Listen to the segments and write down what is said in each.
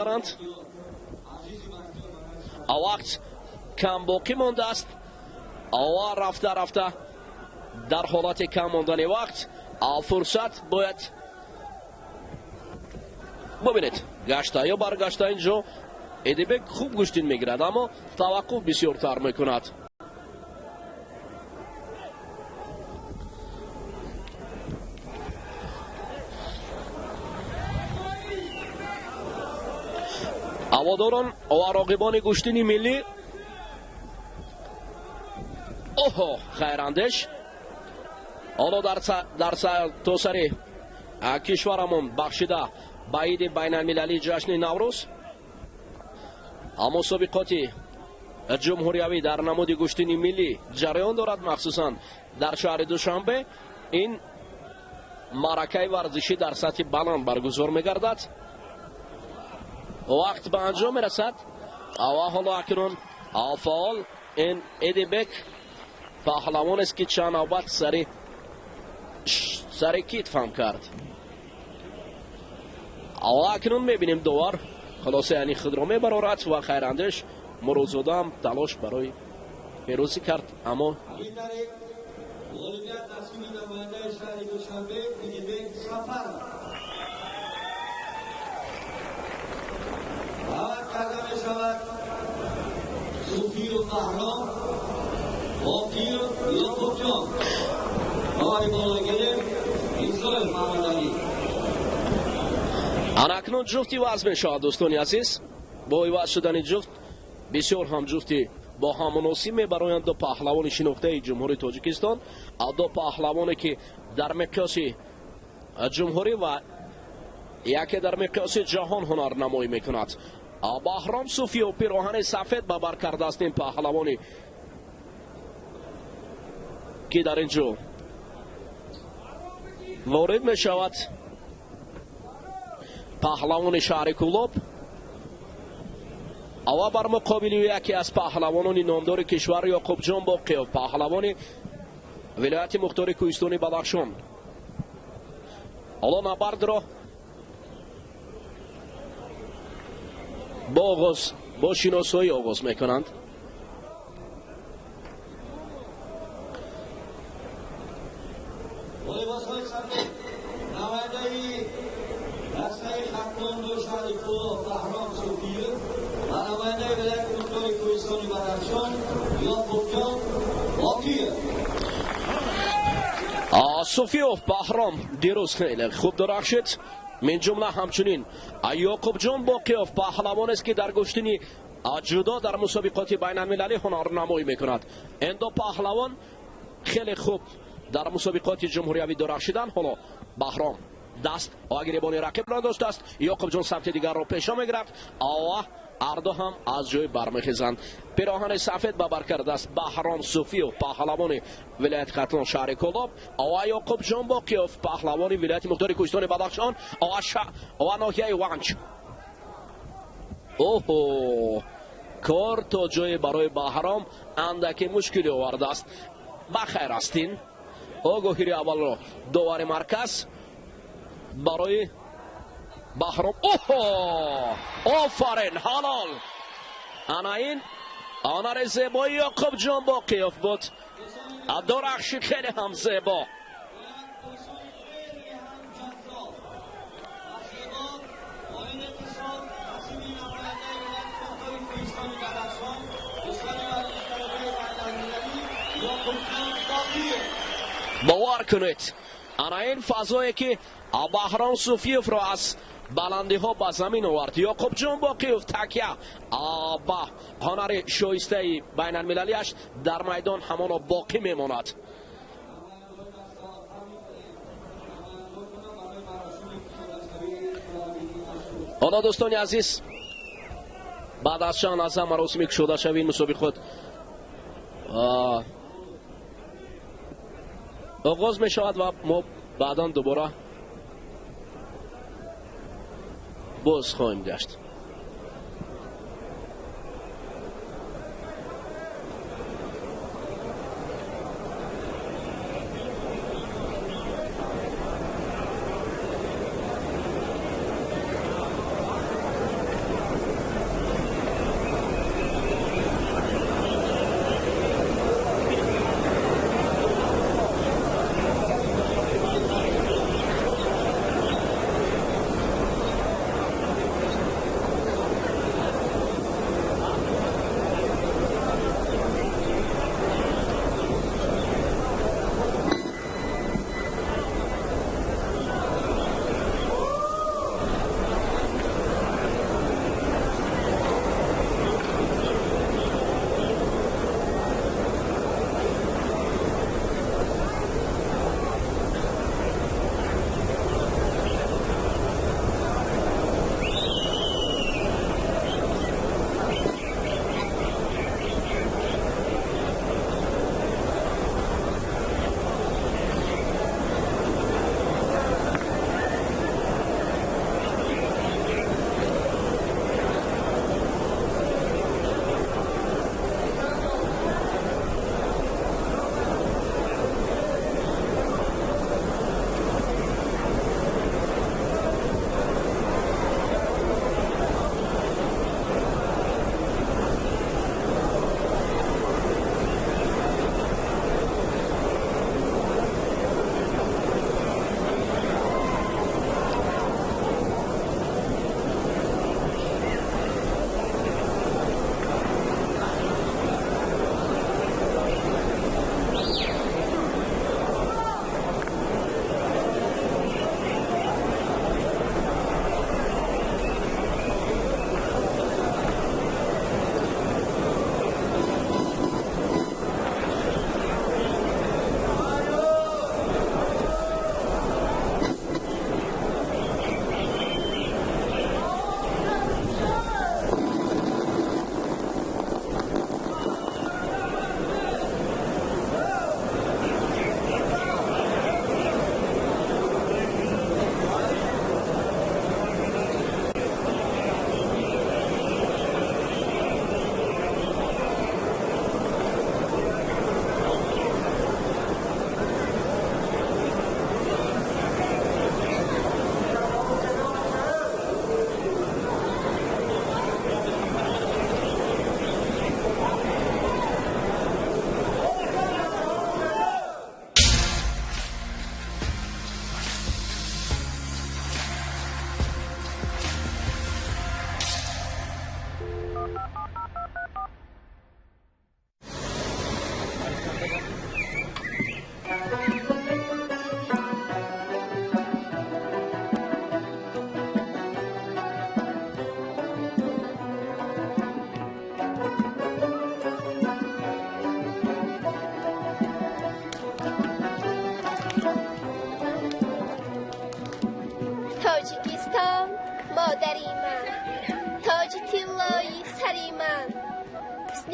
Мегузаранд. Вақт кам боқӣ мондааст ва рафта рафта дар ҳолати кам мондани вақт фурсат бояд бубинед, гашта ё баргашта. Инҷо Эдибек хуб гӯштин мегирад, аммо таваққуф бисёртар мекунад. Ҳаводорон ва роғибони гӯштини миллӣ, оҳо, хайрандеш ҳоло дар сартосари кишварамон бахшида ба иди байналмилалии ҷашни Наврӯз мусобиқоти ҷумҳуриявӣ дар намуди гӯштини миллӣ ҷараён дорад. Махсусан дар шаҳри Душанбе ин маъракаи варзишӣ дар сатҳи баланд баргузор мегардад. Вақт ба анҷом мерасад ва ҳоло акнун фаъол ин Эдибек паҳлавонест, ки чанд навбат сари китф ҳам кард. Ва акнун мебинем, довар хулоса яъни худро мебарорад ва хайрандеш Муродзодаам талош барои пирӯзӣ кард, аммо Ғолибият насиби намояндаи шаҳри Душанбе Идибек Сафаров. Даъват карда мешавад Суфиев Баҳром, Боқиев Ёқубҷон. Бовари бологирем Исоев Маҳмадалӣ. Ана акнун ҷуфт иваз мешавад, дӯстони азиз. Бо иваз шудани ҷуфт бисёр ҳам ҷуфти бо ҳам муносиб мебароянд. Ду паҳлавони шинохтаи Ҷумҳурии Тоҷикистон, ду паҳлавоне, ки дар миқёси ҷумҳурӣ ва яке дар миқёси ҷаҳон ҳунарнамоӣ мекунад. Баҳром Суфиев пироҳани сафед ба бар кардааст. Ин паҳлавони, ки дар ин ҷо ворид мешавад, паҳлавони шаҳри Кӯлоб ва бар муқобили яке аз паҳлавонони номдори кишвар Ёқубҷон Боқиев, паҳлавони вилояти мухтори кӯҳистони Бадахшон. Ҳоло набардро бо оғоз, бо шиносоӣ оғоз мекунанд. Бо либосҳои сафед намояндаи дастаи Хатлонду шаҳри Кӯлоб Баҳром Суфиев ва намояндаи вилояти мухтори кӯҳистони Бадахшон Ёқубҷон Боқиев. Суфиев Баҳром дирӯз хеле хуб дурахшид. Мин ҷумла ҳамчунин Ёқубҷон Боқиёв паҳлавонест, ки дар гӯштини ҷудо дар мусобиқоти байналмилалӣ ҳунарнамоӣ мекунад. Ин ду паҳлавон хеле хуб дар мусобиқоти ҷумҳуриявӣ дурахшиданд. Ҳоло Баҳром даст ва гиребони рақибро доштааст, Ёқубҷон самти дигарро пешо мегирад ва ҳарду ҳам аз ҷой бармехезанд. Пироҳани сафед ба бар кардааст Баҳром Суфиев, паҳлавони вилояти Хатлон, шаҳри Кӯлоб, ва Ёқубҷон Боқиёв, паҳлавони вилояти мухтори кӯҳистони Бадахшон ва ноҳияи Ванҷ. Оҳо, кор то ҷое барои Баҳром андаке мушкилӣ овардааст. Ба хайр ҳастин. Огоҳири аввалро довари марказ барои Баҳром. Оҳо, офарин, ҳалол! Ана ин ҳунари зебои Ёқубҷон Боқиёв буд, дурахши хеле ҳам зебо. Хеле ҳам ҷаззоб ва зебо бо ин ҳисоб насиби намояндаи вилояти мухтори кӯҳистони Бадахшон, дӯстони варзиши дараҷаи байналмилалӣ Ёқубҷон Боқиев. Бовар кунед, ана ин фазое, ки Баҳром Суфиевро аз баландиҳо ба замин овард, Ёқубҷон Боқиев такя ба ҳунари шоистаи байналмилалиаш дар майдон ҳамоно боқӣ мемонад. Ҳоло, дӯстони азиз, баъд аз чанд лаҳза маросими кушодашавии мусобиқот оғоз мешавад ва мо баъдан дубора боз хоҳем гашт.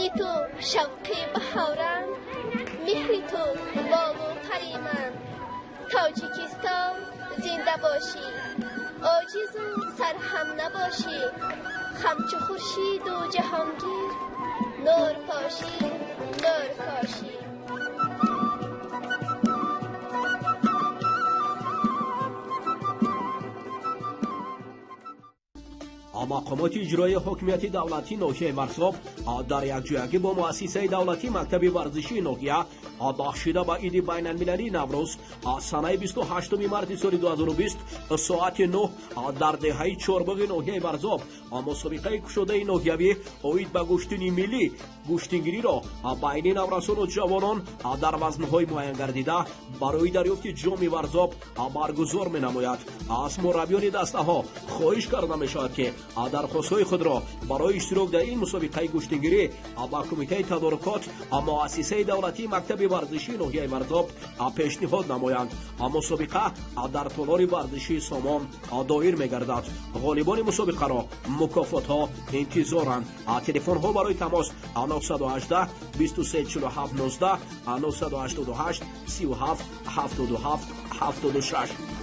Ҳусни ту шавқи баҳорам, меҳри ту болу пари ман. Тоҷикистон зинда бошӣ, оҷизу сарҳам набошӣ, ҳамчу хуршиду ҷаҳонгир нур пошӣ, нур пошӣ. Мақомоти иҷроии ҳокимияти давлатии ноҳияи Варзоб дар якҷоягӣ бо муассисаи давлатии мактаби варзишии ноҳия бахшида ба иди байналмилалии Наврӯз санаи 28 марти соли 2020 соати 9 дар деҳаи Чорбоғи ноҳияи Варзоб мусобиқаи кушодаи ноҳиявӣ оид ба гӯштини миллӣ гӯштингириро байни наврасону ҷавонон дар вазнҳои муайянгардида барои дарёфти ҷоми Варзоб баргузор менамояд. Аз мураббиёни дастаҳо хоҳиш карда мешавад, ки дархостҳои худро барои иштирок дар ин мусобиқаи гӯштингирӣ ба кумитаи тадорукот муассисаи давлатии мактаби варзишии ноҳияи Варзоб пешниҳод намоянд. Мусобиқа дар толори варзишии Сомон доир мегардад. Ғолибони мусобиқаро мукофотҳо интизоранд. Телефонҳо барои тамос 918 23 47 19, 988 37 77 76.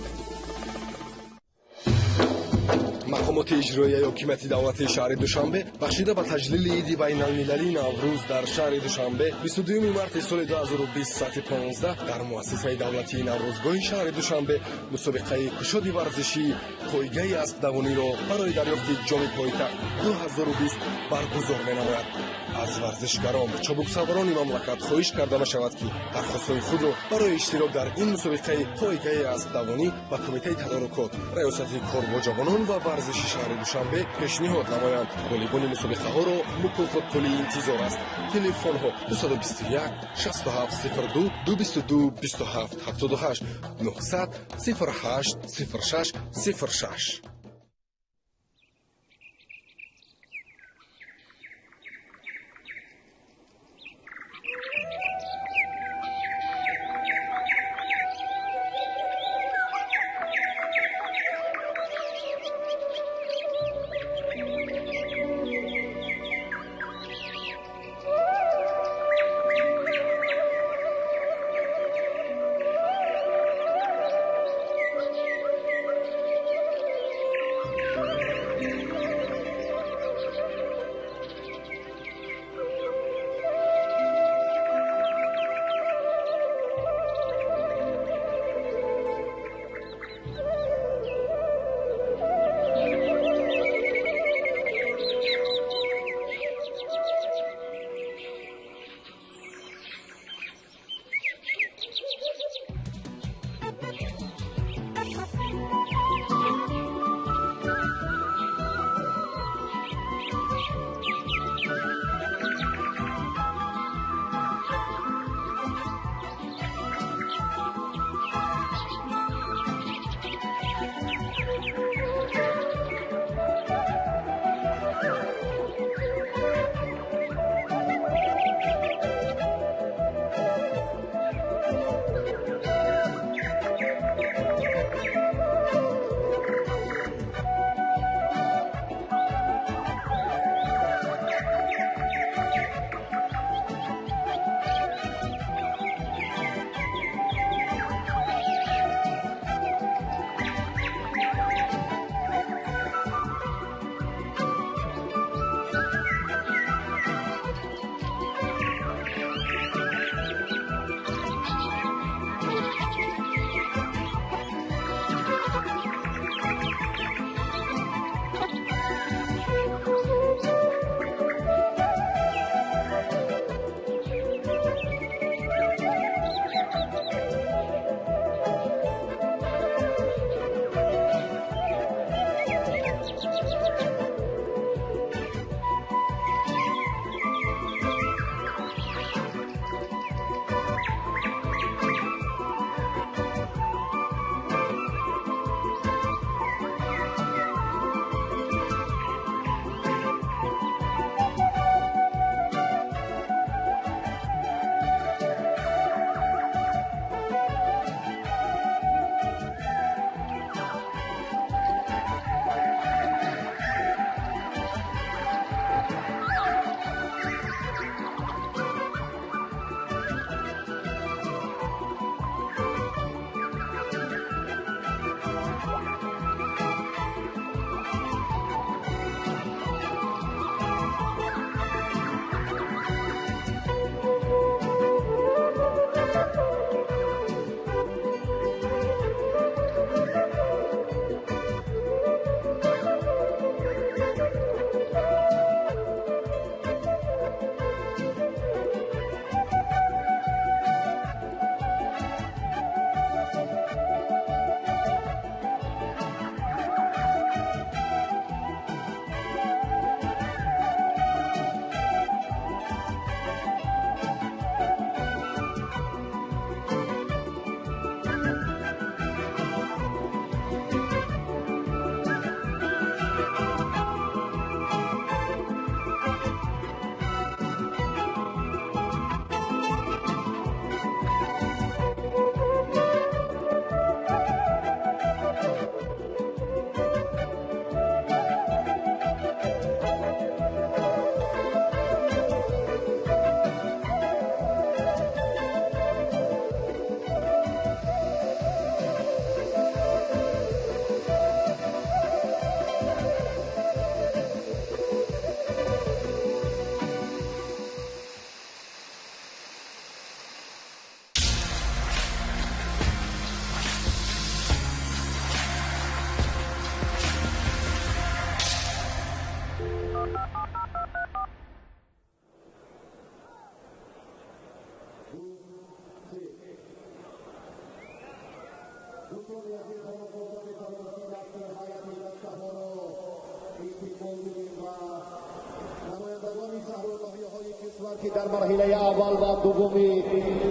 Мақомоти иҷроияи ҳокимияти давлатии шаҳри Душанбе бахшида ба таҷлили иди байналмилалии Наврӯз дар шаҳри Душанбе 22 марти соли 2020 соати 15 дар муассисаи давлатии Наврӯзгоҳи шаҳри Душанбе мусобиқаи кушоди варзишии пойгаи аспдавониро барои дарёфти ҷоми пойтахт 2020 баргузор менамояд. Аз варзишгарон, чобуксаворони мамлакат хоҳиш карда мешавад, ки дархостҳои худро барои иштирок дар ин мусобиқаи пойгаи аспдавонӣ ба кумитаи тадорукот, раёсати кор бо ҷавонон ва варзиши шаҳри Душанбе пешниҳод намоянд. Ғолибони мусобиқаҳоро мукофотпулӣ интизор аст. Телефонҳо 221 67 02, 222 27 78, 900 08 06 06. Ки дар марҳилаи аввал ва дуввуми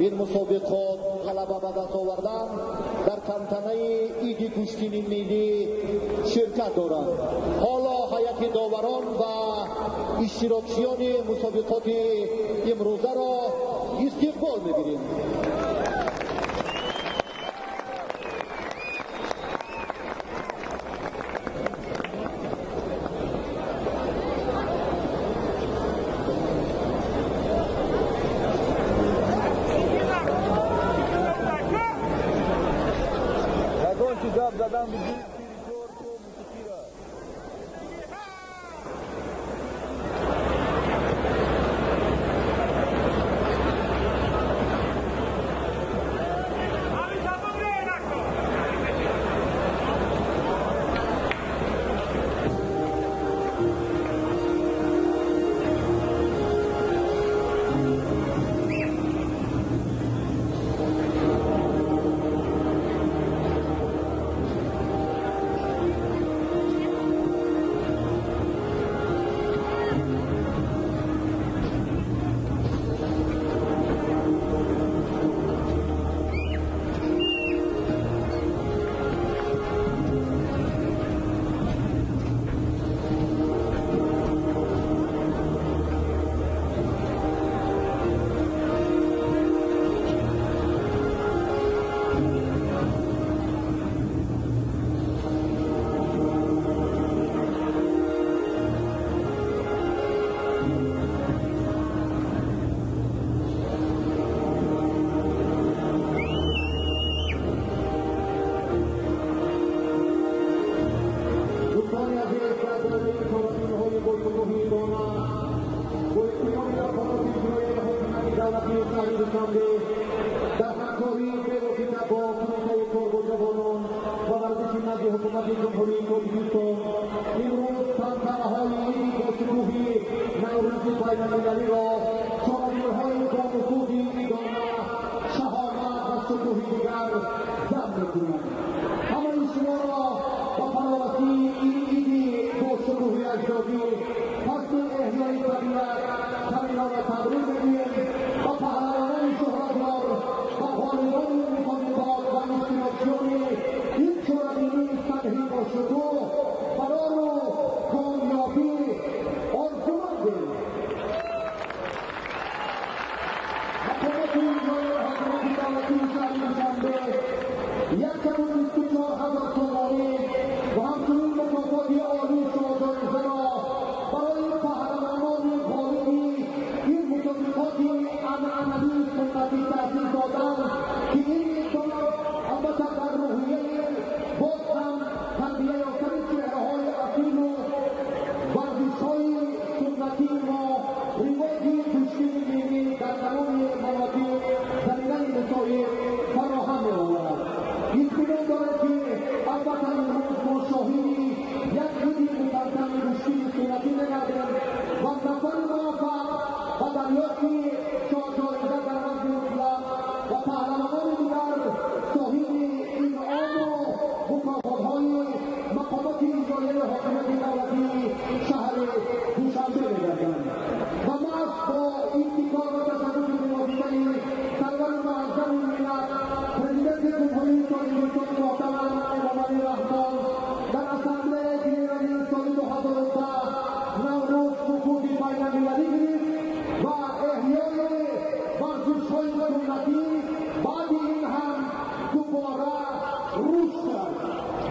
ин мусобиқот ғалаба ба даст оварданд, дар тантанаи иди гӯштини миллӣ ширкат доранд. Ҳоло ҳайати доварон ва иштирокчиёни мусобиқоти имрӯзаро истиқбол мегирем.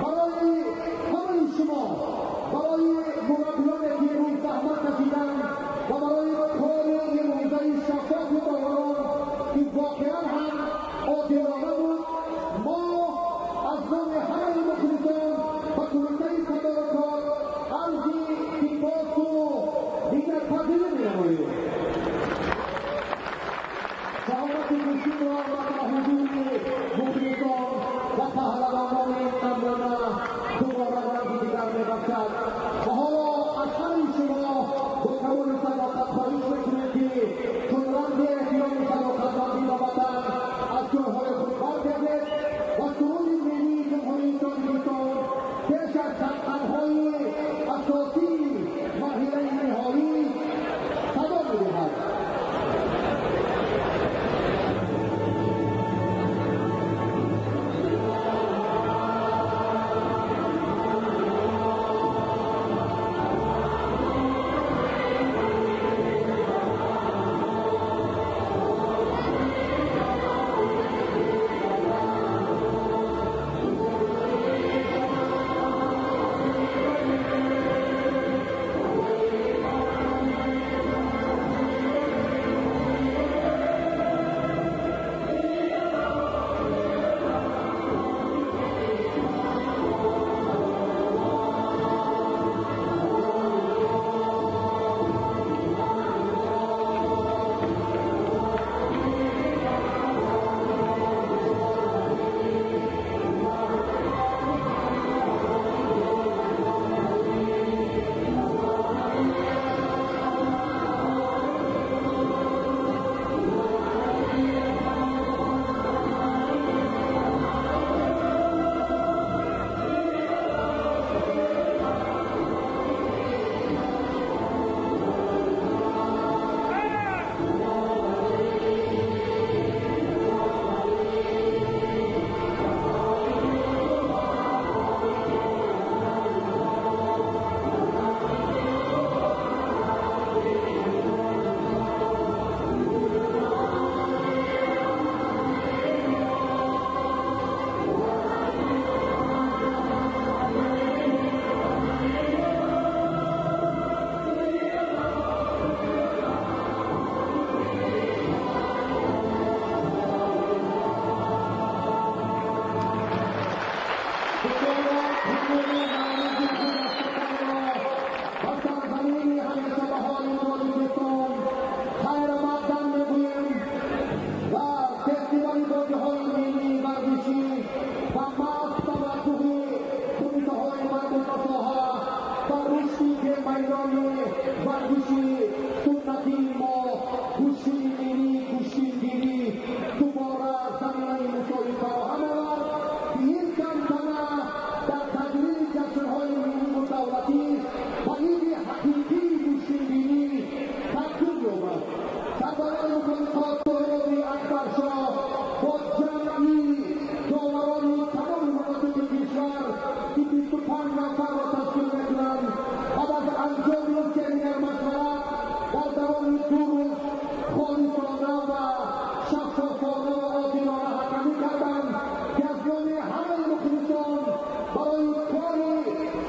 برای همه شما، برای مربیان که امروز زحمت варзиши суннатии мо, гӯштини миллӣ, гӯштингирӣ дубора заминаи мусоид фароҳам овард, ки ин тантана дар таҷлили ҷашнҳои милливу давлатӣ ба иди ҳақиқии гӯштингирӣ табдил ёбад. Сарбарони мусобиқот Соҳироби Акбаршоҳ бо ҷамъи доварони тамоми манотиқи кишвар, ки 25 нафарро ташкил мекунанд, баъд аз анҷоми семинар машварат дар давоми 2 рӯз холисона ва шаффофона ва одилона ҳакамӣ карданд, ки аз ҷониби ҳамаи мухлисон барои кори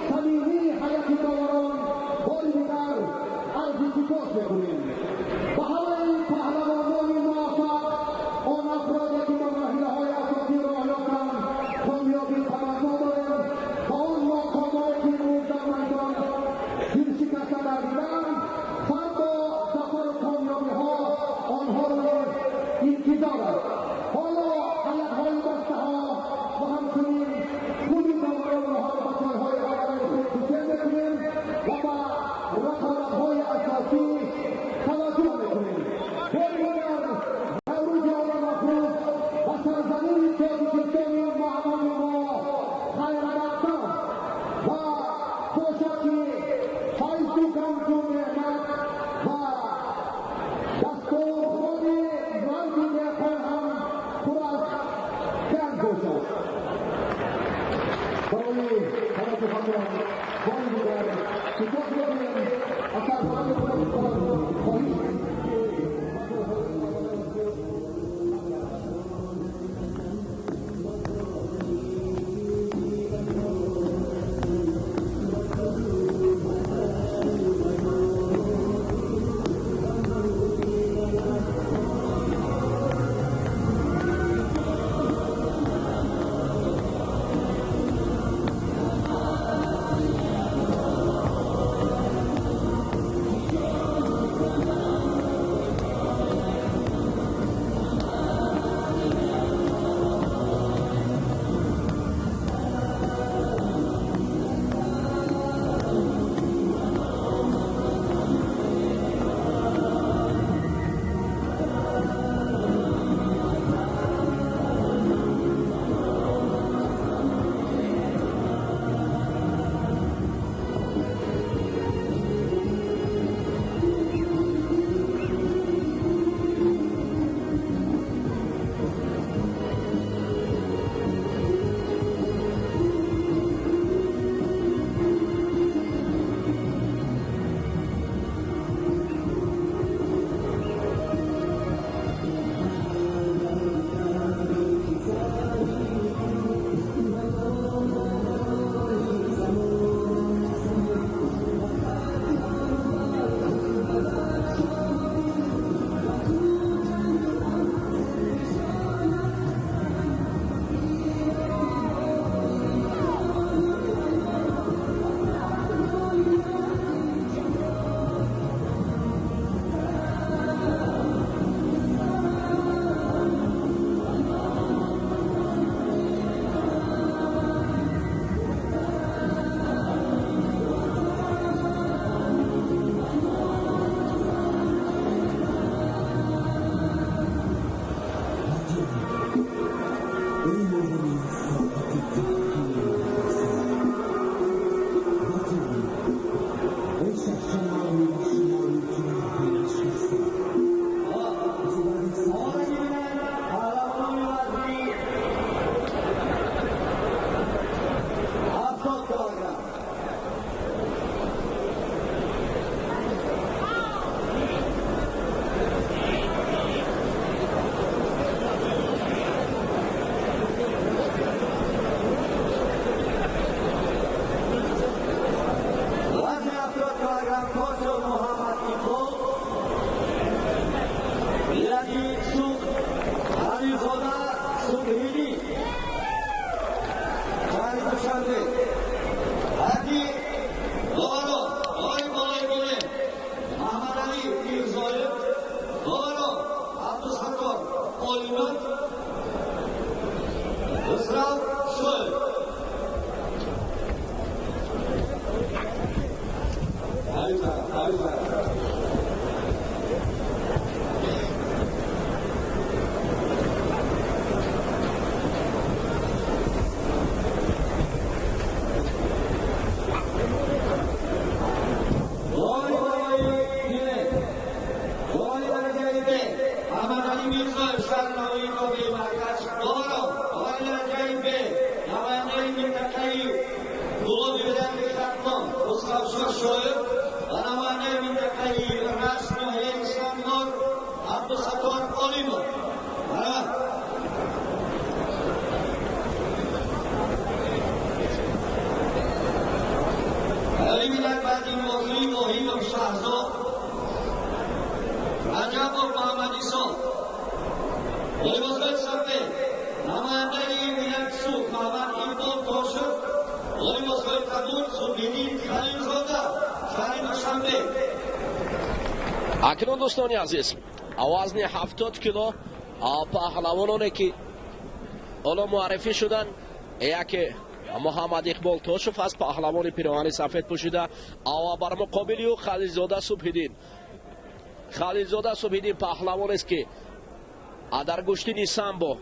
самимии ҳайати доварон бори дигар арзи сипос мекунем. Ба ҳамаи паҳлавонони муваффақ, он афроде ки ба марҳилаҳои асосӣ роҳ ёфтанд, комёбӣ таманно дорем ва он нокомое ки имрӯз дар майдон дилшикаста гардиданд, фардо зафару комёбиҳо онҳоро низ интизор аст. Ҳоло ҳайатҳои дастаҳо ва ҳамчунин худи доваронро ҳам ба ҷойҳои аввалаи худ гусел мекунем ва ба рақобатҳои асосӣ таваҷҷӯҳ мекунем. Бори дигар Наврӯзи оламафрӯз ба сарзамини Тоҷикистони маъмури мо хайрамақдам ва бошад, ки файзу ганҷу неъмат ва дастурхони марди деҳқон ҳам пур аз ганҷ бошад. Барои таваҷҷӯҳатон бори дигар сипос мегӯем. Аз сарпарасти Раҷабов Муҳаммад Исо бо либосҳои сафед намояндаи вилояти Суғд Муҳаммад Иқбол Тошев бо либосҳои кабуд Субҳиддин Халилзода, шаҳри Душанбе. Акнун, дӯстони азиз, вазни 70 кило паҳлавононе ки ҳоло муаррифӣ шуданд, яке Муҳаммад Иқбол Тошев аст, паҳлавони пироҳани сафед пӯшида, ва бар муқобили ӯ Халилзода Субҳиддин. Халилзода Субҳиддин паҳлавонест ки дар гӯштини самбо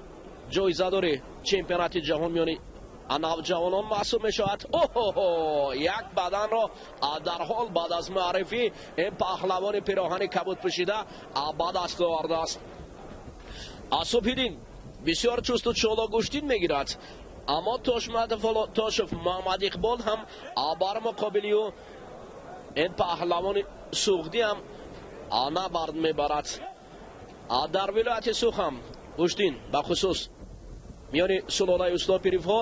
ҷоизадори чемпионати ҷаҳон миёни навҷавонон маҳсуб мешавад. Оҳо, як баданро дар ҳол баъд аз муаррифӣ ин паҳлавони пироҳани кабуд пӯшида ба даст овардааст. Субҳиддин бисёр чусту чолок гӯштин мегирад, аммо Тошев Муҳаммад Иқбол ҳам бар муқобили ӯ ин паҳлавони суғдӣ ҳам набард мебарад. Дар вилояти Суғд ҳам гӯштин бахусус миёни сулолаи Устопиревҳо,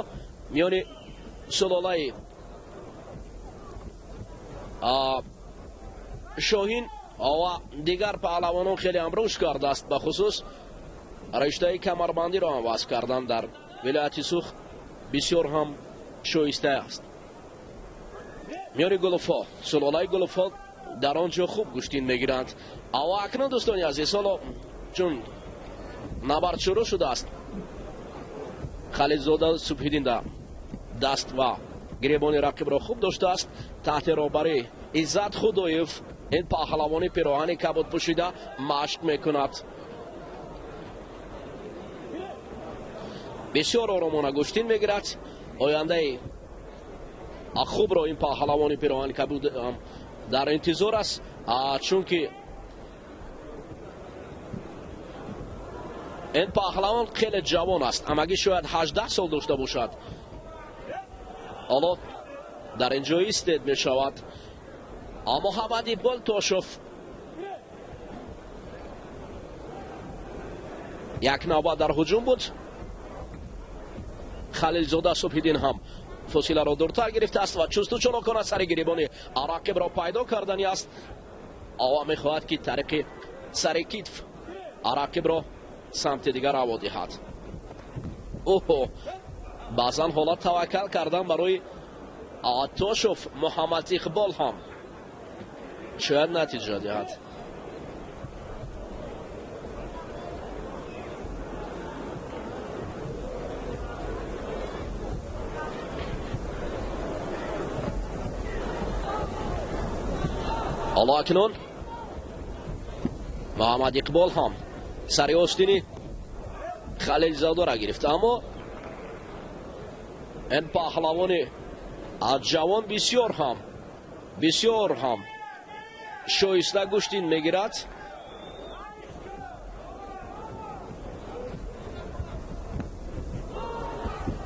миёни сулолаи Шоҳин ва дигар паҳлавонон хеле ҳам рушд кардааст. Бахусус риштаи камарбандиро ҳам васф кардан дар вилояти Суғд бисёр ҳам шоиста аст. Миёни гулуфҳо, сулолаи гулуфҳо дар он ҷо хуб гӯштин мегиранд. Ва акнун, дӯстони азиз, ҳоло чун набард шурӯъ шудааст, Халилзода Субҳиддин даст ва гиребони рақибро хуб доштааст. Таҳти роҳбарии Иззат Худоев ин паҳлавони пироҳани кабуд пӯшида машқ мекунад. Бисёр оромона гӯштин мегирад. Ояндаи хубро ин паҳлавони пироҳани кабуд дар интизор аст, чунки ин паҳлавон хеле ҷавон аст, ҳамагӣ шояд 18 сол дошта бошад. Ҳоло дар ин ҷо истед мешавад. Муҳаммад Иқбол Тошев як навбат дар ҳуҷум буд. Халилзода Субҳиддин ҳам фосиларо дуртар гирифтааст ва чусту чолокона сари гиребони рақибро пайдо кардани аст. Ова мехоҳад ки тариқи сари китф рақибро самти дигар ҳаво диҳад. Оҳо, баъзан ҳолат таваккал кардан барои Тошев Муҳаммад Иқбол ҳам шояд натиҷа диҳад. Ҳоло акнун Муҳаммад Иқбол ҳам сари остини Халилзодаро гирифт, аммо ин паҳлавони ҷавон бисёр ҳам шоиста гӯштин мегирад.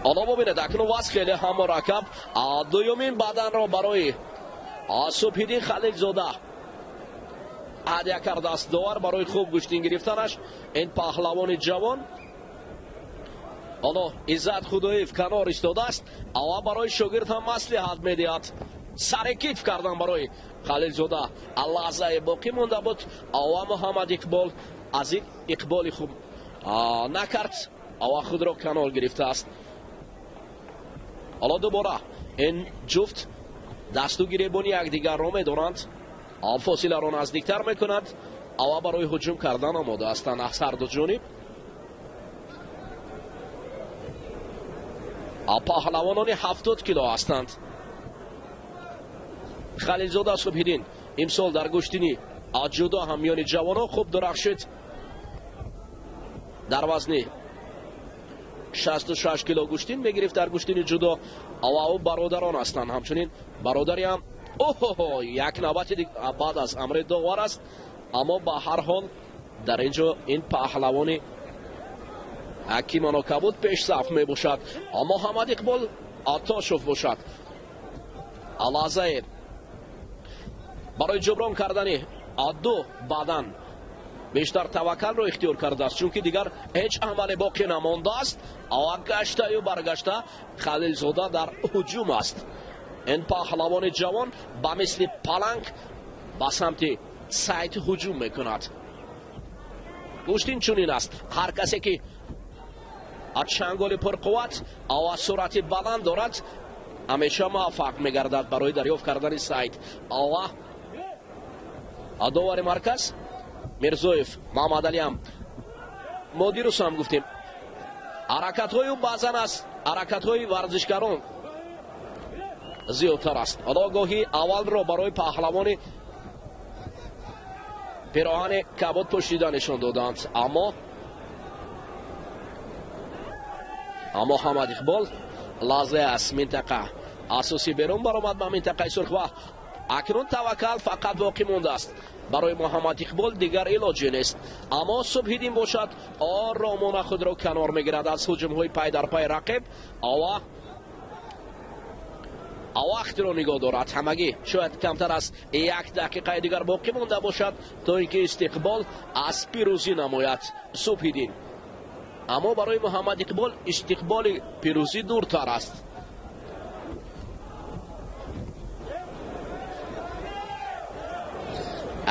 Ҳоло бубинед, акнун вазъ хеле ҳам мураккаб. Дуюмин баданро барои Субҳиддин Халилзода ҳадя кардааст довар барои хуб гӯштин гирифтанаш. Ин паҳлавони ҷавон ҳоло Иззат Худоев канор истодааст ва барои шогирд ҳам маслиҳат медиҳад. Сари китф кардан барои Халилзода лаҳзае боқӣ монда буд ва Муҳаммад Иқбол аз ин иқболи хуб накард ва худро канор гирифтааст. Ҳоло дубора ин ҷуфт дасту гиребони якдигарро медоранд, фосиларо наздиктар мекунанд ва барои ҳуҷум кардан омода ҳастанд аз ҳар ду ҷониб. Паҳлавонони 70 кило ҳастанд. Халилзода Субҳиддин имсол дар гӯштини ҷудо ҳам миёни ҷавонон хуб дурахшид. Дар вазни 66 кило гӯштин мегирифт дар гӯштини ҷудо ва ӯ бародарон ҳастанд. Ҳамчунин бародари ҳам оҳо, як навбати баъд аз амри довар аст, аммо ба ҳар ҳол дар ин ҷо ин паҳлавони кимоно кабуд пешсаф мебошад. Муҳаммад Иқбол Тошев бошад. Лаҳзае барои ҷуброн кардани ду бадан бештар таваккалро ихтиёр кардааст, чунки дигар ҳеҷ амале боқӣ намондааст. Ва гаштаю баргашта Халилзода дар ҳуҷум аст. Ин паҳлавони ҷавон ба мисли паланг ба самти сайд ҳуҷум мекунад. Гӯштин чунин аст, ҳар касе ки чанголи пурқувват ва суръати баланд дорад, ҳамеша муваффақ мегардад барои дарёфт кардани сайд. Ва довари марказ Мирзоев Маҳмадалиам, мо дирӯз ҳам гуфтем, ҳаракатҳои ӯ баъзан аз ҳаракатҳои варзишгарон зиёдтар аст. Ҳоло гоҳи аввалро барои паҳлавони пироҳани кабуд пӯшида нишон доданд, аммо Муҳаммад Иқбол лаҳзае аз минтақа асосӣ берун баромад ба минтақаи сурх ва акнун таваккал фақат боқӣ мондааст барои Муҳаммад Иқбол, дигар илоҷе нест. Аммо Субҳиддин бошад, оромона худро канор мегирад аз ҳуҷумҳои пай дар пай рақиб ва вақтро нигоҳ дорад. Ҳамагӣ шояд камтар аз як дақиқаи дигар боқӣ монда бошад, то ин ки истиқбол аз пирӯзӣ намояд Субҳиддин. Аммо барои Муҳаммад Иқбол истиқболи пирӯзӣ дуртар аст.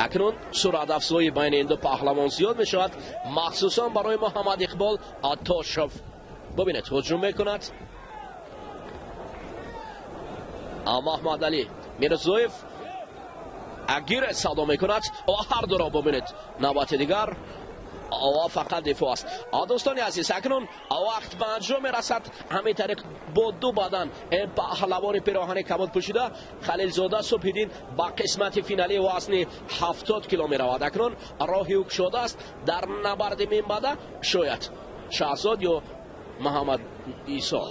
Акнун суръатафзоӣ байни ин ду паҳлавон зиёд мешавад, махсусан барои Муҳаммад Иқбол Атошев. Бубинед, ҳуҷум мекунад Маҳмадалӣ Мирзоев, гире садо мекунад ва ҳар дуро бубинед, навбати дигар ва фақат дифоъ аст. Дӯстони азиз, акнун вақт ба анҷом мерасад. Ҳамин тариқ бо ду бадан ин паҳлавони пироҳани кабуд пӯшида Халилзода Субҳиддин ба қисмати финалии вазни 70 кило меравад. Акнун роҳи ӯ кушода аст дар набарди минбаъда, шояд Шаҳзод ё Муҳаммад Исо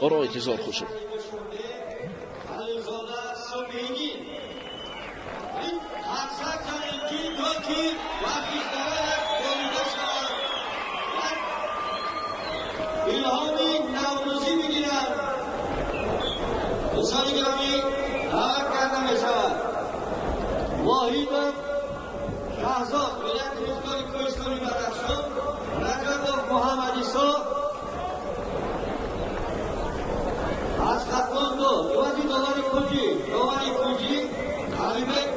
ӯро интизор хушуд. илҳоми наврӯзӣ бигиранд. Дӯстони гиромӣ, даъват карда мешавад Воҳидов Шаҳзод, вилояти мухтори Кӯҳистони Бадахшон, Раҷабов Муҳаммад Исо аз Хатлон ду, ивази довари кунҷӣ, довари кунҷӣ Алибек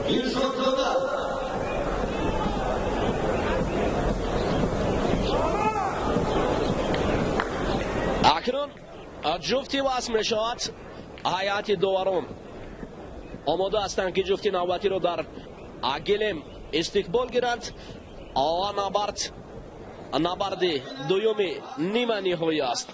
Дилшодзода. Акнун ҷуфти васл мешавад. Ҳайати доварон омода ҳастанд, ки ҷуфти навбатиро дар гилем истиқбол гиранд. Ва набарди дуюми нима ниҳоӣ аст.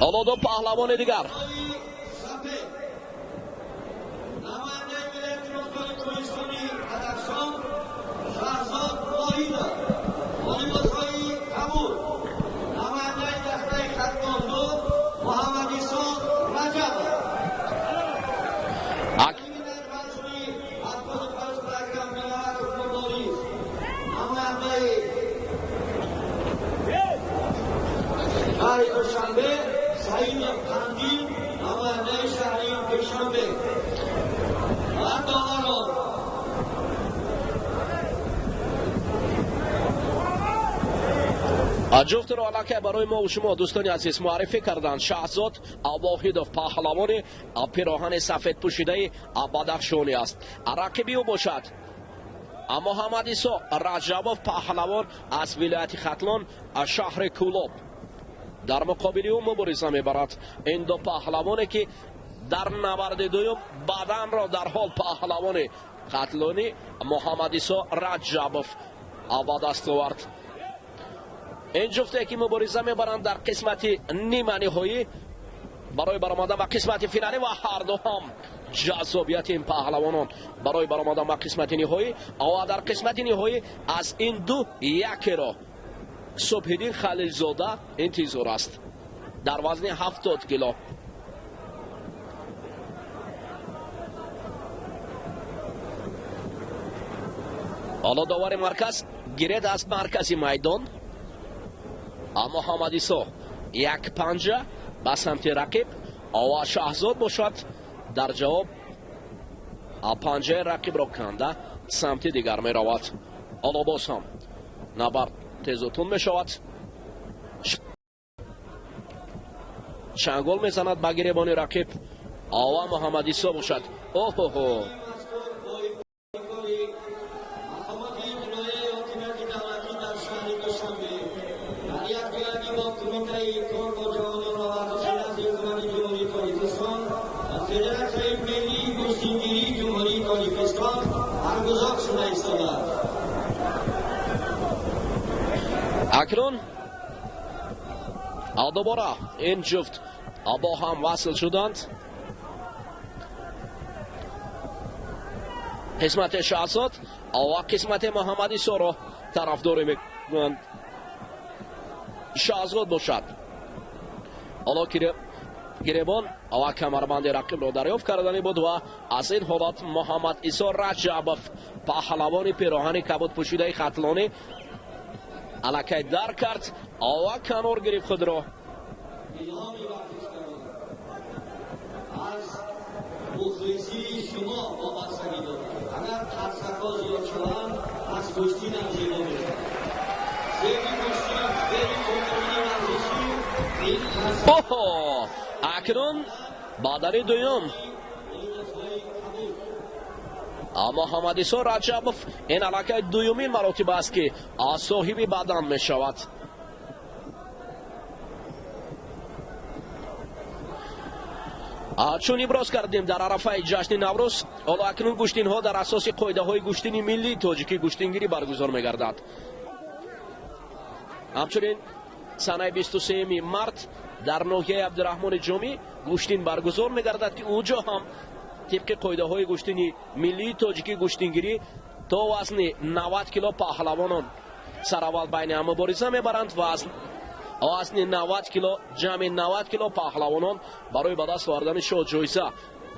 Ҳоло ду паҳлавони дигар ҷуфтро аллакай барои мо шумо дӯстони азиз муаррифӣ карданд. Шаҳзод Воҳидов паҳлавони пироҳани сафед пӯшидаи бадахшонӣ аст. Рақиби ӯ бошад Муҳаммад Исо Раҷабов, паҳлавон аз вилояти Хатлон, шаҳри Кӯлоб. Дар муқобили ӯ мубориза мебарад ин ду паҳлавоне, ки дар набарди дуюм баданро дар ҳол паҳлавони хатлонӣ Муҳаммад Исо Раҷабов ба даст овард. Ин ҷуфте ки мубориза мебаранд дар қисмати нима ниҳоӣ барои баромадан ба қисмати финалӣ ва ҳар ду ҳам ҷаззобияти ин паҳлавонон барои баромадан ба қисмати ниҳоӣ ва дар қисмати ниҳоӣ аз ин ду якеро Субҳиддин Халилзода интизор аст дар вазни 70 кило. Ҳоло довари марказ гиред аз маркази майдон. Муҳаммад Исо як панҷа ба самти рақиб ва Шаҳзод бошад дар ҷавоб панҷаи рақибро канда самти дигар меравад. Ҳоло боз ҳам набард тезу тунд мешавад. Чангол мезанад ба гиребони рақиб. Ова Муҳаммад Исо бошад. Оҳоҳо. Акнун дубора ин ҷуфт бо ҳам васл шуданд. Қисмати Шаҳзод ва қисмати Муҳаммад Исоро тарафдорӣ мекунанд. Шаҳзод бошад ҳоло гиребон ва камарбанди рақибро дарёфт кардани буд ва аз ин ҳолат Муҳаммад Исо Раҷабов, паҳлавони пироҳани кабуд пӯшидаи хатлонӣ, аллакай дар кард ва канор гирифт худро. Илҳоми варзишгарон аз мухлисии шумо вобастагӣ дорад. Агар қарсакҳо зиёд шаванд, аз гӯштинам зебо мешавад. Зеби гӯштин, зеби тӯрнамини варзишӣ ин Оҳо! Акнун бадали дуюм Муҳаммад Исо Раҷабов ин аллакай дуюмин маротиба аст, ки соҳиби бадан мешавад. Чун иброз кардем дар арафаи ҷашни Наврӯз, ҳоло акнун гӯштинҳо дар асоси қоидаҳои гӯштини миллии тоҷикӣ гӯштингирӣ баргузор мегардад. Ҳамчунин санаи 23 март дар ноҳияи Абдураҳмони Ҷомӣ гӯштин баргузор мегардад, ки ӯ ҷо ҳам тибқи қоидаҳои гӯштини миллии тоҷикӣ гӯштингирӣ то вазни 90 кило паҳлавонон сараввал байни ҳам мубориза мебаранд ва аз вазни 90 кило, ҷамъи 90 кило паҳлавонон барои ба даст овардани шоҳ-ҷоиза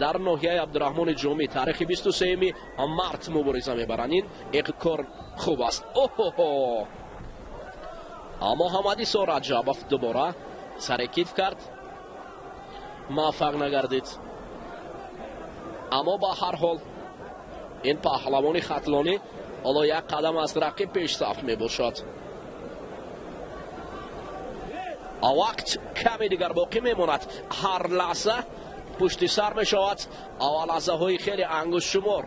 дар ноҳияи Абдураҳмони Ҷомӣ таърихи 23 март мубориза мебаранд. Ин кор хуб аст. Оҳоҳо! Муҳаммад Исо Раҷабов дубора саре китф кард, муваффақ нагардид. Аммо ба ҳар ҳол ин паҳлавони хатлонӣ ҳоло як қадам аз рақиб пешсаф мебошад. Вақт каме дигар боқӣ мемонад. Ҳар лаҳза пушти сар мешавад ва лаҳзаҳои хеле ангуштшумор,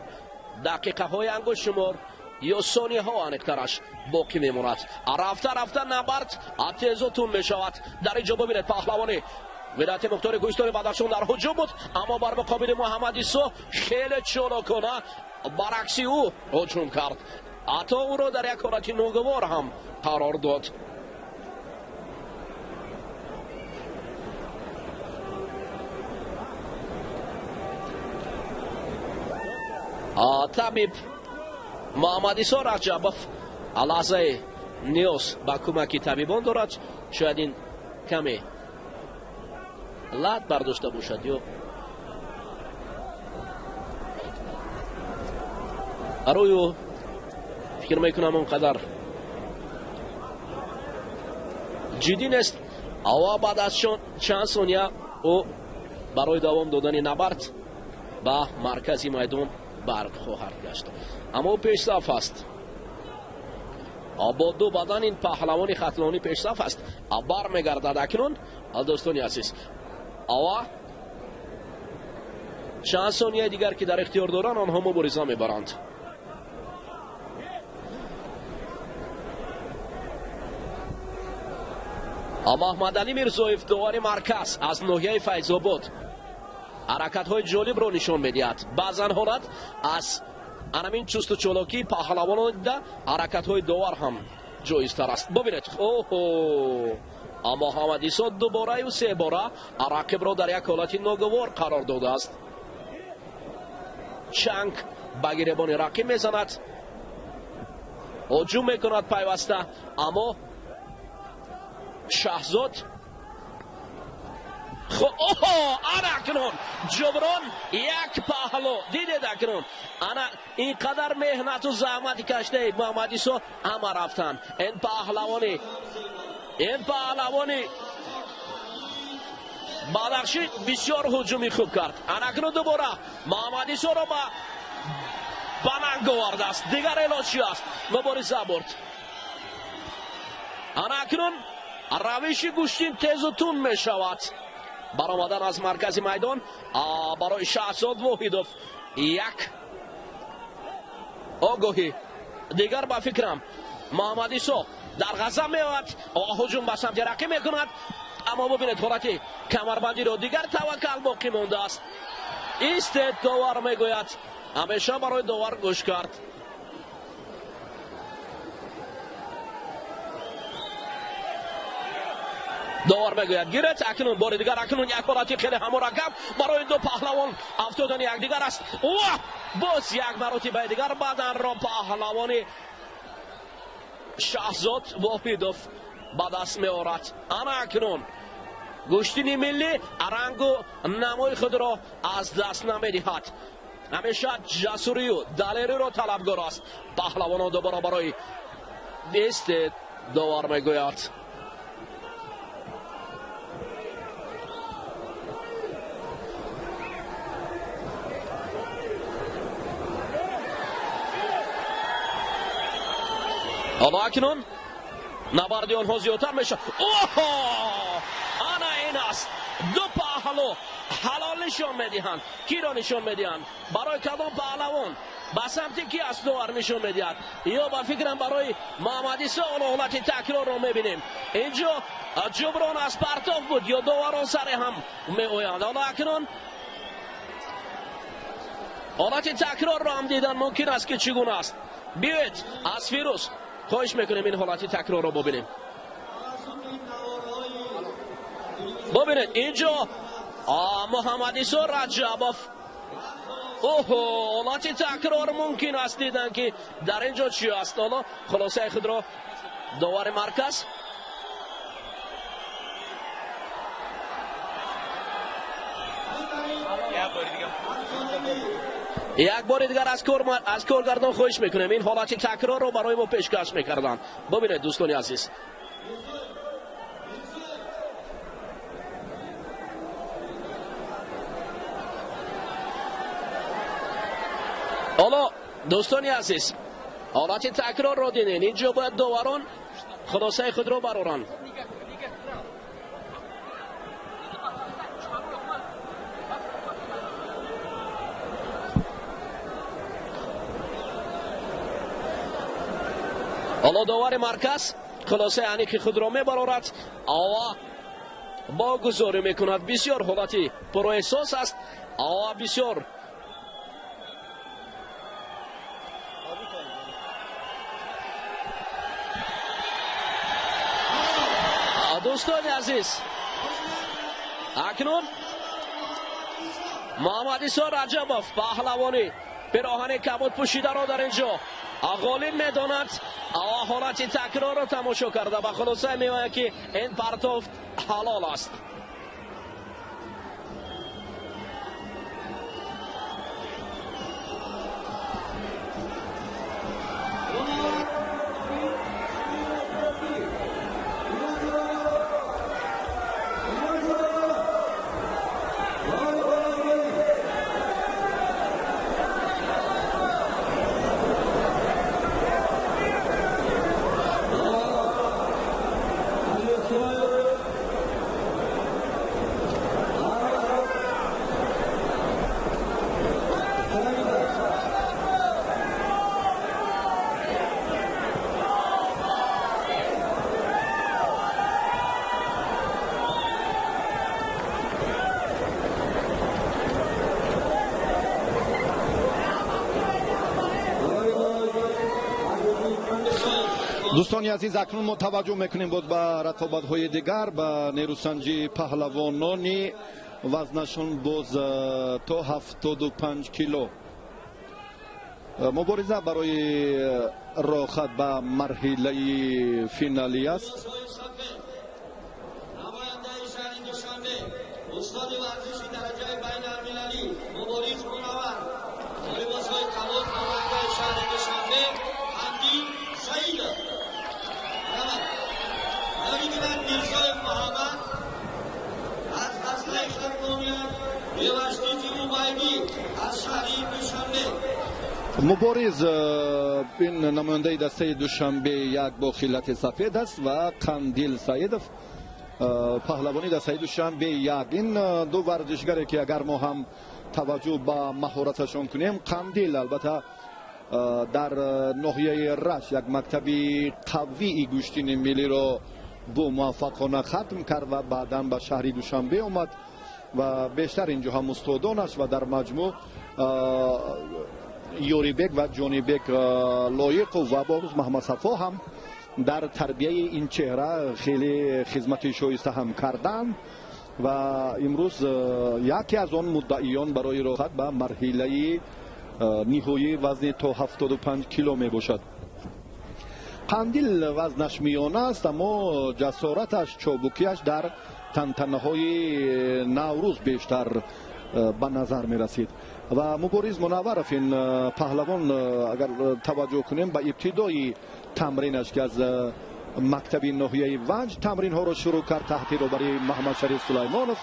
дақиқаҳои ангуштшумор ё сонияҳо аниқтараш боқӣ мемонад. Рафта рафта набард тезу тун мешавад. Дар ин ҷо бибинед, паҳлавони вилояти мухтори кӯҳистони Бадахшон дар ҳуҷум буд, аммо бар муқобили Муҳаммад Исо хеле чолокона баръакси ӯ ҳуҷум кард, ҳатто ӯро дар як ҳолати ногувор ҳам қарор дод. Табиб Муҳаммад Исо Раҷабов лаҳзаи ниёз ба кӯмаки табибон дорад. Шояд ин каме лат бардошта бошад ё барои ӯ фикр мекунам он қадар ҷиддӣ нест. Ва баъд аз чанд сония ӯ барои давом додани набард ба маркази майдон барг хоҳад гашт. Аммо ӯ пешсаф аст. Бо ду бадан ин паҳлавони хатлонӣ пешсаф аст. Бармегардад акнун, дӯстони азиз. Ава чанд сонияи дигар, ки дар ихтиёр доранд, онҳо мубориза мебаранд. Маҳмадалӣ Мирзоев, довари марказ аз ноҳияи Файзобод, ҳаракатҳои ҷолибро нишон медиҳад. Баъзан ҳолат аз анамин чусту чолокии паҳлавонон дида ҳаракатҳои довар ҳам ҷоизтар аст. Бубинед, оҳо, Муҳаммад Исо дубораю себора рақибро дар як ҳолати ногувор қарор додааст. Чанг ба гиребони рақиб мезанад, ҳуҷум мекунад пайваста, аммо Шаҳзод, оҳо, ана акнун ҷуброн як паҳлӯ дидед. Акнун ана ин қадар меҳнату заҳмати кашидаи Муҳаммад Исо ҳама рафтанд. Ин паҳлавони Бадахшӣ бисёр ҳуҷуми хуб кард. Ана акнун дубора Муҳаммад Исоро ба нанг овардааст. Дигар элоҷ чи аст? Мубориза бурд. Ана акнун равиши гӯштин тезу тун мешавад. Баромадан аз маркази майдон барои Шаҳзод Воҳидов як огоҳӣ дигар. Ба фикрам, Муҳаммад Исо дар ғазаб меояд, ҳуҷум ба самти рақиб мекунад, аммо бубинед ҳолати камарбандиро, дигар таваккал боқӣ мондааст. Истед, довар мегӯяд, ҳамеша барои довар гӯш кард. Довар мегӯяд гиред. Акнун бори дигар, акнун як ҳолати хеле ҳамураккаб барои ду паҳлавон афтодани якдигар аст ва боз як маротибаи дигар баданро паҳлавони Шаҳзод Воҳидов ба даст меорад. Ана акнун гӯштини миллӣ рангу намои худро аз даст намедиҳад, ҳамеша ҷасурию далериро талабгор аст. Паҳлавонон дубора барои бистед, довар мегӯяд. Ҳоло акнун набарди онҳо зиёдтар мешавад. Оҳо, ана ин аст, ду паҳлу ҳалол нишон медиҳанд. Киро нишон медиҳанд? Барои кадом паҳлавон, ба самти ки аст довар нишон медиҳад? Ё ба фикрам барои Муҳаммад Исо. Ҳоло ҳолати такрорро мебинем. Инҷо ҷуброн аз партов буд ё доварон сари ҳам меоянд? Ҳоло акнун ҳолати такрорро ҳам дидан мумкин аст, ки чӣ гуна аст. Биёед, аз Фирӯз хоҳиш мекунем, ин ҳолати такрорро бубинем. Бубинед, инҷо Муҳаммад Исо Раҷабов. Оҳо, ҳолати такрор мумкин аст дидан, ки дар ин ҷо чӣ аст. Ҳоло хулосаи худро довари марказ. Як бори дигар аз коргардон хоҳиш мекунем, ин ҳолати такрорро барои мо пешкаш мекарданд. Бубинед, дӯстони азиз. Ҳоло, дӯстони азиз, ҳолати такрорро дидем. Инҷо бояд доварон хулосаи худро бароранд. Ҳоло довари марказ хулосаи аниқи худро мебарорад ва богузорӣ мекунад. Бисёр ҳолати пурэҳсос аст ва бисёр дӯстони азиз, акнун Муҳаммад Исо Раҷабов паҳлавони пироҳани кабуд пӯшидаро дар ин ҷо ғолиб медонад ва ҳолати такрорро тамошо карда ба хулоса меояд, ки ин партофт ҳалол аст. Дӯстони азиз, акнун мо таваҷҷӯҳ мекунем боз ба рақобатҳои дигар, ба нерӯсанҷии паҳлавонони вазнашон боз то 75 кило. Мубориза барои роҳхат ба марҳилаи финалӣ аст. Намояндаи шаҳри Душанбе, устоди варзиши дараҷаи байналмилалӣ Мубориз Мунаввар, либосҳои кабуд, намояндаи шаҳри Душанбе Ҳамдин Саидов. Дигар Мирзоев Муҳаммад аз дастаи Хатлоният, Беваштити Убайдӣ аз шаҳри Душанбе. Мубориз ин намояндаи дастаи Душанбе як бо хилати сафед аст ва Қандил Саидов Паҳлавонӣ дастаи Душанбе як. Ин ду варзишгаре ки агар мо ҳам таваҷҷӯҳ ба маҳораташон кунем, Қандил албатта дар ноҳияи Рашт як мактаби қавии гӯштини миллиро бо муваффақона хатм кард ва баъдан ба шаҳри Душанбе омад ва бештар инҷо ҳам устодонаш ва дар маҷмӯъ Ёрибек ва Ҷонибек Лоиқов ва боз Маҳмадсафо ҳам дар тарбияи ин чеҳра хеле хизмати шоиста ҳам карданд ва имрӯз яке аз он муддаиён барои роҳат ба марҳилаи ниҳоии вазни то 75 кило мебошад. Қандил вазнаш миёна аст, аммо ҷасораташ, чобукиаш дар тантанаҳои Наврӯз бештар ба назар мерасид. Ва Мубориз Мунавваров, ин паҳлавон, агар таваҷҷӯҳ кунем ба ибтидои тамринаш, ки аз мактаби ноҳияи Ванҷ тамринҳоро шурӯъ кард таҳти роҳбарии Маҳмадшариф Сулаймонов,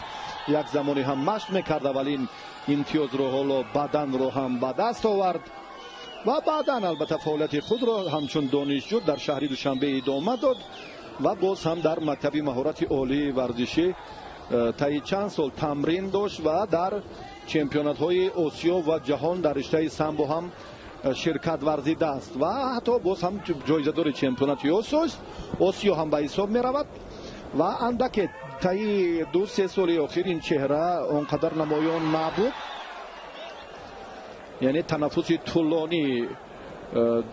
як замоне ҳам машқ мекард, аввалин имтиёзро ҳоло баданро ҳам ба даст овард ва баъдан албатта фаъолияти худро ҳамчун донишҷӯ дар шаҳри Душанбе идома дод ва боз ҳам дар мактаби маҳорати олии варзишӣ таи чанд сол тамрин дошт ва дар чемпионатҳои Осиё ва ҷаҳон дар риштаи самбо ҳам ширкат варзидааст ва ҳатто боз ҳам ҷоизадори чемпионати Осиё ҳам ба ҳисоб меравад. Ва андаке таи 2-3 соли охир ин чеҳра он қадар намоён набуд, яъне танаффуси тӯлонӣ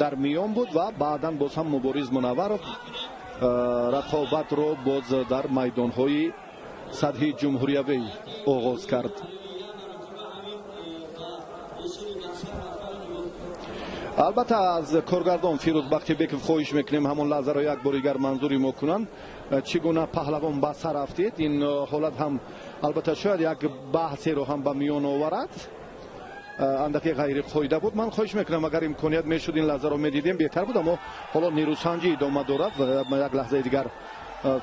дар миён буд ва баъдан боз ҳам Мубориз Мунавваров рақобатро боз дар майдонҳои сатҳи ҷумҳуриявӣ оғоз кард. Албатта аз коргардон Фирӯз Бахтибеков хоҳиш мекунем ҳамон лаҳзаро як бори дигар манзури мо кунанд, чӣ гуна паҳлавон ба сар афтид. Ин ҳолат ҳам албатта шояд як баҳсеро ҳам ба миён оварад, андаке ғайриқоида буд. Ман хоҳиш мекунам агар имконият мешуд ин лаҳзаро медидем беҳтар буд, аммо ҳоло нерӯсанҷӣ идома дорад ва як лаҳзаи дигар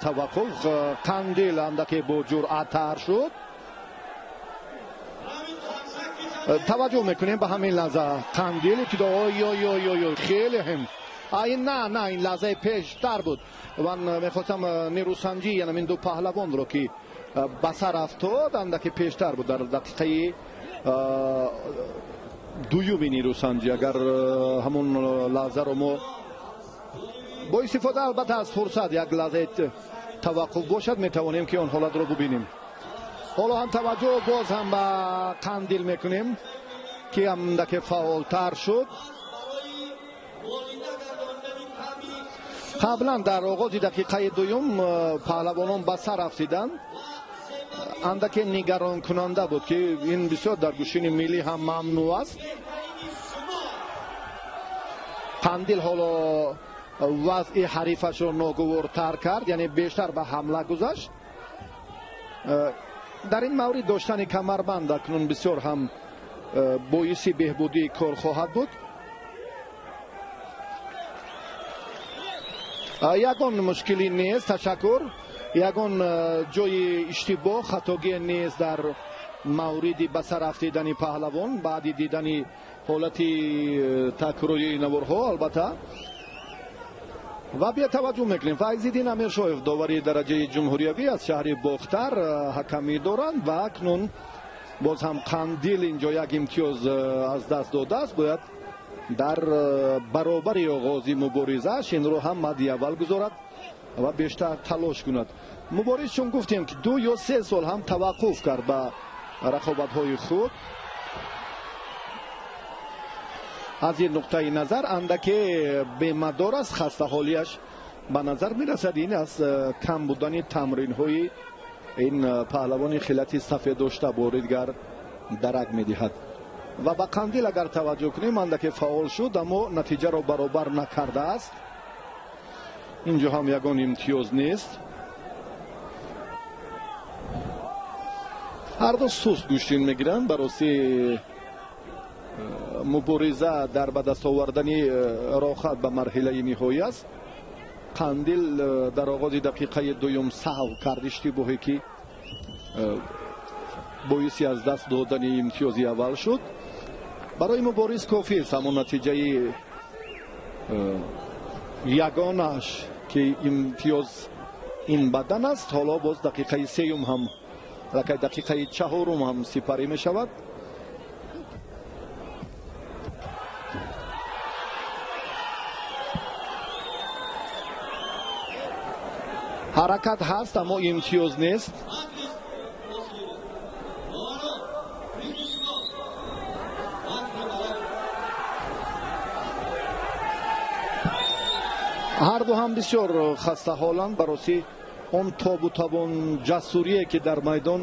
таваққуф. Қандил андаке бо ҷуръаттар шуд. Таваҷҷӯҳ мекунем ба ҳамин лаҳза. Қандил ибтидо ой хеле ҳам ин на ин лаҳзаи пештар буд. Ман мехостам нерӯсанҷӣ, яъне ин ду паҳлавонро ки ба сар афтод, андаке пештар буд дар дақиқаи дуюми нерӯсанҷӣ. Агар ҳамон лаҳзаро мо бо истифода албатта аз фурсат як лаҳзаи таваққуф бошад, метавонем ки он ҳолатро бубинем. Ҳоло ҳам таваҷҷӯҳ боз ҳам ба Қандил мекунем ки андаке фаъолтар шуд. Қаблан дар оғози дақиқаи дуюм паҳлавонон ба сар афтиданд. Андаке нигаронкунанда буд ки ин бисёр дар гӯштини миллӣ ҳам мамнӯъ аст. Қандил ҳоло вазъи ҳарифашро ногувортар кард, яъне бештар ба ҳамла гузашт. Дар ин маврид доштани камарбанд акнун бисёр ҳам боиси беҳбудии кор хоҳад буд. Ягон мушкилӣ нест, ташаккур. Ягон ҷои иштибоҳ, хатогӣ нест дар мавриди ба сар афтидани паҳлавон баъди дидани ҳолати такрории наворҳо албатта. Ва бия таваҷҷӯҳ мекунем, Файзиддин Амиршоев, довари дараҷаи ҷумҳуриявӣ аз шаҳри Бохтар ҳакамӣ доранд ва акнун боз ҳам Қандил инҷо як имтиёз аз даст додааст. Бояд дар баробари оғози муборизааш инро ҳам мадди аввал гузорад ва бештар талош кунад. Мубориз чун гуфтем ки 2 ё 3 сол ҳам таваққуф кард ба рақобатҳои худ. Аз ин нуқтаи назар андаке бемадор аст, хастаҳолиаш ба назар мерасад. Ин аз кам будани тамринҳои ин паҳлавони хилати сафед дошта бори дигар дарак медиҳад. Ва ба Қандил агар таваҷҷӯҳ кунем, андаке фаъол шуд, аммо натиҷаро баробар накардааст. Инҷо ҳам ягон имтиёз нест. Ҳар ду суст гӯштин мегиранд. Ба ростӣ мубориза дар ба даст овардани роҳат ба марҳилаи ниҳоӣ аст. Қандил дар оғози дақиқаи дуюм саҳв кард, иштибоҳе ки боиси аз даст додани имтиёзи аввал шуд. Барои мубориз кофӣ аст ҳамон натиҷаи ягонааш ки имтиёз ин бадан аст. Ҳоло боз дақиқаи сеюм ҳам, аллакай дақиқаи чаҳорум ҳам сипарӣ мешавад. Ҳаракат ҳаст, аммо имтиёз нест. Ҳарду ҳам бисёр хастаҳоланд. Баросӣ он тобу табон ҷасурие ки дар майдон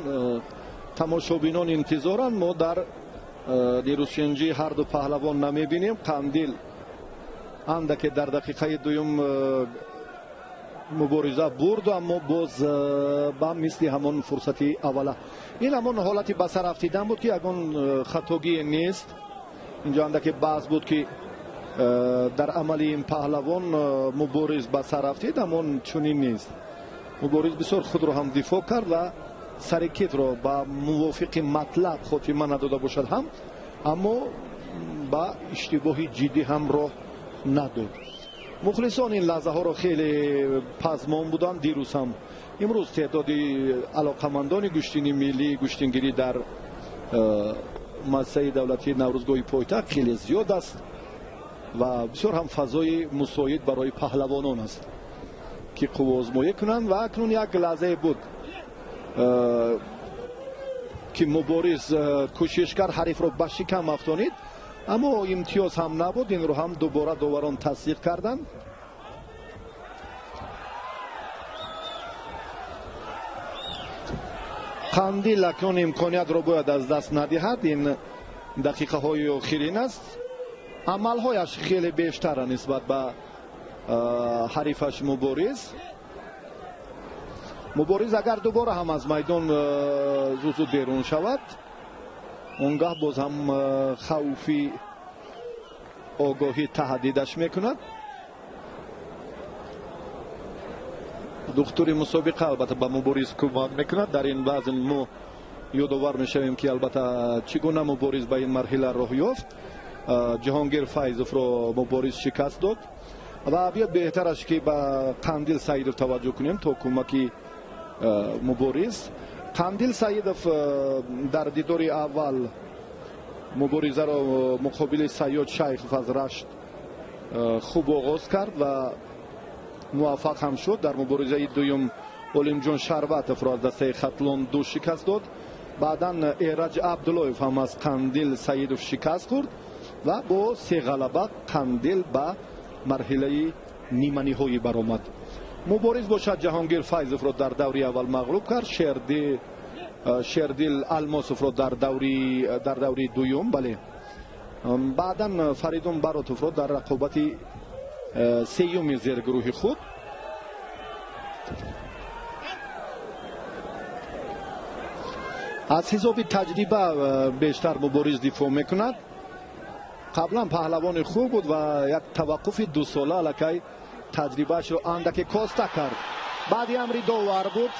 тамошобинон интизоранд, мо дар нерӯсанҷии ҳарду паҳлавон намебинем. Қандил андаке дар дақиқаи дуюм мубориза бурд, аммо боз ба мисли ҳамон фурсати аввала. Ин ҳамон ҳолати ба сар афтидан буд, ки ягон хатогие нест. Инҷо андаке баҳс буд, ки дар амали ин паҳлавон мубориз ба сар афтид, аммо чунин нест. Мубориз бисёр худро ҳам дифоъ кард ва сари китро ба мувофиқи матлаб хотима надода бошад ҳам, аммо ба иштибоҳи ҷиддӣ ҳам роҳ надод. Мухлисон ин лаҳзаҳоро хеле пазмон буданд дирӯз ҳам. Имрӯз теъдоди алоқамандони гӯштини миллии гӯштингирӣ дар муассисаи давлатии Наврӯзгоҳи пойтахт хеле зиёд аст ва бисёр ҳам фазои мусоид барои паҳлавонон аст, ки қувваозмоӣ кунанд. Ва акнун як лаҳзае буд, ки мубориз кӯшиш кард ҳарифро ба шикам афтонид, аммо имтиёз ҳам набуд. Инро ҳам дубора доварон тасдиқ карданд. Қандил акнун имкониятро бояд аз даст надиҳад. Ин дақиқаҳои охирин аст. Амалҳояш хеле бештара нисбат ба ҳарифаш Мубориз. Мубориз агар дубора ҳам аз майдон зуд-зуд берун шавад, он гаҳ боз ҳам хавфи огоҳӣ таҳдидаш мекунад. Духтури мусобиқа албатта ба Мубориз кӯмак мекунад. Дар ин вазн мо ёдовар мешавем, ки албатта чӣ гуна Мубориз ба ин марҳила роҳ ёфт. Ҷаҳонгир Файзовро Мубориз шикаст дод ва биёд беҳтараш, ки ба Қандил Саидов таваҷҷӯҳ кунем то кӯмаки Мубориз. Қандил Саидов дар дидори аввал муборизаро муқобили Сайёд Шайхов аз Рашт хуб оғоз кард ва муваффақ ҳам шуд. Дар муборизаи дуюм Олимҷон Шарватовро аз дастаи Хатлон ду шикаст дод. Баъдан Эраҷ Абдуллоев ҳам аз Қандил Саидов шикаст хӯрд ва бо се ғалаба Қандил ба марҳилаи ниманиҳоӣ баромад. Мубориз бошад Ҷаҳонгир Файзовро дар даври аввал мағлуб кард, Шердил Алмосовро дар даври дуюм, бале. Баъдан Фаридун Баротовро дар рақобати сеюми зергурӯҳи худ. Аз ҳисоби таҷриба бештар Мубориз дифоъ мекунад. Қаблан паҳлавони хуб буд ва як таваққуфи дусола аллакай таҷрибаашро андаке коста кард. Баъди амри довар буд.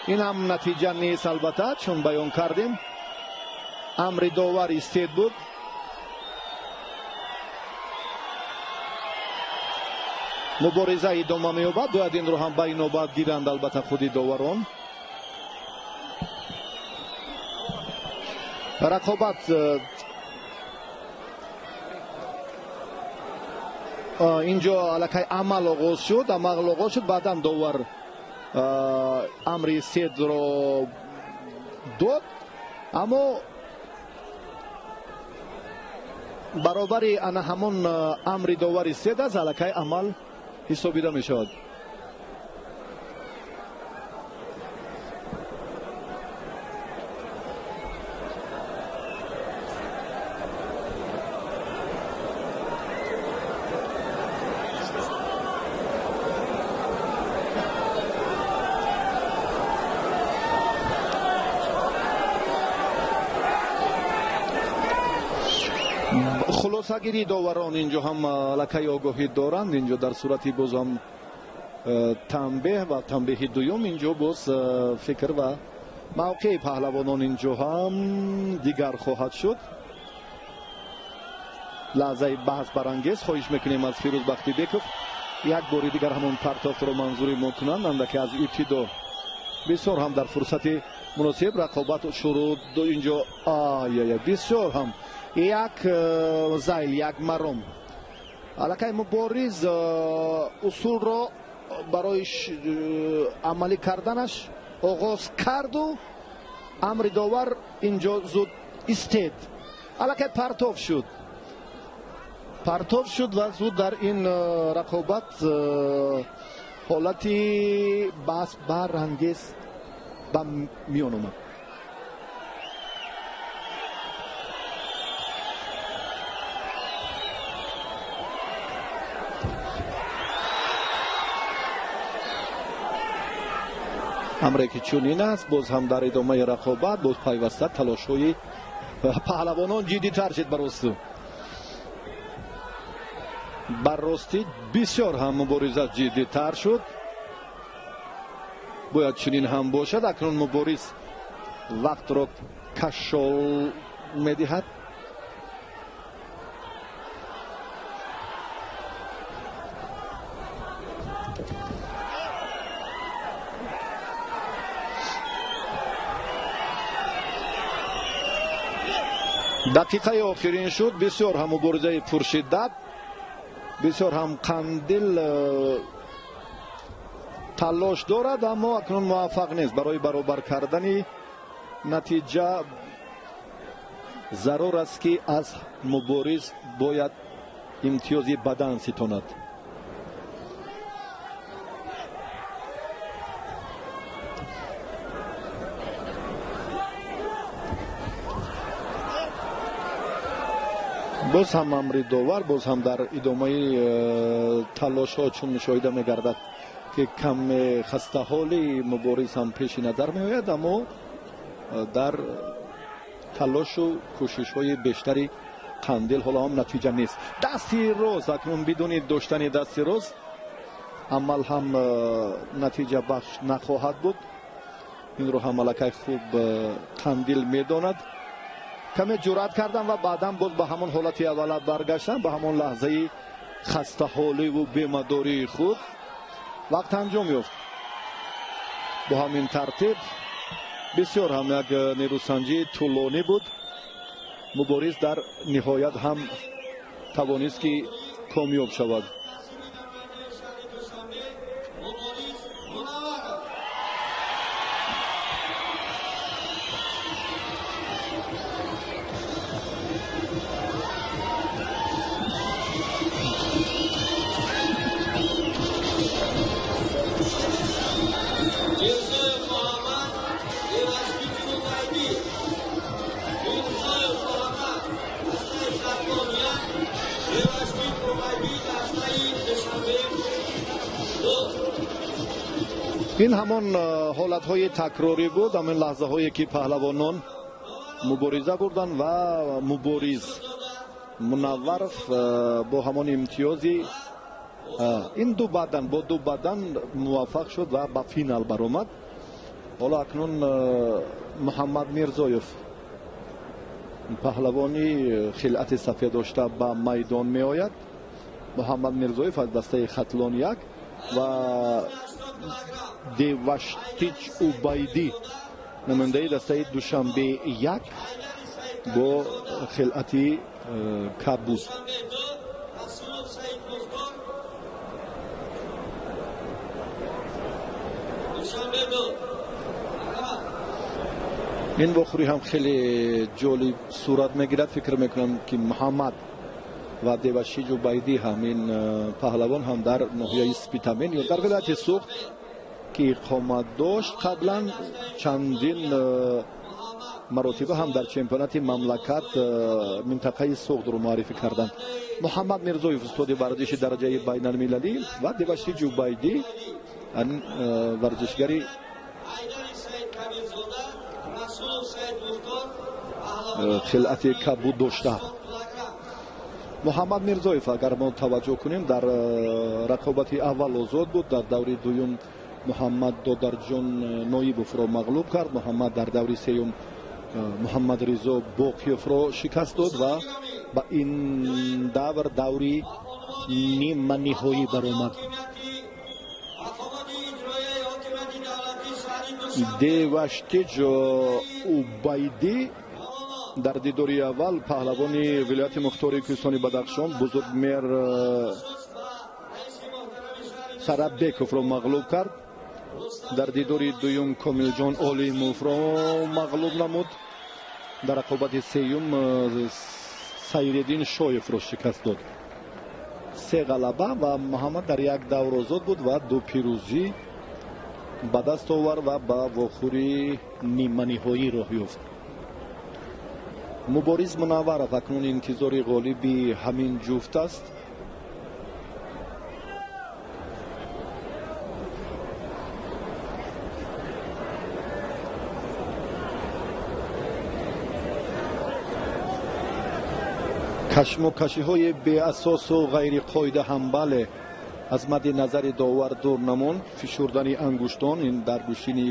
Ин ҳам натиҷа нест албатта, чун баён кардем. Амри довар истед буд. Мубориза идома меёбад. Бояд инро ҳам ба инобат гиранд албатта худи доварон. Рақобат инҷо аллакай амал оғоз шуд, амал оғоз шуд. Баъдан довар амри седро дод, аммо баробари ана ҳамон амри довари сед аст, аллакай амал ҳисобида мешавад. Хулосагирии доварон инҷо ҳам аллакай огоҳӣ доранд. Инҷо дар сурати боз ҳам танбеҳ ва танбеҳи дуюм, инҷо боз фикр ва мавқеи паҳлавонон инҷо ҳам дигар хоҳад шуд. Лаҳзаи баҳс барангез. Хоҳиш мекунем аз Фирӯз Бахтибеков Як бори дигар ҳамон партофтро манзури мо кунанд, андаке аз ибтидо бисёр ҳам дар фурсати муносиб рақобат шурӯъ инҷо. Ая, бисёр ҳам як зайл, як маром. Аллакай Мубориз усулро барои амалӣ карданаш оғоз карду амри довар инҷо зуд истед. Аллакай партоф шуд. Партоф шуд ва зуд дар ин рақобат ҳолати баҳс барангез ба миён омад. Амре ки чунин аст, боз ҳам дар идомаи рақобат боз пайваста талошҳои паҳлавонон ҷиддитар шуд. Барростӣ бисёр ҳам мубориза ҷиддитар шуд. Бояд чунин ҳам бошад. Акнун Мубориз вақтро кашол медиҳад. Дақиқаи охирин шуд. Бисёр ҳам муборизаи пуршиддат, бисёр ҳам Қандил талош дорад, аммо акнун муваффақ нест. Барои баробар кардани натиҷа зарур аст, ки аз Мубориз бояд имтиёзи бадан ситонад. Боз ҳам амри довар, боз ҳам дар идомаи талошҳо чун мушоҳида мегардад, ки каме хастаҳоли Мубориз ҳам пеши назар меояд, аммо дар талошу кӯшишҳои бештари Қандил ҳоло ҳам натиҷа нест. Дасти рост, акнун бидуни доштани дасти рост амал ҳам натиҷа бахш нахоҳад буд. Инро ҳам аллакай хуб Қандил медонад. Каме ҷуръат кардам ва баъдан боз ба ҳамон ҳолати аввала баргаштам, ба ҳамон лаҳзаи хастаҳоливу бемадории худ. Вақт анҷом ёфт. Бо ҳамин тартиб бисёр ҳам як нерӯсанҷии тӯлонӣ буд. Мубориз дар ниҳоят ҳам тавонист, ки комёб шавад. Ин ҳамон ҳолатҳои такрорӣ буд, ҳамин лаҳзаҳое ки паҳлавонон мубориза бурданд ва Мубориз Мунавваров бо ҳамон имтиёзи ин ду бадан, бо ду бадан муваффақ шуд ва ба финал баромад. Ҳоло акнун Муҳаммад Мирзоев, паҳлавони хилъати сафед дошта, ба майдон меояд. Муҳаммад Мирзоев аз дастаи Хатлон 1 ва Деваштич Убайдӣ, намояндаи дастаи Душанбе 1 бо хилъати кабуд. Ин вохӯрӣ ҳам хеле ҷолиб сурат мегирад. Фикр мекунам, ки Муҳаммад ва Девашиҷ Убайдӣ ҳам, ин паҳлавон ҳам дар ноҳияи Спитамен ё дар вилояти Суғд ки иқомат дошт, қаблан чандин маротиба ҳам дар чемпионати мамлакат минтақаи Суғдро муаррифӣ карданд. Муҳаммад Мирзоев, устоди варзиши дараҷаи байналмилалӣ, ва Девашиҷ Убайдӣ, варзишгари хилъати кабуд дошта. Муҳаммад Мирзоев, агар мо таваҷҷӯҳ кунем, дар рақобати аввал озод буд, дар даври дуюм Муҳаммад Додарҷон Ноибовро мағлуб кард. Муҳаммад дар даври сеюм Муҳаммад Ризо Боқиевро шикаст дод ва ба ин давр, даври ниманиҳоӣ баромад. Деваштиҷ Убайдӣ дар дидори аввал паҳлавони вилояти мухтори кӯҳистони Бадахшон Бузургмер Сарабековро мағлуб кард. Дар дидори дуюм Комилҷон Олимовро мағлуб намуд. Дар рақобати сеюм Сайриддин Шоевро шикаст дод. Се ғалаба ва Муҳаммад дар як давр озод буд ва ду пирӯзӣ ба даст овард ва ба вохӯри ниманиҳоӣ роҳ ёфт. Мубориз Мунавваров акнун интизори ғолиби ҳамин ҷуфт аст. Кашмокашиҳои беасосу ғайриқоида ҳам бале аз мадди назари довар дур намонд. Фишурдани ангуштон ин дар гӯштини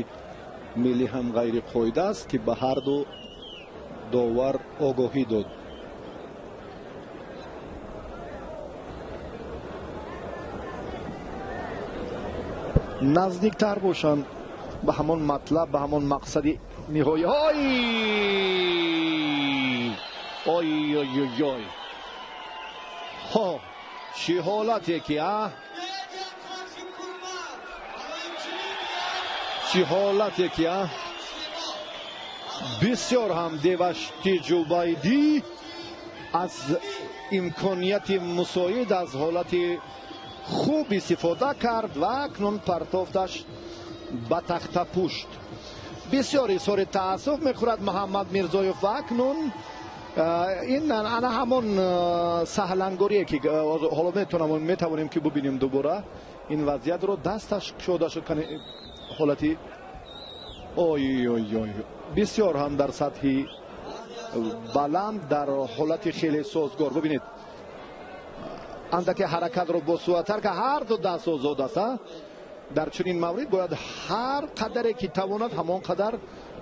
миллӣ ҳам ғайриқоида аст, ки ба ҳарду довар огоҳӣ дод. Наздиктар бошанд ба ҳамон матлаб, ба ҳамон мақсади ниҳоӣ. Ой ой ой ой ой, ҳо чӣ ҳолате ки а, чӣ ҳолате ки а. Бисёр ҳам Деваштиҷ Убайдӣ аз имконияти мусоид, аз ҳолати хуб истифода кард ва акнун партофташ ба тахтапушт. Бисёр изҳори таассуф мехӯрад Муҳаммад Мирзоев ва акнун ин ана ҳамон саҳлангорие ки ҳоло метавонем ки бубинем дубора ин вазъиятро. Дасташ кушода шуд, ҳолати ой ой ой, бисёр ҳам дар сатҳи баланд, дар ҳолати хеле созгор. Бубинед, андаке ҳаракатро босуръаттар ка, ҳар ду даст озод аст. Дар чунин маврид бояд ҳар қадаре ки тавонад ҳамон қадар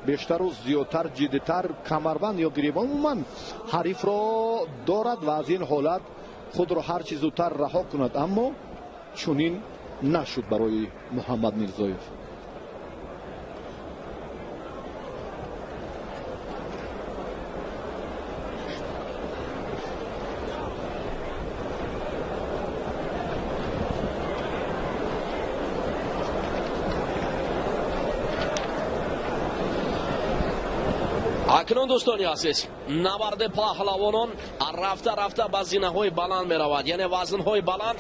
бештару зиёдтар, ҷиддитар камарбанд ё гиребон умуман ҳарифро дорад ва аз ин ҳолат худро ҳар чӣ зудтар раҳо кунад. Аммо чунин нашуд барои Муҳаммад Мирзоев. Акнун дӯстони азиз, набарди паҳлавонон рафта рафта ба зинаҳои баланд меравад, яъне вазнҳои баланд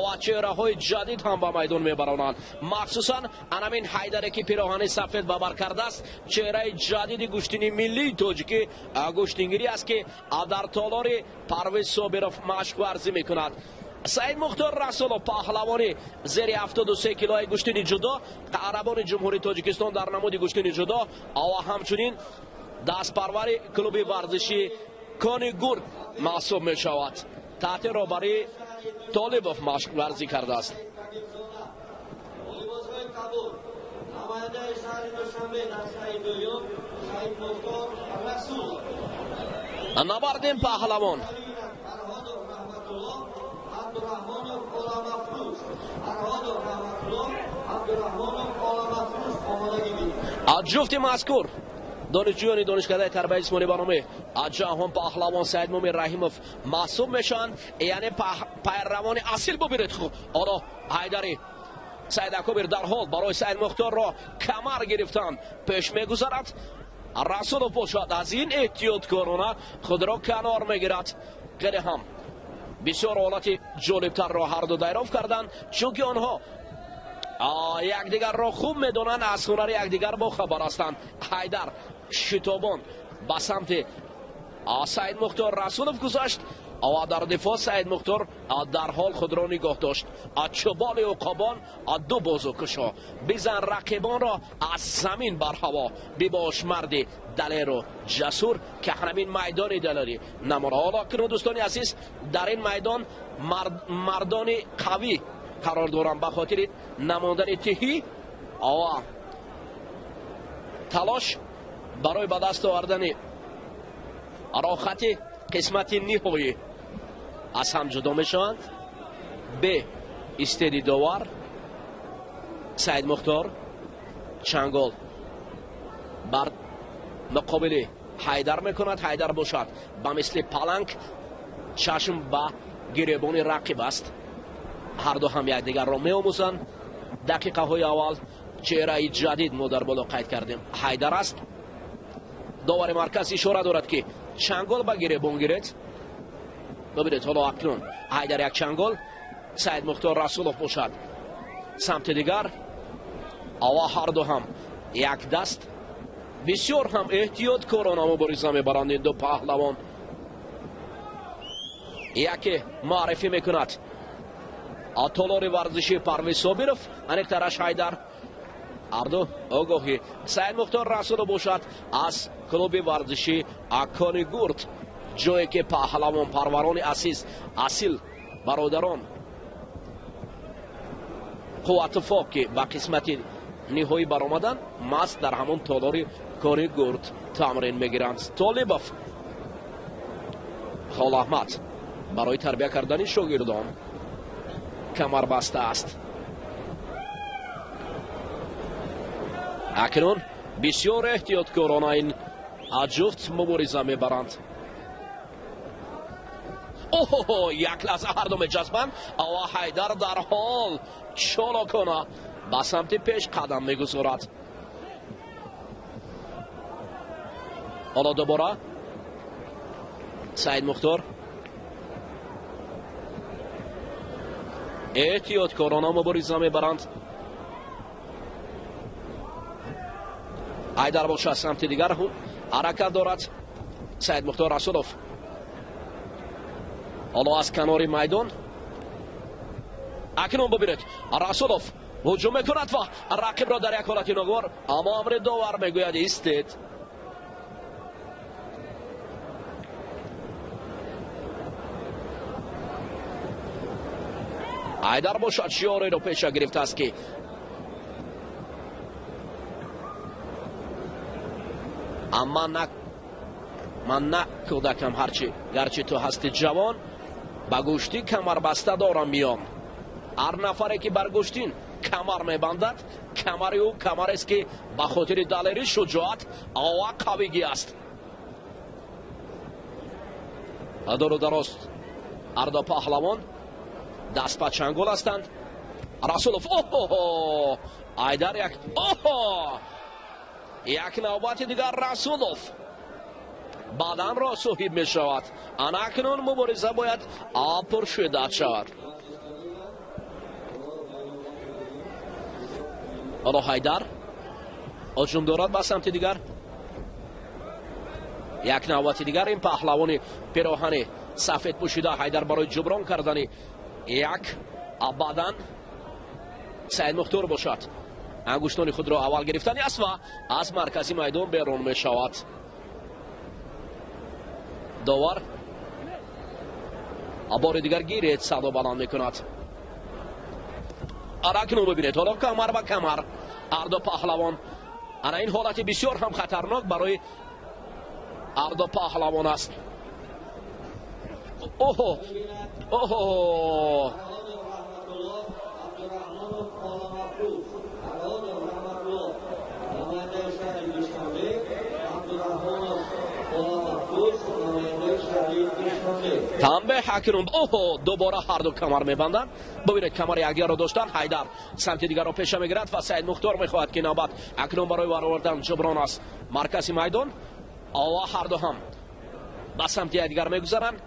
ва чеҳраҳои ҷадид ҳам ба майдон мебаронанд. Махсусан анамин Ҳайдаре ки пироҳани сафед ба бар кардааст, чеҳраи ҷадиди гӯштини миллии тоҷикӣ гӯштингирӣ аст, ки дар толори Парвиз Собиров машқварзӣ мекунад. Саид Мухтор Расулов паҳлавони зери 73 килои гӯштини ҷудо, қаҳрамони Ҷумҳурии Тоҷикистон дар намуди гӯштини ҷудо ва ҳамчунин дастпарвари клуби варзиши Кони Гург маҳсуб мешавад. Таҳти роҳбарии Толибов машқварзӣ кардааст. Набардин паҳлавон аз ҷуфти мазкур донишҷӯёни донишкадаи тарбияи ҷисмонӣ ба номи Ҷаҳон паҳлавон Саидмумин Раҳимов маҳсуб мешаванд, яъне пайравони асил. Бубинед, ҳоло Ҳайдари Саид Акобир дар ҳол барои Саид Мухторро камар гирифтан пеш мегузарад. Расулов бошад аз ин эҳтиёткорона худро канор мегирад. Хеле ҳам бисёр ҳолати ҷолибтарро ҳарду дайров карданд, чунки онҳо якдигарро хуб медонанд, аз ҳунари якдигар бохабар ҳастанд. Ҳайдар шитобон ба самти Саид Мухтор Расулов гузашт ва дар дифоъ Саид Мухтор дар ҳол худро нигоҳ дошт. Чӯболи уқобон ду бозукушо, бизан рақибонро аз замин бар ҳаво, бибош марди далеру ҷасур, ки ҳамин майдони далерӣ намуна. Ҳоло акнун дӯстони азиз, дар ин майдон мардони қавӣ қарор доранд ба хотири намондани тиҳӣ ва талош барои ба даст овардани рохати қисмати ниҳоӣ аз ҳам ҷудо мешаванд. Бе истеди довар Саид Мухтор чангол бар муқобили Ҳайдар мекунад. Ҳайдар бошад ба мисли паланг чашм ба гиребони рақиб аст. Ҳар ду ҳам якдигарро меомӯзанд. Дақиқаҳои аввал чеҳраи ҷадид мо дар боло қайд кардем, Ҳайдар аст. Довари марказ ишора дорад, ки чангол ба гиребон гиред. Бибинед, ҳоло акнун Ҳайдар як чангол, Саид Мухтор Расулов бошад самти дигар. Ава ҳар ду ҳам як даст, бисёр ҳам эҳтиёткорона мубориза мебаранд ин ду паҳлавон. Яке муаррифӣ мекунад толори варзиши Парвиз Собиров, аниқтараш Ҳайдар. Ҳарду огоҳӣ. Саид Мухтор Расулов бошад аз клуби варзиши Акони Гурд, ҷое ки паҳлавон парварони асил бародарон Қувватуфоқ, ки ба қисмати ниҳоӣ баромаданд, маҳз дар ҳамон толори Кори Гурд тамрин мегиранд. Толибов Холаҳмад барои тарбия кардани шогирдон камарбаста аст. Акнун бисёр эҳтиёткорона ин ҷуфт мубориза мебаранд. Оҳо, як лаҳза ҳарду мечаспанд. Ава Ҳайдар дар ҳол чолокона ба самти пеш қадам мегузорад. Ҳоло дубора Саид Мухтор эҳтиёткорона мубориза мебаранд. Ҳайдар бошад самти дигар ҳаракат дорад. Саид Мухтор Расулов ҳоло аз канори майдон. Акнун бибинед, Расулов ҳуҷум мекунад ва рақибро дар як ҳолати ногувор, аммо амри довар мегӯяд истед. Ҳайдар бошад шиореро пеша гирифтааст, ки амма на ман на кӯдакам, ҳарчи гарчи ту ҳасти ҷавон, ба гӯштӣ камарбаста дорам миён. Ҳар нафаре ки бар гӯштин камар мебандад, камари ӯ камарест, ки ба хотири далерӣ, шуҷоат ва қавигӣ аст. Дуру дароз ҳарду паҳлавон даст ба чангол ҳастанд. Расулов, оҳо, Ҳайдар як, оҳо, як навбати дигар Расулов баданро соҳиб мешавад. Ана акнун мубориза бояд пуршиддат шавад. Ҳоло Ҳайдар ҳуҷум дорад ба самти дигар. Як навбати дигар ин паҳлавони пироҳани сафед пӯшида Ҳайдар барои ҷуброн кардани як бадан. Саид Мухтор бошад ангуштони худро аввал гирифтани аст ва аз маркази майдон берун мешавад. Довар бори дигар гиред садо баланд мекунад. Акнун бибинед, ҳоло камар ба камар ҳарду паҳлавон. Ана ин ҳолати бисёр ҳам хатарнок барои ҳарду паҳлавон аст. Оҳо, оҳо, танбеҳ акнун. Оҳо, дубора ҳарду камар мебанданд. Бибинед, камари якдигарро доштан. Ҳайдар самти дигарро пеша мегирад ва Саид Мухтор мехоҳад, ки навбат акнун барои баровардан ҷуброн аст маркази майдон. Ова ҳарду ҳам ба самти якдигар мегузаранд.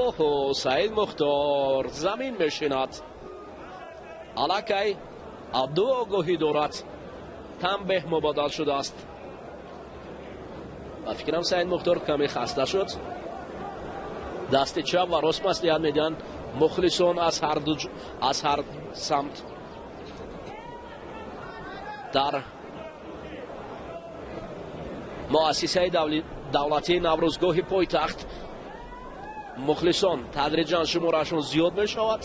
Оҳо, Саид Мухтор замин мешинад. Аллакай ду огоҳӣ дорад, танбеҳ мубодал шудааст. Ба фикрам, Саид Мухтор каме хаста шуд. Дасти чап ва рост маслиҳат медиҳанд мухлисон аз ҳар самт. Дар муассисаи давлатии Наврӯзгоҳи пойтахт мухлисон тадриҷан шуморашон зиёд мешавад.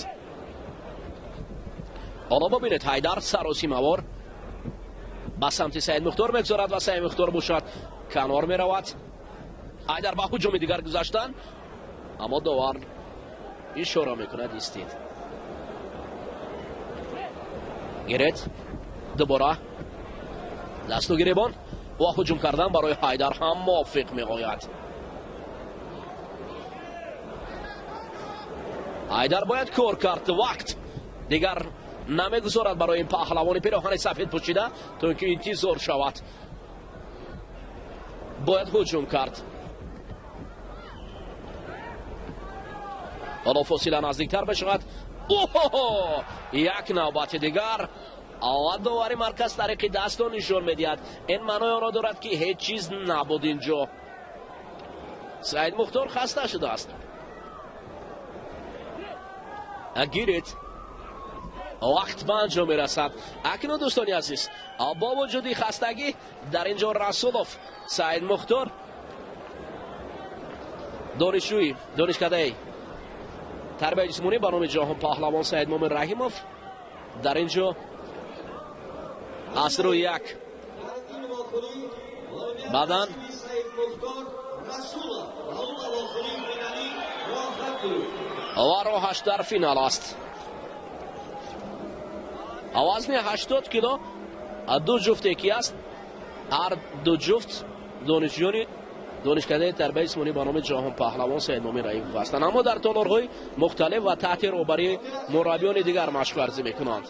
Ҳоло бибинед, Ҳайдар саросимавор ба самти Саид Мухтор мегузорад ва Саид Мухтор бошад канор меравад. Ҳайдар ба ҳуҷуми дигар гузаштан, аммо довар ишора мекунад истед. Гирет дубора дасту гиребон ва ҳуҷум кардан барои Ҳайдар ҳам мувофиқ меояд. Ҳайдар бояд кор кард, вақт дигар намегузорад барои ин паҳлавони пироҳани сафед пӯшида, то ин ки интизор шавад. Бояд ҳуҷум кард. Ҳоло фосила наздиктар бишавад. Оҳо, як навбати дигар ва довари марказ тариқи дастро нишон медиҳад. Ин маънои онро дорад, ки ҳеҷ чиз набуд инҷо. Саид Мухтор хаста шудааст. Гиред, вақт ба анҷом мерасад. Акнун дӯстони азиз, бо вуҷуди хастагӣ дар инҷо Расулов Саид Мухтор, донишҷӯи донишкадаи тарбияи ҷисмонӣ ба номи Ҷаҳон паҳлавон Саид Мумин Раҳимов, дар инҷо аз рӯи як баъдан ва роҳаш дар финал аст. Вазни 80 кило ду ҷуфте ки аст, ҳар ду ҷуфт донишҷӯёни донишкадаи тарбияи ҷисмонӣ ба номи Ҷаҳон паҳлавон Саид Мумин Раҳимов ҳастанд, аммо дар толорҳои мухталиф ва таҳти роҳбарии мураббиёни дигар машқварзӣ мекунанд.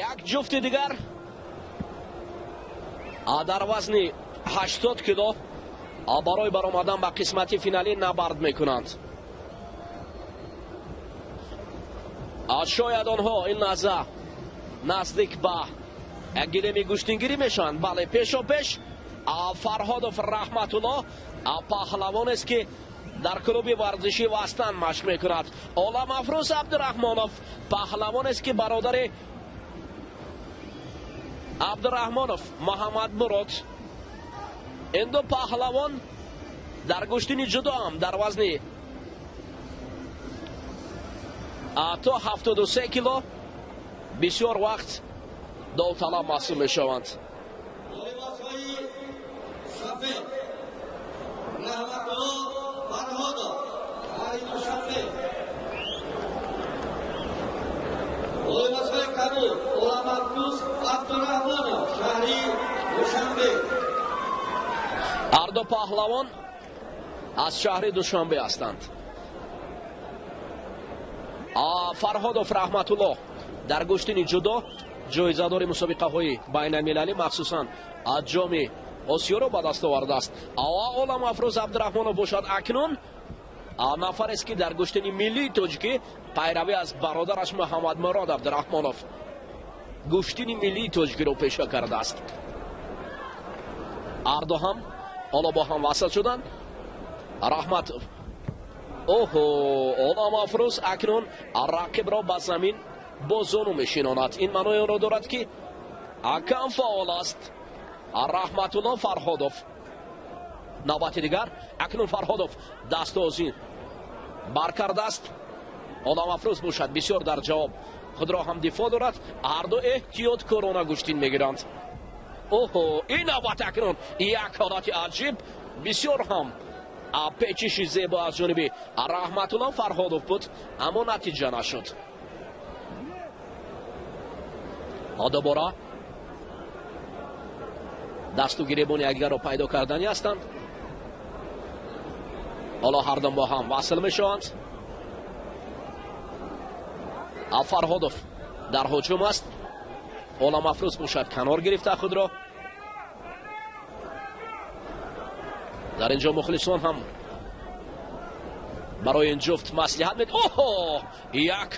Як ҷуфти дигар дар вазни 80 кило барои баромадан ба қисмати финалӣ набард мекунанд. Шояд онҳо ин лаҳза наздик ба гилеми гӯштингирӣ мешаванд. Бале, пешопеш Фарҳодов Раҳматулло паҳлавонест, ки дар клуби варзишӣ Вастан машқ мекунад. Олам Афрӯз Абдураҳмонов паҳлавонест, ки бародари Абдураҳмонов Муҳаммад Мурод. Ин ду паҳлавон дар гӯштини ҷудо ҳам дар вазни то 73 кило бисёр вақт довталаб маҳсуб мешаванд. Ҳар ду паҳлавон аз шаҳри Душанбе ҳастанд. Фарҳодов Раҳматулло дар гӯштини ҷудо ҷоизадори мусобиқаҳои байналмилалӣ, махсусан аз ҷоми Осиёро ба даст овардааст. Олам Афрӯз Абдураҳмонов бошад акнун нафарест, ки дар гӯштини миллии тоҷикӣ пайравӣ аз бародараш Муҳаммад Мурод Абдураҳмонов гӯштини миллии тоҷикиро пеша кардааст. Ҳар ду ҳам ҳоло бо ҳам васл шуданд. Раҳматов, оҳо, Олам Афрӯз акнун рақибро ба замин бо зону мешинонад. Ин маънои онро дорад, ки кам фаъол аст Раҳматулло Фарҳодов. Навбати дигар акнун Фарҳодов дастозин баркардааст. Олам Афрӯз бошад бисёр дар ҷавоб худро ҳам дифоъ дорад. Ҳар ду эҳтиёткорона гӯштин мегиранд. Оҳо, ин навбат акнун як ҳолати аҷиб, бисёр ҳам печиши зебо аз ҷониби Раҳматулло Фарҳодов буд, аммо натиҷа нашуд. Дубора Дасту гиребони якдигарро пайдо кардани ҳастанд. Ҳоло ҳардум бо ҳам васл мешаванд. Фарҳодов дар ҳуҷум аст. Оламафрӯз бошад канор гирифта худро. Дар инҷо мухлисон ҳам барои ин ҷуфт маслиҳат мед. Оҳо, як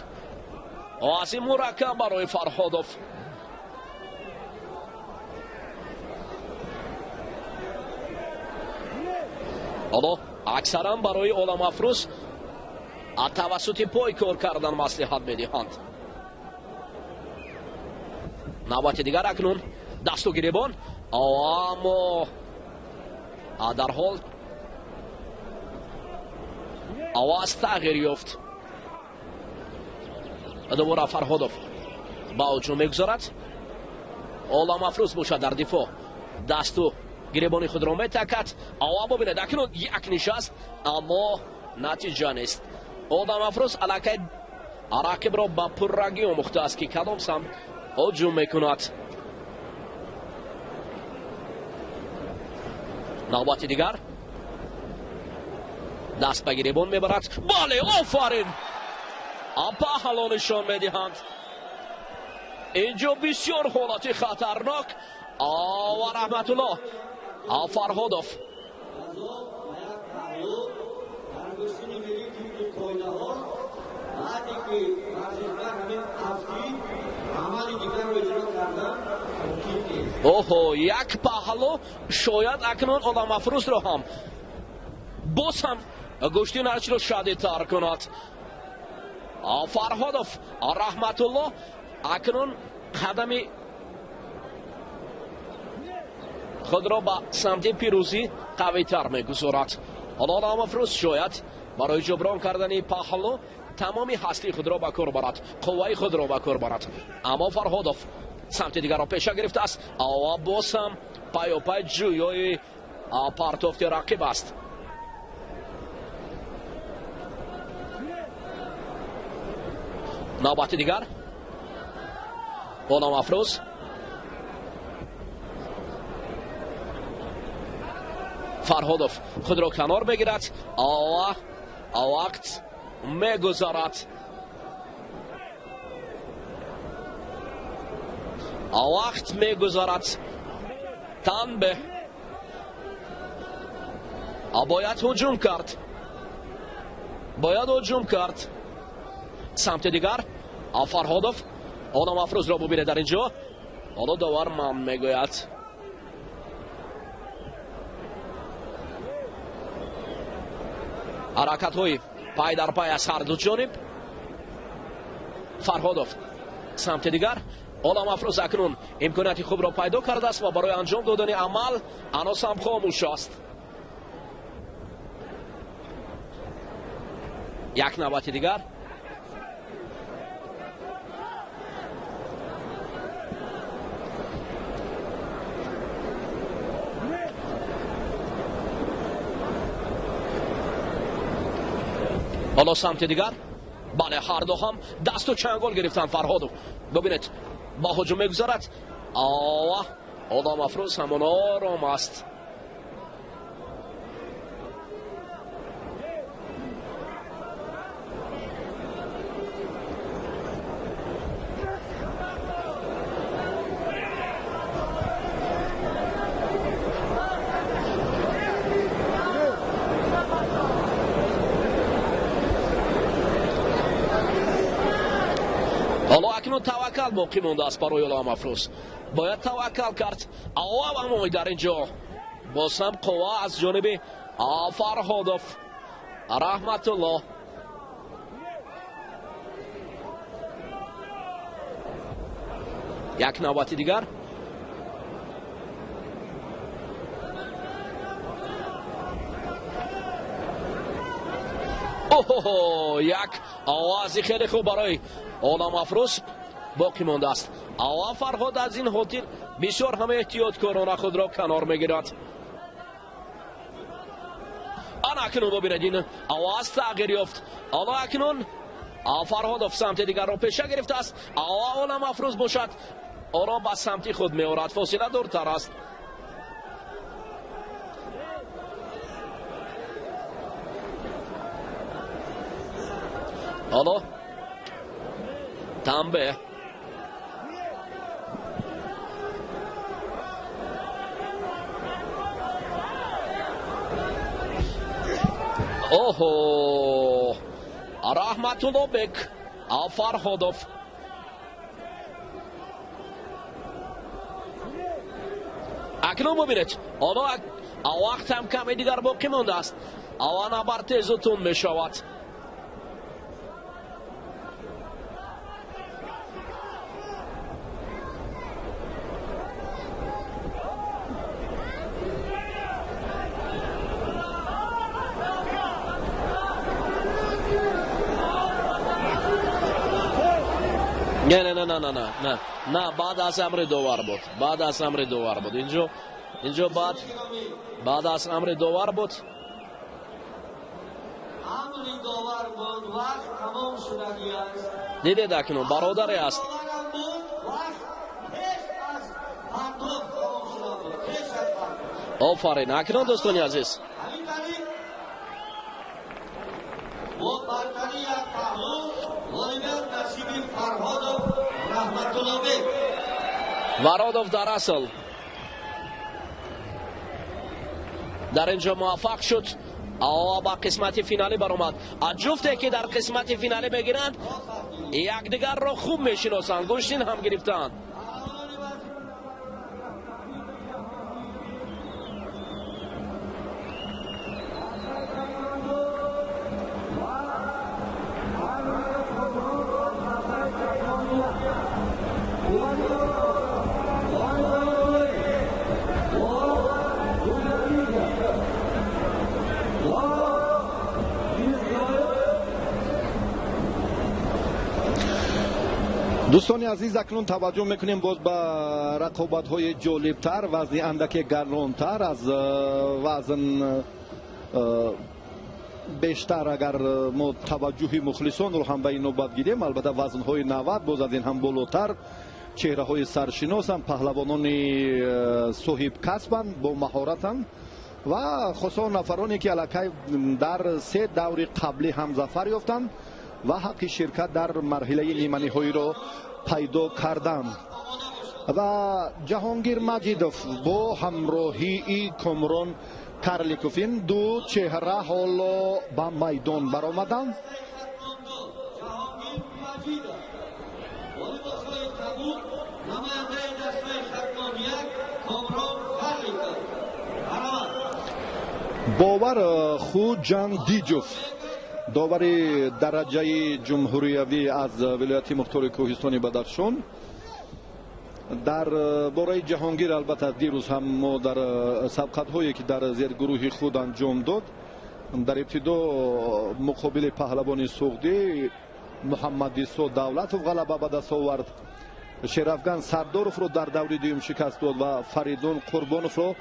оази мураккаб барои Фарҳодов. Ҳоло аксаран барои Оламафрӯз тавассути пой кор кардан маслиҳат медиҳанд. Навбати дигар акнун дасту гиребон, аммо дарҳол овоз тағйир ёфт. Дубора Фарҳодов ба ҳуҷум мегузорад. Оламафрӯз бошад дар дифоъ дасту гиребони худро метакад. Ова бубинед, акнун як нишаст, аммо натиҷа нест. Оламафрӯз аллакай рақибро ба пуррагӣ омӯхтааст, ки кадом самт ҳуҷум мекунад. Навбати дигар даст ба гиребон мебарад. Бале, офарин! Паҳло нишон медиҳанд. Инҷо бисёр ҳолати хатарнок. Ва Раҳматулло Фарҳодов оҳо, як паҳло шояд акнун Оламафрӯзро ҳам боз ҳам гӯштинашро шадидтар кунад. Фарҳодов Раҳматулло акнун қадами худро ба самти пирӯзӣ қавитар мегузорад. Ҳоло Оламафрӯз шояд барои ҷуброн кардани паҳло тамоми ҳастии худро ба кор барад, қувваи худро ба кор барад. Аммо Фарҳодов самти дигарро пеша гирифтааст. Ва боз ҳам пайопай ҷӯёи партофти рақиб аст. Навбати дигар Оламафрӯз Фарҳодов худро канор мегирад. Вақт мегузарад. Вақт мегузарад. Танбе бояд ҳуҷум кард. Бояд ҳуҷум кард. Самти дигар Фарҳодов Оламафрӯзро бубинед дар инҷо. Ҳоло довар ман мегӯяд. Ҳаракатҳои пай дар пай аз ҳар ду ҷониб. Фарҳодов самти дигар. Оламафрӯз акнун имконияти хубро пайдо кардааст ва барои анҷом додани амал ҳанӯз ҳам хомӯш аст. Як навбати дигар. Ҳоло самти дигар. Бале, ҳар ду ҳам дасту чангол гирифтанд. Фарҳодов бубинед ба ҳуҷум мегузарад. Оламафрӯз ҳамон ором аст. Ҳоло акнун таваккал боқӣ мондааст барои Оламафрӯз. Бояд таваккал кард. Аммо дар инҷо боз ҳам қувва аз ҷониби Фарҳодов Раҳматулло. Як навбати дигар. Оҳо, як овози хеле хуб барои Оламафрӯз боқӣ мондааст. Ава Фарҳод аз ин хотир бисёр ҳама эҳтиёткорона худро канор мегирад. Ана акнун бубинед, ин овоз тағйир ёфт. Ҳоло акнун Фарҳодов самти дигарро пеша гирифтааст. Ава Оламафрӯз бошад оро ба самти худ меорад. Фосила дуртар аст. Ҳоло танбеҳ. Оҳо, Раҳматуллобек Фарҳодов. Акнун бубинед, ҳоло вақт ҳам каме дигар боқӣ мондааст. Ава набар тезу тунд мешавад. Не, не, не, не, не, не, не, баъд аз амри довар буд. Баъд аз амри довар буд. Инҷо баъд аз амри довар буд. Амри довар буд, вақт тамом шудагӣ аст. Дидед акнун бародаре аст. Офарин, акнун дӯстони азиз. Бо бартарии як паҳлӯ ғолибият насиби Фарҳодов Раҳматуллобек. Фарҳодов дар асл дар инҷо муваффақ шуд ва ба қисмати финалӣ баромад. Ҷуфте ки дар қисмати финалӣ мегиранд якдигарро хуб мешиносанд, гӯштин ҳам гирифтаанд. Дӯстони азиз, акнун таваҷҷӯҳ мекунем боз ба рақобатҳои ҷолибтар, вазни андаке гаронтар аз вазн бештар. Агар мо таваҷҷӯҳи мухлисонро ҳам ба ин навбат гирем, албатта вазнҳои 90 боз аз ин ҳам болотар, чеҳраҳои саршиносанд, паҳлавонони соҳибкасбанд, бо маҳоратанд ва хусусан нафароне ки аллакай дар се даври қаблӣ ҳам зафар ёфтанд ва ҳаққи ширкат дар марҳилаи ниманиҳоиро пайдо карданд. Ва Ҷаҳонгир Маҷидов бо ҳамроҳии Комрон Карликов, ин ду чеҳра ҳоло ба майдон баромаданд. Бовар Хуҷандиҷов, довари дараҷаи ҷумҳуриявӣ аз вилояти мухтори кӯҳистони Бадахшон. Дар бораи Ҷаҳонгир албатта дирӯз ҳам мо дар сабқатҳое ки дар зергурӯҳи худ анҷом дод, дар ибтидо муқобили паҳлавони суғдӣ Муҳаммадисо Давлатов ғалаба ба даст овард. Шерафган Сардоровро дар даври дуюм шикаст дод ва Фаридун Қурбоновро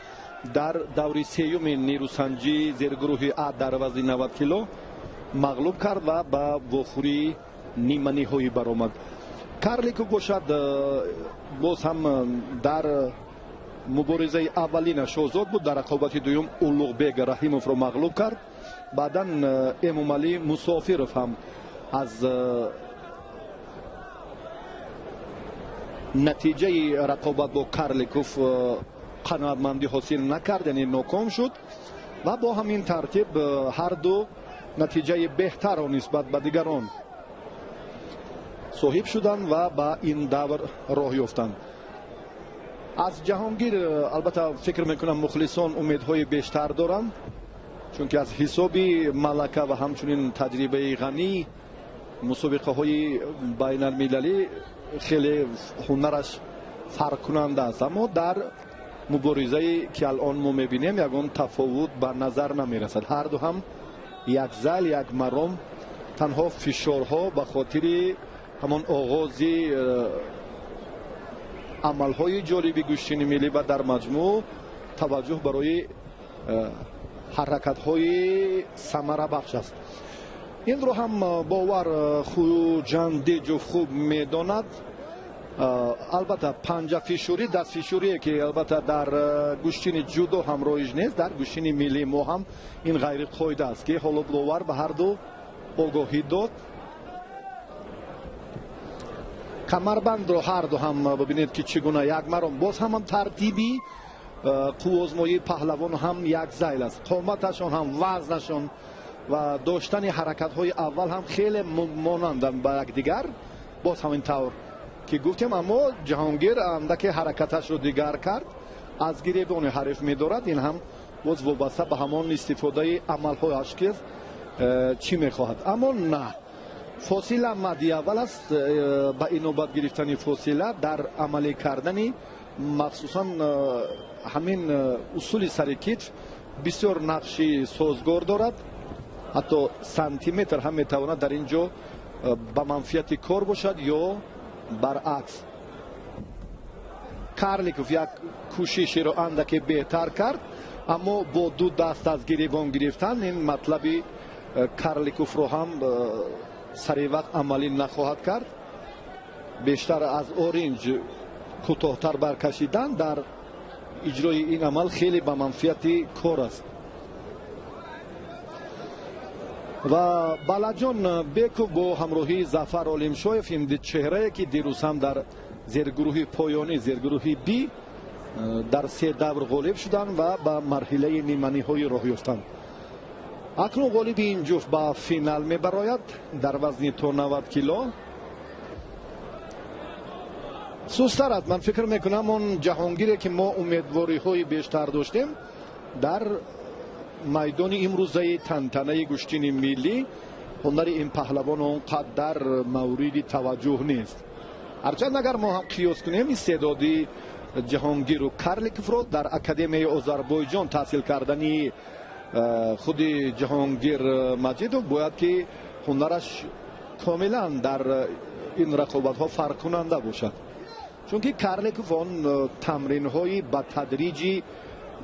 дар даври сеюми нерӯсанҷии зергурӯҳи А дар вазни 90 кило мағлуб кард ва ба вохӯрии ниманиҳоӣ баромад. Карликов бошад боз ҳам дар муборизаи аввалинаш озод буд. Дар рақобати дуюм Улуғбек Раҳимовро мағлуб кард. Баъдан Эмомалӣ Мусофиров ҳам аз натиҷаи рақобат бо Карликов қаноатмандӣ ҳосил накард, яъне ноком шуд ва бо ҳамин тартиб ҳар ду натиҷаи беҳтарро нисбат ба дигарон соҳиб шуданд ва ба ин давр роҳ ёфтанд. Аз Ҷаҳонгир албатта фикр мекунам мухлисон умедҳои бештар доранд, чунки аз ҳисоби малака ва ҳамчунин таҷрибаи ғанӣ мусобиқаҳои байналмилалӣ хеле ҳунараш фарқкунанда аст. Аммо дар муборизае ки алон мо мебинем ягон тафовут ба назар намерасад. Ҳар ду ҳам як зал, як маром, танҳо фишорҳо ба хотири ҳамон оғози амалҳои ҷолиби гӯштини миллӣ ва дар маҷмӯъ таваҷҷӯҳ барои ҳаракатҳои самарабахш аст. Инро ҳам Бовар Хуҷандиҷов хуб медонад. Албатта панҷафишурӣ, дастфишурие ки албатта дар гӯштини ҷудо ҳам роиҷ нест, дар гӯштини миллии мо ҳам ин ғайриқоида аст, ки ҳоло Бовар ба ҳар ду огоҳӣ дод. Камарбандро ҳарду ҳам бибинед ки чӣ гуна як маром, боз ҳам тартиби қувваозмоии паҳлавон ҳам як зайл аст. Қоматашон ҳам, вазнашон ва доштани ҳаракатҳои аввал ҳам хеле монанданд ба якдигар. Боз ҳамин тавр ки гуфтем, аммо Ҷаҳонгир андаке ҳаракаташро дигар кард, аз гиребони ҳариф медорад. Ин ҳам боз вобаста ба ҳамон истифодаи амалҳояш ки чӣ мехоҳад. Аммо на, фосила мадди аввал аст. Ба инобат гирифтани фосила дар амалӣ кардани махсусан ҳамин усули сари китф бисёр нақши созгор дорад. Ҳатто сантиметр ҳам метавонад дар ин ҷо ба манфиати кор бошад ё баръакс. Карликов як кӯшишеро андаке беҳтар кард, аммо бо ду даст аз гиребон гирифтан ин матлаби Карликовро ҳам сари вақт амалӣ нахоҳад кард. Бештар аз оринҷ кӯтоҳтар баркашидан дар иҷрои ин амал хеле ба манфиати кор аст. Ва Балаҷон Беков бо ҳамроҳии Зафар Олимшоев, ин чеҳрае ки дирӯз ҳам дар зергурӯҳи поёнӣ, зергурӯҳи Би дар се давр ғолиб шуданд ва ба марҳилаи ниманиҳоӣ роҳ ёфтанд. Акнун ғолиби ин ҷуфт ба финал мебарояд дар вазни то 90 кило. Сустар аст, ман фикр мекунам, он Ҷаҳонгире ки мо умедвориҳои бештар доштем дар майдони имрӯзаи тантанаи гӯштини миллӣ, ҳунари ин паҳлавон он қадар мавриди таваҷҷӯҳ нест. Ҳарчанд агар мо ҳам қиёс кунем истеъдоди Ҷаҳонгиру Карликовро дар Академияи Озарбойҷон таҳсил кардани худи Ҷаҳонгир Маҷидов, бояд ки ҳунараш комилан дар ин рақобатҳо фарқкунанда бошад, чунки Карликов он тамринҳои ба тадриҷи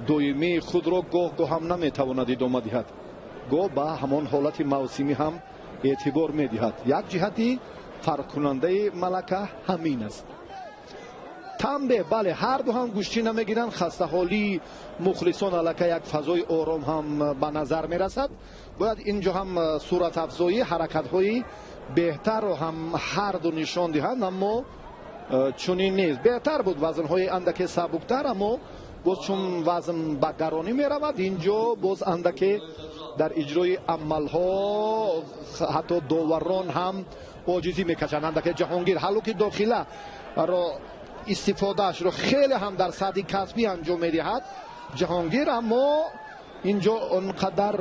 доимии худро гоҳ-гоҳ ҳам наметавонад идома диҳад, гоҳ ба ҳамон ҳолати мавсимӣ ҳам эътибор медиҳад. Як ҷиҳати фарқкунандаи малака ҳамин аст. Танбе, бале, ҳарду ҳам гӯштӣ намегиранд. Хастаҳолии мухлисон аллакай як фазои ором ҳам ба назар мерасад. Бояд инҷо ҳам суратафзоӣ, ҳаракатҳои беҳтарро ҳам ҳарду нишон диҳанд, аммо чунин нест. Беҳтар буд вазнҳои андаке сабуктар, аммо боз чун вазн ба гаронӣ меравад, инҷо боз андаке дар иҷрои амалҳо ҳатто доварон ҳам оҷизӣ мекашанд. Андаке Ҷаҳонгир ҳалуки дохила ро истифодаашро хеле ҳам дар сатҳи касбӣ анҷом медиҳад Ҷаҳонгир, аммо инҷо он қадар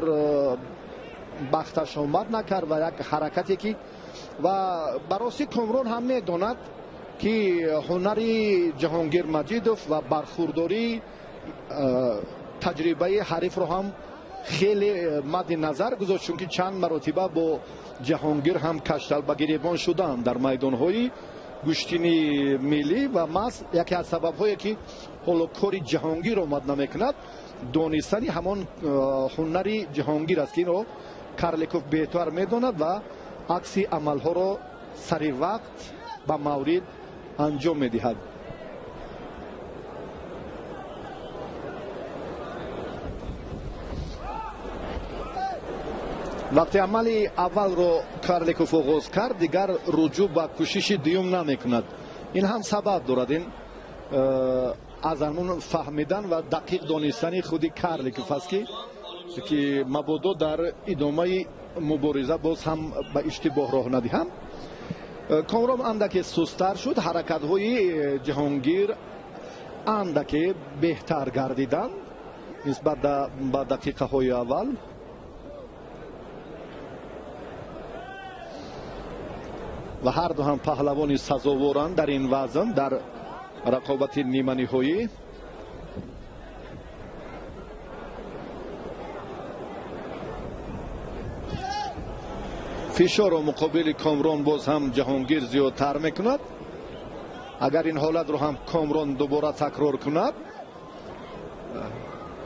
бахташ омад накард ва як ҳаракате ки ва ба ростӣ Комрон ҳам медонад ки ҳунари Ҷаҳонгир Маҷидов ва бархурдории таҷрибаи ҳарифро ҳам хеле мадди назар гузошт, чунки чанд маротиба бо Ҷаҳонгир ҳам каштал ба гиребон шуданд дар майдонҳои гӯштини миллӣ. Ва маҳз яке аз сабабҳое ки ҳоло кори Ҷаҳонгир омад намекунад, донистани ҳамон ҳунари Ҷаҳонгир аст ки инро Карликов беҳтар медонад ва акси амалҳоро сари вақт ба маврид анҷом медиҳад. Вақти амали аввалро Карликов оғоз кард, дигар руҷӯъ ба кӯшиши дуюм намекунад. Ин ҳам сабаб дорад, ин аз ҳамон фаҳмидан ва дақиқ донистани худи Карликов аст ки мабодо дар идомаи мубориза боз ҳам ба иштибоҳ роҳ надиҳам. Комрон андаке сустар шуд, ҳаракатҳои Ҷаҳонгир андаке беҳтар гардиданд нисбат ба дақиқаҳои аввал. Ва ҳарду ҳам паҳлавони сазоворанд дар ин вазн дар рақобати ниманиҳоӣ. Фишорро муқобили Комрон боз ҳам Ҷаҳонгир зиёдтар мекунад. Агар ин ҳолатро ҳам Комрон дубора такрор кунад,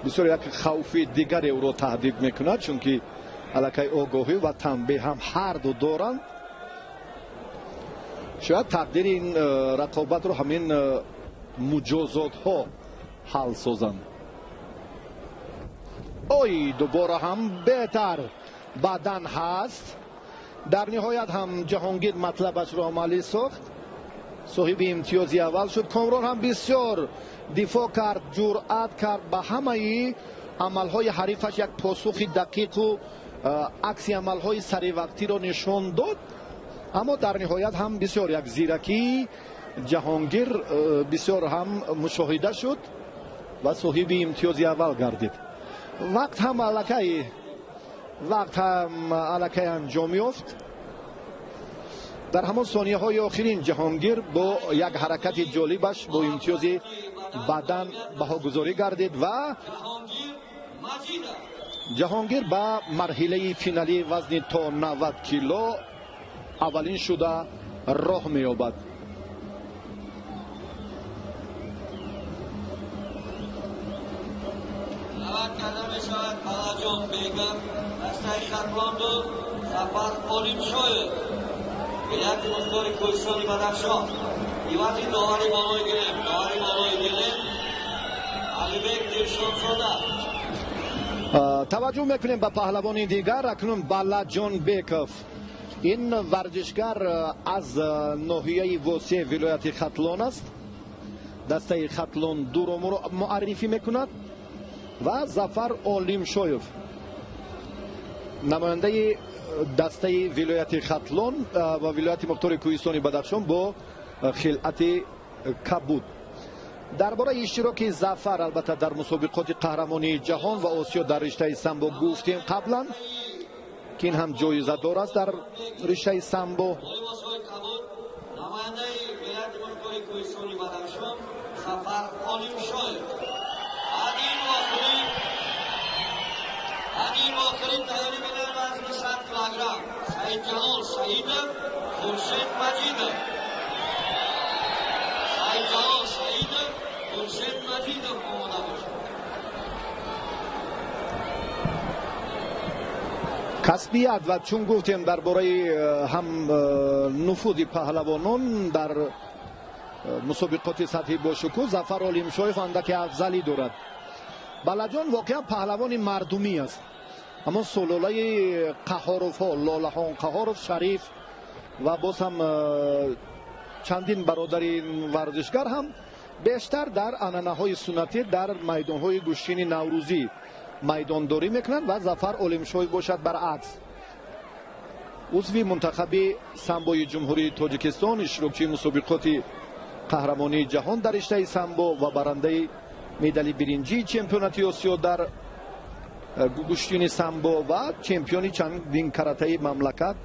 бисёр як хавфи дигаре ӯро таҳдид мекунад, чунки аллакай огоҳӣ ва танбеҳ ҳам ҳарду доранд. Шояд тақдири ин рақобатро ҳамин муҷозотҳо ҳал созанд. Ой, дубора ҳам беҳтар бадан ҳаст. Дар ниҳоят ҳам Ҷаҳонгир матлабашро амалӣ сохт. Соҳиби имтиёзи аввал шуд. Комрон ҳам бисёр дифоъ кард, ҷуръат кард, ба ҳамаи амалҳои ҳарифаш як посухи дақиқу акси амалҳои саривақтиро нишон дод. Аммо дар ниҳоят ҳам бисёр як зиракии Ҷаҳонгир бисёр ҳам мушоҳида шуд ва соҳиби имтиёзи аввал гардид. Вақт ҳам аллакай анҷом ёфт. Дар ҳамон сонияҳои охирин Ҷаҳонгир бо як ҳаракати ҷолибаш бо имтиёзи бадан баҳогузорӣ гардид ва Ҷаҳонгир ба марҳилаи финалии вазни то 90 кило аввалин шуда роҳ меёбад. Даъват карда мешавад Балаҷон Бегам, дастаи Хатлонду Сафар Олимшоев, вилояти мухтори Кӯҳистони Бадахшон. Ивази довари болои гилем, довари болои гилем Алибек Дилшодзода. Таваҷҷӯҳ мекунем ба паҳлавони дигар, акнун Балаҷон Беков. Ин варзишгар аз ноҳияи Восеъ вилояти Хатлон аст. Дастаи Хатлон дуро муаррифӣ мекунад ва Зафар Олимшоев, намояндаи дастаи вилояти Хатлон ва вилояти мухтори Кӯҳистони Бадахшон бо хилъати кабуд. Дар бораи иштироки Зафар албатта дар мусобиқоти қаҳрамонии ҷаҳон ва Осиё дар риштаи самбо гуфтем қаблан, ки ин ҳам ҷоизадор аст дар риштаи самбо. Намояндаи вилояти мухтори Кӯҳистони Бадахшон Зафар Олимшоев. Ин охирин тайёрӣ медиҳад вазни 100 килограмм Саидҷалол Саидов, Хуршед Маҷидов. Саидҷалол Саидов, Хуршед Маҷидов омода бошад. Касбият ва чун гуфтем дар бораи ҳам нуфузи паҳлавонон дар мусобиқоти сатҳи бошукӯҳ, Зафар Олимшоев андаке афзалӣ дорад. Балаҷон воқеан паҳлавони мардумӣ аст. Аммо сулолаи Қаҳоровҳо, Лолахон Қаҳоров, Шариф ва боз ҳам чандин бародари варзишгар ҳам бештар дар анъанаҳои суннатӣ дар майдонҳои гӯштини наврӯзӣ майдондорӣ мекунанд ва Зафар Олимшоев бошад баръакс. Узви мунтахаби самбои Ҷумҳурии Тоҷикистон, иштирокчии мусобиқоти қаҳрамонии ҷаҳон дар риштаи самбо ва барандаи медали биринҷии чемпионати Осиё дар гӯштини самбо ва чемпиони чандин каратаи мамлакат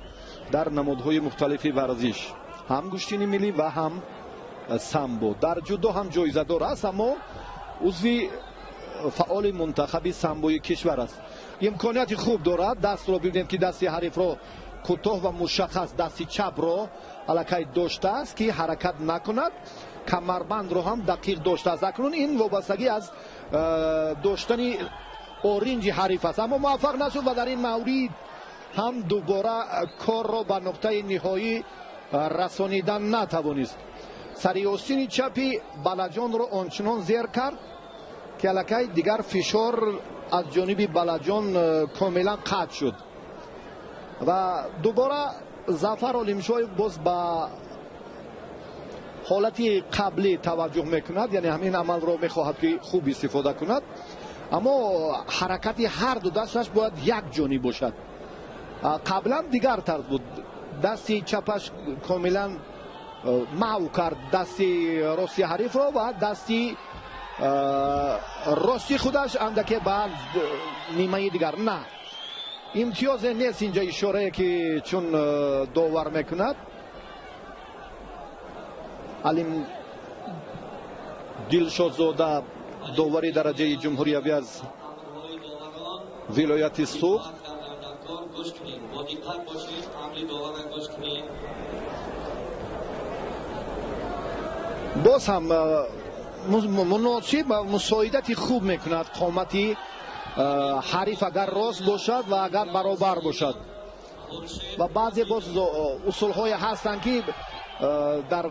дар намудҳои мухталифи варзиш, ҳам гӯштини миллӣ ва ҳам самбо. Дар ҷудо ҳам ҷоизадор аст, аммо узви фаъоли мунтахаби самбои кишвар аст. Имконияти хуб дорад. Дастро бибинем ки дасти ҳарифро кӯтоҳ ва мушаххас, дасти чапро аллакай доштааст ки ҳаракат накунад. Камарбандро ҳам дақиқ доштааст. Акнун ин вобастагӣ аз доштани оринҷи ҳариф аст, аммо муваффақ нашуд ва дар ин маврид ҳам дубора корро ба нуқтаи ниҳоӣ расонидан натавонист. Сари остини чапи Балаҷонро ончунон зер кард ки аллакай дигар фишор аз ҷониби Балаҷон комилан қатъ шуд ва дубора Зафар Олимшоев боз ба ҳолати қаблӣ таваҷҷӯҳ мекунад, яъне ҳамин амалро мехоҳад ки хуб истифода кунад, аммо ҳаракати ҳар ду дасташ бояд як ҷониб бошад. Қаблан дигар тарз буд, дасти чапаш комилан маҳв кард дасти рости ҳарифро ва дасти рости худаш андаке ба нимаи дигар. На, имтиёзе нест инҷа, ишорае ки чун довар мекунад. Алим Дилшодзода, довари дараҷаи ҷумҳуриявӣ аз вилояти Суғд. Боз ҳам муносиб ва мусоидати хуб мекунад қомати ҳариф агар рост бошад ва агар баробар бошад. Ва баъзе боз усулҳое ҳастанд ки дар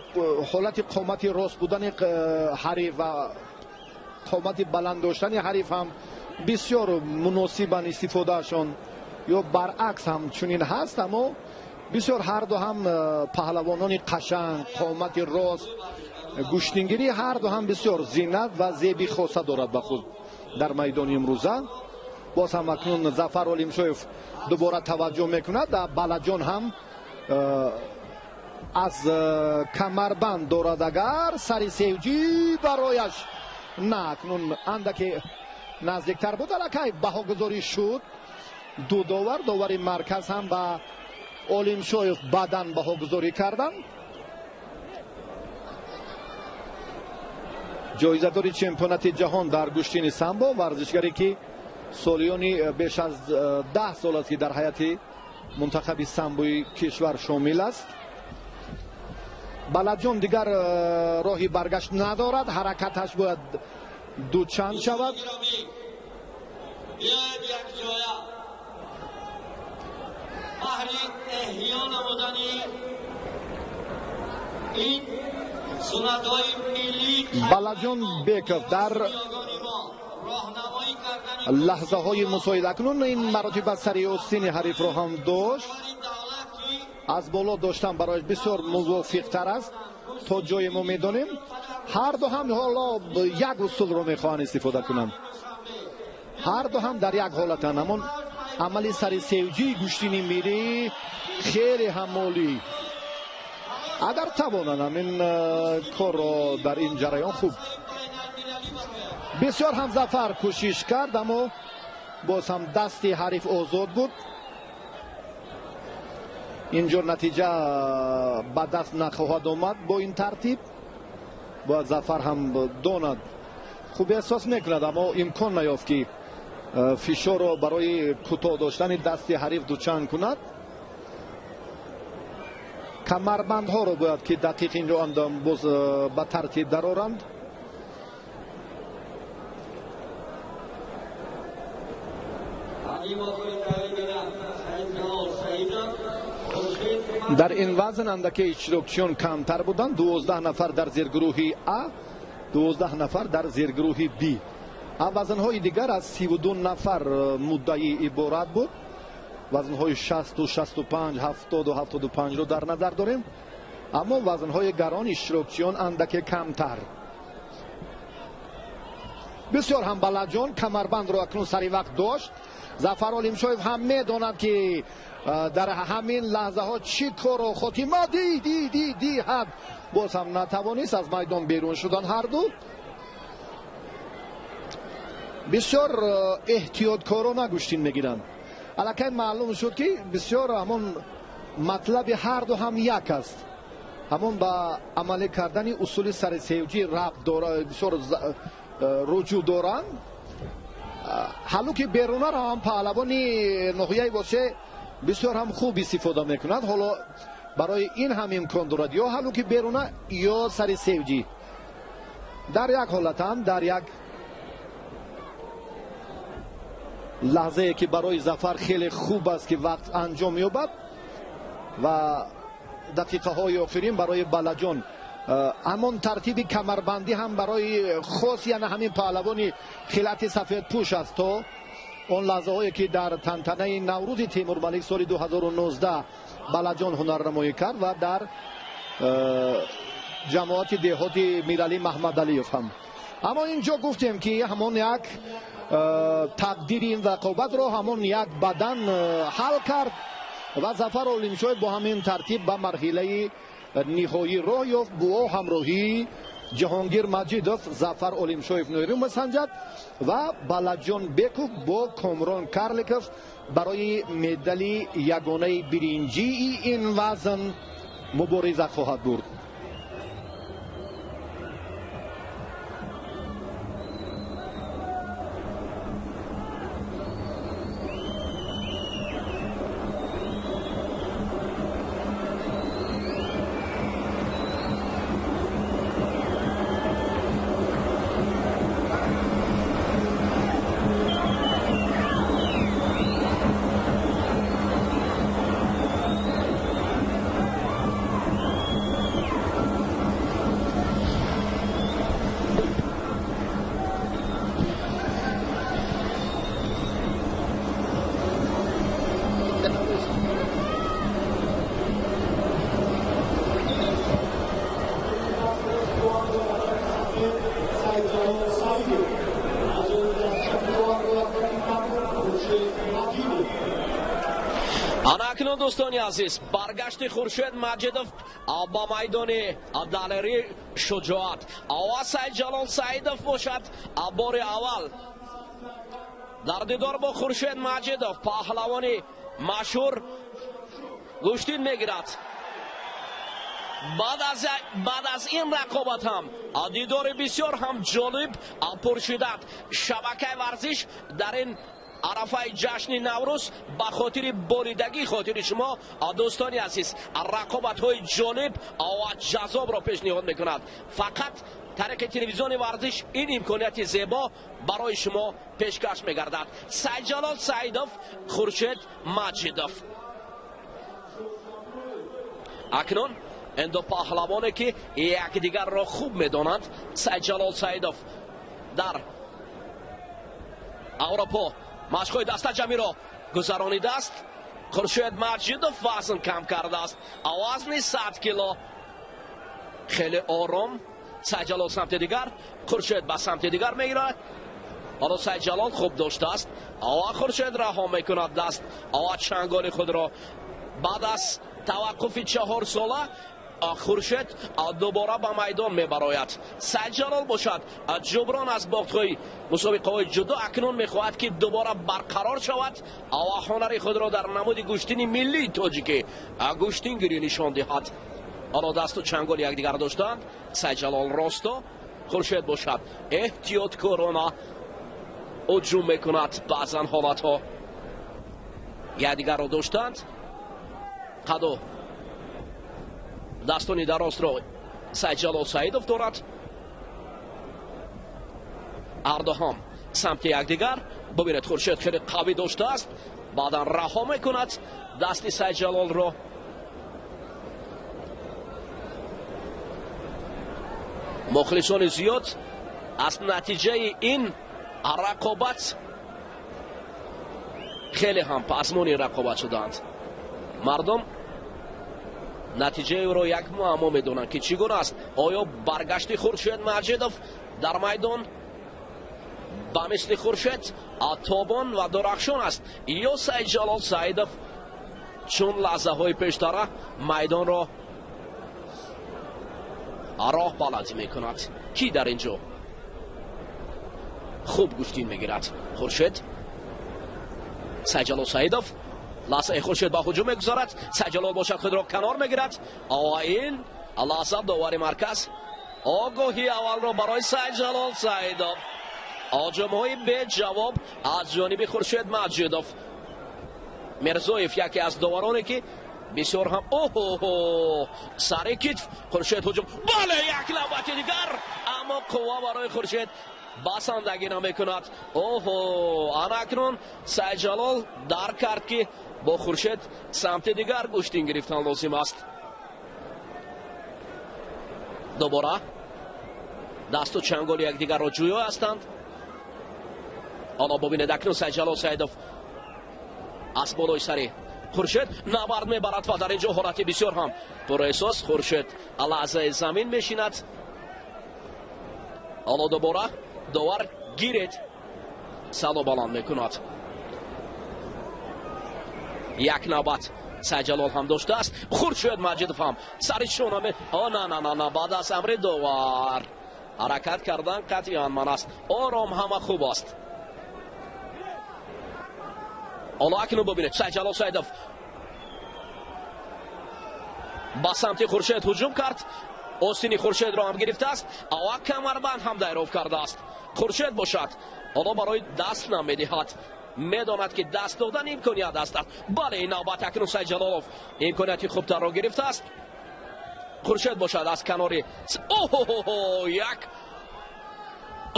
ҳолати қомати рост будани ҳариф ва қомати баланд доштани ҳариф ҳам бисёр муносибан истифодаашон ё баръакс ҳам чунин ҳаст, аммо Бисёр ҳар ду ҳам паҳлавонони қашанг, қомати рост, гӯштингирӣ ҳар ду ҳам бисёр зинат ва зеби хоса дорад ба худ дар майдони имрӯза. Боз ҳам акнун Зафар Олимшоев дубора таваҷҷӯҳ мекунад. Балаҷон ҳам аз камарбанд дорад, агар сари севҷӣ барояш на, акнун андаке наздиктар буд, аллакай баҳогузорӣ шуд. Ду довар, довари марказ ҳам ба Олимшоев баъдан баҳогузорӣ карданд. Ҷоизадори чемпионати ҷаҳон дар гӯштини самбо, варзишгаре ки солиёни беш аз 10 сол аст ки дар ҳайати мунтахаби самбои кишвар шомил аст. Балаҷон дигар роҳи баргашт надорад, ҳаракаташ бояд дучанд шавад. Балаҷон Беков дар лаҳзаҳои мусоид акнун ин маротиба сари остини ҳарифро ҳам дошт. Аз боло доштан барояш бисёр мувофиқтар аст то ҷое мо медонем. Ҳар ду ҳам ҳоло як усулро мехоҳанд истифода кунанд. Ҳар ду ҳам дар як ҳолатанд. Ҳамон амали сари севҷии гӯштини мирӣ хеле ҳам олӣ. Агар тавонанд ҳамин корро дар ин ҷараён хуб. Бисёр ҳам Зафар кӯшиш кард, аммо боз ҳам дасти ҳариф озод буд. Инҷо натиҷа ба даст нахоҳад омад бо ин тартиб. Бояд Зафар ҳам донад, хуб эҳсос мекунад, аммо имкон наёфт ки фишорро барои кӯтоҳ доштани дасти ҳариф дучанд кунад. Камарбандҳоро бояд ки дақиқ инҷо боз ба тартиб дароранд. Дар ин вазн андаке иштирокчиён камтар буданд. 12 нафар дар зергурӯҳи А, 12 нафар дар зергурӯҳи Б. Вазнҳои дигар аз 32 нафар муддаӣ иборат буд. Вазнҳои 60, 65, 70 75 ро дар назар дорем, аммо вазнҳои гарон иштирокчиён андаке камтар. Бисёр ҳам Балаҷон камарбандро акнун сари вақт дошт. Зафар Олимшоев ҳам медонад ки дар ҳамин лаҳзаҳо чӣ корро хотима диҳад. Боз ҳам натавонист, аз майдон берун шудан ҳар ду. Бисёр эҳтиёткорона гӯштин мегиранд. Аллакай маълум шуд ки бисёр ҳамон матлаби ҳар ду ҳам як аст. Ҳамон ба амалӣ кардани усули сари севҷӣ рабт дора, бисёр руҷӯъ доранд. Ҳалуки берунаро ҳам паҳлавони ноҳияи Восе бисёр ҳам хуб истифода мекунад. Ҳоло барои ин ҳам имкон дорад, ё ҳалуки беруна ё сари севҷӣ. Дар як ҳолатам, дар як лаҳзае ки барои Зафар хеле хуб аст ки вақт анҷом меёбад ва дақиқаҳои охирин барои Балаҷон. Ҳамон тартиби камарбандӣ ҳам барои хос, яъне ҳамин паҳлавони хилати сафедпӯш аст то он лаҳзаҳое ки дар тантанаи Наврӯзи Темурмалик соли 2019 Балаҷон ҳунарнамоӣ кард ва дар ҷамоати деҳоти Миралӣ Маҳмадалиев ҳам. Аммо инҷо гуфтем ки ҳамон як тақдири ин рақобатро ҳамон як бадан ҳал кард ва Зафар Олимшоев бо ҳамин тартиб ба марҳилаи ниҳоӣ роҳ ёфт. Бо ҳамроҳии Ҷаҳонгир Маҷидов Зафар Олимшоев нерӯ месанҷад ва Балаҷон Беков бо Комрон Карликов барои медали ягонаи биринҷии ин вазн мубориза хоҳад бурд. Акнун, дӯстони азиз, баргашти Хуршед Маҷидов ба майдони далерӣ, шуҷоат ва Сайдҷалол Саидов бошад, бори аввал дар дидор бо Хуршед Маҷидов, паҳлавони машҳур, гӯштин мегирад. Баъд аз ин рақобат ҳам дидори бисёр ҳам ҷолиб, пуршиддат. Шабакаи Варзиш дар ин арафаи ҷашни Наврӯз ба хотири болидагии хотири шумо, дӯстони азиз, рақобатҳои ҷолиб ва ҷаззобро пешниҳод мекунад. Фақат тариқи телевизиони Варзиш ин имконияти зебо барои шумо пешкаш мегардад. Сайдҷалол Саидов, Хуршед Маҷидов. Акнун ин ду паҳлавоне, ки якдигарро хуб медонанд. Сайдҷалол Саидов дар Аврупо машқҳои дастаҷамиро гузаронидааст. Хуршед Маҷидов вазн кам кардааст, вазни 100 кило. Хеле ором Сайдҷалол самти дигар, Хуршед ба самти дигар мегирад. Ҳоло Сайдҷалол хуб доштааст ва Хуршед раҳо мекунад даст ва чанголи худро. Баъд аз таваққуфи 4 сола Хуршед дубора ба майдон мебарояд. Сайдҷалол бошад, ҷуброн аз бохтҳои мусобиқаҳои ҷудо, акнун мехоҳад, ки дубора барқарор шавад ва ҳунари худро дар намуди гӯштини миллии тоҷикӣ, гӯштингирӣ, нишон диҳад. Ҳоло дасту чанголи якдигар доштанд. Сайдҷалол росто, Хуршед бошад эҳтиёткорона ҳуҷум мекунад. Баъзан ҳолатҳо якдигарро доштанд. Қаду дастони дарозро Сайдҷалол Саидов дорад. Ҳарду ҳам самти якдигар. Бубинед, Хуршед хеле қавӣ доштааст, баъдан раҳо мекунад дасти Сайдҷалолро. Мухлисони зиёд аз натиҷаи ин рақобат хеле ҳам пазмони рақобат шуданд. Мардум натиҷаи ӯро як муаммо медонанд, ки чӣ гуна аст. Оё баргашти Хуршед Маҷидов дар майдон ба мисли Хуршед тобон ва дурахшон аст ё Сайдҷалол Саидов чун лаҳзаҳои пештара майдонро роҳ баландӣ мекунад? Кӣ дар ин ҷо хуб гӯштин мегирад, Хуршед, Сайдҷалол Саидов? Лаҳзаи Хуршед ба ҳуҷум мегузарад, Сайдҷалол бошад, худро канор мегирад ва ин лаҳза довари марказ огоҳии аввалро барои Сайдҷалол Саидов. Ҳуҷумҳои беҷавоб аз ҷониби Хуршед Маҷидов. Мирзоев, яке аз довароне, ки бисёр ҳам оҳо, сари китф Хуршед ҳуҷум. Бале, як навбати дигар, аммо қувва барои Хуршед басандагӣ намекунад. Оҳо, ана акнун Сайдҷалол дарк кард, ки бо Хуршед самти дигар гӯштин гирифтан лозим аст. Дубора дасту чанголи якдигарро ҷӯё ҳастанд. Ҳоло бубинед, акнун Сайдҷалол Саидов аз болои сари Хуршед набард мебарад ва дар ин ҷо ҳолати бисёр ҳам пурэҳсос. Хуршед лаҳзаи замин мешинад. Ҳоло дубора довар «гиред» садо баланд мекунад. Як навбат Сайдҷалол ҳам доштааст, Хуршед Маҷидов ҳам сари шона. О, на, на, на, на, баъд аз амри довар ҳаракат кардан қатъиян манъ аст. Ором, ҳама хуб аст. Ҳоло акнун бубинед, Сайдҷалол Саидов ба самти Хуршед ҳуҷум кард, остини Хуршедро ҳам гирифтааст ва камарбанд ҳам дайров кардааст. Хуршед бошад, ҳоло барои даст намедиҳад, медонад, ки даст додан имконият аст. Бале, ин навбат акнун Сайдҷалолов имконияти хубтарро гирифтааст. Хуршед бошад аз канори. Оҳо, як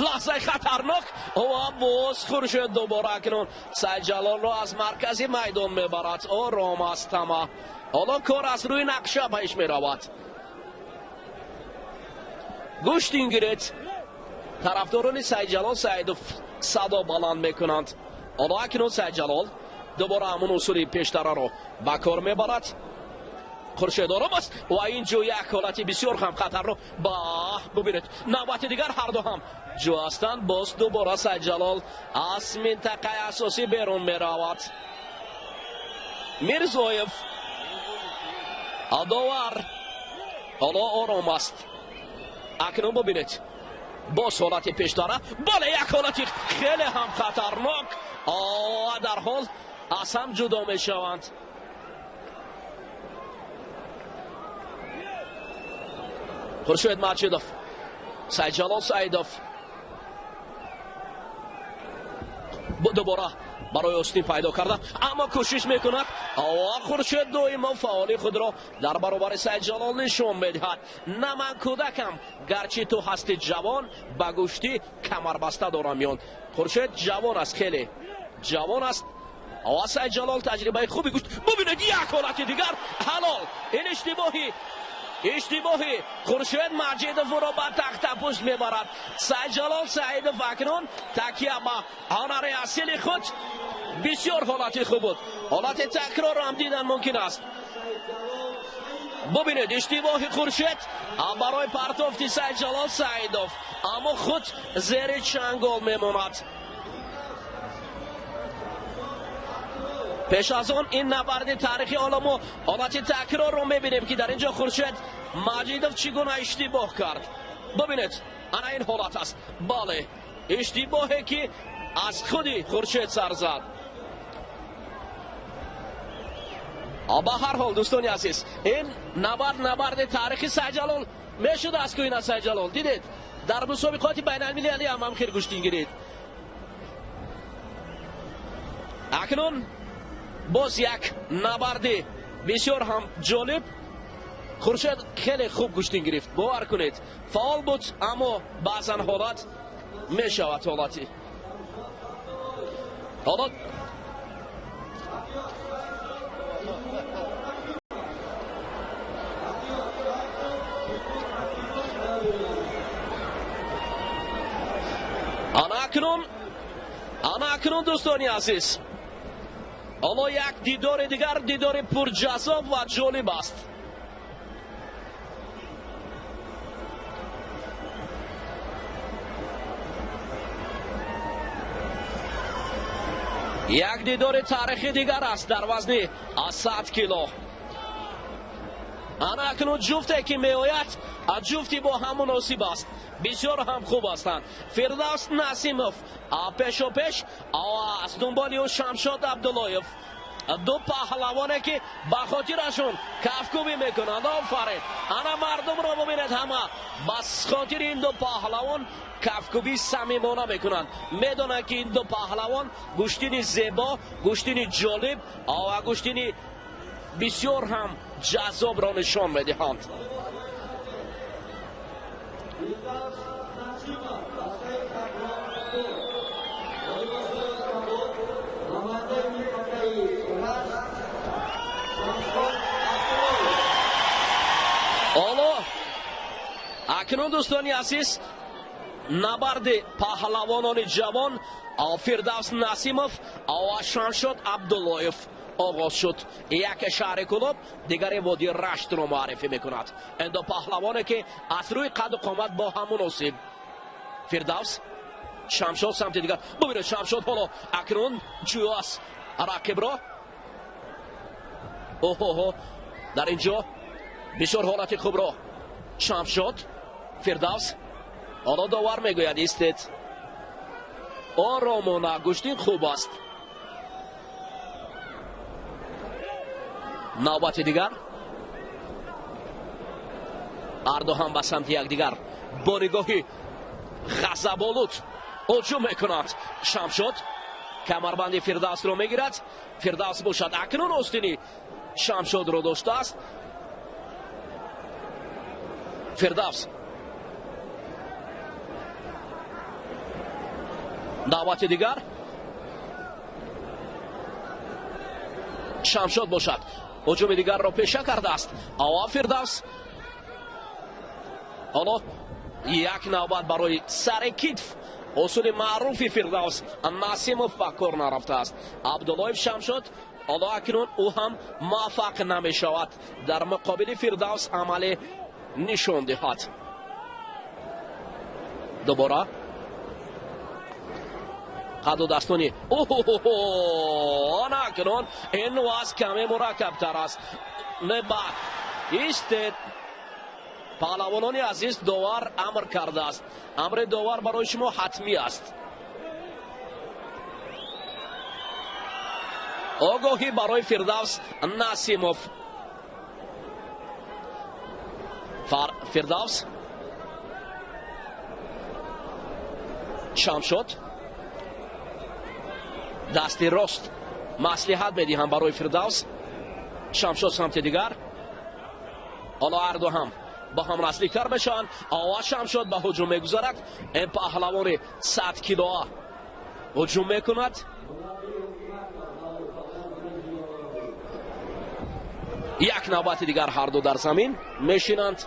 лаҳзаи хатарнок ва боз Хуршед дубора акнун Сайдҷалолро аз маркази майдон мебарад. Ором аст ҳама. Ҳоло кор аз рӯи нақша пеш меравад. «Гӯштин гиред», тарафдорони Сайдҷалол Саидов садо баланд мекунанд. Ҳоло акнун Сайдҷалол дубора ҳамун усули пештараро ба кор мебарад. Хуршед ором аст ва ин ҷо як ҳолати бисёр ҳам хатарнок. Ба бубинед, навбати дигар ҳарду ҳам ҷо ҳастанд. Боз дубора Сайдҷалол аз минтақаи асосӣ берун меравад. Мирзоев. Довар ҳоло ором аст. Акнун бубинед, боз ҳолати пештара. Бале, як ҳолати хеле ҳам хатарнок. Дар ҳол аз ҳам ҷудо мешаванд. Хуршед Маҷидов, Сайдҷалол Саидов дубора барои остин пайдо карда, аммо кӯшиш мекунад. Хуршед доимо фаъоли худро дар баробари Сайдҷалол нишон медиҳад. На ман кӯдакам, гарчи ту ҳасти ҷавон, ба гӯштӣ камарбаста дорам миён. Хуршед ҷавон аст, хеле ҷавон аст. Сайдҷалол таҷрибаи хуби гӯшт. Бубинед, як ҳолати дигар ҳалол. Ин иштибоҳи Хуршед Маҷидов ӯро ба тахтапушт мебарад. Сайдҷалол Саидов акнун такя ба ҳунари асили худ. Бисёр ҳолати хуб буд. Ҳолати такрор ҳам дидан мумкин аст. Бубинед, иштибоҳи Хуршед барои партофти Сайдҷалол Саидов, аммо худ зери чангол мемонад. Пеш аз он ин набарди таърихи ҳоло мо ҳолати такрорро мебинем, ки дар ин ҷо Хуршед Маҷидов чӣ гуна иштибоҳ кард. Бубинед, ана ин ҳолат аст. Бале, иштибоҳе ки аз худи Хуршед сар зад. Ба ҳар ҳол, дӯстони азиз, ин набард набарди таърихи Сайдҷалол мешудааст ку ина Сайдҷалол. Дидед, дар мусобиқоти байналмилалӣ ҳам ҳамхел гӯштин гирид. Акнун боз як набарди бисёр ҳам ҷолиб. Хуршед хеле хуб гӯштин гирифт, бовар кунед, фаъол буд, аммо баъзан ҳолат мешавад ҳолати ҳолат. Ана акнун дӯстони азиз, ҳоло як дидори дигар, дидори пурҷазоб ва ҷолиб аст. Як дидори таърихи дигар аст дар вазни аз 100 кило. Ана акнун ҷуфте ки меояд, ҷуфти бо ҳам муносиб аст, бисёр ҳам хуб ҳастанд. Фирдавс Насимов пешопеш, аз дунболи ӯ Шамшод Абдуллоев. Ду паҳлавоне ки ба хотирашон кафкӯбӣ мекунанд. Офарин! Ана мардумро бубинед, ҳама ба хотири ин ду паҳлавон кафкӯбӣ самимона мекунанд. Медонанд ки ин ду паҳлавон гӯштини зебо, гӯштини ҷолиб ва гӯштини бисёр ҳам ҷаззобро нишон медиҳанд. Ҳоло акнун дӯстони азиз, набарди паҳлавонони ҷавон Фирдавс Насимов ва Шамшод Абдуллоев оғоз шуд. Яке шаҳри Кӯлоб, дигаре водии Раштро муаррифӣ мекунад. Ин ду паҳлавоне ки аз рӯи қаду қомат бо ҳам муносиб. Фирдавс, Шамшод самти дигар. Бубинед, Шамшод ҳоло акнун ҷӯё аст рақибро. Оҳоҳо, дар ин ҷо бисёр ҳолати хубро Шамшод, Фирдавс. Ҳоло довар мегӯяд истед, оромона, гӯштин хуб аст. Навбати дигар ҳарду ҳам ба самти якдигар бо нигоҳи ғазаболуд ҳуҷум мекунанд. Шамшод камарбанди Фирдавсро мегирад. Фирдавс бошад акнун остини Шамшодро доштааст. Фирдавс навбати дигар Шамшод бошад ҳуҷуми дигарро пеша кардааст. Ава Фирдавс ҳоло як навбат барои сари китф, усули маъруфи Фирдавс Насимов ба кор нарафтааст. Абдуллоев Шамшод ҳоло акнун ӯ ҳам муваффақ намешавад дар муқобили Фирдавс амале нишон диҳад. Дубора Қаду дастони ана акнун ин вазн каме мураккабтар аст. Не, ба истед, паҳлавонони азиз, довар амр кардааст. Амри довар барои шумо ҳатмӣ аст. Огоҳӣ барои Фирдавс Насимов. Фирдавс, Шамшод, дасти рост маслиҳат медиҳам барои Фирдавс. Шамшод самти дигар. Ҳоло ҳарду ҳам ба ҳам наздиктар мешаванд. Ова Шамшод ба ҳуҷум мегузарад. Ин паҳлавони 100 килоа ҳуҷум мекунад. Як навбати дигар ҳарду дар замин мешинанд.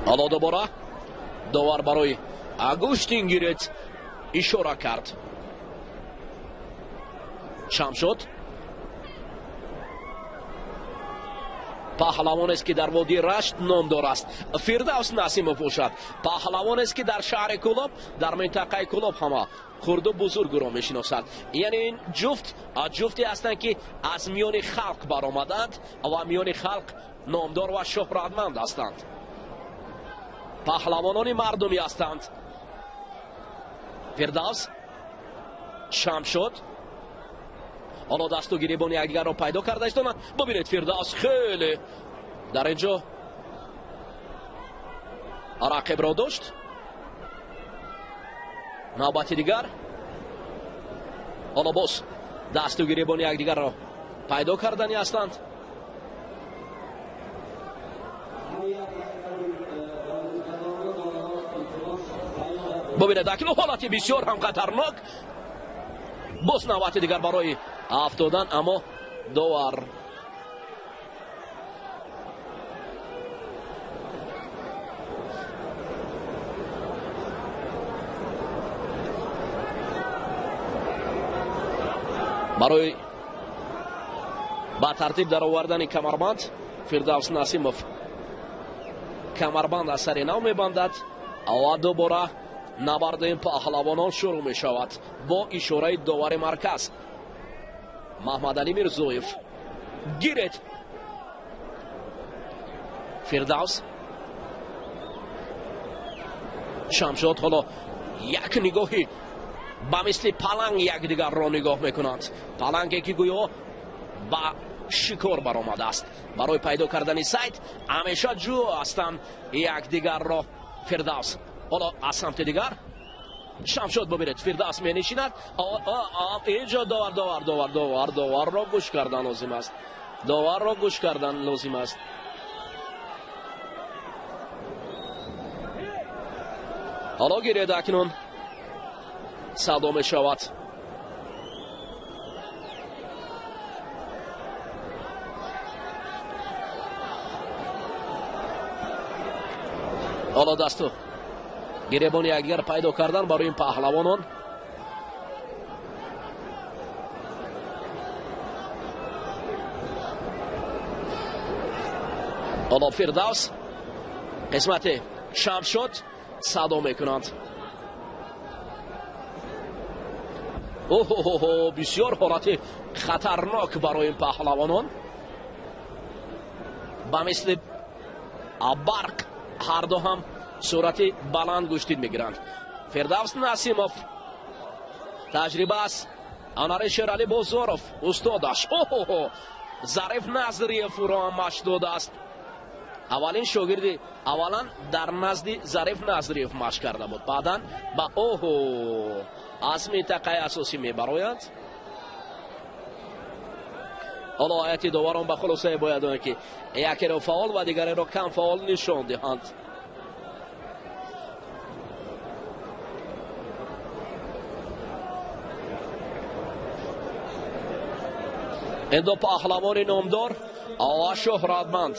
Ҳоло дубора довар барои гӯштингирит ишора кард. Шамшод паҳлавонест, ки дар водии Рашт номдор аст. Фирдавс Насимов бошад, паҳлавонест, ки дар шаҳри Кӯлоб, дар минтақаи Кӯлоб ҳама хурду бузургро мешиносад. Яъне ин ҷуфт ҷуфте ҳастанд, ки аз миёни халқ баромаданд ва миёни халқ номдор ва шӯҳратманд ҳастанд. Паҳлавонони мардумӣ ҳастанд. Фирдавс, Шамшод ҳоло дасту гиребони якдигарро пайдо карда истонанд. Бубинед, Фирдавс хеле дар ин ҷо рақибро дошт. Навбати дигар ҳоло боз дасту гиребони якдигарро пайдо кардани ҳастанд. Бубинед, акнун ҳолати бисёр ҳам хатарнок. Боз навбати дигар барои афтодан, аммо довар барои ба тартиб даровардани камарбанд, Фирдавс Насимов камарбанд аз сари нав мебандад ва дубора набарди ин паҳлавонон шурӯъ мешавад бо ишораи довари марказ Маҳмадалӣ Мирзоев. Гиред, Фирдавс, Шамшод ҳоло як нигоҳи ба мисли паланг якдигарро нигоҳ мекунанд. Паланге, ки гӯё ба шикор баромадааст. Барои пайдо кардани сайд ҳамеша ҷӯ ҳастанд якдигарро. Фирдавс ҳоло аз самти дигар, Шамшод. Бубинед, Фирдавс менишинад. Инҷо довар, довар, довар, довар, доварро гӯш кардан лозим аст. Доварро гӯш кардан лозим аст. Ҳоло гиред, акнун садо мешавад. Ҳоло дасту гиребони якдигар пайдо кардан барои ин паҳлавонон. Ҳоло Фирдавс, қисмати Шамшод садо мекунанд. Оҳоҳо, бисёр ҳолати хатарнок барои ин паҳлавонон. Ба мисли барқ ҳарду ҳам суръати баланд гӯштин мегиранд. Фирдавс Насимов таҷриба аст. Анари Шералӣ Бозоров устодаш. Оҳоҳо, Зариф Назриев ӯро ҳам машқ додааст. Аввалин шогирди, аввалан дар назди Зариф Назриев машқ карда буд, баъдан ба оҳо аз минтақаи асосӣ мебарояд. Ҳоло ҳайати доварон ба хулосае бояд оянд, ки якеро фаъол ва дигареро кам фаъол нишон диҳанд. Ин ду паҳлавони номдор ва шӯҳратманд.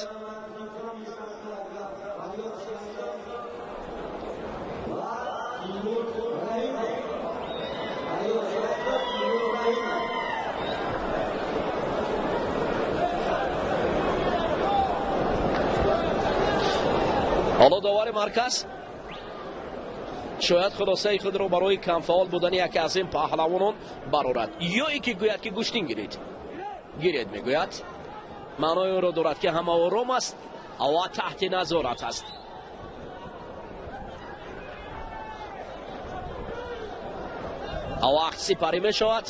Довари марказ шояд хулосаи худро барои камфаъол будани яке аз ин паҳлавонон барорад, ё ин ки гӯяд ки гӯштин гиред. Гиред мегӯяд, маънои онро дорад ки ҳама ором аст ва таҳти назорат аст. Вақт сипарӣ мешавад.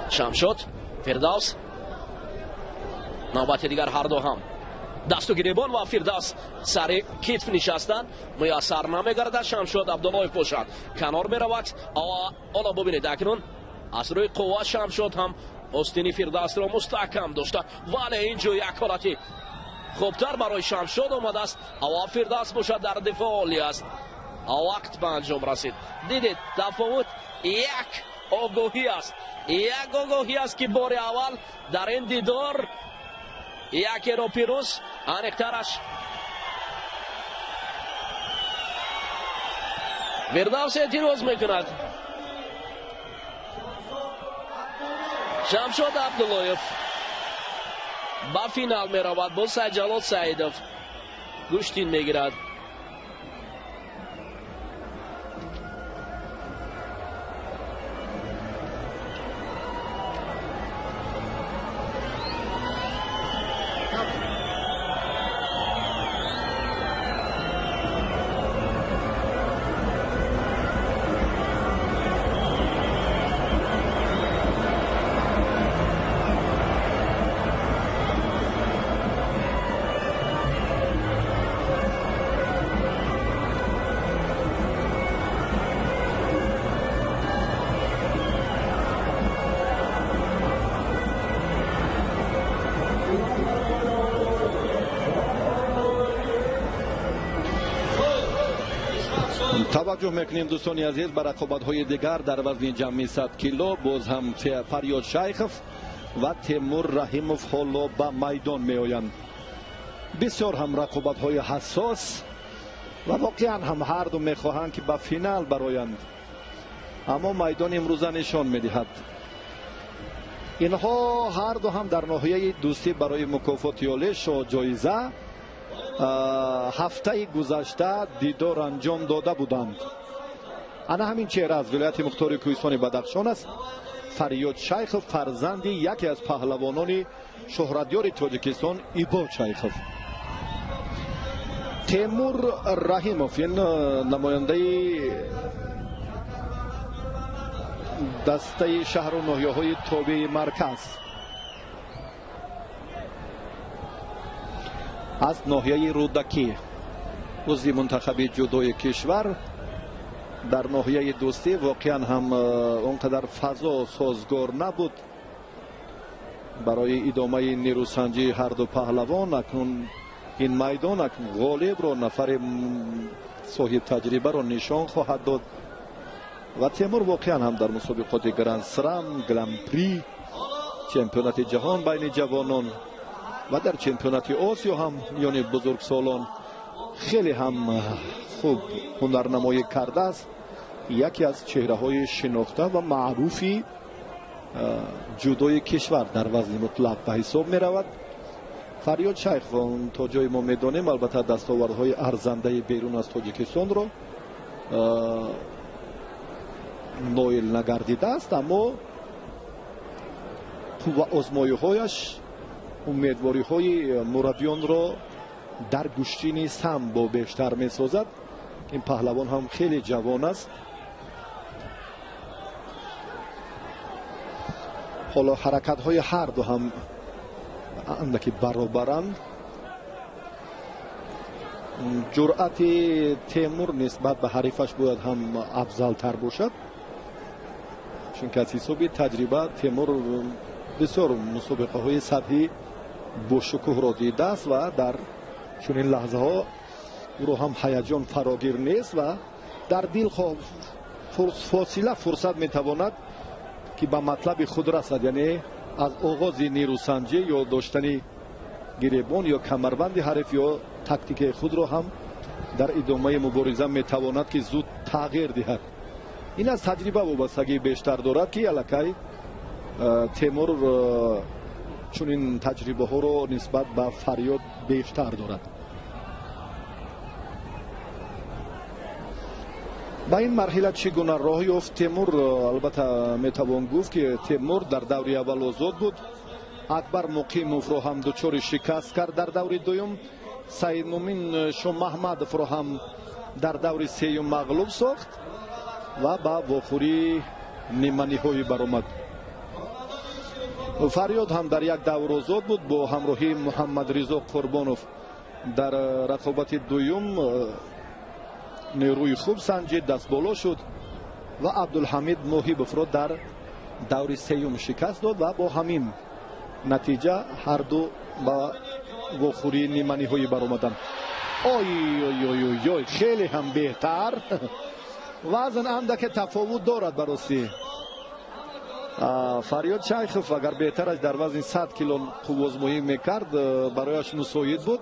Шамшод, Фирдавс, навбати дигар ҳар ду ҳам дасту гиребон ва Фирдавс сари китф нишастанд, муяссар намегардад. Шамшод Абдуллоев бошад канор меравад. Ҳоло бубинед, акнун аз рӯи қувва Шамшод ҳам остини Фирдавсро мустаҳкам дошта, вале ин ҷо як ҳолати хубтар барои Шамшод омадааст. Ава Фирдавс бошад дар дифоъ олӣ аст. Вақт ба анҷом расид. Дидед, тафовут як огоҳӣ аст, як огоҳӣ аст ки бори аввал дар ин дидор якеро пирӯз, аниқтараш Фирдавс эътироз мекунад. Шамшод Абдуллоев ба финал меравад, бо Сайдҷалол Саидов гӯштин мегирад. Таваҷҷӯҳ мекунем дӯстони азиз ба рақобатҳои дигар дар вазни ҷамъи 100 кило. Боз ҳам Фарёд Шайхов ва Темур Раҳимов ҳоло ба майдон меоянд. Бисёр ҳам рақобатҳои ҳассос ва воқеан ҳам ҳарду мехоҳанд ки ба финал бароянд, аммо майдон имрӯза нишон медиҳад. Инҳо ҳарду ҳам дар ноҳияи дӯстӣ барои мукофоти Олешо ҷоиза ҳафтаи гузашта дидор анҷом дода буданд. Ана ҳамин чеҳра аз вилояти мухтори кӯҳистони Бадахшон аст. Фарёд Шайхов фарзанди яке аз паҳлавонони шӯҳратёри Тоҷикистон Ибод Шайхов. Темур Раҳимов ин намояндаи дастаи шаҳру ноҳияҳои тобеи марказ аз ноҳияи Рӯдакӣ, узви мунтахаби ҷудои кишвар. Дар ноҳияи дӯстӣ воқеан ҳам он қадар фазо созгор набуд барои идомаи нерӯсанҷии ҳарду паҳлавон. Акнун ин майдон акнун ғолибро, нафари соҳибтаҷрибаро нишон хоҳад дод. Ва Темур воқеан ҳам дар мусобиқоти Гранд-Слам, Гран-при, чемпионати ҷаҳон байни ҷавонон ва дар чемпионати Осиё ҳам миёни бузургсолон хеле ҳам хуб ҳунарнамоӣ кардааст. Яке аз чеҳраҳои шинохта ва маъруфи ҷудои кишвар дар вазни мутлақ ба ҳисоб меравад. Фарёд Шайхов то ҷое мо медонем, албатта дастовардҳои арзандаи берун аз Тоҷикистонро ноил нагардидааст, аммо қувваозмоиҳояш умедвориҳои мураббиёнро дар гӯштини самбо бештар месозад. Ин паҳлавон ҳам хеле ҷавон аст. Ҳоло ҳаракатҳои ҳарду ҳам андаки баробаранд. Ҷуръати Темур нисбат ба ҳарифаш бояд ҳам афзалтар бошад, чунки аз ҳисоби таҷриба Темур бисёр мусобиқаҳои сатҳи бошукӯҳро дидааст ва дар чунин лаҳзаҳо ӯро ҳам ҳаяҷон фарогир нест ва дар дилхоҳ фосила фурсат метавонад ки ба матлаби худ расад, яъне аз оғози нерӯсанҷӣ ё доштани гиребон ё камарбанди ҳариф ё тактикаи худро ҳам дар идомаи мубориза метавонад ки зуд тағйир диҳад. Ин аз таҷриба вобастагии бештар дорад ки аллакай Темур Чунин таҷрибаҳоро нисбат ба Фарёд бештар дорад. Ба ин марҳила чӣ гуна роҳ ёфт Темур? Албатта метавон гуфт, ки Темур дар даври аввал озод буд. Акбар Муқимовро ҳам дучори шикаст кард дар даври дуюм. Саидмумин Шомаҳмадовро ҳам дар даври сеюм мағлуб сохт ва ба вохӯрии ниманиҳоӣ баромад. Фарёд ҳам дар як давр озод буд бо ҳамроҳии Муҳаммадризо Қурбонов дар рақобати дуюм нерӯи хуб санҷид, дастболо шуд ва Абдулҳамид Моҳибовро дар даври сеюм шикаст дод ва бо ҳамин натиҷа ҳарду ба вохӯрии ниманиҳоӣ баромаданд. Ой ой ой ой ой, хеле ҳам беҳтар. Вазн андаке тафовут дорад барости. Фарёд Шайхов агар беҳтараш дар вазни 100 кило қуввозмоӣ мекард, барояш мусоид буд.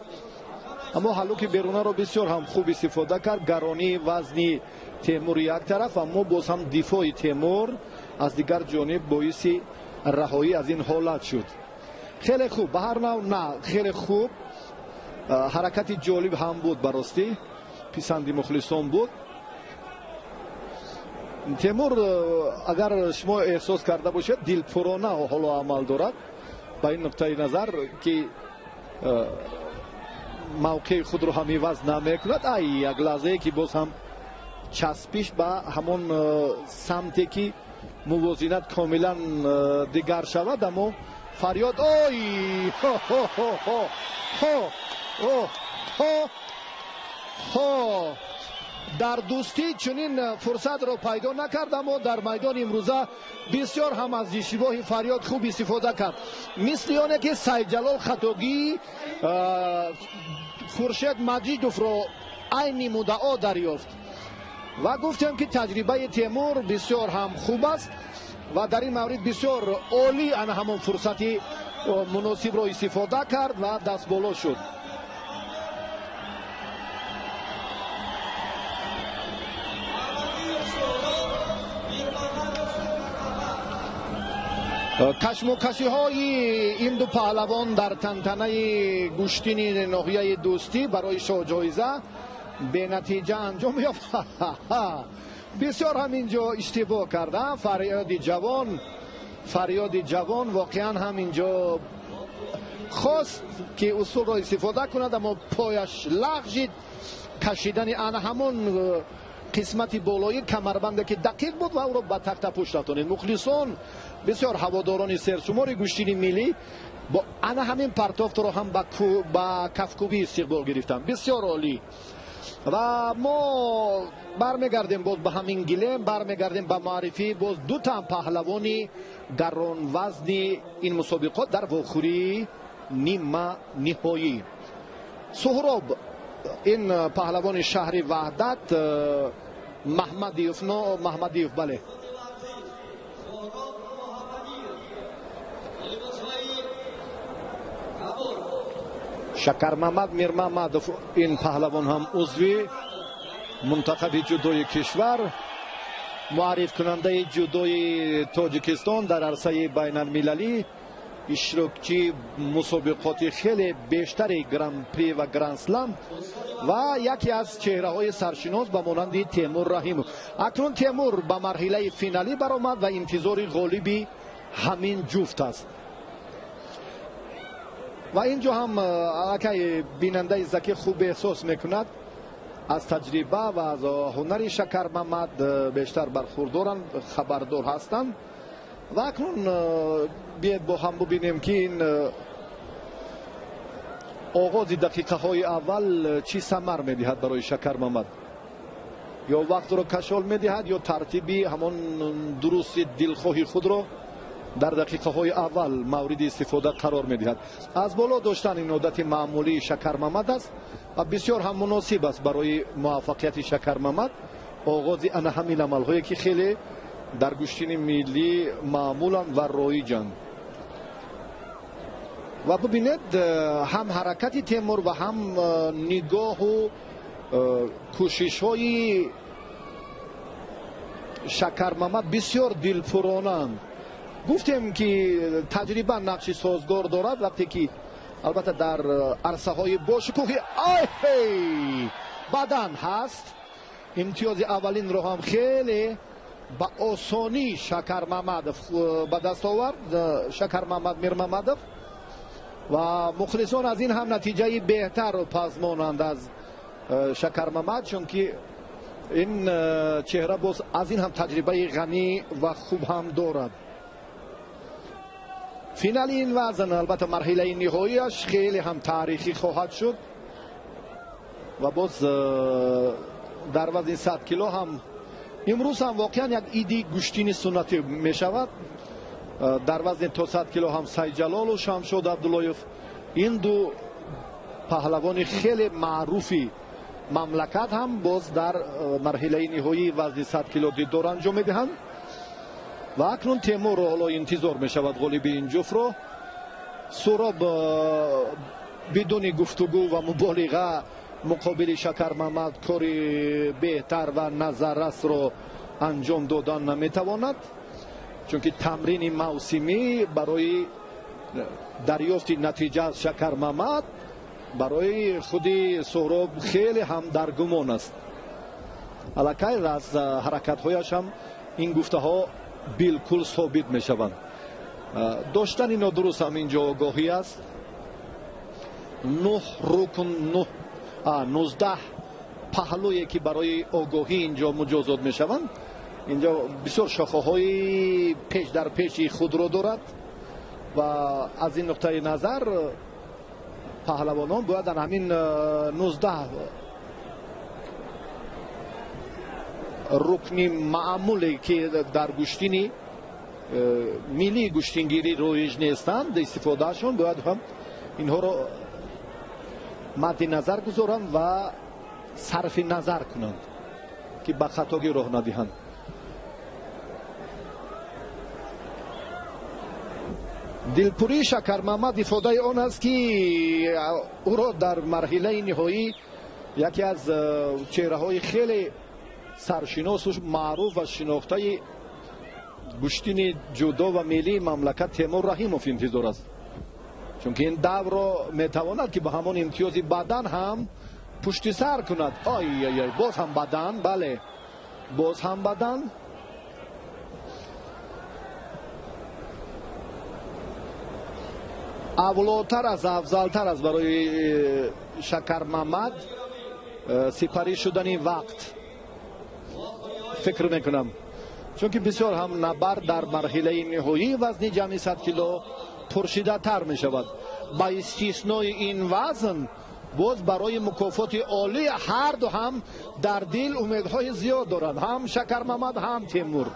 Аммо ҳаллуки берунаро бисёр ҳам хуб истифода кард. Гаронии вазни Темур як тараф, аммо боз ҳам дифои Темур аз дигар ҷониб боиси раҳоӣ аз ин ҳолат шуд. Хеле хуб, ба ҳар нав на, хеле хуб. Ҳаракати ҷолиб ҳам буд баростӣ, писанди мухлисон буд. Темур агар шумо эҳсос карда бошед, дилпурона ҳоло амал дорад ба ин нуқтаи назар, ки мавқеи худро ҳам иваз намекунад. Ай, як лаҳзае ки боз ҳам часпиш ба ҳамон самте ки мувозинат комилан дигар шавад, аммо Фарёд ой хо хо хо хо хо хо хо дар дӯстӣ чунин фурсатро пайдо накард, аммо дар майдони имрӯза бисёр ҳам аз иштибоҳи Фарёд хуб истифода кард. Мисли оне ки Сайдҷалол хатогии Хуршед Маҷидовро айни муддао дарёфт. Ва гуфтем, ки таҷрибаи Темур бисёр ҳам хуб аст ва дар ин маврид бисёр олӣ ана ҳамон фурсати муносибро истифода кард ва дастболо шуд. Кашмокашиҳои ин ду паҳлавон дар тантанаи гӯштини ноҳияи Дӯстӣ барои шоҳҷоиза бенатиҷа анҷом ёфт. Бисёр ҳам инҷо иштибоҳ кардам. Фарёди ҷавон, Фарёди ҷавон воқеан ҳам инҷо хост ки усулро истифода кунад, аммо пояш лағжид. Кашидани ана ҳамон қисмати болои камарбанде ки дақиқ буд ва ӯро ба тахтапушт рафтонид. Мухлисон, бисёр ҳаводорони сершумори гӯштини миллӣ бо ана ҳамин партофтро ҳам ба кафкӯбӣ истиқбол гирифтанд. Бисёр олӣ. Ва мо бармегардем боз ба ҳамин гилем, бармегардем ба муаррифӣ боз ду тан паҳлавони гаронвазни ин мусобиқот дар вохӯрии нима ниҳоӣ. Суҳроб, ин паҳлавони шаҳри Ваҳдат, Маҳмадиев, но Маҳмадиев, бале. Шакармамад Мирмамадов, ин паҳлавон ҳам узви мунтахаби ҷудои кишвар, муаррифкунандаи ҷудои Тоҷикистон дар арсаи байналмилалӣ, иштирокчии мусобиқоти хеле бештари гран-при ва гранд-слам ва яке аз чеҳраҳои саршинос ба монанди Темур Раҳимов. Акнун Темур ба марҳилаи финалӣ баромад ва интизори ғолиби ҳамин ҷуфт аст. Ва инҷо ҳам аллакай бинандаи Закӣ хуб эҳсос мекунад, аз таҷриба ва аз ҳунари Шакармамад бештар бархурдоранд, хабардор ҳастанд. Ва акнун биед бо ҳам бубинем, ки ин оғози дақиқаҳои аввал чӣ самар медиҳад барои Шакармамад. Ё вақтро кашол медиҳад, ё тартиби ҳамон дурусти дилхоҳи худро дар дақиқаҳои аввал мавриди истифода қарор медиҳад. Аз боло доштан ин одати маъмулии Шакармамад аст ва бисёр ҳам муносиб аст барои муваффақияти Шакармамад. Оғози ана ҳамин амалҳое ки хеле дар гӯштини миллӣ маъмуланд ва роиҷанд. Ва бубинед, ҳам ҳаракати Темур ва ҳам нигоҳу кӯшишҳои Шакармамад бисёр дилпуронанд. Гуфтем ки таҷриба нақши созгор дорад вақте ки албатта дар арсаҳои бошукӯҳи ай бадан ҳаст. Имтиёзи аввалинро ҳам хеле ба осонӣ Шакармамадов ба даст овард, Шакармамад Мирмамадов, ва мухлисон аз ин ҳам натиҷаи беҳтарро пазмонанд аз Шакармамад, чунки ин чеҳра боз аз ин ҳам таҷрибаи ғанӣ ва хуб ҳам дорад. Финали ин вазн албатта марҳилаи ниҳоияш хеле ҳам таърихӣ хоҳад шуд ва боз дар вазни 100 кило ҳам имрӯз ҳам воқеан як иди гӯштини суннатӣ мешавад. Дар вазни то 100 кило ҳам Сайҷалолу Шамшод Абдуллоев, ин ду паҳлавони хеле маъруфи мамлакат ҳам боз дар марҳилаи ниҳоии вазни 100 кило дидор анҷом медиҳанд. Ва акнун Темурро ҳоло интизор мешавад ғолиби ин ҷуфтро. Суроб бидуни гуфтугӯ ва муболиға муқобили Шакармамад кори беҳтар ва назаррасро анҷом додан наметавонад, чунки тамрини мавсимӣ барои дарёфти натиҷа аз Шакармамад барои худи Суҳроб хеле ҳам дар гумон аст. Аллакай аз ҳаракатҳояш ҳам ин гуфтаҳо билкул собит мешаванд. Доштани нодуруст ҳам инҷо огоҳӣ аст. 9 рукн, 19 паҳлӯе ки барои огоҳӣ инҷо муҷозот мешаванд. Инҷо бисёр шохаҳои пеш дар пеши худро дорад ва аз ин нуқтаи назар паҳлавонон бояд дар ҳамин 19 рукни маъмуле ки дар гӯштини миллии гӯштингирӣ роиҷ нестанд, истифодаашон бояд ҳам инҳоро мадди назар гузоранд ва сарфи назар кунанд ки ба хатогӣ роҳ надиҳанд. Дилпурии Шакармамад ифодаи он аст ки ӯро дар марҳилаи ниҳоӣ яке аз чеҳраҳои хеле саршиносу маъруф ва шинохтаи гӯштини ҷудо ва миллии мамлакат Темур Раҳимов интизор аст, чунки ин даврро метавонад ки ба ҳамон имтиёзи бадан ҳам пушти сар кунад. Ой ой, боз ҳам бадан, бале, боз ҳам бадан. Авлотар аз афзалтар аст барои Шакармамад сипарӣ шудани вақт фикр мекунам, чунки бисёр ҳам набард дар марҳилаи ниҳоии вазни ҷамъи 100 кило пуршиддаттар мешавад. Ба истиснои ин вазн боз барои мукофоти олӣ ҳарду ҳам дар дил умедҳои зиёд доранд, ҳам Шакармамад ҳам Темур,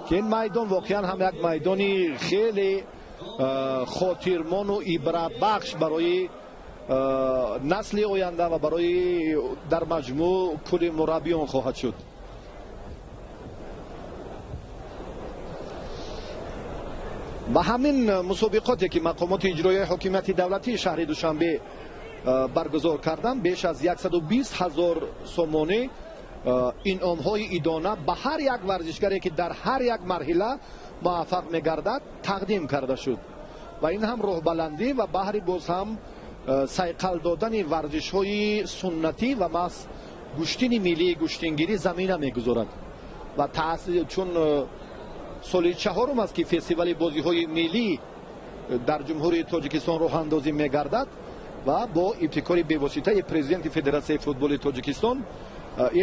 ки ин майдон воқеан ҳам як майдони хеле хотирмону ибратбахш барои насли оянда ва барои дар маҷмӯъ кулли мураббиён хоҳад шуд. Ба ҳамин мусобиқоте ки мақомоти иҷроияи ҳокимияти давлатии шаҳри Душанбе баргузор карданд, беш аз 120 000 сомонӣ инъомҳои идона ба ҳар як варзишгаре ки дар ҳар як марҳила муваффақ мегардад тақдим карда шуд ва ин ҳам роҳбаландӣ ва баҳри боз ҳам сайқал додани варзишҳои суннатӣ ва маҳз гӯштини миллии гӯштингирӣ замина мегузорад. Ва чун соли чаҳорум аст ки фестивали бозиҳои миллӣ дар Ҷумҳурии Тоҷикистон роҳандозӣ мегардад ва бо ибтикори бевоситаи президенти Федератсияи футболи Тоҷикистон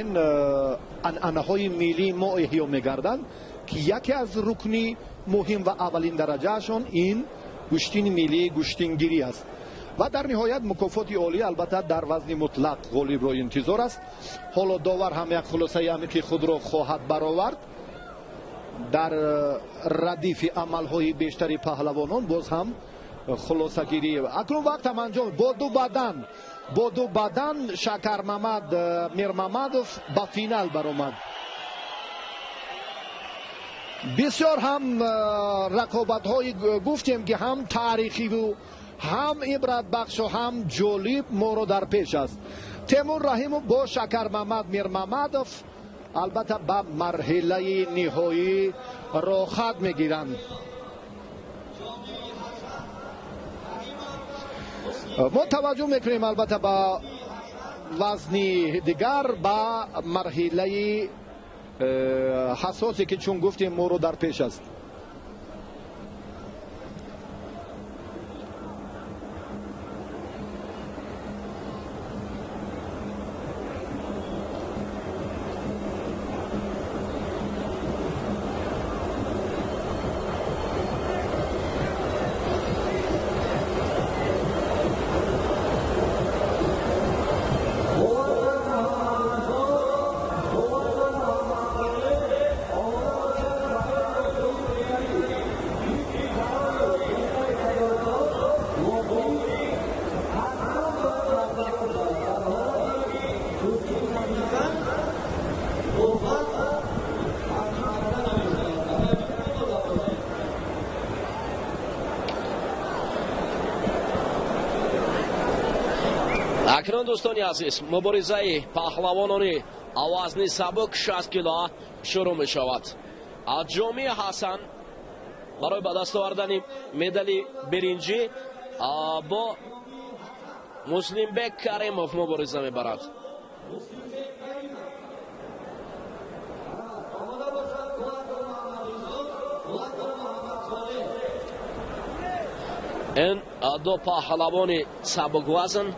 ин анъанаҳои миллии мо эҳё мегарданд ки яке аз рукни муҳим ва аввалин дараҷаашон ин гӯштини миллии гӯштингирӣ аст. Ва дар ниҳоят мукофоти олӣ албатта дар вазни мутлақ ғолибро интизор аст. Ҳоло довар ҳам як хулосаи амиқи худро хоҳад баровард. Дар радифи амалҳои бештари паҳлавонон боз ҳам хулосагирӣ. Акнун вақт ҳам анҷом. Бо ду бадан Шакармамад Мирмамадов ба финал баромад. Бисёр ҳам рақобатҳои гуфтем ки ҳам таърихиву ҳам ибратбахшу ҳам ҷолиб моро дар пеш аст. Темур Раҳимов бо Шакармамад Мирмамадов Албатта, ба марҳилаи ниҳоӣ роҳхат мегиранд. Мо таваҷҷӯҳ мекунем, албатта, ба вазни дигар, ба марҳилаи ҳассосе, ки чун гуфтем, моро дар пеш аст. Акнун, дӯстони азиз, муборизаи паҳлавонони вазни сабук 60 кило шурӯъ мешавад. Ҷомӣ Ҳасан барои ба даст овардани медали биринҷӣ бо Муслимбек Каримов мубориза мебарад. Ин ду паҳлавони сабуквазн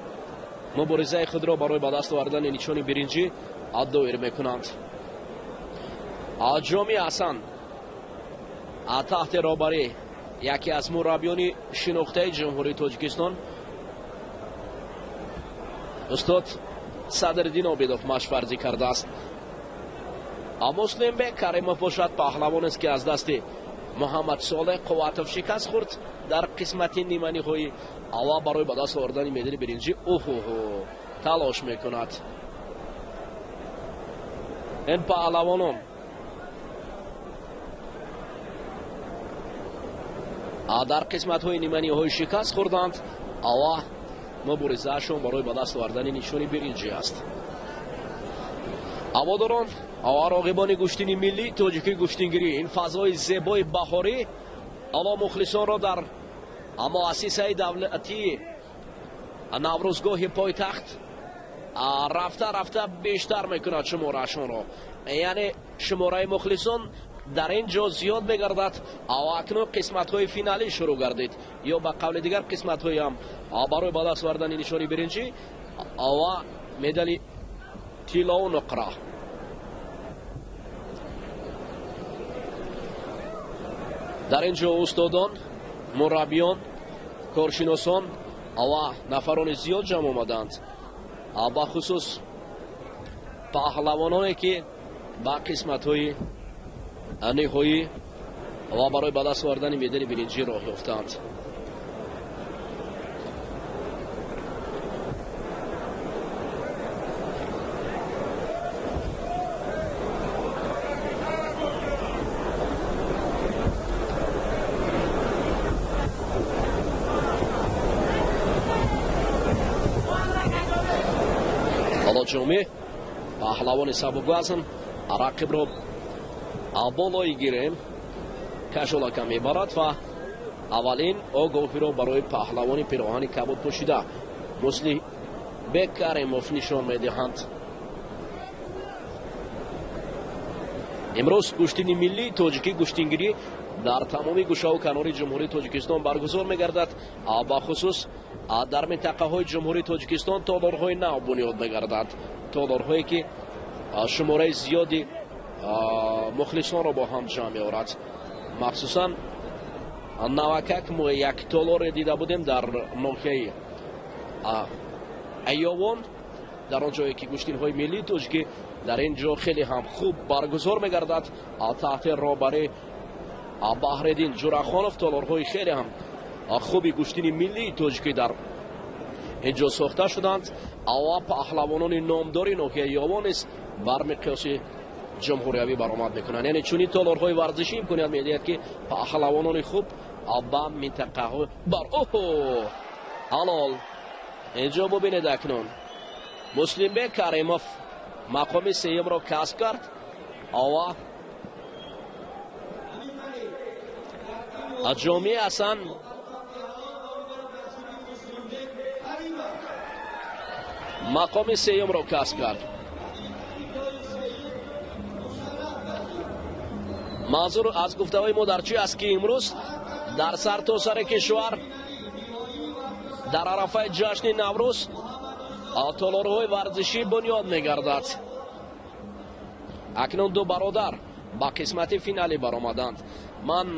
муборизаи худро барои ба даст овардани нишони биринҷӣ доир мекунанд. Ҷомӣ Ҳасан таҳти роҳбарии яке аз мураббиёни шинохтаи Ҷумҳурии Тоҷикистон, устод Садриддин Обидов, машварзӣ кардааст. Муслимбек Каримов бошад, паҳлавонест, ки аз дасти Муҳаммад Солеҳ Қувватов шикаст хӯрд дар қисмати ниманиҳоӣ ва барои ба даст овардани медали биринҷӣ уҳуҳу талош мекунад. Ин паҳлавонон дар қисматҳои ниманиҳои шикаст хӯрданд ва муборизаашон барои ба даст овардани нишони биринҷӣ аст. Ҳаводорон ва роғибони гӯштини миллии тоҷикии гӯштингирӣ, ин фазои зебои баҳорӣ ва мухлисонро дар муассисаи давлатии Наврӯзгоҳи пойтахт рафта рафта бештар мекунад шумораашонро, яъне шумораи мухлисон дар ин ҷо зиёд мегардад. Ва акнун қисматҳои финалӣ шурӯъ гардид, ё ба қавли дигар, қисматҳои ҳам барои ба даст овардани нишони биринҷӣ ва медали тиллову нуқра. Дар ин ҷо устодон, мураббиён, коршиносон ва нафарони зиёд ҷамъ омаданд, бахусус паҳлавононе, ки ба қисматҳои ниҳоӣ ва барои ба даст овардани медали биринҷӣ роҳ ёфтанд. Ҳоло Ҷомӣ, паҳлавони сабуквазн, рақибро болои гирем кашолака мебарад ва аввалин огоҳиро барои паҳлавони пироҳани кабуд пӯшида Муслимбек Каримов нишон медиҳанд. Имрӯз гӯштини миллии тоҷикӣ гӯштингирӣ дар тамоми гӯшаву канори Ҷумҳурии Тоҷикистон баргузор мегардад. Бахусус дар минтақаҳои Ҷумҳурии Тоҷикистон толорҳои нав бунёд мегарданд, толорҳое, ки шумораи зиёди мухлисонро бо ҳам ҷамъ меорад. Махсусан навакак мо як толоре дида будем дар ноҳияи Аёвон, дар он ҷое ки гӯштинҳои миллии тоҷикӣ дар ин ҷо хеле ҳам хуб баргузор мегардад таҳти роҳбари Баҳриддин Ҷурахонов. Толорҳои хеле ҳам хуби гӯштини миллии тоҷикӣ дар ин ҷо сохта шуданд ва паҳлавонони номдори ноҳияи Ёвон низ бар миқёси ҷумҳуриявӣ баромад мекунанд. Яъне чунин толорҳои варзишӣ имконият медиҳад, ки паҳлавонони хуб ба минтақаҳо бар оҳо ҳалол. Инҷо бубинед, акнун Муслимбек Каримов мақоми сеюмро касб кард. Ва ҷомеа ҳасан мақоми сеюмро касб кард. Манзур аз гуфтаҳои мо дар чи аст, ки имрӯз дар сартосари кишвар дар арафаи ҷашни Наврӯз толорҳои варзишӣ бунёд мегардад. Акнун ду бародар ба қисмати финалӣ баромаданд. Ман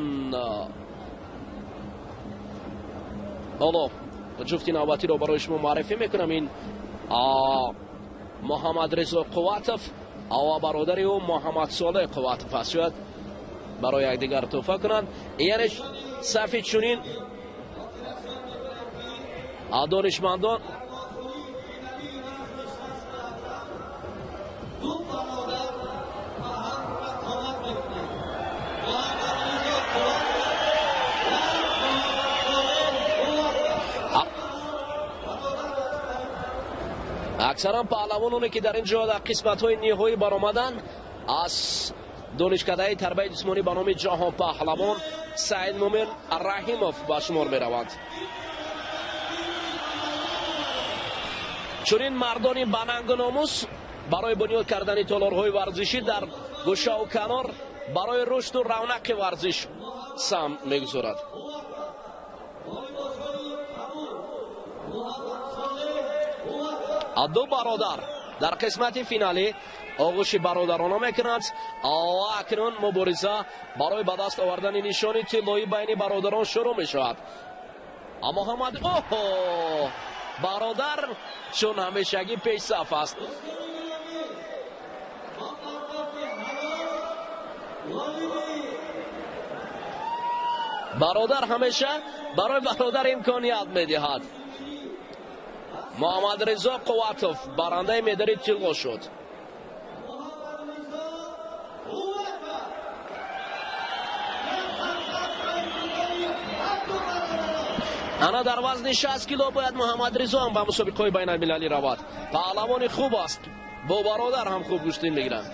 ҳоло ҷуфти навбатиро барои шумо муаррифӣ мекунам. Ин Муҳаммадризо Қувватов ва бародари ӯ Муҳаммадсолеҳ Қувватов аст. Шояд барои якдигар тӯҳфа кунанд. Яъне сафи чунин донишмандон аксаран паҳлавононе ки дар ин ҷо дар қисматҳои ниҳоӣ баромаданд аз донишкадаи тарбияи ҷисмонӣ ба номи Ҷаҳон паҳлавон Саидмумин Раҳимов ба шумор мераванд. Чунин мардони банангу номус барои бунёд кардани толорҳои варзишӣ дар гӯшаву канор барои рушду равнақи варзиш саҳм мегузорад. Ду бародар дар қисмати финалӣ оғӯши бародарона мекунанд. Акнун мубориза барои ба даст овардани нишони тиллоӣ байни бародарон шурӯъ мешавад. Муҳаммад оҳо бародар чун ҳамешагӣ пешсаф аст. Бародар ҳамеша барои бародар имконият медиҳад. Муҳаммадризо Қувватов барандаи медали тилло шуд. Ана дар вазни 60 кило бояд Муҳаммадризо ҳам ба мусобиқаҳои байналмилалӣ равад. Паҳлавони хуб аст, бо бародар ҳам хуб гӯштин мегиранд.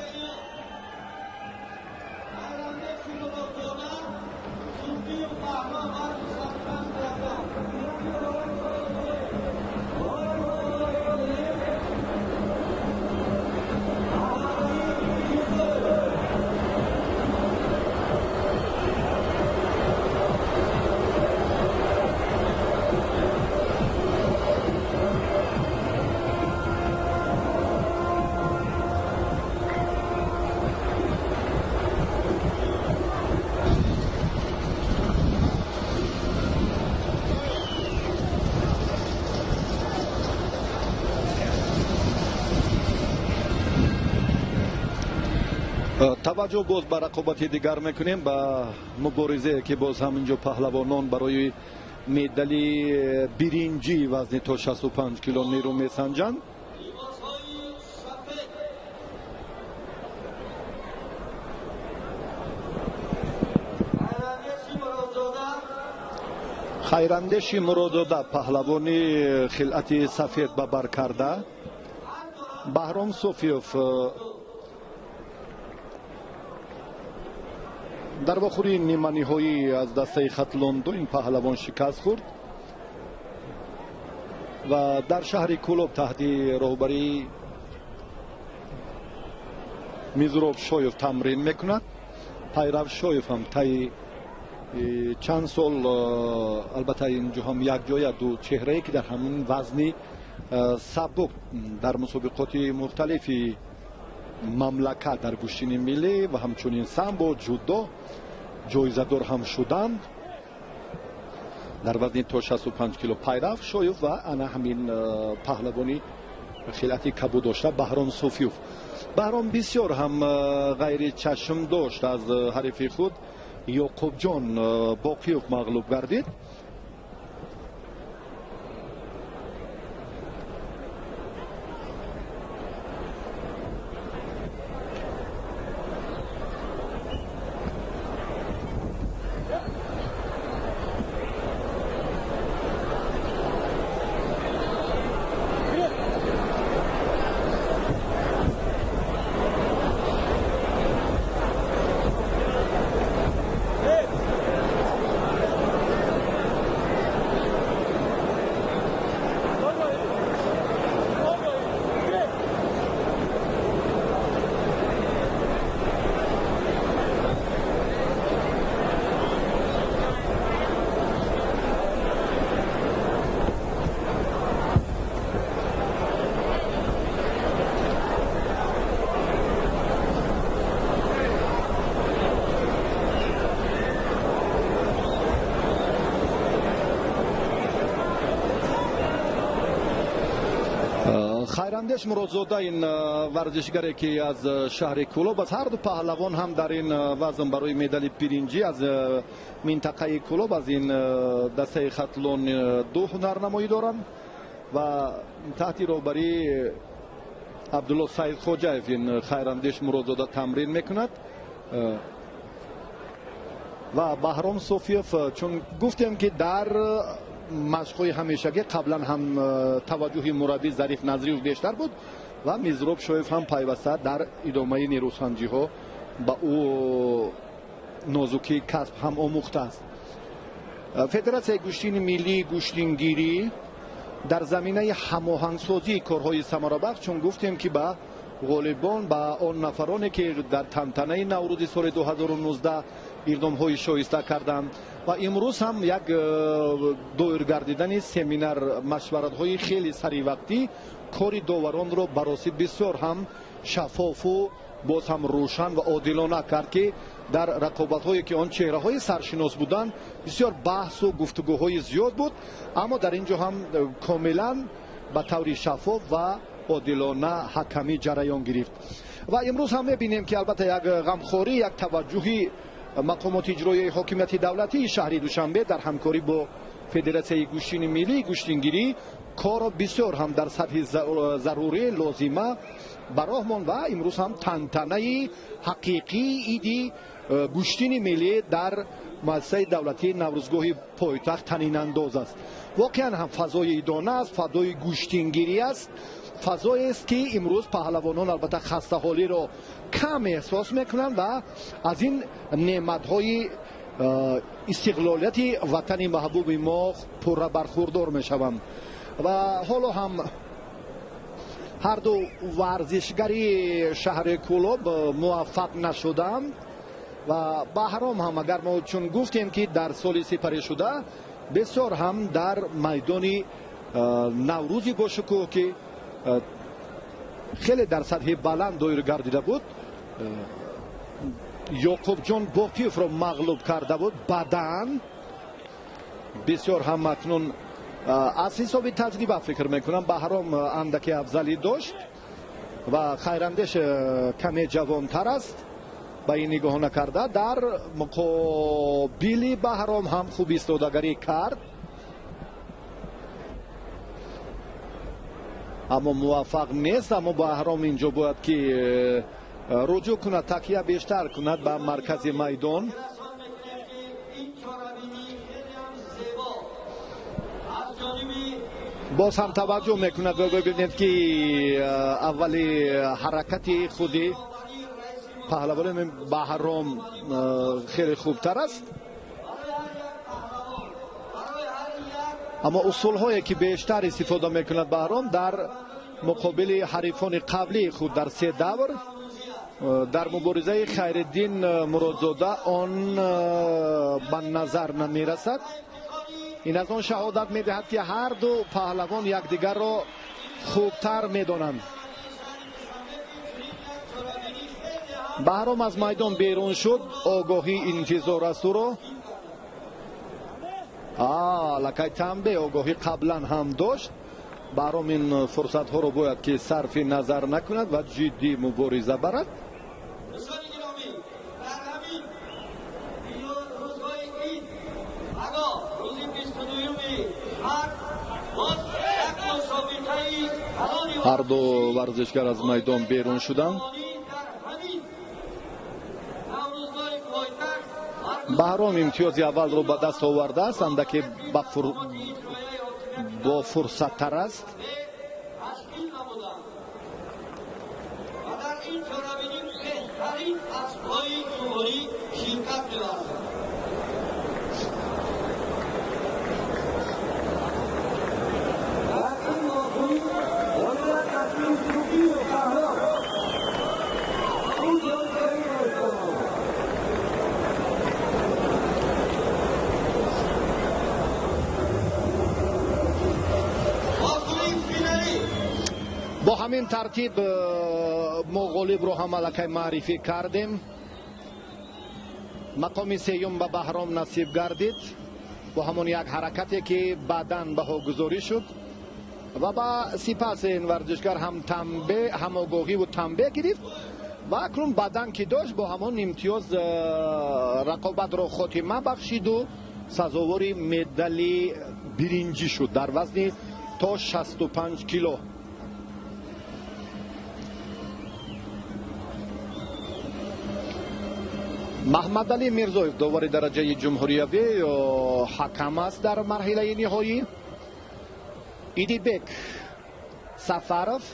Таваҷҷӯҳ боз ба рақобати дигар мекунем, ба муборизае ки боз ҳам инҷо паҳлавонон барои медали биринҷӣ вазни то 65 кило нерӯ месанҷанд. Хайрандеши Муродзода паҳлавони хилъати сафед ба бар карда, Баҳром Суфиев дар вохӯрии ниманиҳоӣ аз дастаи Хатлонду ин паҳлавон шикаст хӯрд ва дар шаҳри Кӯлоб таҳти роҳбарии Мизроб Шоев тамрин мекунад. Пайрав Шоев ҳам таи чанд сол, албатта инҷо ҳам якҷоя ду чеҳрае ки дар ҳамин вазни сабук дар мусобиқоти мухталифи мамлакат дар гӯштини миллӣ ва ҳамчунин самбо, ҷудо ҷоизадор ҳам шуданд. Дар вазни то 65 кило Пайрав Шоев ва ана ҳамин паҳлавони хилъати кабуд дошта Баҳром Суфиев. Баҳром бисёр ҳам ғайричашм дошт аз ҳарифи худ Ёқубҷон Боқиев мағлуб гардид. Хайрандеш Муродзода ин варзишгаре ки аз шаҳри Кӯлоб аст. Ҳар ду паҳлавон ҳам дар ин вазн барои медали биринҷӣ аз минтақаи Кӯлоб, аз ин дастаи Хатлон ду ҳунарнамоӣ доранд ва таҳти роҳбарии Абдулло Саидхоҷаев ин Хайрандеш Муродзода тамрин мекунад. Ва Баҳром Софиев, чун гуфтем ки дар машқҳои ҳамешагӣ қаблан ҳам таваҷҷӯҳи мураббӣ Зариф Назриев бештар буд ва Мизроб Шоев ҳам пайваста дар идомаи нерӯсанҷиҳо ба ӯ нозукии касб ҳам омӯхтааст. Федератсияи гӯштини миллии гӯштингирӣ дар заминаи ҳамоҳангсозии корҳои самарабахш, чун гуфтем ки ба ғолибон, ба он нафароне ки дар тантанаи Наврӯзи соли 2019 иқдомҳои шоиста карданд ва имрӯз ҳам як доир гардидани семинар машваратҳои хеле саривақтӣ кори доваронро баросӣ бисёр ҳам шаффофу боз ҳам рӯшан ва одилона кард ки дар рақобатҳое ки он чеҳраҳои саршинос буданд бисёр баҳсу гуфтугӯҳои зиёд буд, аммо дар ин ҷо ҳам комилан ба таври шаффоф ва одилона ҳакамӣ ҷараён гирифт. Ва имрӯз ҳам мебинем ки албатта як ғамхорӣ, як таваҷҷӯҳи мақомоти иҷроияи ҳокимияти давлатии шаҳри Душанбе дар ҳамкорӣ бо Федератсияи гӯштини миллии гӯштингирӣ корро бисёр ҳам дар сатҳи зарурӣ лозима ба роҳ монд ва имрӯз ҳам тантанаи ҳақиқии иди гӯштини миллӣ дар муассисаи давлатии Наврӯзгоҳи пойтахт танинандоз аст. Воқеан ҳам фазои идона аст, фазои гӯштингирӣ аст, фазоест ки имрӯз паҳлавонон албатта хастаҳолиро кам эҳсос мекунанд ва аз ин неъматҳои истиқлолияти ватани маҳбуби мо пурра бархурдор мешаванд. Ва ҳоло ҳам ҳар ду варзишгари шаҳри Кӯлоб муваффақ нашуданд ва Баҳром ҳам, агар мо чун гуфтем ки дар соли сипаришуда бисёр ҳам дар майдони Наврӯзи бошукӯҳ ки хеле дар сатҳи баланд доир гардида буд, Ёқубҷон Боқиевро мағлуб карда буд. Баъдан бисёр ҳам акнун аз ҳисоби таҷриба фикр мекунам Баҳром андаке афзалӣ дошт ва Хайрандеш каме ҷавонтар аст. Ба ин нигоҳ накарда дар муқобили Баҳром ҳам хуб истодагарӣ кард, аммо муваффақ нест. Аммо Баҳром инҷо бояд ки руҷӯъ кунад, такя бештар кунад ба маркази майдон. Боз ҳам таваҷҷӯҳ мекунад ва бибинед ки аввали ҳаракати худи паҳлавони Баҳром хеле хубтар аст, аммо усулҳое ки бештар истифода мекунад Баҳром дар муқобили ҳарифони қаблии худ дар се давр дар муборизаи Хайриддин Муродзода он ба назар намерасад. Ин аз он шаҳодат медиҳад ки ҳар ду паҳлавон якдигарро хубтар медонанд. Баҳром аз майдон берун шуд, огоҳӣ интизор аст ӯро. Аллакай танбе огоҳӣ қаблан ҳам дошт. Баҳром ин фурсатҳоро бояд ки сарфи назар накунад ва ҷиддӣ мубориза барад. Ҳар ду варзишгар аз майдон берун шуданд. Баҳром имтиёзи аввалро ба даст овардааст, андаке бо фурсаттар аст. Бо ҳамин тартиб мо ғолибро ҳам аллакай маърифӣ кардем. Мақоми сеюм ба Баҳром насиб гардид бо ҳамон як ҳаракате ки баъдан баҳогузорӣ шуд Ва ба сипас ин варзишгар ҳам танбеҳ, ҳам огоҳӣ ва танбеҳ гирифт ва акнун бадан ки дошт бо ҳамон имтиёз рақобатро хотима бахшиду сазовори медали биринҷӣ шуд дар вазни то 65 кило. Маҳмадалӣ Мирзоев довари дараҷаи ҷумҳуриявӣ ҳакам аст дар марҳилаи ниҳоӣ. Идибек Сафаров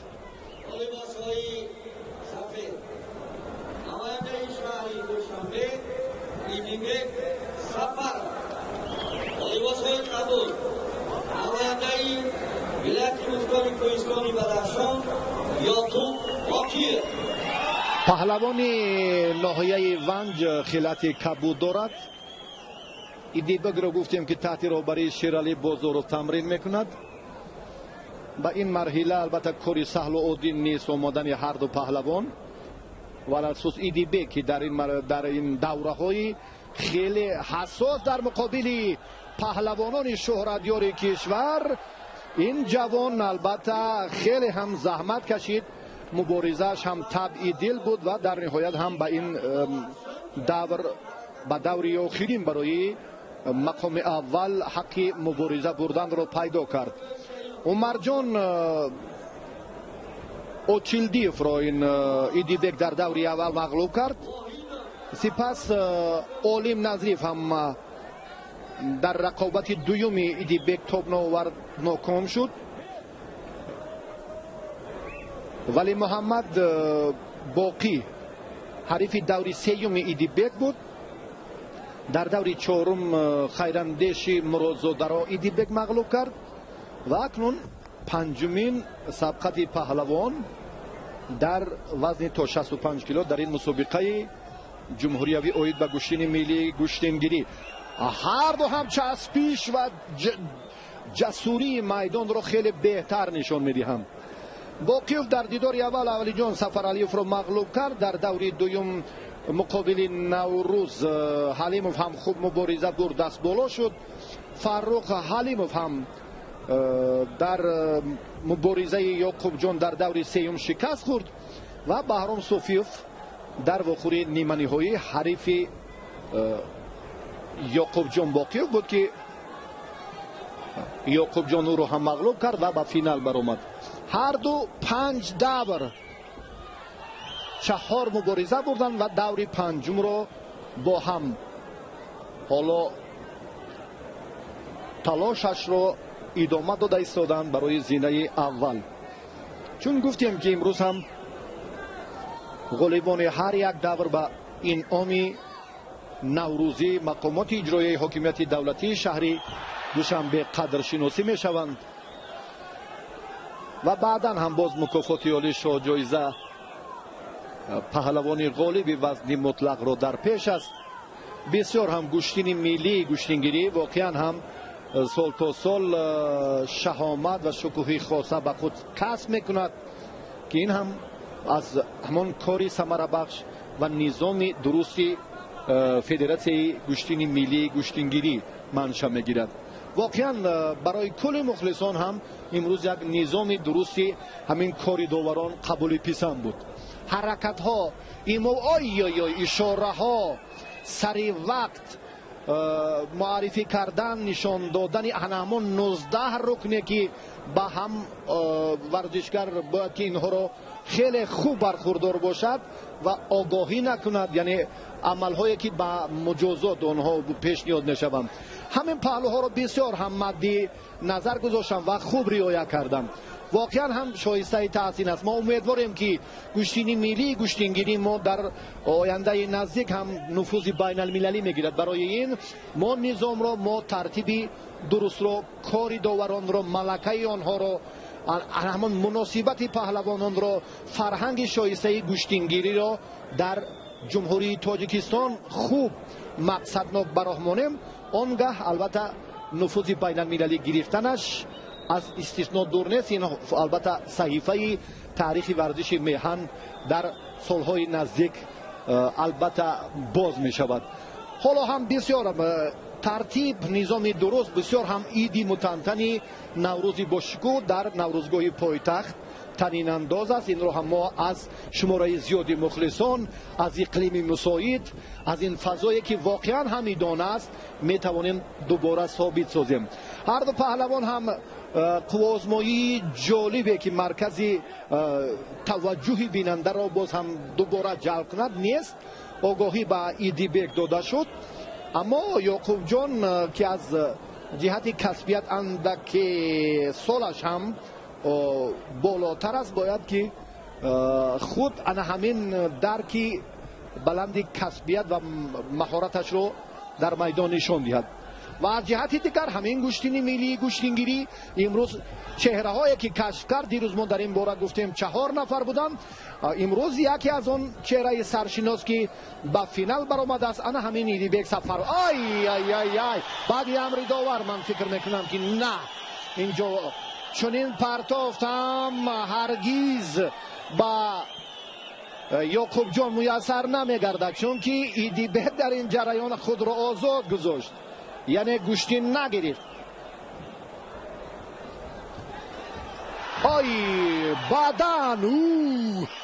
паҳлавони ноҳияи Ванҷ хилати кабуд дорад. Идибекро гуфтем ки таҳти роҳбарии Шералӣ Бозоров тамрин мекунад. Ба ин марҳила албатта кори саҳлу оддӣ нест омадани ҳар ду паҳлавон, ва алалхусус Идибек ки дар ин давраҳои хеле ҳассос дар муқобили паҳлавонони шӯҳратёри кишвар ин ҷавон албатта хеле ҳам заҳмат кашид, муборизааш ҳам табъи дил буд ва дар ниҳоят ҳам ба ин давр, ба даври охирин барои мақоми аввал ҳаққи мубориза бурданро пайдо кард. Умарҷон Очилдиевро ин Идибек дар даври аввал мағлуб кард. Сипас Олим Назриев ҳам дар рақобати дуюми Идибек тоб наовард, ноком шуд. Вале Муҳаммад Боқӣ ҳарифи даври сеюми Идибек буд. Дар даври чорум Хайрандеши Муродзодаро Идибек мағлуб кард ва акнун панҷумин сабқати паҳлавон дар вазни то 65 кило дар ин мусобиқаи ҷумҳуриявӣ оид ба гӯштини миллии гӯштингирӣ. Ҳар ду ҳам часпиш ва ҷасурии майдонро хеле беҳтар нишон медиҳанд. Боқиев дар дидори аввал Авлиҷон Сафаралиевро мағлуб кард. Дар даври дуюм муқобили Наврӯз Ҳалимов ҳам хуб мубориза бурд, даст боло шуд. Фаррух Ҳалимов ҳам дар муборизаи Ёқубҷон дар даври сеюм шикаст хӯрд ва Баҳром Суфиев дар вохӯри ниманиҳоӣ ҳарифи Ёқубҷон Боқиев буд ки Ёқубҷон ӯро ҳам мағлуб кард ва ба финал баромад. Ҳар ду 5 давр 4 мубориза бурданд ва даври панҷумро бо ҳам ҳоло талошашро идома дода истоданд барои зинаи аввал. Чун гуфтем ки имрӯз ҳам ғолибони ҳар як давр ба инъоми наврӯзӣ мақомоти иҷроияи ҳокимияти давлатии шаҳри Душанбе қадршиносӣ мешаванд ва баъдан ҳам боз мукофоти олӣ шоҳҷоиза паҳлавони ғолиби вазни мутлақро дар пеш аст. Бисёр ҳам гӯштини миллии гӯштингирӣ воқеан ҳам сол то сол шаҳомат ва шукӯҳи хоса ба худ касб мекунад ки ин ҳам аз ҳамон кори самарабахш ва низоми дурусти федератсияи гӯштини миллии гӯштингирӣ манша мегирад. Воқеан барои кулли мухлисон ҳам имрӯз як низоми дурусти ҳамин кори доварон қабули писанд буд. Ҳаракатҳо, ой-ой-ой, ишораҳо, сари вақт муаррифӣ кардан, нишон додани ҳамон 19 рукне ки ба ҳам варзишгар бояд ки инҳоро хеле хуб бархурдор бошад ва огоҳӣ накунад, яъне амалҳое ки ба муҷозот онҳо пешниҳод мешаванд. Ҳамин паҳлӯҳоро бисёр ҳам мадди назар гузоштам ва хуб риоя кардам. Воқеан ҳам шоистаи таҳсин аст. Мо умедворем ки гӯштини миллии гӯштингирӣ мо дар ояндаи наздик ҳам нуфузи байналмилалӣ мегирад. Барои ин мо низомро, мо тартиби дурустро, кори доваронро, малакаи онҳоро, ҳамон муносибати паҳлавононро, фарҳанги шоистаи гӯштингириро дар ҷумҳурии Тоҷикистон хуб мақсаднок ба роҳ монем. Он гаҳ албатта нуфузи байналмилалӣ гирифтанаш аз истисно дур нест. Ин албатта саҳифаи таърихи варзиши меҳан дар солҳои наздик албатта боз мешавад. Ҳоло ҳам бисёр Тартиб, низоми дуруст, бисёр ҳам иди мутантани Наврӯзи бошукӯҳ дар Наврӯзгоҳи пойтахт танинандоз аст. Инро ҳам мо аз шумораи зиёди мухлисон, аз иқлими мусоид, аз ин фазое ки воқеан ҳам идона аст, метавонем дубора собит созем. Ҳар ду паҳлавон ҳам қувваозмоии ҷолибе ки маркази таваҷҷӯҳи бинандаро боз ҳам дубора ҷалб кунад нест. Огоҳӣ ба Идибек дода шуд, аммо Ёқубҷон ки аз ҷиҳати касбият андаке солаш ҳам болотар аст, бояд ки худ ана ҳамин дарки баланди касбият ва маҳораташро дар майдон нишон диҳад. Ва аз ҷиҳати дигар ҳамин гӯштини миллии гӯштингирӣ имрӯз чеҳраҳое ки кашф кард, дирӯз мо дар ин бора гуфтем, 4 нафар буданд. Имрӯз яке аз он чеҳраи саршинос ки ба финал баромадааст, ана ҳамин Идибек Сафаров. Ай ай ай ай, баъди амри довар ман фикр мекунам ки на, инҷо чунин партофтам ҳаргиз ба Ёқубҷон муяссар намегардад, чунки Идибек дар ин ҷараён худро озод гузошт, яъне гӯштин нагирифт. Ой, баъдан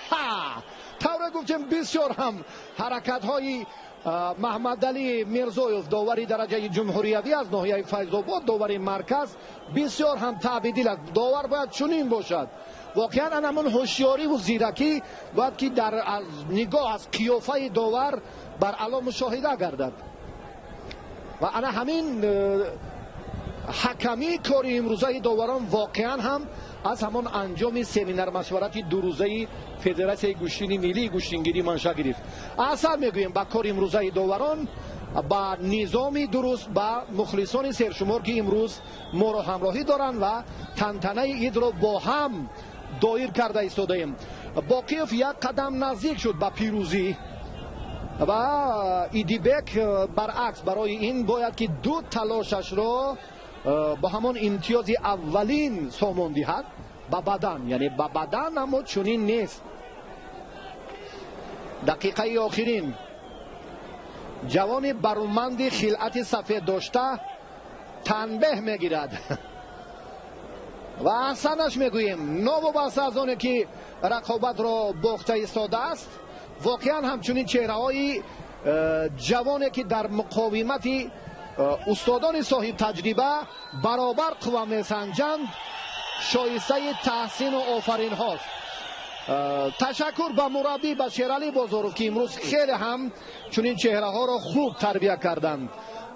ха, тавре гуфтем, бисёр ҳам ҳаракатҳои Маҳмадалӣ Мирзоев, довари дараҷаи ҷумҳуриявӣ аз ноҳияи Файзобод, довари марказ, бисёр ҳам таъбидил аст. Довар бояд чунин бошад. Воқеан ан ҳамон ҳушёриву зиракӣ бояд ки дар нигоҳ аз қиёфаи довар бар ало мушоҳида гардад. Ва ана ҳамин ҳакамии кори имрӯзаи доварон воқеан ҳам аз ҳамон анҷоми семинар-машварати дурӯзаи Федератсияи гӯштини миллии гӯштингирӣ манша гирифт. Аҳсан мегӯем ба кори имрӯзаи доварон, ба низоми дуруст, ба мухлисони сершумор ки имрӯз моро ҳамроҳӣ доранд ва тантанаи идро бо ҳам доир карда истодаем. Боқиев як қадам наздик шуд ба пирӯзӣ ва Идибек баръакс, барои ин бояд ки ду талошашро бо ҳамон имтиёзи аввалин сомон диҳад ба бадан, яъне ба бадан, аммо чунин нест. Дақиқаи охирин ҷавони баруманди хилъати сафед дошта танбеҳ мегирад ва аҳсанаш мегӯем, новобаста аз оне ки рақобатро бохта истодааст, воқеан ҳамчунин чеҳраҳои ҷавоне ки дар муқовимати устодони соҳибтаҷриба баробар қувва месанҷанд, шоистаи таҳсину офаринҳост. Ташаккур ба мураббӣ, ба Шералӣ Бозоров ки имрӯз хеле ҳам чунин чеҳраҳоро хуб тарбия карданд,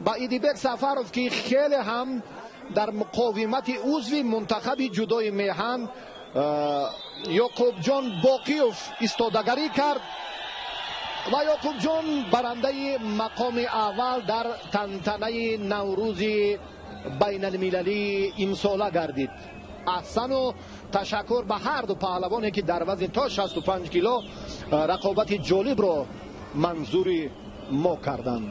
ба Идибек Сафаров ки хеле ҳам дар муқовимати узви мунтахаби ҷудои меҳан Ёқубҷон Боқиев истодагарӣ кард ва Ёқубҷон барандаи мақоми аввал дар тантанаи Наврӯзи байналмилалии имсола гардид. Аҳсану ташаккур ба ҳар ду паҳлавоне ки дар вазни то 65 кило рақобати ҷолибро манзури мо карданд.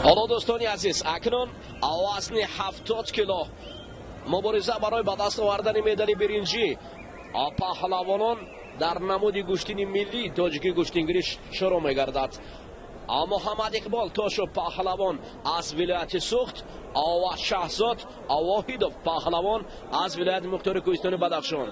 Ҳоло дӯстони азиз, акнун вазни 70 кило мубориза барои ба даст овардани медали биринҷӣ паҳлавонон дар намуди гӯштини миллии тоҷикӣ гӯштингирӣ шурӯъ мегардад. Муҳаммад Иқбол Тошев паҳлавон аз вилояти Суғд ва Шаҳзод Воҳидов паҳлавон аз вилояти Мухтори Кӯҳистони Бадахшон.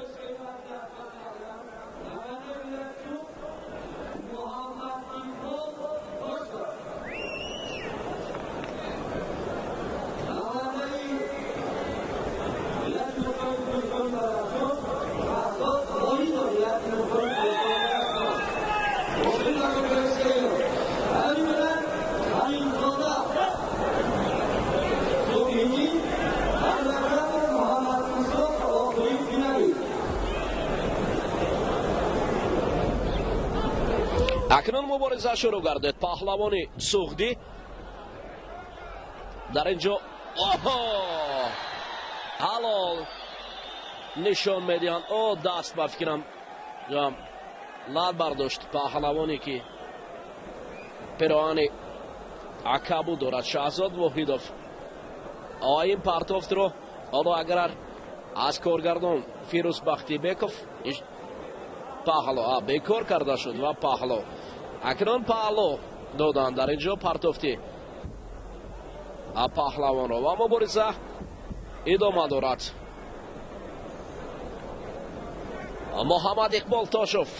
Акнун мубориза шурӯъ гардид. Паҳлавони Суғдӣ дар ин ҷо оҳо ҳалол нишон медиҳанд. О даст ба фикрам лат бардошт паҳлавоне ки пироҳани акабу дорад, Шаҳзод Воҳидов. Ин партофтро ҳоло агар аз коргардон Фирӯз Бахтибеков паҳло бекор карда шуд ва паҳло акнун паҳло доданд дар ин ҷо партофти паҳлавонро ва мубориза идома дорад. Муҳаммад Иқбол Тошов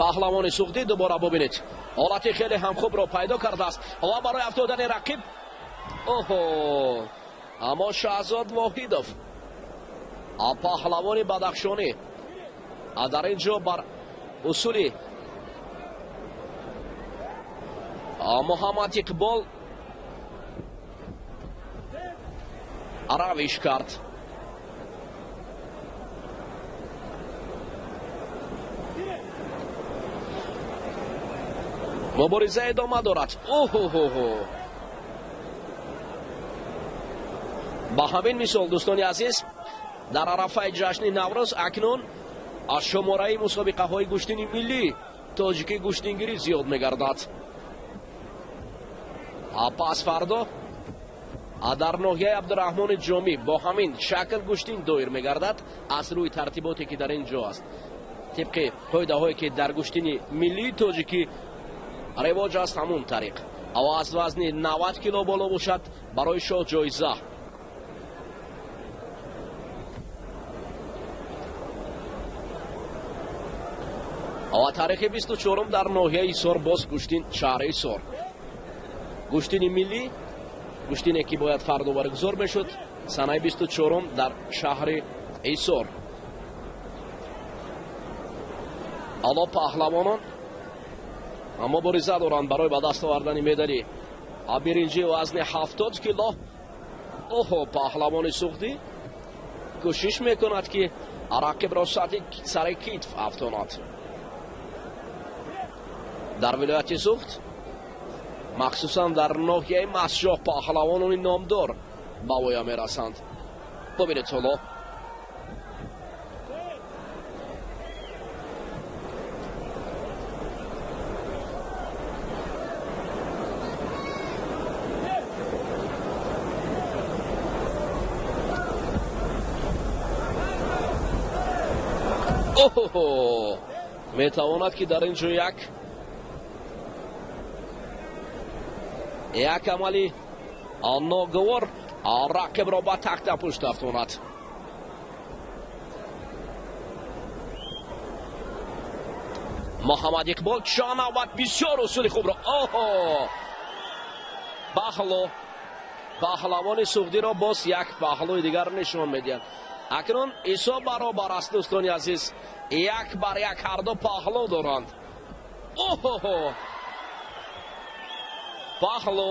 паҳлавони Суғдӣ дубора бубинед, ҳолати хеле ҳам хубро пайдо кардааст ва барои афтодани рақиб оҳо, аммо Шаҳзод Воҳидов паҳлавони Бадахшонӣ дар ин ҷо бар усули Муҳаммад Иқбол равиш кард. Мубориза идома дорад. Оҳоҳоҳо, ба ҳамин мисол дӯстони азиз, дар арафаи ҷашни Наврӯз акнун аз шумораи мусобиқаҳои гӯштини миллӣ тоҷикӣ гӯштингирӣ зиёд мегардад. Пас фардо дар ноҳияи Абдураҳмони Ҷомӣ бо ҳамин шакл гӯштин доир мегардад аз рӯи тартиботе ки дар ин ҷо аст. Тибқи қоидаҳое ки дар гӯштини миллии тоҷикӣ ривоҷ аст, ҳамун тариқ. Ава аз вазни 90 кило боло бошад барои шоҳ ҷоиза. Ава таърихи 24 дар ноҳияи Ҳисор боз гӯштин шаҳри Ҳисор. Гӯштини миллӣ, гӯштине ки бояд фардо баргузор мешуд, санаи 24 дар шаҳри Ҳисор. Ало паҳлавонон мубориза доранд барои ба даст овардани медали биринҷӣ вазни 70 кило. Оҳо, паҳлавони Суғдӣ кӯшиш мекунад ки рақибро сари китф афтонад. Дар вилояти Суғд, махсусан дар ноҳияи Масҷоҳ, паҳлавонони номдор ба воя мерасанд. Бубинед ҳоло оҳо, метавонад ки дар ин ҷо як амали ногувор рақибро ба тахта пушт афтонад. Муҳаммад Иқбол чанд навбат бисёр усули хубро оҳо, паҳло паҳлавони Суғдиро боз як паҳлои дигар нишон медиҳад. Акнун ҳисоб баробар аст дӯстони азиз, 1-1 ҳарду паҳло доранд. Оҳо, паҳло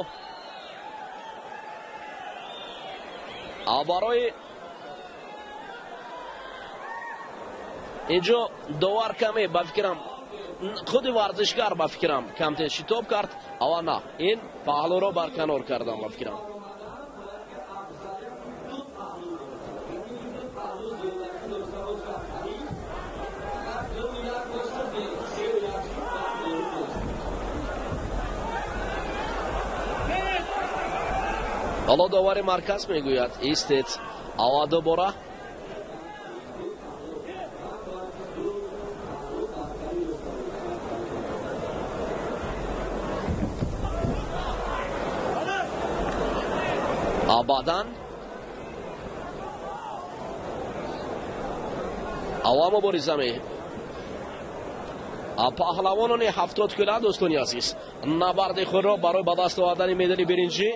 барои инҷо довар каме ба фикрам худи варзишгар ба фикрам камтер шитоб кард, ава на ин паҳлоро барканор кардам ба фикрам. Ҳоло довари марказ мегӯяд истед, ава дубора баъдан ава мубориза паҳлавонони 70 кило дӯстони азиз набарди худро барои ба даст овардани медали биринҷӣ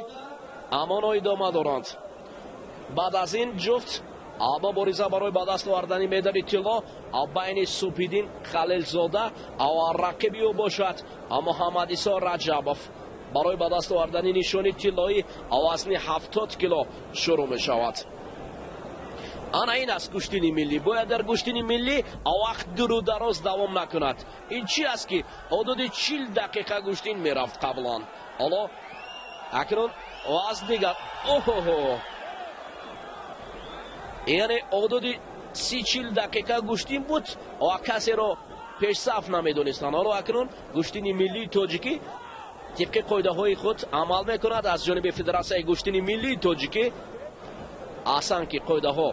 амоно идома доранд. Баъд аз ин ҷуфт Мубориза барои ба даст овардани медали тилло байни Субҳиддин Халилзода ва рақиби ӯ бошад Муҳаммад Исо Раҷабов барои ба даст овардани нишони тиллоӣ вазни 70 кило шурӯъ мешавад. Ана ин аст гӯштини миллӣ. Бояд дар гӯштини миллӣ вақт дуру дароз давом накунад. Ин чи аст ки ҳудуди 40 дақиқа гӯштин мерафт қаблан. Ҳоло акнун вазн дигар. Оҳо, яъне ҳудуди 30-40 дақиқа гӯштин буд ва касеро пешсаф намедонистанд. Ҳоло акнун гӯштини миллии тоҷикӣ тибқи қоидаҳои худ амал мекунад. Аз ҷониби Федератсияи гӯштини миллии тоҷикӣ аҳсан ки қоидаҳо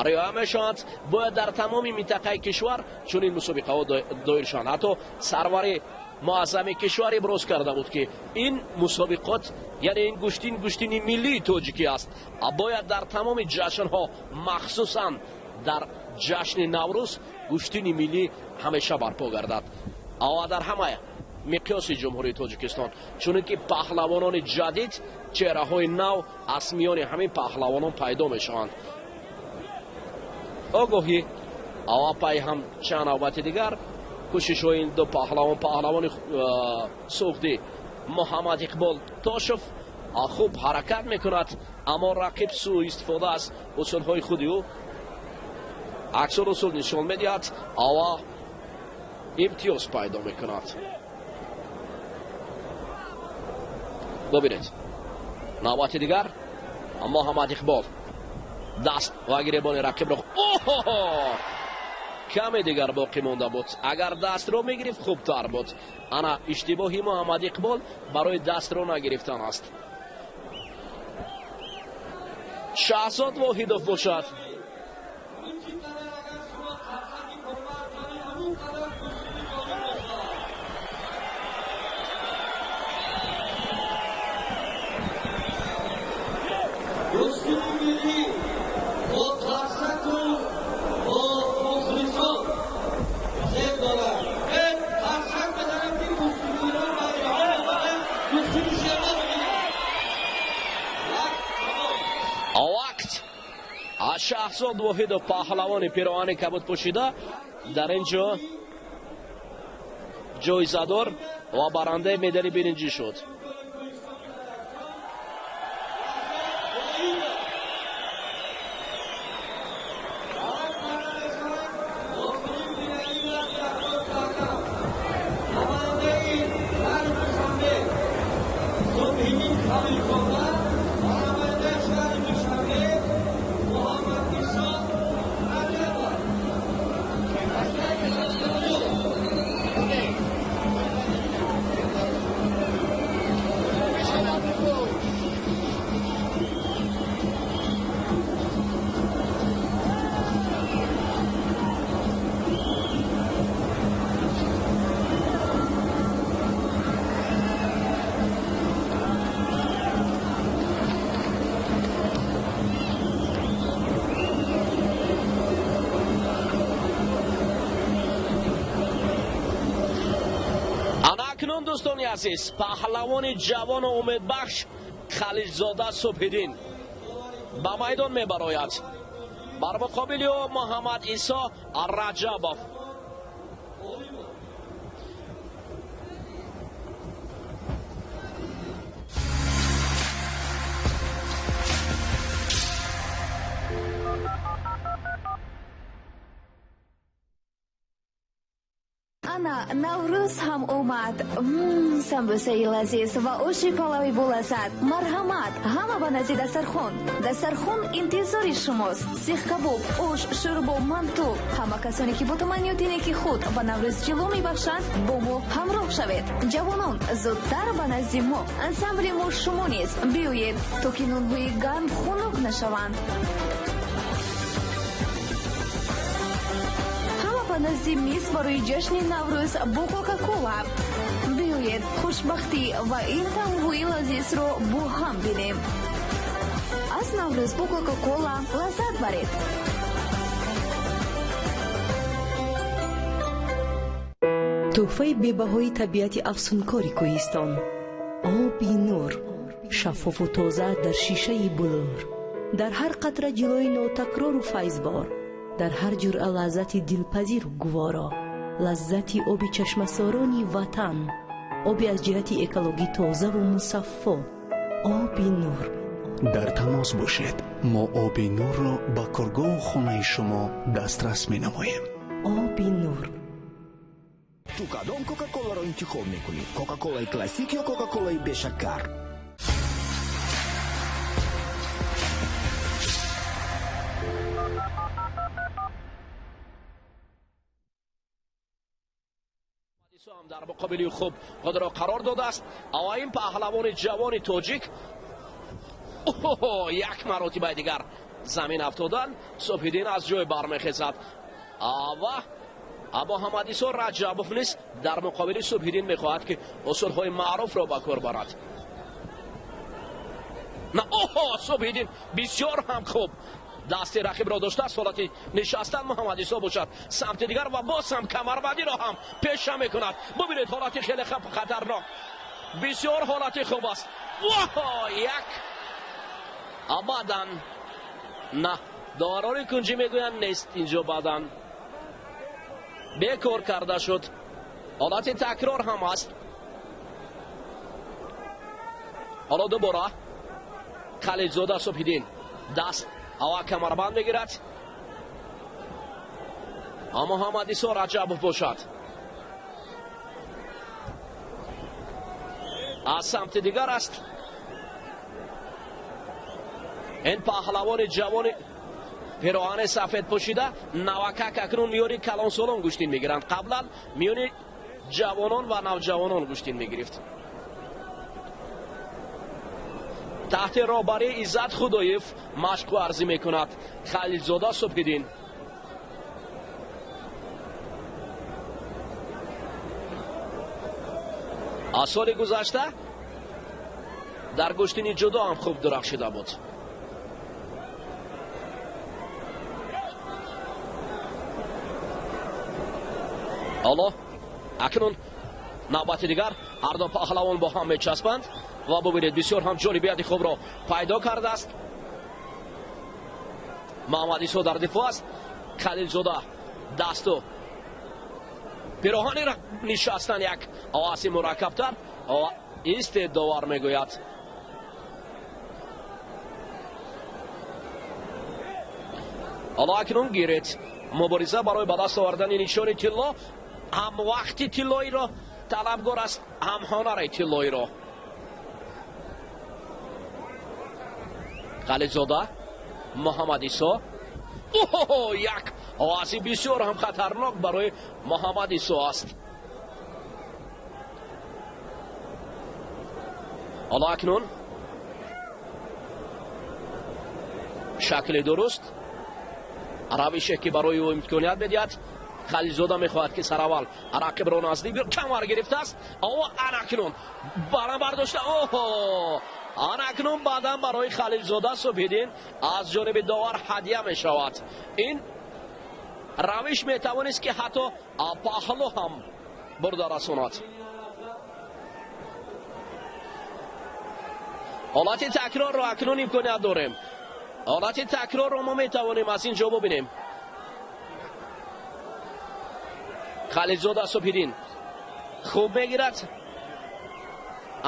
риоя мешаванд. Бояд дар тамоми минтақаи кишвар чунин мусобиқаҳо доир шаванд. Ҳатто сарвари муаззами кишвар иброз карда буд ки ин мусобиқот, яъне ин гӯштин, гӯштини миллии тоҷикӣ аст. Бояд дар тамоми ҷашнҳо, махсусан дар ҷашни Наврӯз, гӯштини миллӣ ҳамеша барпо гардад ва дар ҳама миқёси Ҷумҳурии Тоҷикистон, чунки паҳлавонони ҷадид, чеҳраҳои нав аз миёни ҳамин паҳлавонон пайдо мешаванд. Огоҳӣ ва пай ҳам чанд навбати дигар кӯшишҳои ин ду паҳлавон, паҳлавони суғдӣ Муҳаммад Иқбол Тошев хуб ҳаракат мекунад, аммо рақиб сӯистифода аз усулҳои худи ӯ аксар усул нишон медиҳад ва имтиёз пайдо мекунад. Бубинед, навбати дигар Муҳаммад Иқбол даст ва гиребони рақибро, оҳо, каме дигар боқӣ монда буд. Агар дастро мегирифт хубтар буд. Ана иштибоҳи Муҳаммад Иқбол барои дастро нагирифтан аст. Шаҳзод Воҳидов бошад. Шаҳзод Воҳидов, паҳлавони пироҳани кабуд пӯшида, дар ин ҷо ҷоизадор ва барандаи медали биринҷӣ шуд. Акнун дӯстони азиз, паҳлавони ҷавону умедбахш Халилзода Субҳиддин ба майдон мебарояд. Бар муқобили ӯ Муҳаммад Исо Раҷабов. Ана Наврӯз ҳам омад. Самбусаи лазиз ва оши палави болаззат. Марҳамат, ҳама ба назди дастархон. Дастархон интизори шумост. Сихкабоб, ош, шӯрбо, манту. Ҳама касоне ки бо таманниёти неки худ ба Наврӯз ҷило мебахшанд, бо мо ҳамроҳ шавед. Ҷавонон, зудтар ба назди мо. Ансамбли мо шумо низ. Биёед, то ки нонҳои гарм хунук нашаванд. Ба назди миз барои ҷашни Наврӯз бо Кока-Кола. Биёед, хушбахтӣ ва ин таъмҳои лазизро бо ҳам бинем. Аз Наврӯз бо Кока-Кола лаззат баред. Тӯҳфаи бебаҳои табиати афсункори кӯҳистон. Оби нур, шаффофу тоза дар шишаи булур. Дар ҳар қатра ҷилои нотакрору файзбор, дар ҳар ҷуръа лаззати дилпазиру гуворо, лаззати оби чашмасорони ватан, оби аз ҷиҳати экологӣ тозаву мусаффо, оби нур. Дар тамос бошед, мо оби нурро ба коргоҳу хонаи шумо дастрас менамоем. Оби нур. Ту кадом Кока-Коларо интихоб мекунӣ? Кока-Колаи классик ё Кока-Колаи бешакар? Дар муқобили хуб худро қарор додааст. Ава ин паҳлавони ҷавони тоҷик як маротибаи дигар замин афтодан. Субҳиддин аз ҷой бармехезад ва Муҳаммадисо Раҷабов низ дар муқобили Субҳиддин мехоҳад, ки усулҳои маъруфро ба кор барад. На, оҳо, Субҳиддин бисёр ҳам хуб дасти рақибро доштааст. Ҳолати нишастан Муҳаммадисо бошад самти дигар ва боз ҳам камарбандиро ҳам пеша мекунад. Бубинед, ҳолати хеле хатарнок, бисёр ҳолати хуб аст. Воҳо, як баъдан на, доварони кунҷӣ мегӯянд нест, инҷо баъдан бекор карда шуд. Ҳолати такрор ҳам аст. Ҳоло дубора Халилзода Субҳиддин даст ава камарбанд мегирад. Муҳаммадисо Раҷабов бошад аз самти дигар аст. Ин паҳлавони ҷавони пироҳани сафед пӯшида навакак акнун миёни калонсолон гӯштин мегиранд. Қаблан миёни ҷавонон ва навҷавонон гӯштин мегирифт. Таҳти роҳбарии Иззат Худоев машқу арзӣ мекунад Халилзода Субҳиддин. Аз соли гузашта дар гӯштини ҷудо ҳам хуб дурахшида буд. Ҳоло акнун навбати дигар ҳар ду паҳлавон бо ҳам мечаспанд ва бубинед, бисёр ҳам ҷолибияти хубро пайдо кардааст. Муҳаммадисо дар дифоъ аст. Халилзода дасту пироҳанира нишастан як оваси мураккабтар истед, довар мегӯяд. Ҳоло акнун гиред, мубориза барои ба даст овардани нишони тилло, ҳам вақти тиллоиро талабгор аст, ҳам ҳонари тиллоиро. Халилзода Муҳаммадисо, як овази бисёр ҳам хатарнок барои Муҳаммадисо аст. Ҳоло акнун шакли дуруст, равише ки барои ӯ имконият медиҳад. Халилзода мехоҳад, ки сараввал рақибро наздик, камар гирифтааст. О, анакнун баланд бардошта, оҳо, анакнун баъдан барои Халилзода Субҳиддин аз ҷониби довар ҳадя мешавад. Ин равиш метавонист, ки ҳатто паҳлӯ ҳам бурда расонад. Ҳолати такрорро акнун имконият дорем. Ҳолати такрорро мо метавонем аз ин ҷо бубинем. Халилзода Субҳиддин хуб мегирад,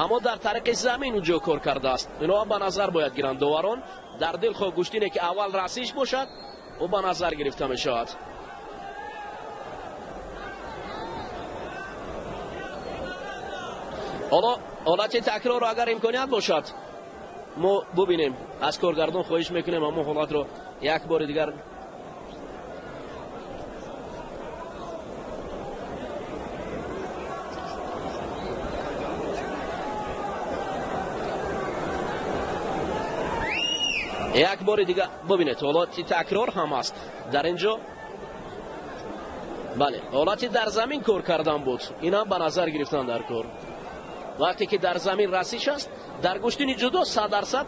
аммо дар тариқи замин унҷо кор кардааст. Ино ҳам ба назар бояд гиранд доварон. Дар дилхоҳ гӯштине ки аввал расиш бошад, ӯ ба назар гирифта мешавад. Ҳоло ҳолати такрорро агар имконият бошад мо бубинем. Аз коргардон хоҳиш мекунем ҳамон ҳолатро як бори дигар. Як бори дигар бубинед, ҳолати такрор ҳам аст дар инҷо. Бале, ҳолати дар замин кор кардан буд, ин ҳам ба назар гирифтан дар кор. Вақте ки дар замин расиш аст, дар гӯштини ҷудо 100%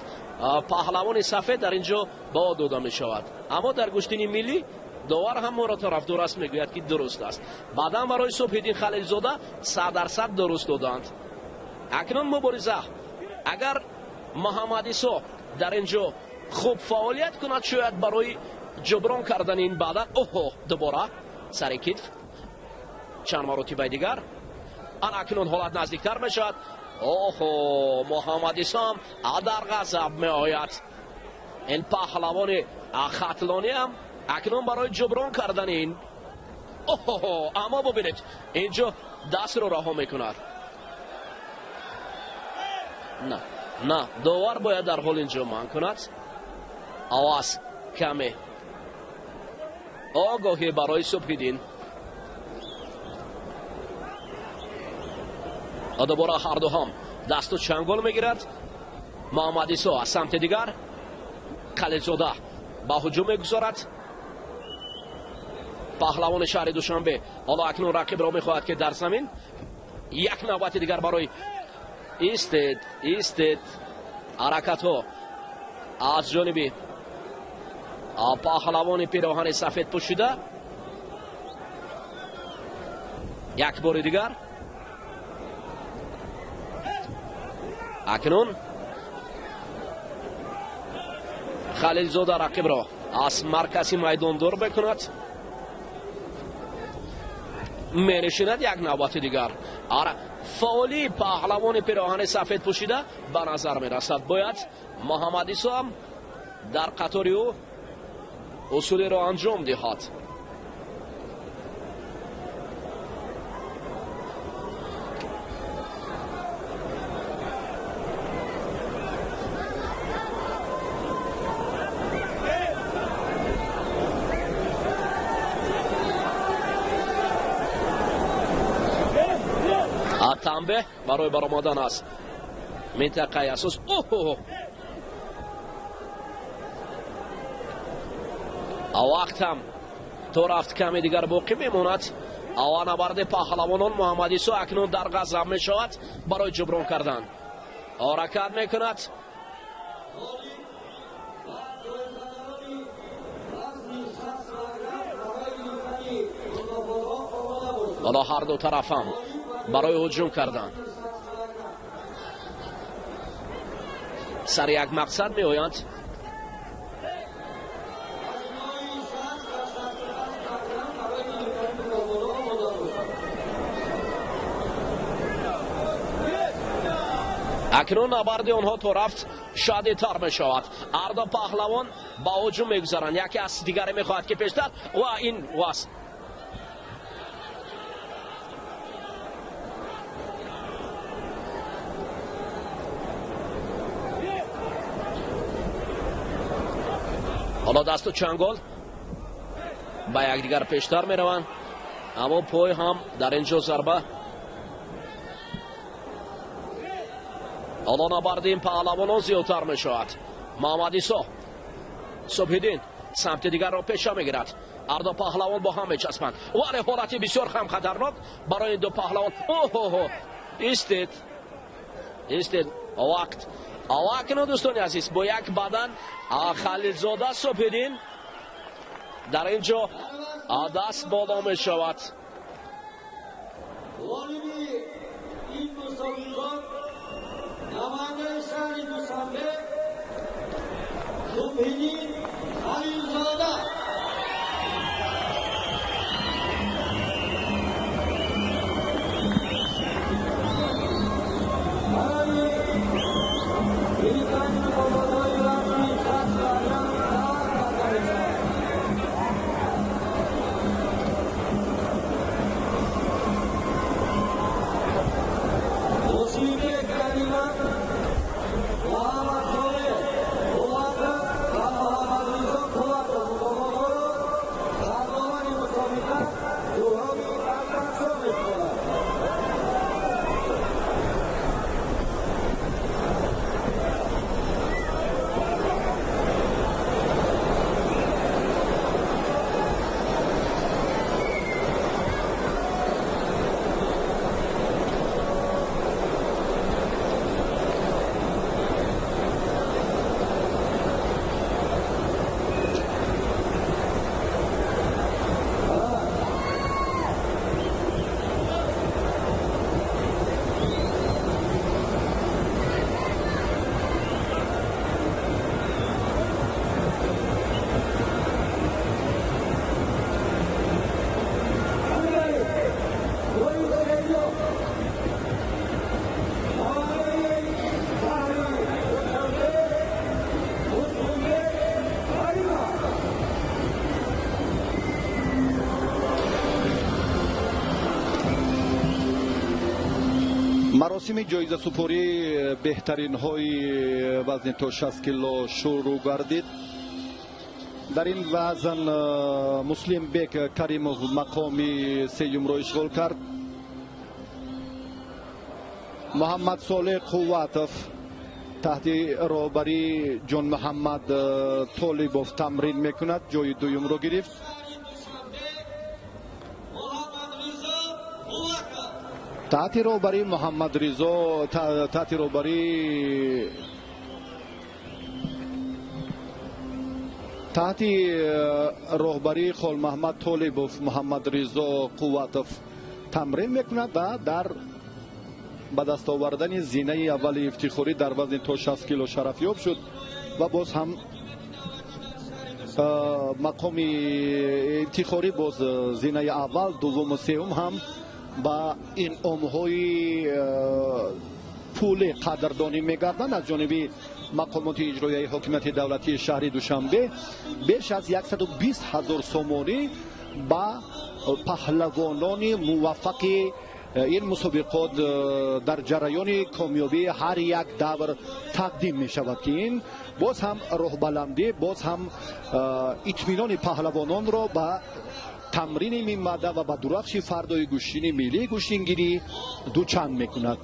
паҳлавони сафед дар инҷо ба о дода мешавад, аммо дар гӯштини миллӣ довар ҳам моро тарафдор аст, мегӯяд, ки дуруст аст. Баъдан барои Субҳиддин Халилзода 100% дуруст доданд. Акнун мубориза, агар Муҳаммадисо дар инҷо Хуб фаъолият кунад, шояд барои ҷуброн кардани ин баъдан. Оҳо, дубора сари китф, чанд маротибаи дигар. Ана акнун ҳолат наздиктар мешавад. Оҳо, Муҳаммад Ислом дар ғазаб меояд. Ин паҳлавони хатлонӣ ҳам акнун барои ҷуброн кардани ин. Оҳо, аммо бубинед, инҷо дастро раҳо мекунад. На, на, довар бояд дар ҳол инҷо манъ кунад. Овоз каме огоҳӣ барои Субҳиддин. Дубора ҳарду ҳам дасту чангол мегирад. Муҳаммад Исо аз самти дигар, Халилзода ба ҳуҷум мегузорад. Паҳлавони шаҳри Душанбе ҳоло акнун рақибро мехоҳад, ки дар замин як навбати дигар барои истед, истед. Ҳаракатҳо аз ҷониби паҳлавони пироҳани сафед пӯшида. Як бори дигар. Акнун Халилзода рақибро аз маркази майдон дур мекунад. Мерешинад як навбати дигар. Фаъолии паҳлавони пироҳани сафед пӯшида ба назар мерасад. Бояд Муҳаммад Исо ҳам дар қатори ӯ усулеро анҷом диҳад. Танбеҳ барои баромадан аз минтақаи асос. Оҳо, вақт ҳам то рафт каме дигар боқӣ мемонад. Ава набарди паҳлавонон. Муҳаммад Исо акнун дар ғазаб мешавад, барои ҷуброн кардан ҳаракат мекунад. Ҳоло ҳар ду тараф ҳам барои ҳуҷум кардан сари як мақсад меоянд. Акнун набарди онҳо то рафт шадидтар мешавад. Ҳар ду паҳлавон ба ҳуҷум мегузаранд. Яке аз дигаре мехоҳад, ки пештар ва ин вас. Ҳоло дасту чангол ба якдигар пештар мераванд, аммо пой ҳам дар ин ҷо зарба. Ҳоло набарди ин паҳлавонон зиёдтар мешавад. Муҳаммад Исо, Субҳиддин самти дигарро пеша мегирад. Ҳар ду паҳлавон бо ҳам мечаспанд, вале ҳолати бисёр ҳам хатарнок барои ин ду паҳлавон. Оҳоҳо, истед, истед, вақт. Акнун дӯстони азиз, бо як бадан Халилзода Субҳиддин дар ин ҷо даст боло мешавад. Ғолиби ин мусобиқот намояндаи шаҳри Душанбе Субҳиддин Халилзода. Маросими ҷоизасупорӣ беҳтаринҳои вазни то 60 кило шурӯъ гардид. Дар ин вазн Муслимбек Каримов мақоми сеюмро ишғол кард. Муҳаммад Солеҳ Қувватов таҳти роҳбарии Ҷонмуҳаммад Толибов тамрин мекунад, ҷои дуюмро гирифт. Таҳти роҳбарии Муҳаммад Ризо, таҳти роҳбарии таҳти роҳбарии Холмаҳмад Толибов Муҳаммад Ризо Қувватов тамрин мекунад ва дар ба даст овардани зинаи аввали ифтихорӣ дар вазни то 60 кило шарафёб шуд ва боз ҳам мақоми ифтихорӣ, боз зинаи аввал, дуввуму сеюм ҳам ба инъомҳои пулӣ қадрдонӣ мегарданд аз ҷониби мақомоти иҷроияи ҳокимияти давлатии шаҳри Душанбе. Беш аз 120 ҳазор сомонӣ ба паҳлавонони муваффақи ин мусобиқот дар ҷараёни комёбии ҳар як давр тақдим мешавад, ки ин боз ҳам роҳбаландӣ, боз ҳам итминони паҳлавононро ба тамрини минбаъда ва ба дурахши фардои гӯштини миллии гӯштингирӣ дучанд мекунад.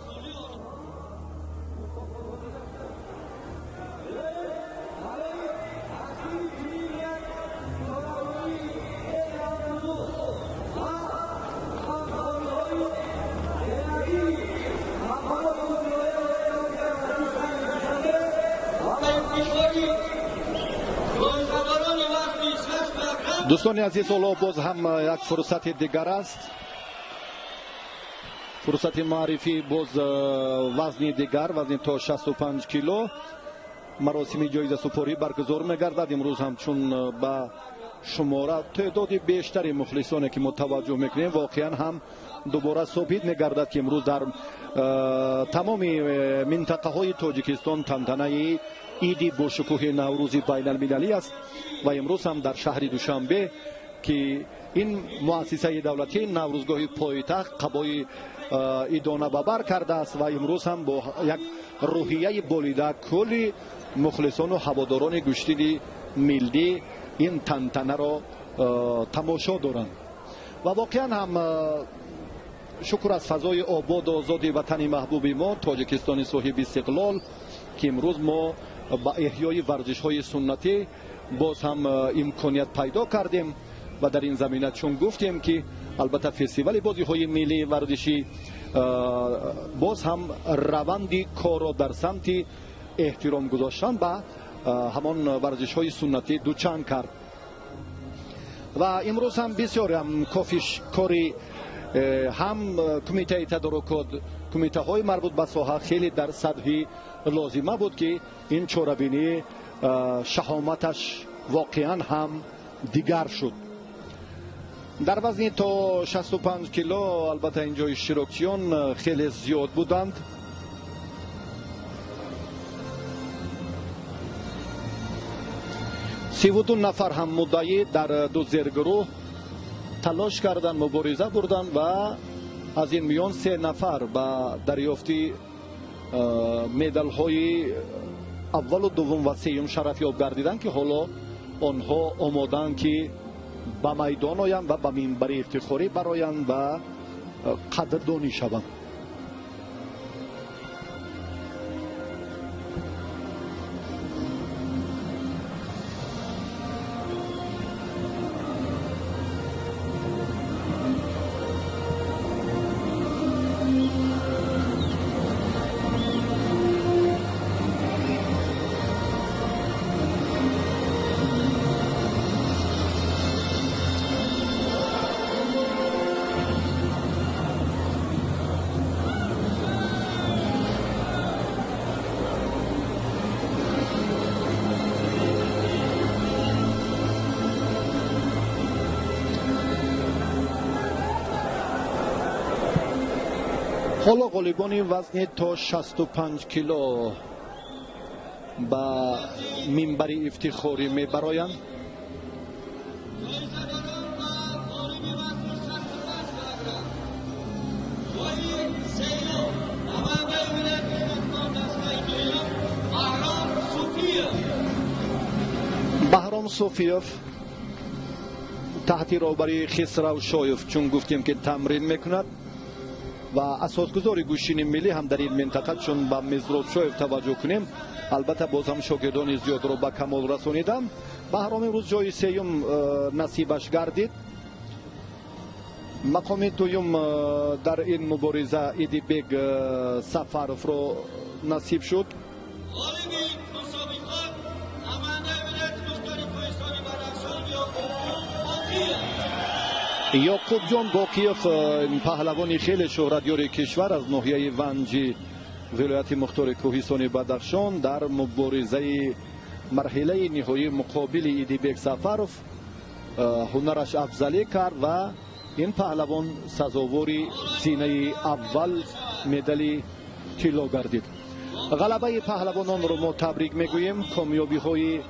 Дӯстони азиз, ҳоло боз ҳам як фурсати дигар аст, фурсати маърифӣ, боз вазни дигар, вазни то 65 кило маросими ҷоизасупорӣ баргузор мегардад. Имрӯз ҳамчун ба шумора теъдоди бештари мухлисоне ки мо таваҷҷӯҳ мекунем, воқеан ҳам дубора собит мегардад, ки имрӯз дар тамоми минтақаҳои Тоҷикистон тантанаи иди бошукӯҳи Наврӯзи байналмилалӣ аст ва имрӯз ҳам дар шаҳри Душанбе, ки ин муассисаи давлатӣ Наврӯзгоҳи пойтахт қабои идона ба бар кардааст ва имрӯз ҳам бо як рӯҳияи болида кулли мухлисону ҳаводорони гӯштини миллӣ ин тантанаро тамошо доранд. Ва воқеан ҳам шукр аз фазои ободу озоди ватани маҳбуби мо, Тоҷикистони соҳиби истиқлол, ки имрӯз мо ба эҳёи варзишҳои суннатӣ боз ҳам имконият пайдо кардем. Ва дар ин замина чун гуфтем, ки албатта фестивали бозиҳои миллии варзишӣ боз ҳам раванди корро дар самти эҳтиром гузоштан ба ҳамон варзишҳои суннатӣ дучанд кард. Ва имрӯз ҳам бисёр ҳам кофиш кори ҳам кумитаи тадорукот, кумитаҳои марбут ба соҳа хеле дар сатҳи лозима буд, ки ин чорабинӣ шаҳоматаш воқеан ҳам дигар шуд. Дар вазни то 65 кило албатта инҷо иштирокчиён хеле зиёд буданд. 32 нафар ҳам муддаӣ дар ду зергурӯҳ талош карданд, мубориза бурданд ва аз ин миён 3 нафар ба дарёфти медалҳои аввалу дуввум ва сеюм шарафёб гардиданд, ки ҳоло онҳо омодаанд, ки ба майдон оянд ва ба минбари ифтихорӣ бароянд ва қадрдонӣ шаванд. Ҳоло ғолибони вазни то 65 кило ба минбари ифтихорӣ мебароянд. Баҳром Суфиев таҳти роҳбарии Хисрав Шоев, чун гуфтем ки тамрин мекунад ва асосгузори гӯштини миллӣ ҳам дар ин минтақа, чун ба Мизроб Шоев таваҷҷӯҳ кунем, албатта боз ҳам шогирдони зиёдро ба камол расониданд. Баҳром имрӯз ҷои сеюм насибаш гардид. Мақоми дуюм дар ин мубориза Идибек Сафаровро насиб шуд. Ёқубҷон Боқиев, паҳлавони хеле шӯҳратёри кишвар аз ноҳияи Ванҷи вилояти мухтори кӯҳистони Бадахшон, дар муборизаи марҳилаи ниҳоӣ муқобили Идибек Сафаров ҳунараш афзалӣ кард ва ин паҳлавон сазовори зинаи аввал медали тилло гардид. Ғалабаи паҳлавононро мо табрик мегӯем. Комёбиҳои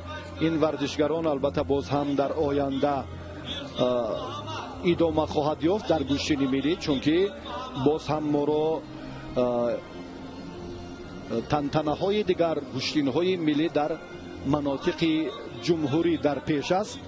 ин варзишгарон албатта боз ҳам дар оянда идома хоҳад ёфт дар гӯштини миллӣ, чунки боз ҳам моро тантанаҳои дигар гӯштинҳои миллӣ дар манотиқи ҷумҳурӣ дар пеш аст.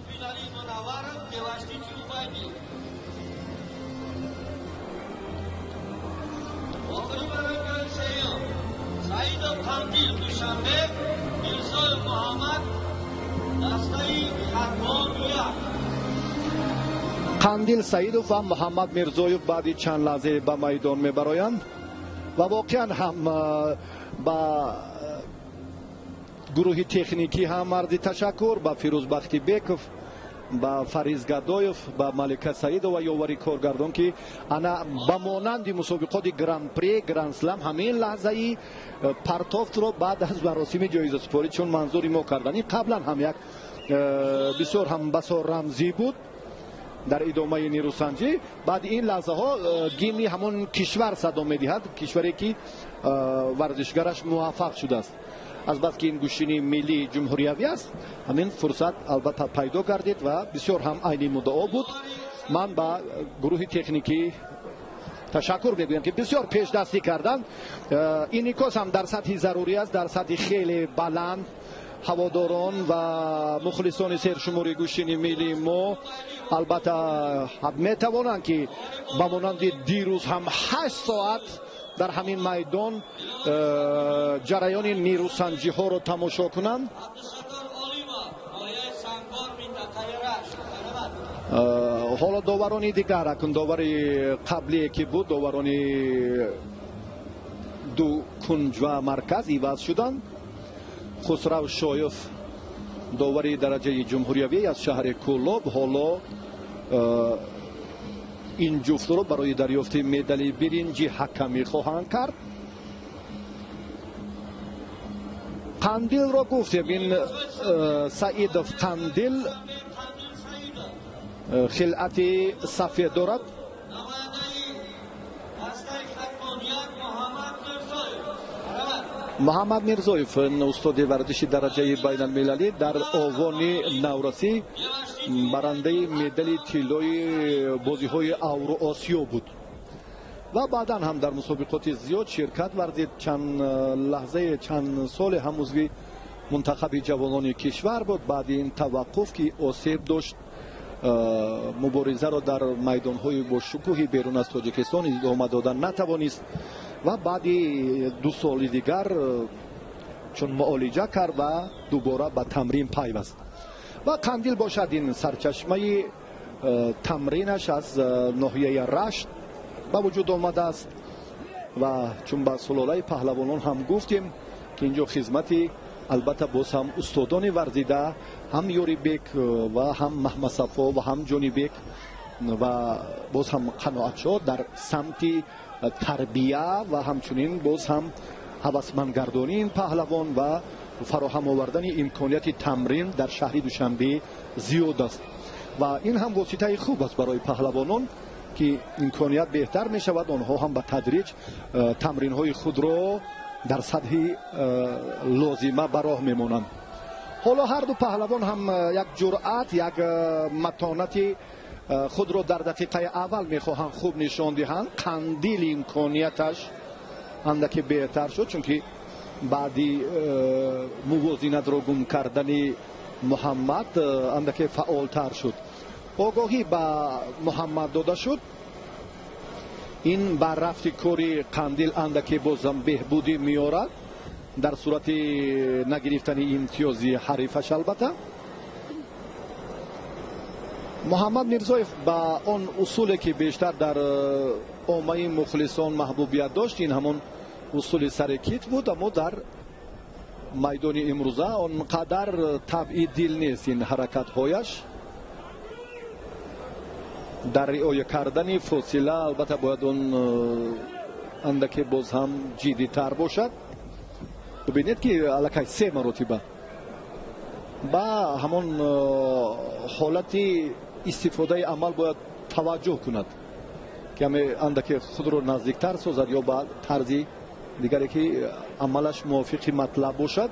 Қандил Саидов ва Муҳаммад Мирзоев баъди чанд лаҳзе ба майдон мебароянд ва воқеан ҳам ба гурӯҳи техникӣ ҳам арзи ташаккур, ба Фирӯз Бахтибеков, ба Фариз Гадоев, ба Малика Саидова ёвари коргардон, ки ана ба монанди мусобиқоти гран-при, гранд-слам ҳамин лаҳзаи партофтро баъд аз маросими ҷоизасупорӣ чун манзури мо карданд. Ин қаблан ҳам як бисёр ҳам басо рамзӣ буд дар идомаи нерӯсанҷӣ. Баъди ин лаҳзаҳо гимни ҳамон кишвар садо медиҳад, кишваре ки варзишгараш муваффақ шудааст. Азбаски ин гӯштини миллии ҷумҳуриявӣ аст, ҳамин фурсат албатта пайдо гардид ва бисёр ҳам айни муддао буд. Ман ба гурӯҳи техникӣ ташаккур мегӯям, ки бисёр пешдастӣ карданд. Инъикос ҳам дар сатҳи зарурӣ аст, дар сатҳи хеле баланд. Ҳаводорон ва мухлисони сершумори гӯштини миллии мо албатта метавонанд, ки ба монанди дирӯз ҳам 8 соат дар ҳамин майдон ҷараёни нерӯсанҷиҳоро тамошо кунанд. Ҳоло доварони дигар, акун довари қаблие ки буд, доварони ду кунҷ ва марказ иваз шуданд. Хусрав Шоев, довари дараҷаи ҷумҳуриявӣ аз шаҳри Кӯлоб, ҳоло ин ҷуфтро барои дарёфти медали биринҷи ҳакамӣ хоҳанд кард. Қандилро гуфтем, ин Саидов Қандил хилъати сафед дорад. Муҳаммад Мирзоев, устоди варзиши дараҷаи байналмилалӣ, дар овони наврасӣ барандаи медали тиллои бозиҳои Авроосиё буд ва баъдан ҳам дар мусобиқоти зиёд ширкат варзид. Чанд лаҳзае, чанд соле ҳам узви мунтахаби ҷавонони кишвар буд. Баъди ин таваққуф, ки осеб дошт, муборизаро дар майдонҳои бошукӯҳи берун аз Тоҷикистон идома дода натавонист ва баъди 2 соли дигар чун муолиҷа кард ва дубора ба тамрин пайваст. Ва Қандил бошад, ин сарчашмаи тамринаш аз ноҳияи Рашт ба вуҷуд омадааст ва чун ба сулолаи паҳлавонон ҳам гуфтем, ки инҷо хизмати албатта боз ҳам устодони варзида, ҳам Ёрибек ва ҳам Маҳмадсафо ва ҳам Ҷонибек ва боз ҳам Қаноатшо дар самти тарбия ва ҳамчунин боз ҳам ҳавасмандгардонии ин паҳлавон ва фароҳам овардани имконияти тамрин дар шаҳри Душанбе зиёд аст ва ин ҳам воситаи хуб аст барои паҳлавонон, ки имконият беҳтар мешавад, онҳо ҳам ба тадриҷ тамринҳои худро дар сатҳи лозима ба роҳ мемонанд. Ҳоло ҳар ду паҳлавон ҳам як ҷуръат, як матонати худро дар дақиқаи аввал мехоҳанд хуб нишон диҳанд. Қандил имконияташ андаке беҳтар шуд, чунки баъди мувозинатро гум кардани Муҳаммад андаке фаъолтар шуд. Огоҳӣ ба Муҳаммад дода шуд. Ин ба рафти кори Қандил андаке бозам беҳбудӣ меорад дар сурати нагирифтани имтиёзи ҳарифаш. Албатта Муҳаммад Мирзоев ба он усуле ки бештар дар оммаи мухлисон маҳбубият дошт, ин ҳамон усули сари кит буд, аммо дар майдони имрӯза он қадар табъи дил нест ин ҳаракатҳояш. Дар риоя кардани фосила албатта бояд он андаке боз ҳам ҷиддитар бошад. Бибинед ки аллакай се маротиба ба ҳамон ҳолати истифодаи амал бояд таваҷҷӯҳ кунад, ки андаке худро наздиктар созад ё ба тарзи дигаре ки амалаш мувофиқи матлаб бошад.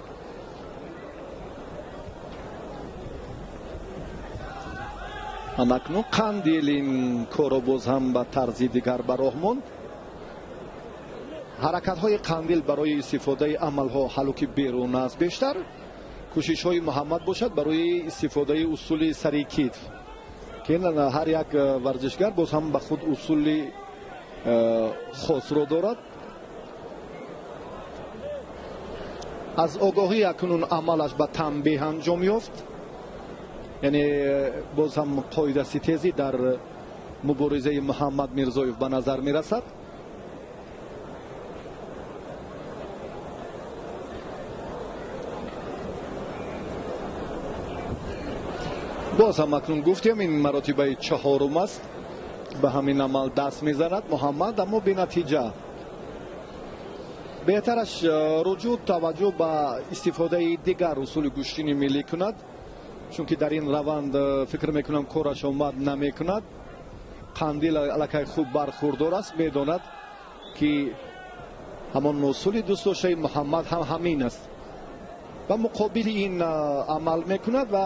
Анакнун Қандил ин корро боз ҳам ба тарзи дигар ба роҳ монд. Ҳаракатҳои Қандил барои истифодаи амалҳо ҳалу ки берун аст бештар, кӯшишҳои Муҳаммад бошад барои истифодаи усули сари китф, ки ҳар як варзишгар боз ҳам ба худ усули хосро дорад. Аз огоҳӣ акнун амалаш ба танбеҳ анҷом ёфт, яъне боз ҳам қоидаситезӣ дар муборизаи Муҳаммад Мирзоев ба назар мерасад. Боз ҳам акнун гуфтем ин маротибаи чаҳорум аст ба ҳамин амал даст мезанад Муҳаммад, аммо бенатиҷа. Беҳтараш руҷӯъ таваҷҷӯҳ ба истифодаи дигар усули гӯштини миллӣ кунад, чунки дар ин раванд фикр мекунам кораш омад намекунад. Қандил аллакай хуб бархурдор аст, медонад ки ҳамон усули дӯстдоштаи Муҳаммад ҳам ҳамин аст ва муқобили ин амал мекунад ва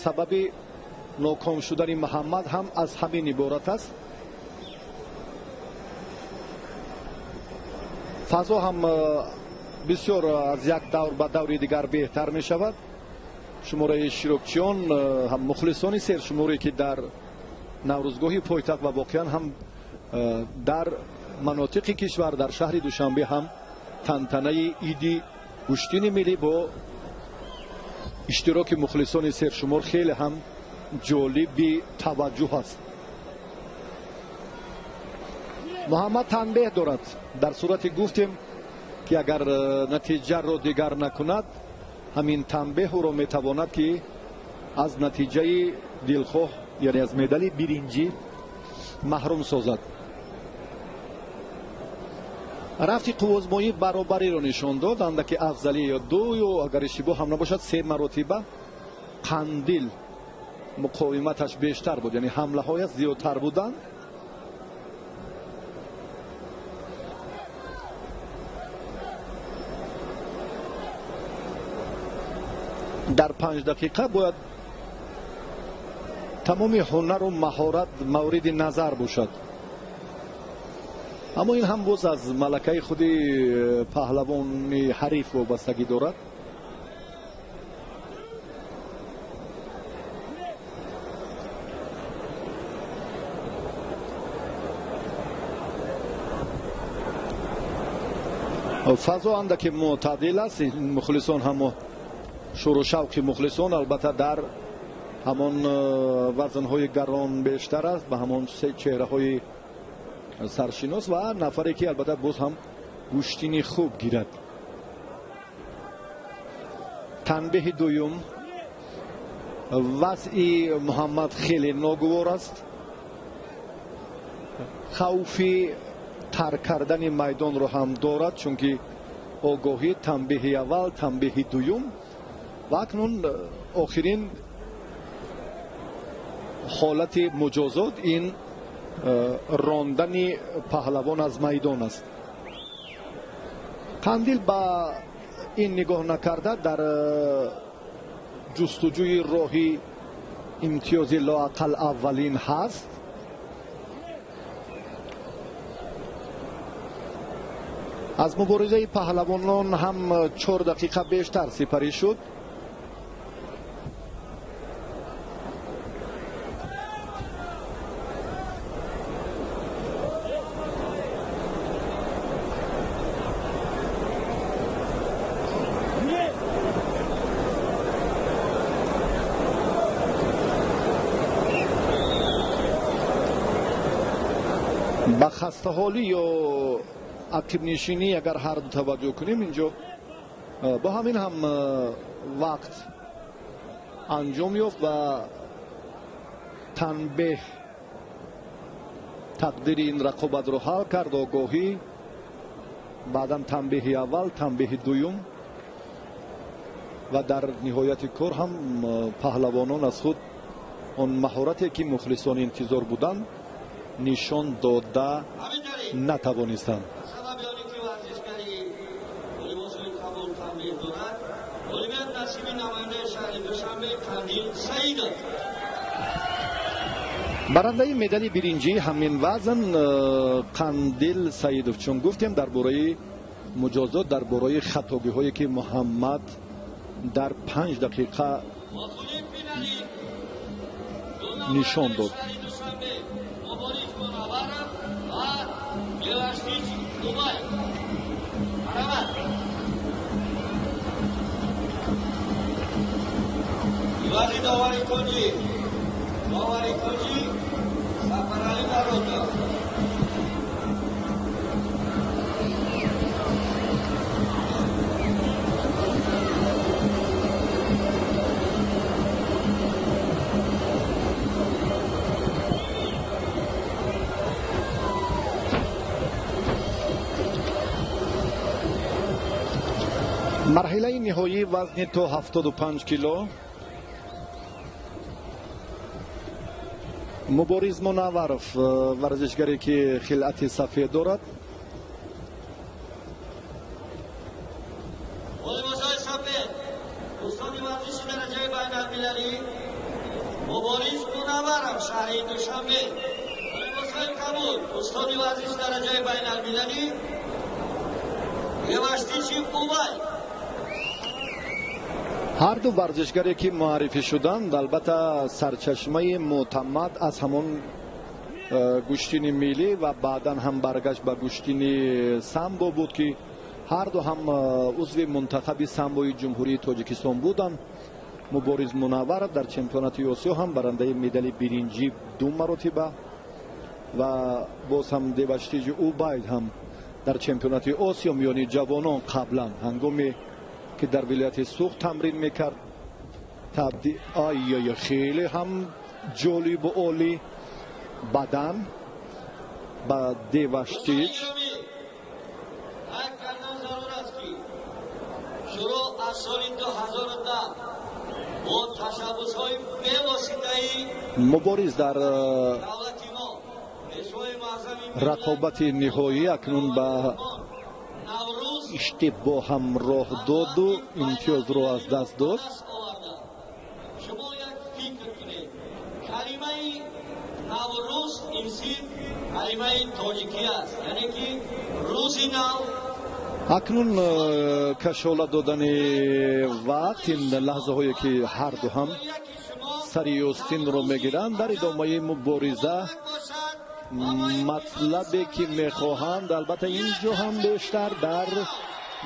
сабаби ноком шудани Муҳаммад ҳам аз ҳамин иборат аст. Фазо ҳам бисёр аз як давр ба даври дигар беҳтар мешавад. Шумораи иштирокчиён ҳам мухлисони сершуморе ки дар наврӯзгоҳи пойтахт ва воқеан ҳам дар манотиқи кишвар дар шаҳри Душанбе ҳам тантанаи иди гӯштини миллӣ бо иштироки мухлисони сершумор хеле ҳам ҷолиби таваҷҷӯҳ аст. Муҳаммад танбеҳ дорад дар сурати гуфтем ки агар натиҷаро дигар накунад, ҳамин танбеҳ ӯро метавонад ки аз натиҷаи дилхоҳ, яъне аз медали биринҷӣ маҳрум созад. Рафти қуввозмоӣ баробариро нишон дод, андаки афзалӣ ё ду ё агар иштибоҳ ҳам набошад се маротиба Қандил муқовиматаш бештар буд, яъне ҳамлаҳояш зиёдтар буданд. Дар 5 дақиқа бояд тамоми ҳунару маҳорат мавриди назар бошад, аммо ин ҳам боз аз малакаи худи паҳлавони ҳариф вобастагӣ дорад. Фазо андаке мӯътадил аст, мухлисон ҳам шуру шавқи мухлисон албатта дар ҳамон вазнҳои гарон бештар аст, ба ҳамон се чеҳраҳои саршинос ва нафаре ки албатта боз ҳам гӯштини хуб гирад. Танбеҳи дуюм, вазъи Муҳаммад хеле ногувор аст. Хавфи тарк кардани майдонро ҳам дорад, чунки огоҳӣ танбеҳи аввал, танбеҳи дуюм ва акнун охирин ҳолати муҷозот ин рондани паҳлавон аз майдон аст. Қандил ба ин нигоҳ накарда дар ҷустуҷӯи роҳи имтиёзи лоақал аввалин ҳаст. Аз муборизаи паҳлавонон ҳам 4 дақиқа бештар сипарӣ шуд. Ба хастаҳолӣ ё ақибнишинӣ агар ҳар ду таваҷҷӯҳ кунем, инҷо бо ҳамин ҳам вақт анҷом ёфт ва танбеҳ тақдири ин рақобатро ҳал кард. Огоҳӣ, баъдан танбеҳи аввал, танбеҳи дуюм ва дар ниҳояти кор ҳам паҳлавонон аз худ он маҳорате ки мухлисон интизор буданд нишон дода натавонистанд. Барандаи медали биринҷӣ ҳамин вазн Қандил Саидов, чун гуфтем дар бораи муҷозот, дар бораи хатогиҳое ки Муҳаммад дар 5 дақиқа нишон дод. Марҳилаи ниҳоии вазни то 75 кило Мубориз Мунавваров, варзишгаре ки хилъати сафед дорад. Ҳар ду варзишгаре ки муаррифӣ шуданд, албатта сарчашмаи мӯътамад аз ҳамон гӯштини миллӣ ва баъдан ҳам баргашт ба гӯштини самбо буд, ки ҳар ду ҳам узви мунтахаби самбои Ҷумҳурии Тоҷикистон буданд. Мубориз Мунавваров дар чемпионати Осиё ҳам барандаи медали биринҷӣ 2 маротиба ва боз ҳам Деваштиҷи Убайд ҳам дар чемпионати Осиё миёни ҷавонон қаблан ҳангоме ки дар вилояти Суғд тамрин мекард табди ай хеле ҳам ҷолибу олӣ бадан ба Деваштиҷ. Мубориз дар рақобати ниҳоӣ акнун ба иштибоҳ ҳам роҳ доду имтиёзро аз даст дод. Шумо як фикр кунед, калимаи Наврӯз имсил калимаи тоҷикӣ аст, яъне ки рӯзи нав. Акнун кашола додани вақт, ин лаҳзаҳое ки ҳар ду ҳам сари ёстинро мегиранд дар идомаи мубориза, матлабе ки мехоҳанд албатта инҷо ҳам бештар дар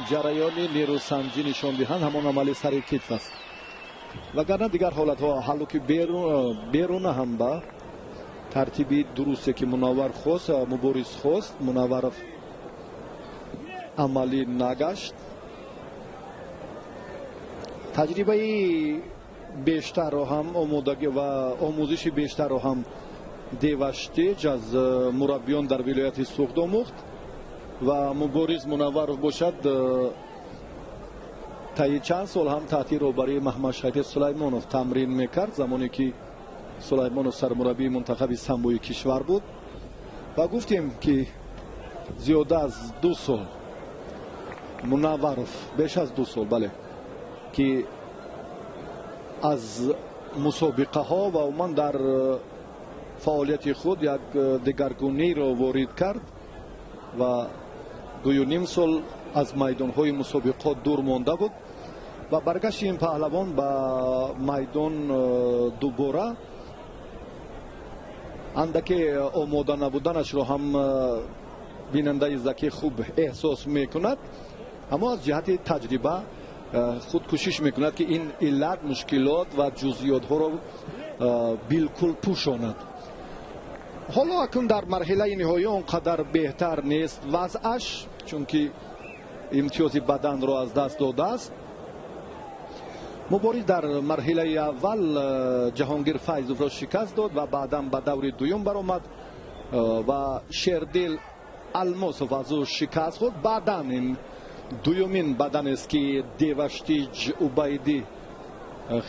ҷараёни нерӯсанҷӣ нишон диҳанд, ҳамон амали сари китф аст. Вагарна дигар ҳолатҳо ҳалло ки беруна ҳам ба тартиби дурусте ки Мунаввар хост, Мубориз хост, Мунавваров амалӣ нагашт. Таҷрибаи бештарро ҳам, омодагӣ ва омӯзиши бештарро ҳам Деваштиҷ аз мураббиён дар вилояти Суғд омӯхт ва Мубориз Мунавваров бошад таи чанд сол ҳам таҳти роҳбарии Маҳмадшариф Сулаймонов тамрин мекард, замоне ки Сулаймонов сармураббии мунтахаби самбои кишвар буд. Ва гуфтем ки зиёда аз 2 сол Мунавваров, беш аз 2 сол, бале, ки аз мусобиқаҳо ва умуман дар фаъолияти худ як дигаргуниро ворид кард ва 2.5 сол аз майдонҳои мусобиқот дур монда буд ва баргашти ин паҳлавон ба майдон дубора андаке омода набуданашро ҳам бинандаи закӣ хуб эҳсос мекунад, аммо аз ҷиҳати таҷриба худ кӯшиш мекунад ки ин иллат, мушкилот ва ҷузъиётҳоро билкул пӯшонад. Ҳоло акнун дар марҳилаи ниҳоӣ он қадар беҳтар нест вазъаш, чунки имтиёзи баданро аз даст додааст. Мубориз дар марҳилаи аввал Ҷаҳонгир Файзовро шикаст дод ва баъдан ба даври дуюм баромад ва Шердил Алмосов аз ӯ шикаст хӯрд. Баъдан ин дуюмин баданест, ки Деваштиҷ Убайдӣ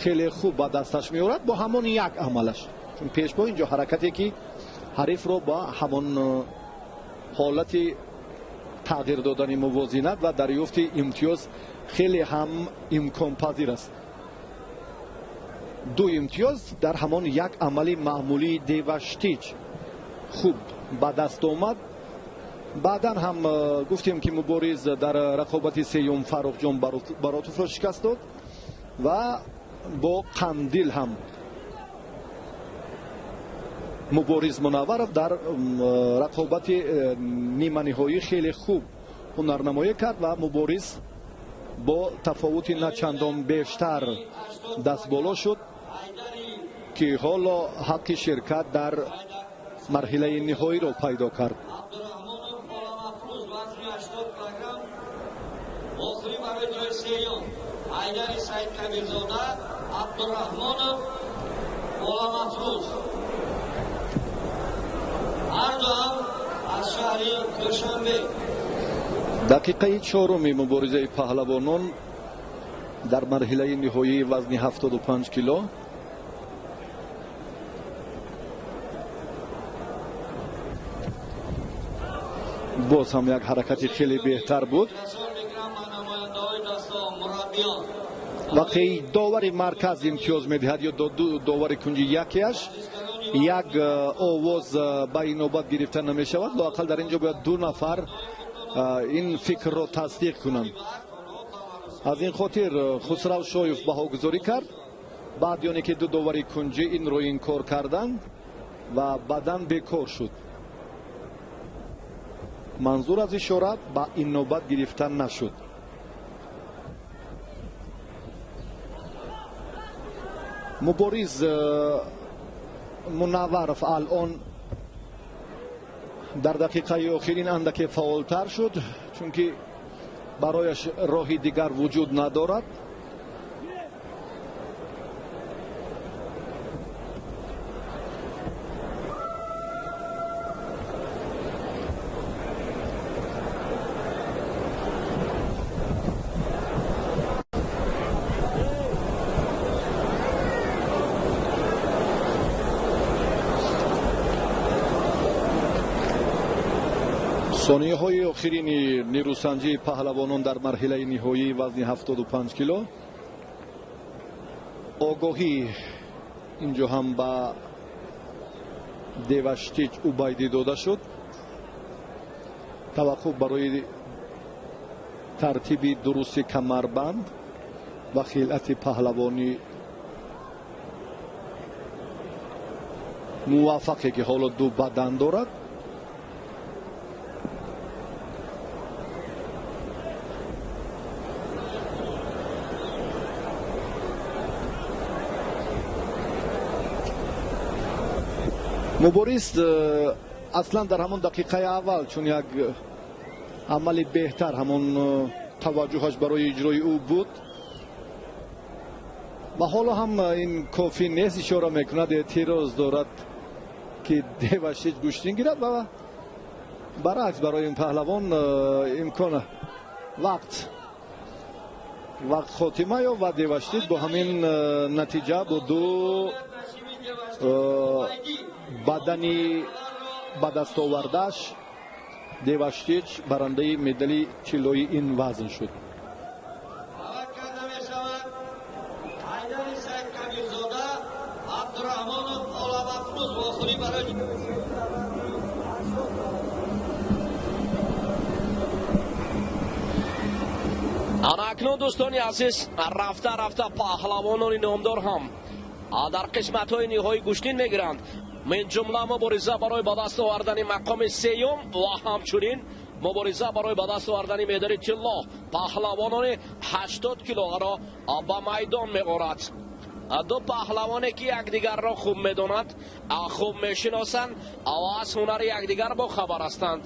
хеле хуб ба дасташ меорад бо ҳамон як амалаш, чун пешбо инҷо ҳаракате ки ҳарифро ба ҳамон ҳолати тағйир додани мувозинат ва дарёфти имтиёз хеле ҳам имконпазир аст. Ду имтиёз дар ҳамон як амали маъмулии Деваштиҷ хуб ба даст омад. Баъдан ҳам гуфтем, ки Мубориз дар рақобати сеюм Фаррухҷон Баротовро шикаст дод ва бо Қандил ҳам Мубориз Мунавваров дар рақобати ниманиҳоӣ хеле хуб ҳунарнамоӣ кард ва Мубориз бо тафовути начандон бештар дастболо шуд, ки ҳоло ҳаққи ширкат дар марҳилаи ниҳоиро пайдо кард. Ҳайдари Саидкабирзода, Абдураҳмонов Оламафрӯз, ҳарду ҳам аз шаҳри Душанбе. Дақиқаи чоруми муборизаи паҳлавонон дар марҳилаи ниҳоии вазни 75 кило. Боз ҳам як ҳаракати хеле беҳтар буд. Вақте довари марказ имтиёз медиҳад ё довари кунҷи якеаш, як овоз ба инобат гирифта намешавад. Лоақал дар ин ҷо бояд ду нафар ин фикрро тасдиқ кунанд. Аз ин хотир Хусрав Шоев баҳогузорӣ кард. Баъд ёне ки ду довари кунҷӣ инро инкор карданд ва баъдан бекор шуд. Манзур аз ишора ба инобат гирифта нашуд. Мубориз Мунавваров алон дар дақиқаи охирин андаке фаъолтар шуд, чунки барояш роҳи дигар вуҷуд надорад. Сонияҳои охирини нерӯсанҷии паҳлавонон дар марҳилаи ниҳоии вазни 75 кило. Огоҳӣ инҷо ҳам ба Деваштиҷ Убайдӣ дода шуд. Таваққуф барои тартиби дурусти камарбанд ва хилъати паҳлавонӣ муваффақе, ки ҳоло ду бадан дорад. Мубориз аслан дар ҳамон дақиқаи аввал, чун як амали беҳтар ҳамон таваҷҷӯҳаш барои иҷрои ӯ буд ва ҳоло ҳам ин кофӣ нест, ишора мекунад, эътироз дорад, ки Деваштиҷ гӯштин гирад ва баръакс барои ин паҳлавон имкон вақт хотима ёфт ва Деваштиҷ бо ҳамин натиҷа бо ду бадани ба даст овардааш Деваштиҷ барандаи медали тиллои ин вазн шуд. Ана акнун, дӯстони азиз, рафта рафта паҳлавонони номдор ҳам дар қисматҳои ниҳоӣ гӯштин мегиранд. Мин ҷумла мубориза барои ба даст овардани мақоми сеюм ва ҳамчунин мубориза барои ба даст овардани медали тилло паҳлавонони 80 килоро ба майдон меорад. Ду паҳлавоне ки якдигарро хуб медонанд, хуб мешиносанд ва аз ҳунари якдигар бохабар ҳастанд.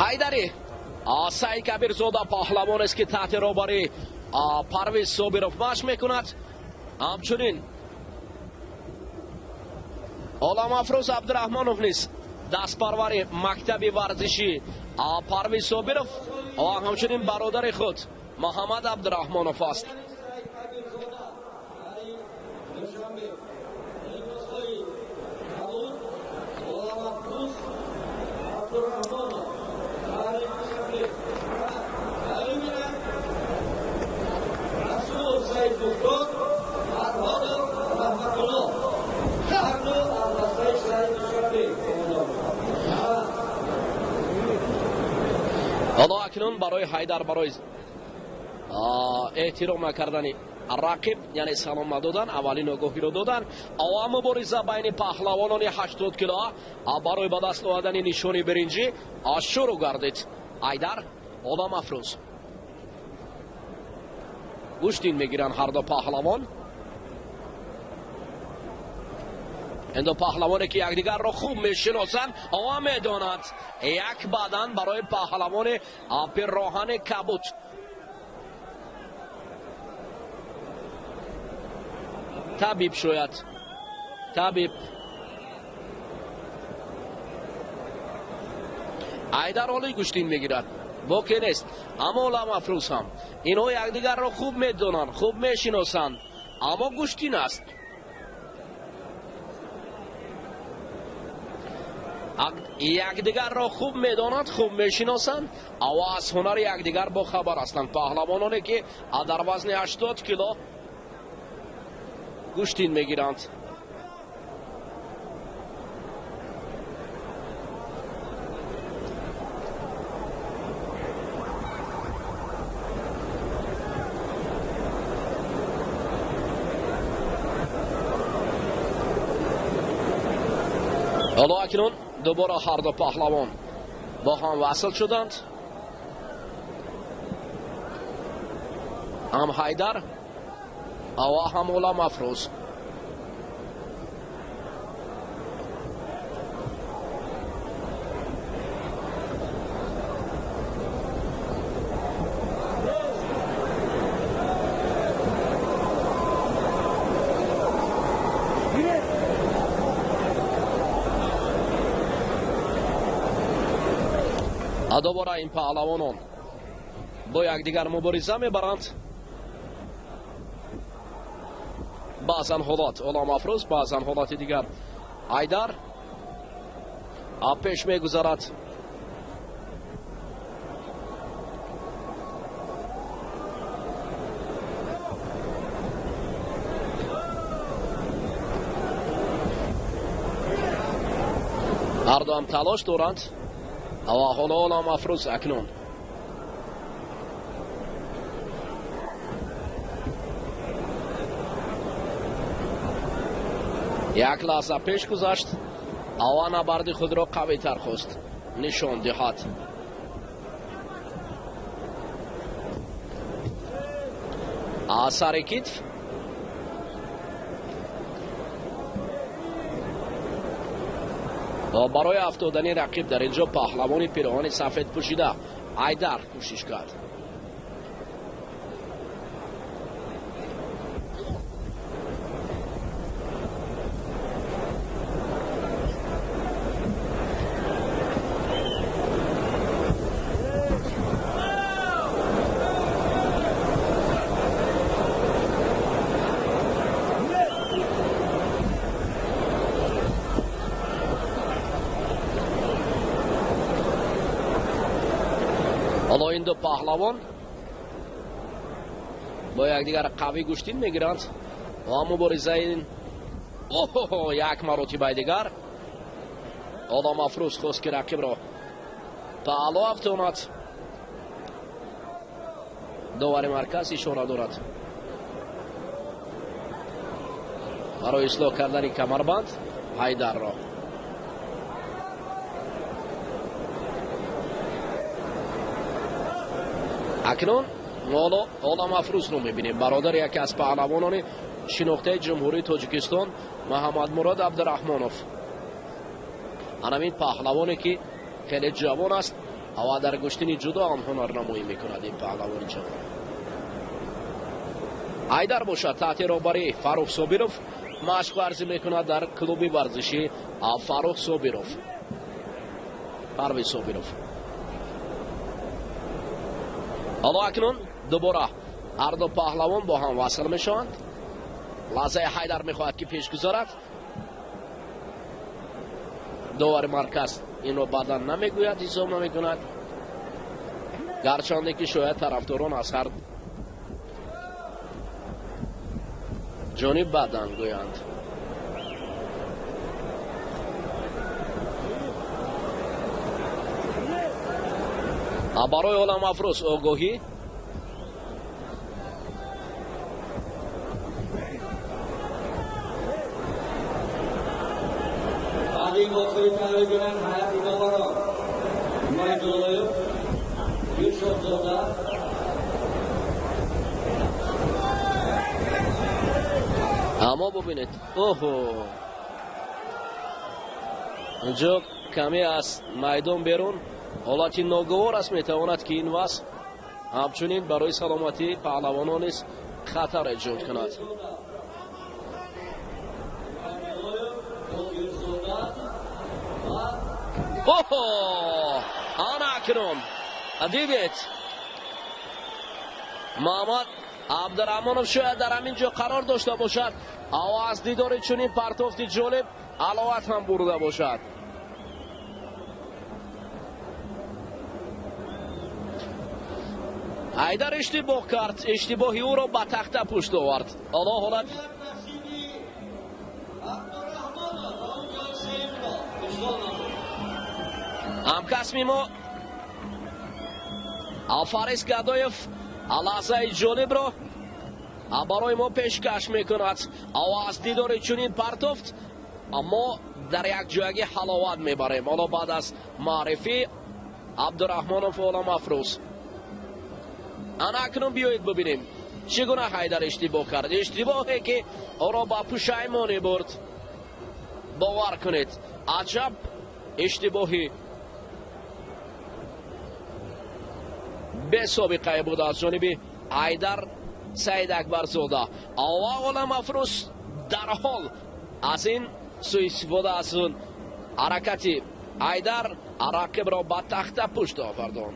Ҳайдари Саид Кабирзода паҳлавонест ки таҳти роҳбарии Парвиз Собиров машқ мекунад. Ҳамчунин Оламафрӯз Абдураҳмонов низ дастпарвари мактаби варзиши Парвиз Собиров ва ҳамчунин бародари худ Муҳаммад Абдураҳмонов аст. Ҳоло акнун барои Ҳайдар барои эҳтиром накардани рақиб, яъне салом надодан, аввалин огоҳиро додан. Ва мубориза байни паҳлавонони 80 кило барои ба даст овардани нишони биринҷӣ шурӯъ гардид. Ҳайдар, Оламафрӯз гӯштин мегиранд ҳар ду паҳлавон. Ин ду паҳлавоне ки якдигарро хуб мешиносанд ва медонанд як бадан барои паҳлавони пирроҳани кабут. Табиб шояд, табиб Ҳайдар олӣ гӯштин мегирад, боке нест. Аммо Оламафрӯз ҳам инҳо якдигарро хуб медонанд, хуб мешиносанд, аммо гӯштин аст. Якдигарро хуб медонанд, хуб мешиносанд ва аз ҳунари якдигар бохабар ҳастанд. Паҳлавононе ки дар вазни 80 кило гӯштин мегиранд. Ҳоло акнун дубора ҳар ду паҳлавон бо ҳам васл шуданд. Ҳам Ҳайдар ва ҳам Оламафрӯз. Дубора ин паҳлавонон бо якдигар мубориза мебаранд. Баъзан ҳолат Оламафрӯз, баъзан ҳолати дигар Ҳайдар пеш мегузарад. Ҳар ду ҳам талош доранд. Ва ҳоло Оламафрӯз акнун як лаҳза пеш гузашт ва набарди худро қавитар хост нишон диҳад. Сари китф ва барои афтодани рақиб дар инҷо паҳлавони пироҳани сафед пӯшида Ҳайдар кӯшиш кард. Ҳоло ин ду паҳлавон бо якдигар қавӣ гӯштин мегиранд ва муборизаи як маротибаи дигар Оламафрӯз хост ки рақибро паҳлӯ афтонад. Довари марказ ишора дорад. Барои ислоҳ кардани камарбанд Ҳайдарро. Акнун мо Олам Афрӯзро мебинем. Бародари яке аз паҳлавонони шинохтаи Ҷумҳурии Тоҷикистон Муҳаммадмурод Абдураҳмонов. Анамин паҳлавоне ки хеле ҷавон аст ва дар гӯштини ҷудо ҳам ҳунарнамоӣ мекунад ин паҳлавони ҷавон. Ҳайдар бошад таҳти роҳбарии Фаррух Собиров машқ варзӣ мекунад дар клуби варзиши Фаррух Собиров. Парвиз Собиров. Ҳоло акнун дубора ҳар ду паҳлавон бо ҳам васл мешаванд. Лаҳзаи Ҳайдар мехоҳад ки пеш гузорад. Довари марказ инро баъдан намегӯяд, ҳисоб намекунад. Гарчанде ки шояд тарафдорон аз ҳар ҷониб баъдан гӯянд. Барои Олам Афрӯз огоҳӣ. Аммо бубинед, оҳо, инҷо каме аз майдон берун ҳолати ногувор аст. Метавонад ки ин вазъ ҳамчунин барои саломатии паҳлавонон низ хатар эҷод кунад. Оҳо, ана акнун дидед, Муҳаммад Абдураҳмонов шояд дар ҳамин ҷо қарор дошта бошад ва аз дидори чунин партофти ҷолиб аловат ҳам бурда бошад. Ҳайдар иштибоҳ кард, иштибоҳи ӯро ба тахта пушт овард. Ҳоло ҳолат ҳамкасби мо Фарис Гадоев лаҳзаи ҷолибро барои мо пешкаш мекунад ва аз дидори чунин партофт мо дар як ҷоягӣ ҳаловат мебарем. Ҳоло баъд аз маърифӣ Абдураҳмонов Олам Афрӯз. Ана акнун биёед бибинем чӣ гуна Ҳайдар иштибоҳ кард. Иштибоҳе ки ӯро ба пушаймонӣ бурд. Бовар кунед, аҷаб иштибоҳи бесобиқае буд аз ҷониби Ҳайдар Саид Акбарзода. Ва Олам Афрӯз дарҳол аз ин суистифода аз ҳаракати Ҳайдар рақибро ба тахта пушт овардон.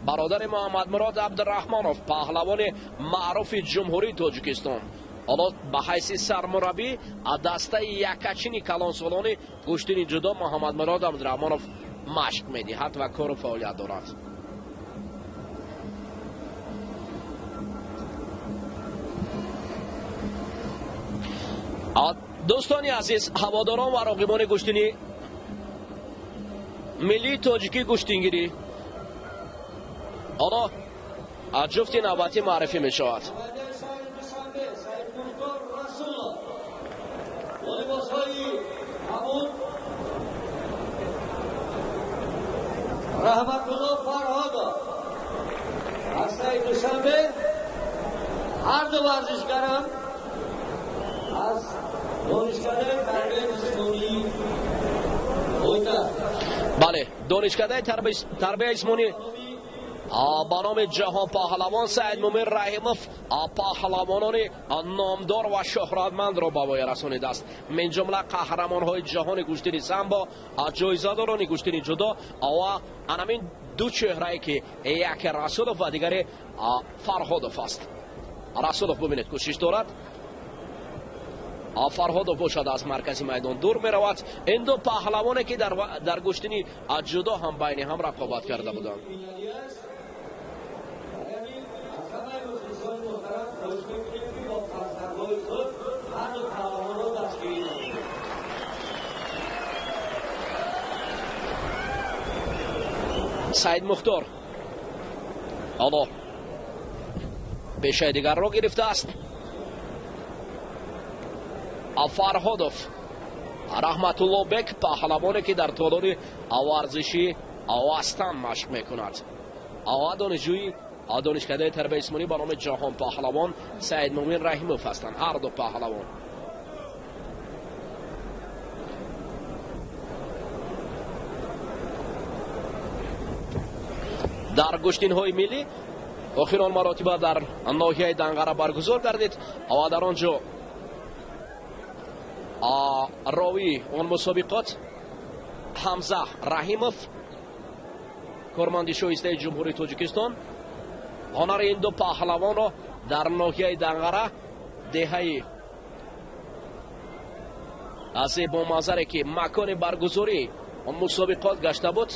Бародари Муҳаммадмурод Абдураҳмонов, паҳлавони маъруфи Ҷумҳурии Тоҷикистон, ҳоло ба ҳайси сармураббӣ дастаи якачини калонсолони гӯштини ҷудо Муҳаммадмурод Абдураҳмонов машқ медиҳад ва кору фаъолият дорад. Дӯстони азиз, ҳаводорон ва роғибони гӯштини миллии тоҷикӣ гӯштингирӣ, ҳоло аз ҷуфти навбатӣ маърифӣ мешавад. Раҳматулло Фарҳодов аз шаҳри Душанбе. Ҳар ду варзишгарам аз донишкадаи тарбияи ҷисмонии пойтахт. Бале, донишкадаи тарбияи ҷисмонӣ ба номи ҷаҳон паҳлавон Саидмумин Раҳимов паҳлавонони номдор ва шӯҳратмандро ба воя расонидааст. Мин ҷумла қаҳрамонҳои ҷаҳони гӯштини самбо, ҷоизадорони гӯштини ҷудо ва анамин ду чеҳрае ки яке Расулов ва дигаре Фарҳодов аст. Расулов бубинед кӯшиш дорад, Фарҳодов бошад аз маркази майдон дур меравад. Ин ду паҳлавоне ки дар гӯштини ҷудо ҳам байни ҳам рақобат карда буданд. Саид Мухтор ҳоло пешаи дигарро гирифтааст. Фарҳодов. Раҳматуллобек паҳлавоне ки дар толори варзиши Авастан машқ мекунад. Ава донишҷӯи донишкадаи тарбияи ҷисмонӣ ба номи Ҷаҳон паҳлавон Саидмӯмин Раҳимов ҳастанд, ҳар ду паҳлавон. Дар гӯштинҳои миллӣ охирон маротиба дар ноҳияи Данғара баргузор гардид ва дар он ҷо ровии он мусобиқот Ҳамза Раҳимов, корманди шоистаи Ҷумҳурии Тоҷикистон, ҳунари ин ду паҳлавонро дар ноҳияи Данғара, деҳаи зебоманзаре ки макони баргузории он мусобиқот гашта буд,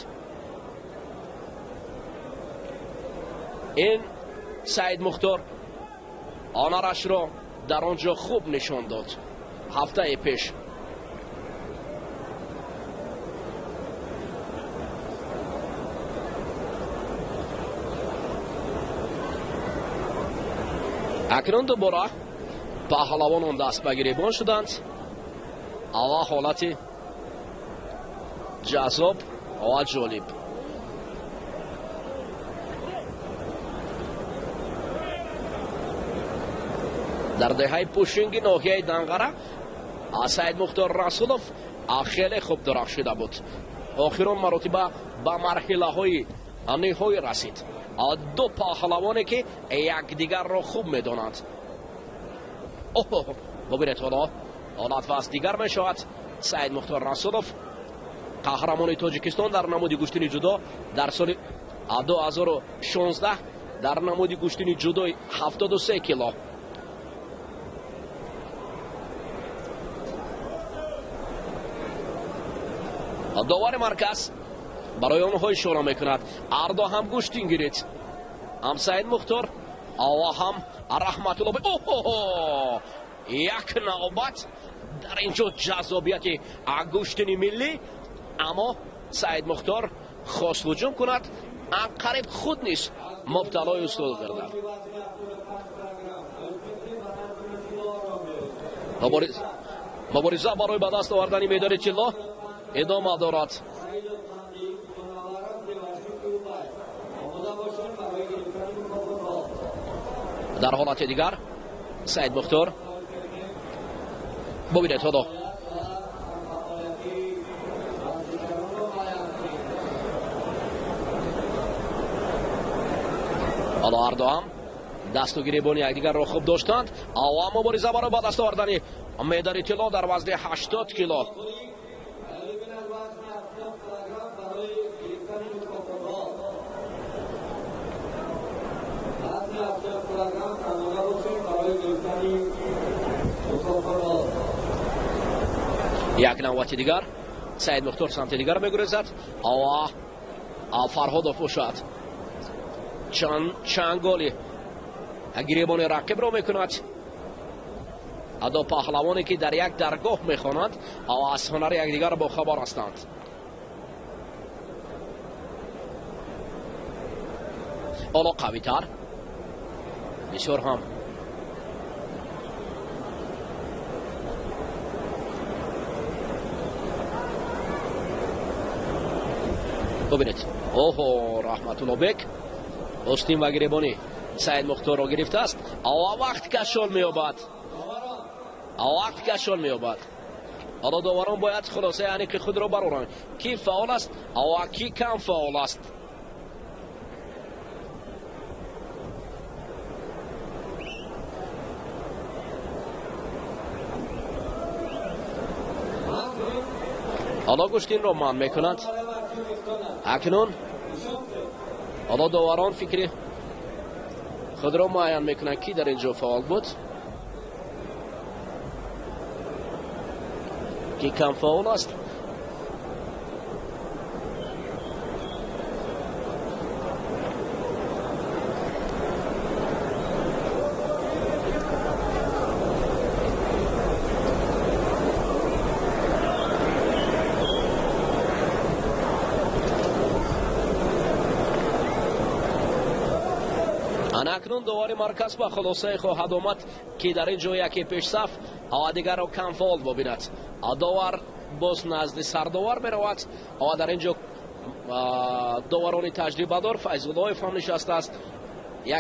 ин Саид Мухтор ҳунарашро дар он ҷо хуб нишон дод ҳафтаи пеш. Акнун дубора паҳлавонон даст ба гиребон шуданд. Ава ҳолати ҷаззоб ва ҷолиб. Дар деҳаи Пушинги ноҳияи Данғара Саид Мухтор Расулов хеле хуб дурахшида буд. Охирон маротиба ба марҳилаҳои ниҳоӣ расид. Ду паҳлавоне ки якдигарро хуб медонанд. Оҳ, бубинед, ҳоло ҳолат вазъ дигар мешавад. Саид Мухтор Расулов қаҳрамони Тоҷикистон дар намуди гӯштини ҷудо дар соли 2016 дар намуди гӯштини ҷудои 73 кило. Довари марказ барои онҳо ишора мекунад. Ҳар ду ҳам гӯштин гирид. Ҳам Саид Мухтор ва ҳам Раҳматулло. Оҳо! Як навбат дар инҷо ҷаззобияти гӯштини миллӣ, аммо Саид Мухтор хост ҳуҷум кунад, анқариб худ низ мубталои устод гардад. Мубориза барои ба даст овардани медали тилло идома дорад. Дар ҳолати дигар Саид Мухтор бубинед ҳоло ҳоло ҳар ду ҳам дасту гиребони якдигарро хуб доштанд. Ава мубориза барои ба даст овардани медали тилло дар вазни 80 кило. Як навбати дигар Саид Мухтор самти дигар мегурезад. Ава Фарҳодов бошад чанголи гиребони рақибро мекунад. Ду паҳлавоне ки дар як даргоҳ мехонанд ва аз ҳунари якдигар бохабар ҳастанд. Ҳоло қавитар бисёр ҳам бубинед. Оҳо, Раҳматуллобек остин ва гиребони Саид Мухторро гирифтааст. Ава вақт кашол меёбад. Вақт кашол меёбад. Ҳоло доварон бояд хулосаи аниқи худро бароранд, ки фаъол аст ва ки кам фаъол аст. Ҳоло гӯштинро манъ мекунанд. Акнун ҳоло доварон фикри худро муайян мекунанд, ки дар ин ҷо фаъол буд, ки кам фаъол аст. Ана акнун довари марказ ба хулосае хоҳад омад, ки дар ин ҷо яке пешсаф ва дигарро камфаъол бибинад. Довар боз назди сардовар меравад ва дар ин ҷо доварони таҷрибадор Файзуллоев ҳам нишастааст,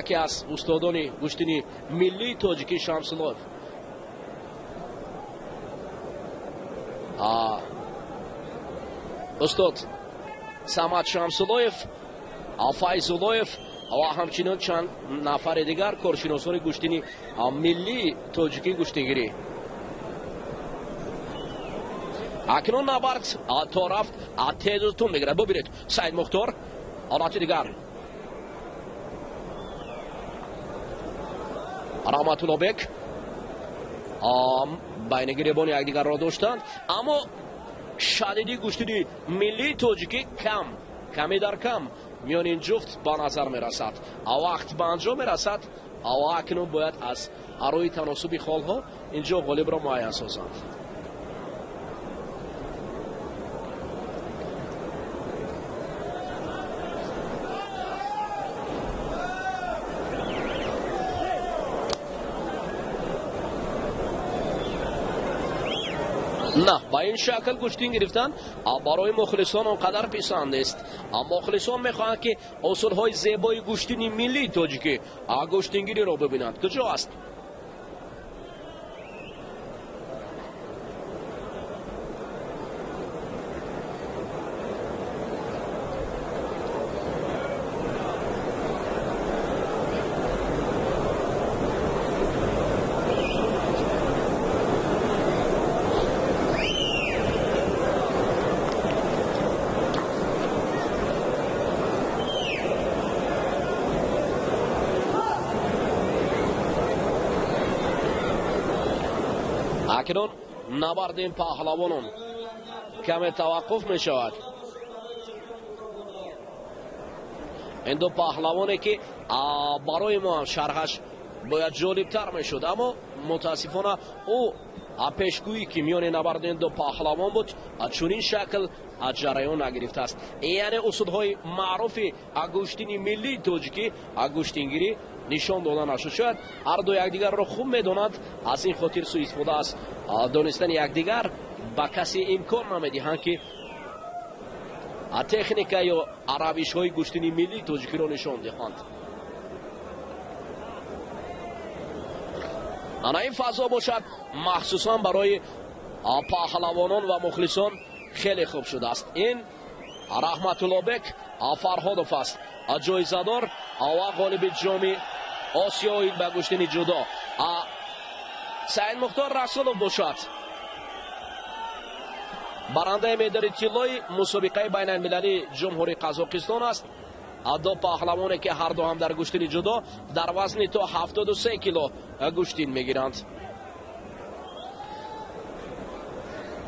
яке аз устодони гӯштини миллии тоҷикӣ Шамсуллоев. Устод Самад Шамсуллоев, Файзуллоев ва ҳамчунин чанд нафари дигар коршиносони гӯштини миллии тоҷикӣ гӯштингирӣ. Акнун набард то рафт тезу тун мегирад. Бубинед, Саид Мухтор ҳолати дигар. Раҳматуллобек байни гиребони якдигарро доштанд, аммо шадиди гӯштини миллии тоҷикӣ кам, каме дар кам миёни ин ҷуфт ба назар мерасад. Вақт ба анҷом мерасад ва акнун бояд аз рӯи таносуби холҳо инҷо ғолибро муайян созанд. На, ба ин шакл гӯштин гирифтан барои мухлисон он қадар писанд нест. Мухлисон мехоҳанд, ки усулҳои зебои гӯштини миллии тоҷикӣ гӯштингириро бибинанд. Куҷо аст? Акнун набарди ин паҳлавонон каме таваққуф мешавад. Ин ду паҳлавоне, ки барои мо ҳам шарҳаш бояд ҷолибтар мешуд, аммо мутаассифона ӯ пешгӯӣ, ки миёни набарди ин ду паҳлавон буд, чунин шакл ҷараён нагирифтааст. Яъне усулҳои маъруфи гӯштини миллии тоҷикӣ гӯштингирӣ нишон дода нашуд. Шояд ҳар ду якдигарро хуб медонанд, аз ин хотир суистифода аз донистани якдигар ба касе имкон намедиҳанд, ки техника ё равишҳои гӯштини миллии тоҷикиро нишон диҳанд. Ана ин фазо бошад махсусан барои паҳлавонон ва мухлисон хеле хуб шудааст. Ин Раҳматуллобек Фарҳодов аст, ҷоизадор ва ғолиби ҷоми Осиёи ба гӯштини ҷудо. Саид Мухтор Расулов бошад барандаи медали тиллои мусобиқаи байналмилалии Ҷумҳурии Қазоқистон аст. Ду паҳлавоне, ки ҳар ду ҳам дар гӯштини ҷудо дар вазни то 73 кило гӯштин мегиранд.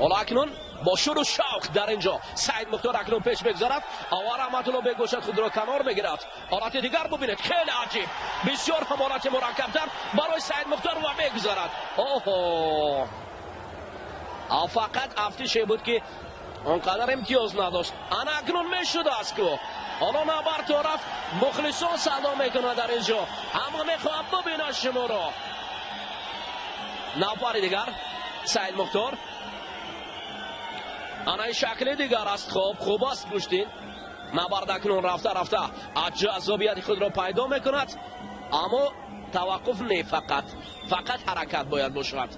Ҳоло акнун бо шуру шавқ дар ин ҷо Саид Мухтор акнун пеш мегузарад ва Раҳматуллобек бошад худро канор мегирад. Ҳолати дигар бубинед, хеле аҷиб, бисёр ҳам ҳолати мураккабтар барои Саид Мухтор ва мегузарад. Оҳо, фақат афтише буд, ки он қадар имтиёз надошт. Ана акнун мешудааст ку. Ҳоло набард то рафт мухлисон садо мекунад дар ин ҷо, ҳама мехоҳанд бубинанд шуморо. Нафари дигар Саид Мухтор. Ана ин шакли дигар аст. Хуб, хуб аст гӯштин. Набард акнун рафта рафта ҷаззобияти худро пайдо мекунад, аммо таваққуф не, фақат ҳаракат бояд бошад.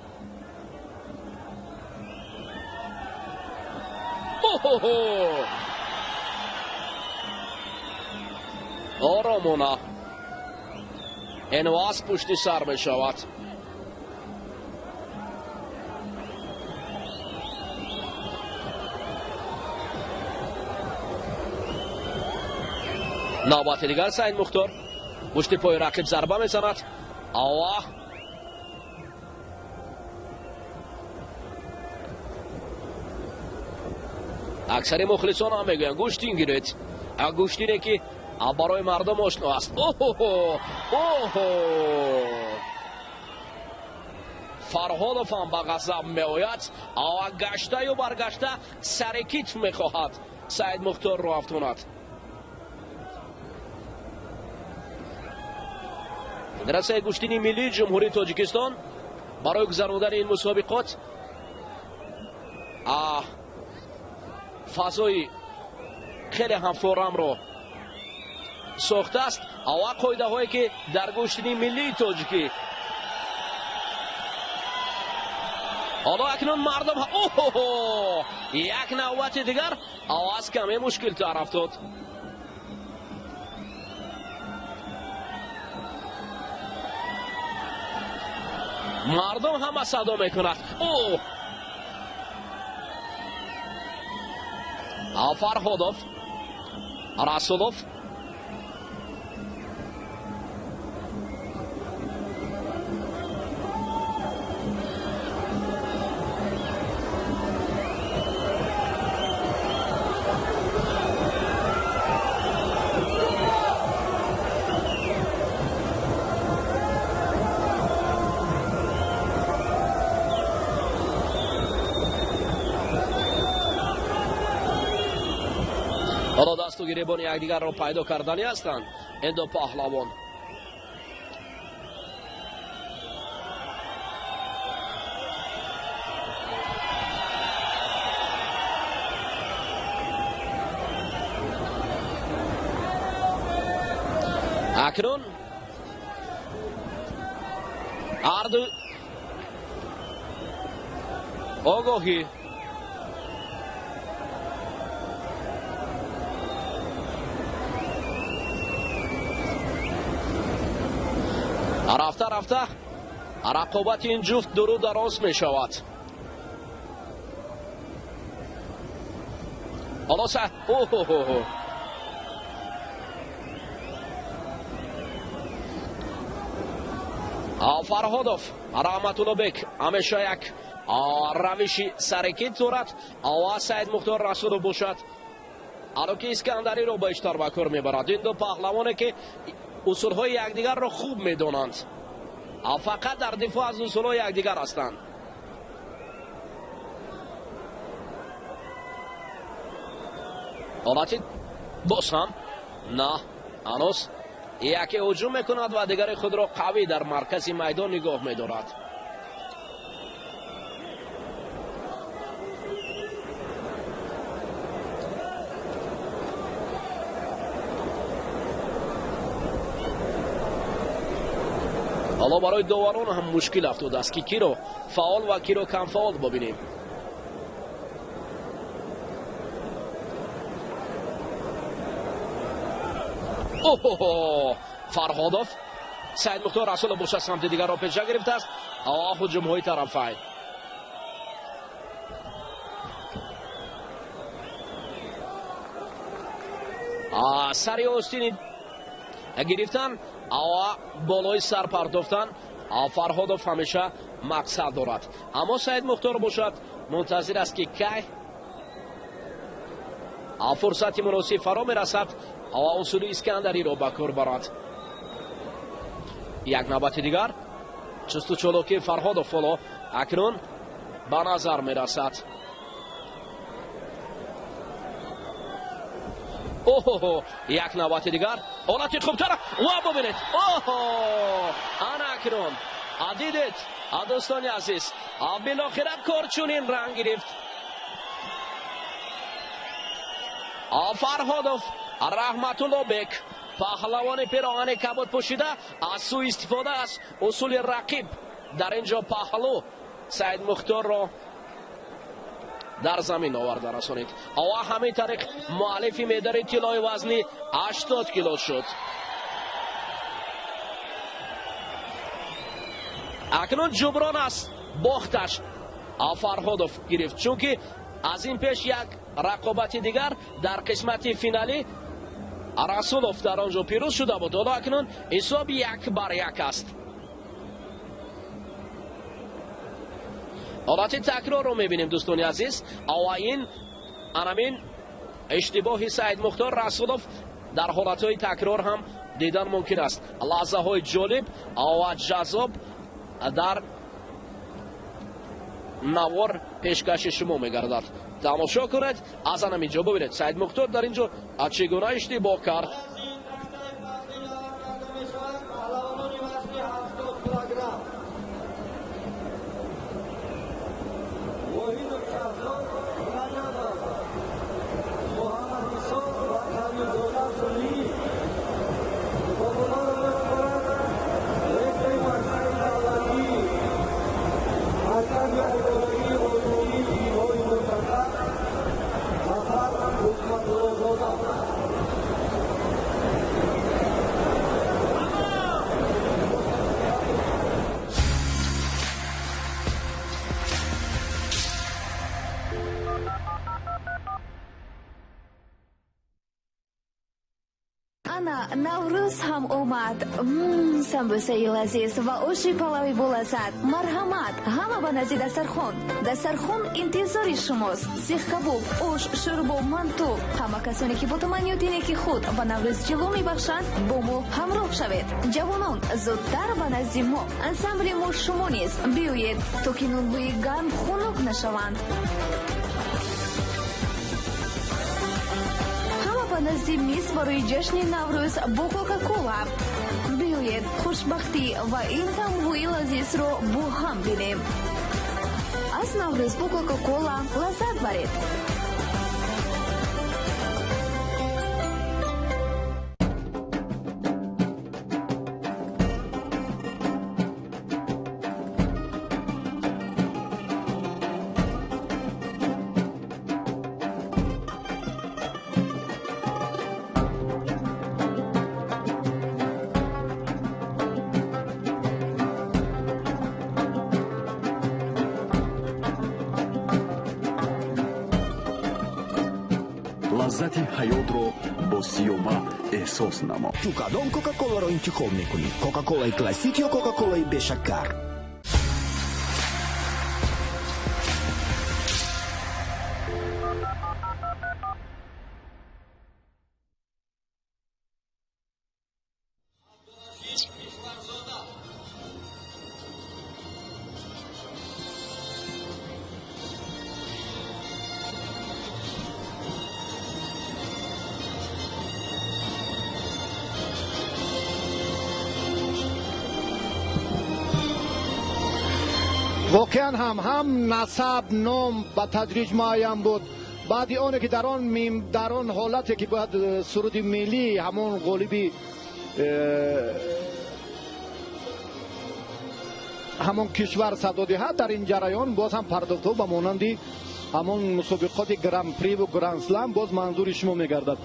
Оҳо, оромона ин ваз пушти сар мешавад. Навбати дигар Саид Мухтор пушти пои рақиб зарба мезанад. Ава аксари мухлисон ҳам мегӯянд гӯштин гиред, гӯштине, ки барои мардум ошно аст. Оҳо, оҳо, Фарҳодов ҳам ба ғазаб меояд ва гаштаю баргашта сари китф мехоҳад Саид Мухторро афтонад. Федератсияи гӯштини миллии Ҷумҳурии Тоҷикистон барои гузарондани ин мусобиқот фазои хеле ҳам форамро сохтааст ва қоидаҳое ки дар гӯштини миллии тоҷикӣ. Ҳоло акнун мардум оҳо як навбати дигар овоз каме мушкилтар афтод. Мардум ҳама садо мекунад. О Фарҳодов, Расулов, ҳоло дасту гиребони якдигарро пайдо кардани ҳастанд ин ду паҳлавон. Акнун ҳарду огоҳӣ рафта рафта рақобати ин ҷуфт дуру дароз мешавад. Ҳоло Фарҳодов Раҳматуллобек ҳамеша як равиши сарекит дорад ва Саид Мухтор Расулов бошад алоки Искандариро бештар ба кор мебарад. Ин ду паҳлавоне ки усулҳои якдигарро хуб медонанд, фақат дар дифоъ аз усулҳои якдигар ҳастанд. Ҳолати боз ҳам на ҳанӯз яке ҳуҷум мекунад ва дигари худро қавӣ дар маркази майдон нигоҳ медорад. ҳоло барои доварон ҳам мушкил афтодааст ки киро фаъол ва киро камфаъол бибинем. Оҳо Фарҳодов Саид Мухтор Расулов бошад самти дигарро пеша гирифтааст. Ҳуҷумҳои тарафайн. Сари остини гирифтан ва болои сар партофтан Фарҳодов ҳамеша мақсад дорад, аммо Саид Мухтор бошад мунтазир аст ки кай фурсати муносиб фаро мерасад ва усули Искандариро ба кор барад. Як навбати дигар чусту чолокии Фарҳодов ҳоло акнун ба назар мерасад. Оҳо як навбати дигар ҳолати хубтар ва бубинед. Оҳо ана акнун дидед дӯстони азиз, билохира кор чунин ранг гирифт. Фарҳодов Раҳматуллобек паҳлавони пироҳани кабуд пӯшида аз сӯистифода аз усули рақиб дар ин ҷо паҳлӯ Саид Мухторро дар замин оварда расонид. Ва ҳамин тариқ муаллифи медали тиллои вазни 80 кило шуд. Акнун ҷуброн аз бохташ Фарҳодов гирифт, чунки аз ин пеш як рақобати дигар дар қисмати финалӣ Расулов дар он ҷо пирӯз шуда буд. Ҳоло акнун ҳисоб 1-1 аст. ҳолати такрорро мебинем дӯстони азиз. Ва ин анамин иштибоҳи Саид Мухтор Расулов дар ҳолатҳои такрор ҳам дидан мумкин аст. Лаҳзаҳои ҷолиб ва ҷаззоб дар навор пешкаши шумо мегардад. Тамошо кунед, аз анамин ҷо бибинед Саид Мухтор дар ин ҷо чӣ гуна иштибоҳ кард. Ана Наврӯз ҳам омад. Самбусаи лазиз ва оши палави болаззат. Марҳамат, ҳама ба назди дастархон. Дастархон интизори шумост. Сихкабоб, ош, шӯрбо, манту. Ҳама касоне ки бо таманниёти неки худ ба Наврӯз ҷило мебахшанд, бо мо ҳамроҳ шавед. Ҷавонон, зудтар ба назди мо. Ансамбли мо шумо низ биёед, то ки нонҳои гарм хунук нашаванд. Ба назди миз барои ҷашни Наврӯз бо Кока-Кола. Биёед, хушбахтӣ ва ин таъмҳои лазизро бо ҳам бинем. Аз Наврӯз бо Кока-Кола лаззат баред. Лаззати ҳаётро бо Сиёба эҳсос намо. Ту кадом Кока-Коларо интихоб мекунӣ? Кока-Колаи классик ё Кока-Колаи бешакар? Воқеан ҳам насаб, ном ба тадриҷ муайян буд. Баъди оне ки дар он ҳолате ки бояд суруди миллӣ ҳамон ғолиби ҳамон кишвар садо диҳад, дар ин ҷараён боз ҳам пардохтҳо ба монанди ҳамон мусобиқоти гран-приву гран-слам боз манзури шумо мегардад.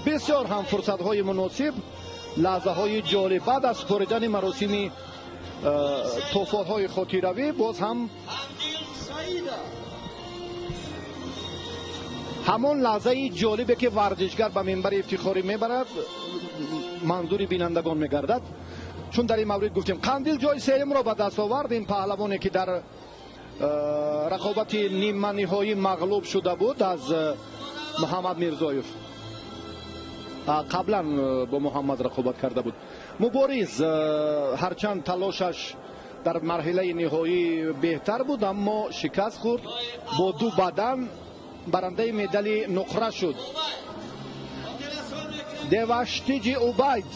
Бисёр ҳам фурсатҳои муносиб, лаҳзаҳои ҷолиб. Баъд аз супоридани маросими тӯҳфаҳои хотиравӣ боз ҳам ҳамон лаҳзаи ҷолибе ки варзишгар ба минбари ифтихорӣ мебарад, манзури бинандагон мегардад. Чун дар ин маврид гуфтем, Қандил ҷои сеюмро ба даст овард. Ин паҳлавоне ки дар рақобати ниманиҳоӣ мағлуб шуда буд аз Муҳаммад Мирзоев, қаблан бо Муҳаммад рақобат карда буд. Мубориз ҳарчанд талошаш дар марҳилаи ниҳоӣ беҳтар буд, аммо шикаст хӯрд. Бо ду бадан барандаи медали нуқра шуд. Деваштиҷи Убайд,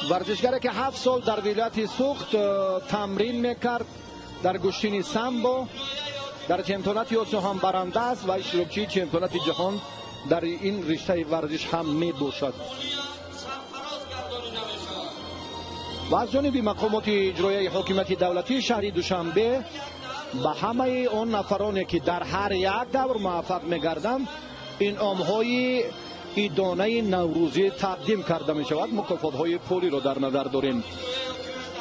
варзишгаре ки 7 сол дар вилояти Суғд тамрин мекард дар гӯштини самбо, дар чемпионати Осиё ҳам баранда аст ва иштирокчии чемпионати ҷаҳон дар ин риштаи варзиш ҳам мебошад. Ва аз ҷониби мақомоти иҷроияи ҳокимияти давлатии шаҳри Душанбе ба ҳамаи он нафароне ки дар ҳар як давр муваффақ мегарданд, инъомҳои идонаи наврӯзӣ тақдим карда мешавад. Мукофотҳои пулиро дар назар дорем.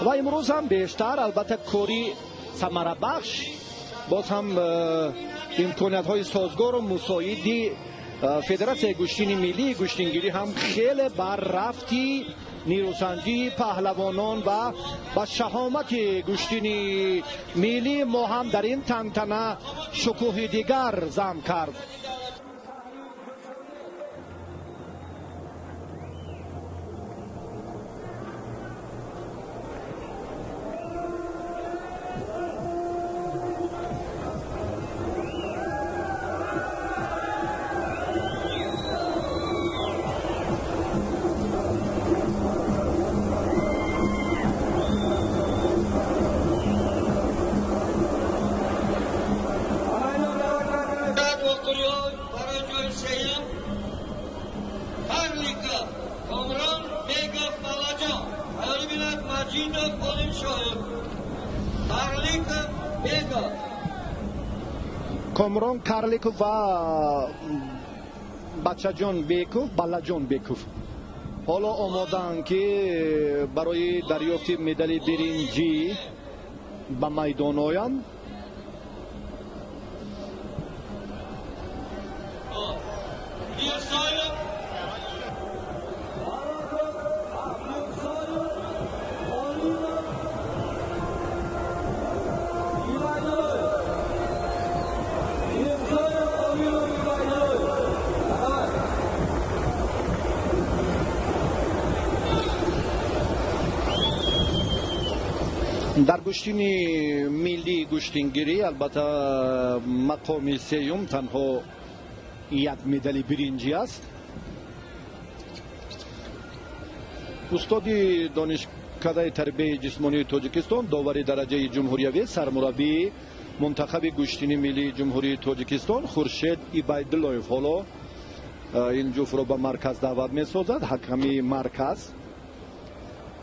Ва имрӯз ҳам бештар албатта кори самарабахш, боз ҳам имкониятҳои созгору мусоиди федератсияи гӯштини миллии гӯштингирӣ ҳам хеле бар рафти нерӯсанҷии паҳлавонон ва ба шаҳомати гӯштини миллии мо ҳам дар ин тантана шукӯҳи дигар зам кард. Комрон Карликов ва Бачаҷон Беков, Балаҷон Беков ҳоло омодаанд ки барои дарёфти медали биринҷӣ ба майдон оянд. Дар гӯштини миллии гӯштингирӣ албатта мақоми сеюм танҳо як медали биринҷӣ аст. Устоди донишкадаи тарбияи ҷисмонии Тоҷикистон, довари дараҷаи ҷумҳуриявӣ, сармураббии мунтахаби гӯштини миллии Ҷумҳурии Тоҷикистон Хуршед Ибайдуллоев ҳоло ин ҷуфтро ба марказ даъват месозад. Ҳаками марказ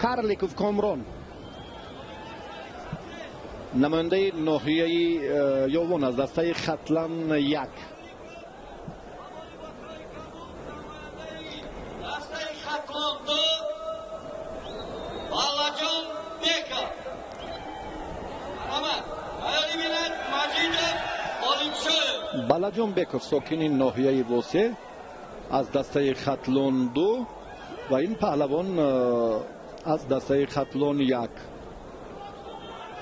Карликов Комрон, намояндаи ноҳияи Ёвон аз дастаи Хатлан 1. Дастаи Хатлон 2 Балаҷон Беков. Марҳамат. Ҳайёли миллат Маҷидов Олимшоев. Балаҷон Беков сокини ноҳияи Восе аз дастаи Хатлон 2 ва ин паҳлавон аз дастаи Хатлон 1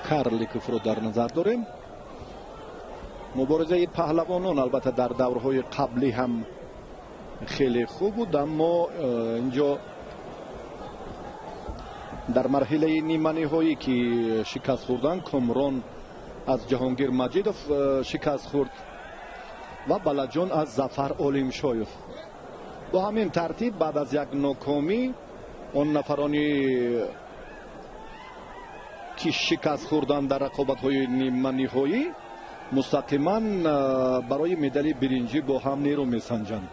Карликовро дар назар дорем. Муборизаи паҳлавонон албатта дар даврҳои қаблӣ ҳам хеле хуб буд, аммо инҷо дар марҳилаи ниманиҳоӣ ки шикаст хӯрданд, Комрон аз Ҷаҳонгир Маҷидов шикаст хӯрд ва Балаҷон аз Зафар Олимшоев. Бо ҳамин тартиб баъд аз як нокомӣ он нафарони ки шикаст хӯрданд дар рақобатҳои ниманиҳоӣ мустақиман барои медали биринҷӣ бо ҳам нерӯ месанҷанд.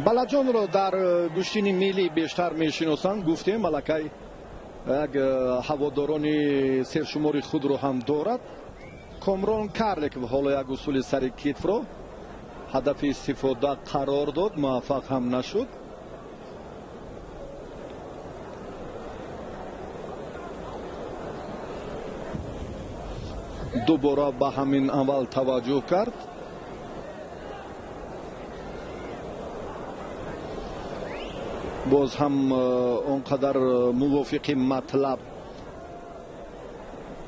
Балаҷонро дар гӯштини миллӣ бештар мешиносанд. Гуфтем аллакай як ҳаводорони сершумори худро ҳам дорад. Комрон Карликов ҳоло як усули сари китфро ҳадафи истифода қарор дод, муваффақ ҳам нашуд. Дубора ба ҳамин амал таваҷҷӯҳ кард. Боз ҳам он қадар мувофиқи матлаб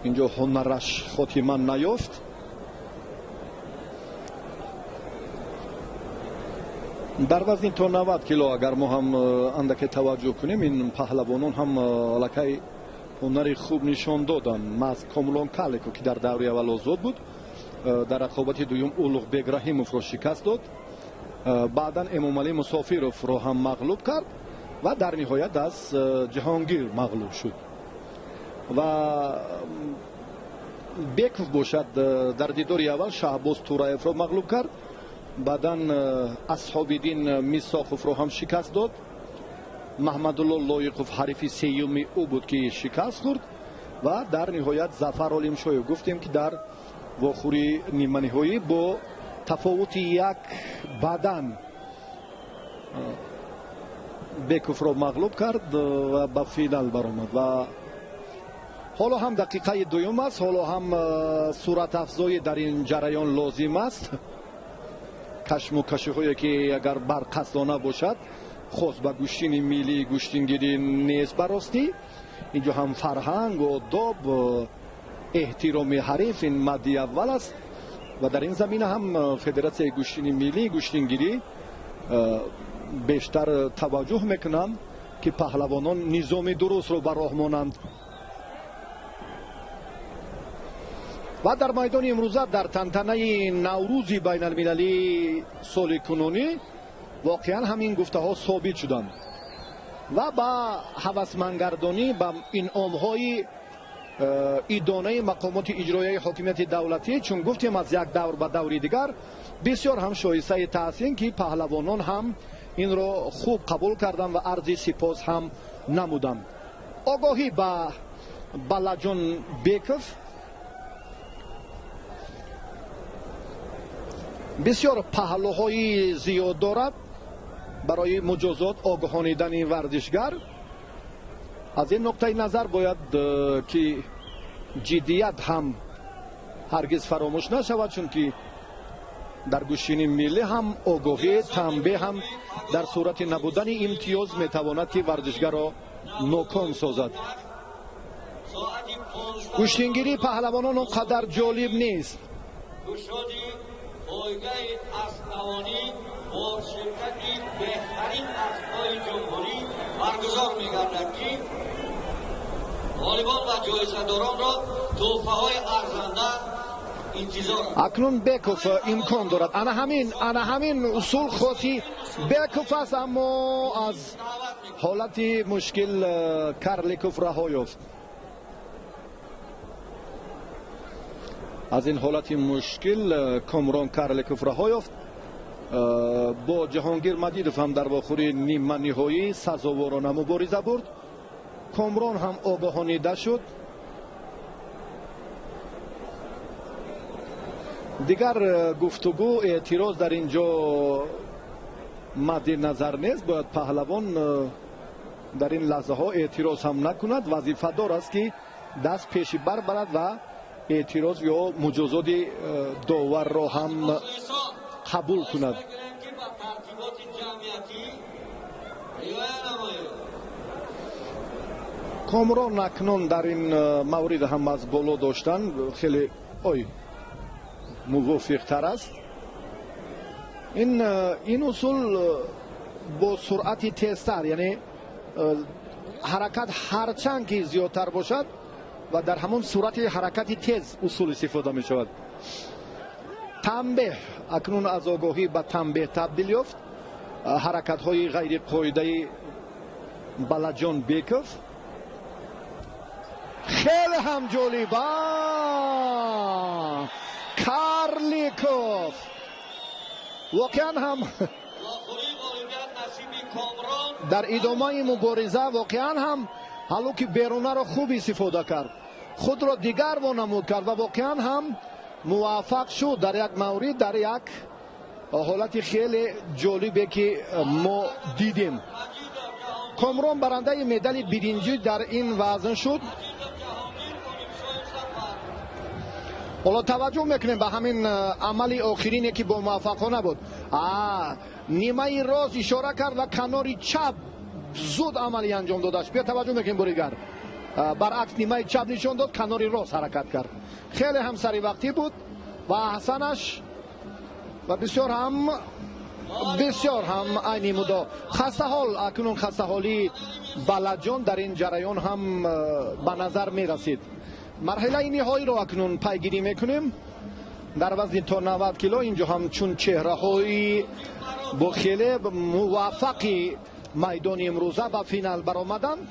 инҷо ҳунараш хотима наёфт. Дар вазни то 90 кило агар мо ҳам андаке таваҷҷӯҳ кунем, ин паҳлавонон ҳам аллакай ҳунари хуб нишон доданд. Маҳз Комрон Карликов ки дар даври аввал озод буд, дар рақобати дуюм Улуғбек Раҳимовро шикаст дод, баъдан Эмомалӣ Мусофировро ҳам мағлуб кард ва дар ниҳоят аз Ҷаҳонгир мағлуб шуд. Ва Беков бошад дар дидори аввал Шаҳбоз Тураевро мағлуб кард, баъдан Асҳобиддин Мисоқовро ҳам шикаст дод. Маҳмадулло Лоиқов ҳарифи сеюми ӯ буд ки шикаст хӯрд ва дар ниҳоят Зафар Олимшоев, гуфтем ки дар вохӯри ниманиҳоӣ бо тафовути як бадан Бековро мағлуб кард ва ба финал баромад. Ва ҳоло ҳам дақиқаи дуюм аст, ҳоло ҳам суратафзоӣ дар ин ҷараён лозим аст. Кашмукашиҳое ки агар барқасдона бошад, хос ба гӯштини миллии гӯштингирӣ нест. Баростӣ инҷо ҳам фарҳанг, одоб, эҳтироми ҳариф ин мадди аввал аст ва дар ин замина ҳам федератсияи гӯштини миллии гӯштингирӣ бештар таваҷҷӯҳ мекунанд ки паҳлавонон низоми дурустро ба роҳ монанд. Ва дар майдони имрӯза дар тантанаи Наврӯзи байналмилалии соли кунунӣ воқеан ҳамин гуфтаҳо собит шуданд ва ба ҳавасмандгардонӣ, ба инъомҳои идонаи мақомоти иҷроияи ҳокимияти давлатӣ, чун гуфтем аз як давр ба даври дигар, бисёр ҳам шоистаи таҳсин ки паҳлавонон ҳам инро хуб қабул карданд ва арзи сипос ҳам намуданд. Огоҳӣ ба Балаҷон Беков бисёр паҳлӯҳои зиёд дорад барои муҷозот огоҳонидани варзишгар. Аз ин нуқтаи назар бояд ки ҷиддият ҳам ҳаргиз фаромӯш нашавад, чунки дар гӯштини миллӣ ҳам огоҳӣ, танбеҳ ҳам дар сурати набудани имтиёз метавонад ки варзишгарро ноком созад. Гӯштингирии паҳлавонон он қадар ҷолиб нест. پایگاه اسب‌دوانی با شرکت بهترین اسب‌های جمهوری برگزار می‌گردد که ҷоизадоронро туҳфаҳои арзанда интизор. Акнун Беков имкон дорад. Ана ҳамин усул хоси Беков аст, аммо аз ҳолати мушкил Карликов раҳо ёфт. Аз ин ҳолати мушкил Комрон Карликов раҳо ёфт. Бо Ҷаҳонгир Маҷидов ҳам дар вохӯрии ниманиҳоӣ сазоворона мубориза бурд. Комрон ҳам огоҳонида шуд. Дигар гуфтугӯ, эътироз дар ин ҷо мадди назар нест. Бояд паҳлавон дар ин лаҳзаҳо эътироз ҳам накунад. Вазифадор аст, ки даст пеши бар барад ва эътироз ё муҷозоти доварро ҳам қабул кунад. Комрон акнун дар ин маврид ҳам аз боло доштан хеле ой мувофиқтар аст. Ин усул бо суръати тезтар, яъне ҳаракат ҳарчанд ки зиёдтар бошад ва дар ҳамон суръати ҳаракати тез усул истифода мешавад. Танбеҳ акнун аз огоҳӣ ба танбеҳ табдил ёфт. Ҳаракатҳои ғайриқоидаи Балаҷон Беков хеле ҳам ҷолиб. Карликов воқеан ҳам дар идомаи мубориза воқеан ҳам ҳалуки берунаро хуб истифода кард, худро дигар вонамуд кард ва воқеан ҳам муваффақ шуд дар як маврид, дар як ҳолати хеле ҷолибе ки мо дидем. Комрон барандаи медали биринҷӣ дар ин вазн шуд. Ҳоло таваҷҷӯҳ мекунем ба ҳамин амали охирине ки бо муваффақона буд. Нимаи рост ишора кард ва канори чап зуд амалӣ анҷом додаш. Биё таваҷҷӯҳ мекунем боригар. Баръакс нимаи чап нишон дод, канори рост ҳаракат кард. Хеле ҳам саривақтӣ буд ва аҳсанаш ва бисёр ҳам айни муддо хастаҳол. Акнун хастаҳолии Балаҷон дар ин ҷараён ҳам ба назар мерасид. Марҳилаи ниҳоиро акнун пайгирӣ мекунем. Дар вазни то 90 кило инҷо ҳам чун чеҳраҳои бо хеле муваффақи майдони имрӯза ба финал баромаданд.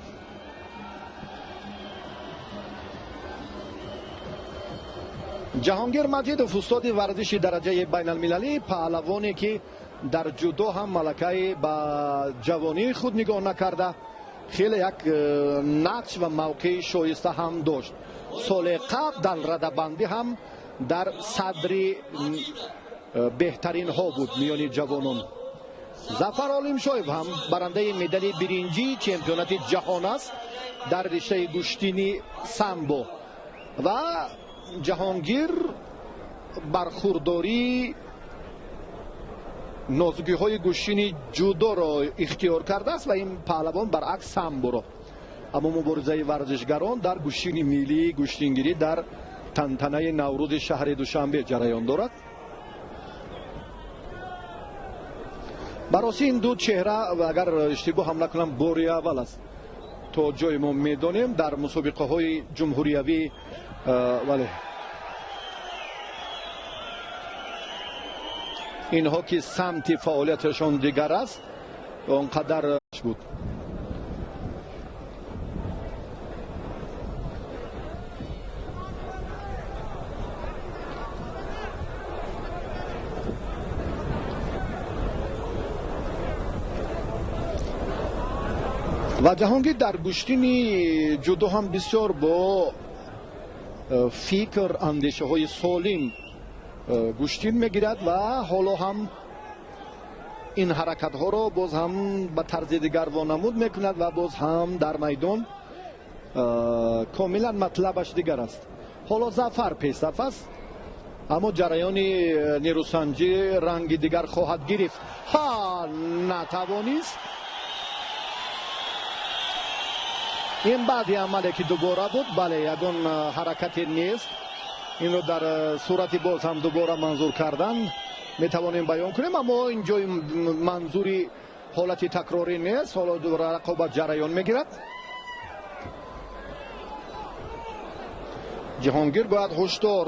Ҷаҳонгир Маҷидов, устоди варзиши дараҷаи байналмилалӣ, паҳлавоне ки дар ҷудо ҳам малакаи ба ҷавонии худ нигоҳ накарда, хеле як нақш ва мавқеи шоиста ҳам дошт. Соли қабл дар радабандӣ ҳам дар садри беҳтаринҳо буд миёни ҷавонон. Зафар Олимшоев ҳам барандаи медали биринҷии чемпионати ҷаҳон аст дар риштаи гӯштини самбо ва Ҷаҳонгир бархурдории нозукиҳои гӯштини ҷудоро ихтиёр кардааст ва ин паҳлавон баръакс самборо. Аммо муборизаи варзишгарон дар гӯштини миллии гӯштингирӣ дар тантанаи Наврӯзи шаҳри Душанбе ҷараён дорад. Бароси ин ду чеҳра, агар иштибоҳ ҳам накунам, бори аввал аст то ҷое мо медонем дар мусобиқаҳои ҷумҳуриявӣ. Вале инҳо ки самти фаъолияташон дигар аст, он қадар буд. Ва Ҷаҳонгир дар гӯштини ҷудо ҳам бисёр бо фикр, андешаҳои солим гӯштин мегирад ва ҳоло ҳам ин ҳаракатҳоро боз ҳам ба тарзи дигар вонамуд мекунад ва боз ҳам дар майдон комилан матлабаш дигар аст. Ҳоло Зафар пешсаф аст, аммо ҷараёни нерӯсанҷӣ ранги дигар хоҳад гирифт. Ҳа, натавонист. Ин баъди амале ки дубора буд, бале, ягон ҳаракате нест. Инро дар сурати боз ҳам дубора манзур кардан метавонем баён кунем, аммо ин ҷои манзури ҳолати такрорӣ нест. Ҳоло рақобат ҷараён мегирад. Ҷаҳонгир бояд ҳушдор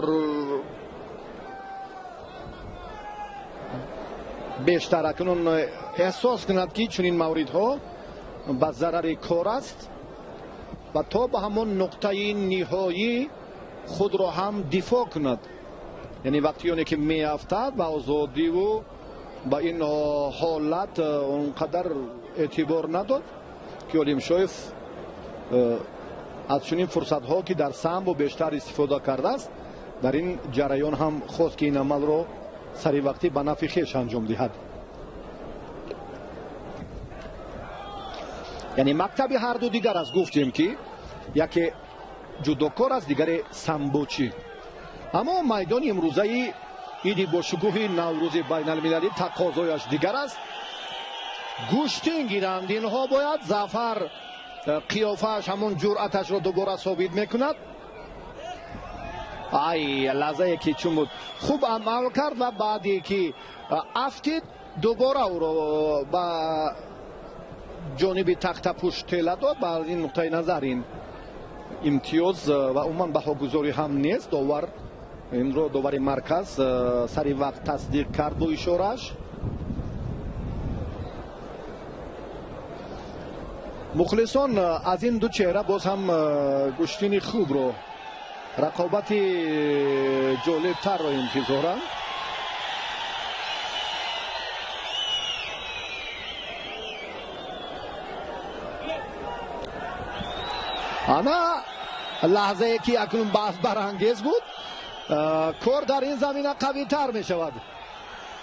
бештар акнун эҳсос кунад, ки чунин мавридҳо ба зарари кор аст ва то ба ҳамон нуқтаи ниҳоӣ худро ҳам дифоъ кунад. Яъне вақти оне ки меафтад ба озодиву ба ин ҳолат он қадар эътибор надод, ки Олимшоев аз чунин фурсатҳо, ки дар самбо бештар истифода кардааст, дар ин ҷараён ҳам хост, ки ин амалро саривақтӣ ба нафъи хеш анҷом диҳад. Яъне мактаби ҳарду дигар аст. Гуфтем, ки яке ҷудокор аст, дигаре самбочӣ. Аммо майдони имрӯзаи иди бошукӯҳи Наврӯзи байналмилалӣ тақозояш дигар аст. Гӯштин гиранд инҳо бояд. Зафар қиёфааш ҳамон ҷуръаташро дубора собит мекунад. Ай, лаҳзае ки чун буд, хуб амал кард ва баъде ки афтид, дубора ӯро ба ҷониби тахтапӯш тела дод. Ба ин нуқтаи назар ин имтиёз ва умуман баҳогузорӣ ҳам нест. Довар инро, довари марказ, сари вақт тасдиқ кард бо ишорааш. Мухлисон аз ин ду чеҳра боз ҳам гӯштини хубро, рақобати ҷолибтарро интизоранд. Ана лаҳзае ки акнун баҳс барангез буд, кор дар ин замина қавитар мешавад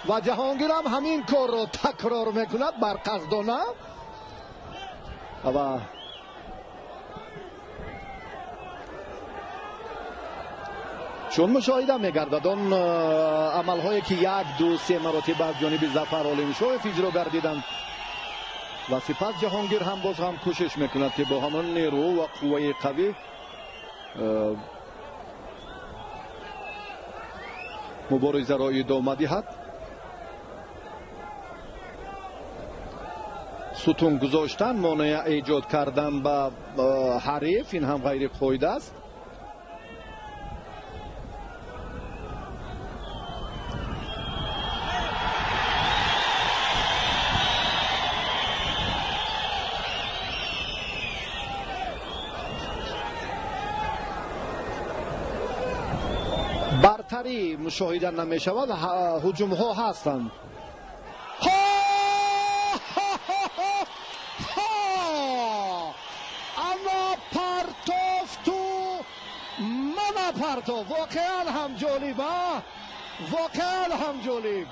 ва Ҷаҳонгирам ҳамин корро такрор мекунад барқасдона ва чун мушоҳида мегардад он амалҳое, ки як, ду, се маротиба аз ҷониби Зафар Олимшоев иҷро гардиданд ва сипас Ҷаҳонгир ҳам боз ҳам кӯшиш мекунад, ки бо ҳамон нерӯ ва қувваи қавӣ муборизаро идома диҳад. Сутун гузоштан, монеа эҷод кардан ба ҳариф, ин ҳам ғайриқоида аст. Бартарӣ мушоҳида намешавад, ҳуҷумҳо ҳастанд. Аммо партофту мана партофт, воқеан ҳам ҷолиб, воқеан ҳам ҷолиб.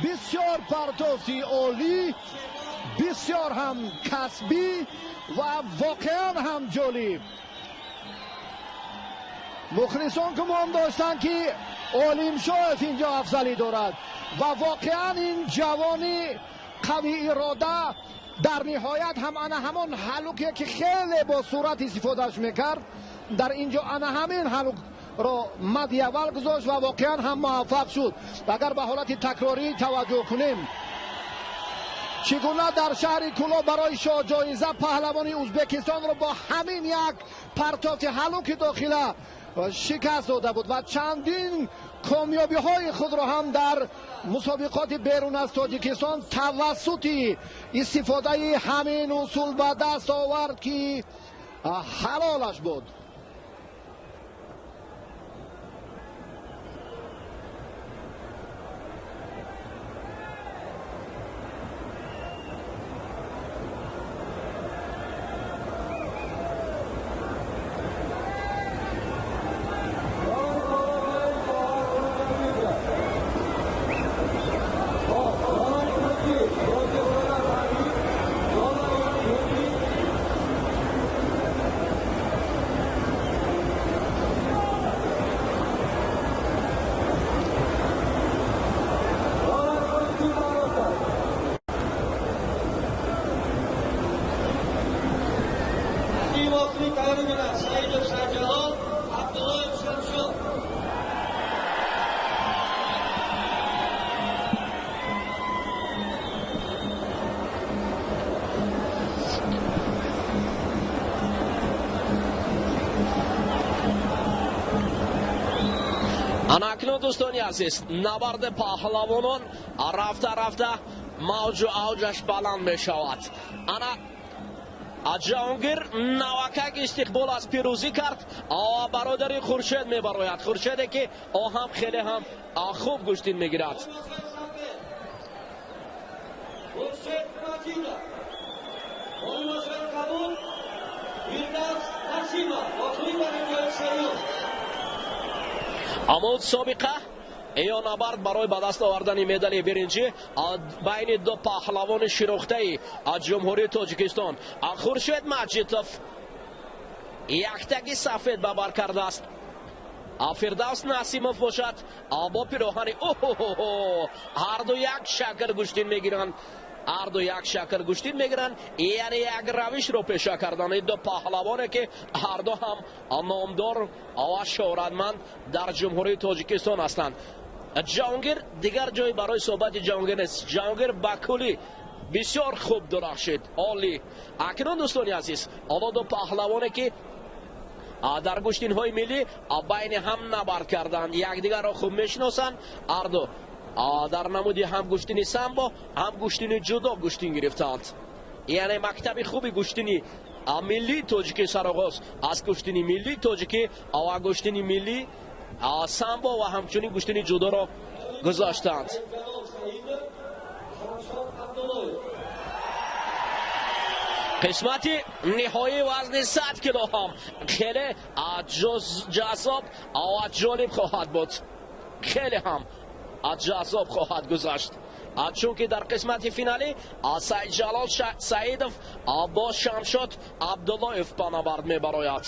Бисёр партофти олӣ, бисёр ҳам касбӣ ва воқеан ҳам ҷолиб. Мухлисон гумон доштанд, ки Олимшоев инҷо афзалӣ дорад ва воқеан ин ҷавони қавӣ ирода дар ниҳоят ҳам ана ҳамон ҳалуке, ки хеле бо суръат истифодааш мекард, дар инҷо ана ҳамин ҳалукро мадди аввал гузошт ва воқеан ҳам муваффақ шуд. Агар ба ҳолати такрорӣ таваҷҷӯҳ кунем, чӣ гуна дар шаҳри Кӯлоб барои шоҳҷоиза паҳлавони Ӯзбекистонро бо ҳамин як партофти ҳалуки дохила шикаст дода буд ва чандин комёбиҳои худро ҳам дар мусобиқоти берун аз Тоҷикистон тавассути истифодаи ҳамин усул ба даст овард, ки ҳалолаш буд. Ана акнун, дӯстони азиз, набарди паҳлавонон рафта рафта мавҷу авҷаш баланд мешавад. Ана Ҷаҳонгир навакак истиқбол аз пирӯзӣ кард, бародари Хуршед мебарояд. Хуршеде ки ӯ ҳам хеле ҳам хуб гӯштин мегирад. Хуршед Маҷидов, Бо кабуд Фирдавс Насимов, охирин дар ҷои сеюм. Аммо собиқа ё набард барои ба даст овардани медали биринҷӣ байни ду паҳлавони шинохтаи аз Ҷумҳурии Тоҷикистон, Хуршед Маҷидов яктаги сафед ба бар кардааст, Фирдавс Насимов бошад бо пироҳани. Оҳо, ҳарду як шакл гӯштин мегиранд, ҳарду як шакл гӯштин мегиранд, яъне як равишро пеша карданд ин ду паҳлавоне ки ҳарду ҳам номдор ва шӯҳратманд дар Ҷумҳурии Тоҷикистон ҳастанд. Ҷаҳонгир, дигар ҷой барои суҳбати Ҷаҳонгир нест. Ҷаҳонгир ба куллӣ бисёр хуб дурахшид, олӣ. Акнун, дӯстони азиз, ҳоло ду паҳлавоне ки дар гӯштинҳои миллӣ байни ҳам набард карданд, якдигарро хуб мешиносанд. Ҳарду дар намуди ҳам гӯштини самбо, ҳам гӯштини ҷудо гӯштин гирифтанд, яъне мактаби хуби гӯштини миллии тоҷикӣ сароғоз аз гӯштини миллии тоҷикӣ ва гӯштини миллӣ самбо ва ҳамчунин гӯштини ҷудоро гузоштанд. Қисмати ниҳоии вазни 100 кило ҳам хеле ҷаззоб ва ҷолиб хоҳад буд, хеле ҳам ҷаззоб хоҳад гузашт, чунки дар қисмати финалӣ Саидҷалол Саидов бо Шамшод Абдуллоев ба набард мебарояд.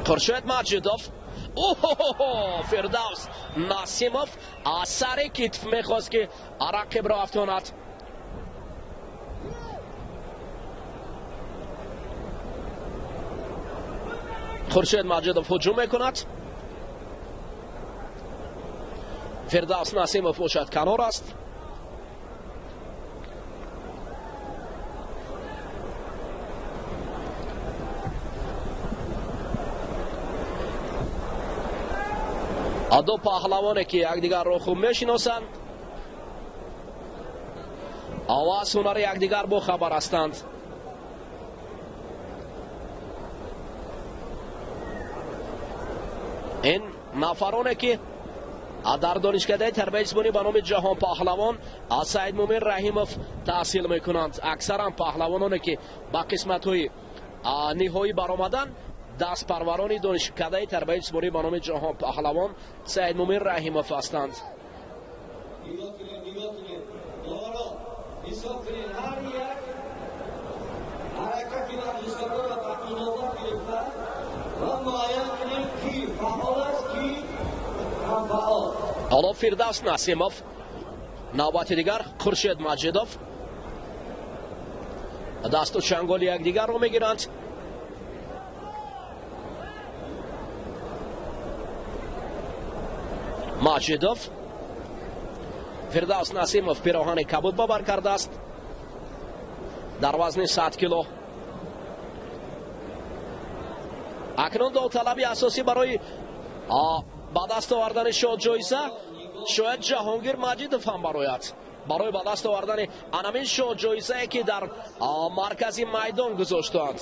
Хуршед Маҷидов, оҳо, Фирдавс Насимов аз сари китф мехост ки рақибро афтонад. Хуршед Маҷидов ҳуҷум мекунад, Фирдавс Насимов бошад канор аст. Ду паҳлавоне ки якдигарро хуб мешиносанд ва аз ҳунари якдигар бохабар ҳастанд. Ин нафароне ки дар донишкадаи тарбияи ҷисмонӣ ба номи Ҷаҳон Паҳлавон Саидмумин Раҳимов таҳсил мекунанд, аксаран паҳлавононе ки ба қисматҳои ниҳоӣ баромаданд, дастпарварони донишкадаи тарбияи ҷисмонӣ ба номи Ҷаҳон Паҳлавон Саидмумин Раҳимов ҳастанд. Нигоҳ кунед, нигоҳ кунед, доварон ҳисоб кунед, ҳар як ҳаракати варзишкорро ба инобат гирифта ва муайян кунед, ки фаъол аст, ки камфаъол. Ҳоло Фирдавс Насимов, навбати дигар Хуршед Маҷидов дасту чанголи якдигарро мегиранд. Маҷидов, Фирдавс Насимов пироҳани кабуд ба бар кардааст дар вазни 100 кило. Акнун довталаби асосӣ барои ба даст овардани шоҳҷоиза шояд Ҷаҳонгир Маҷидов ҳам барояд, барои ба даст овардани анамин шоҳҷоизае ки дар маркази майдон гузоштаанд.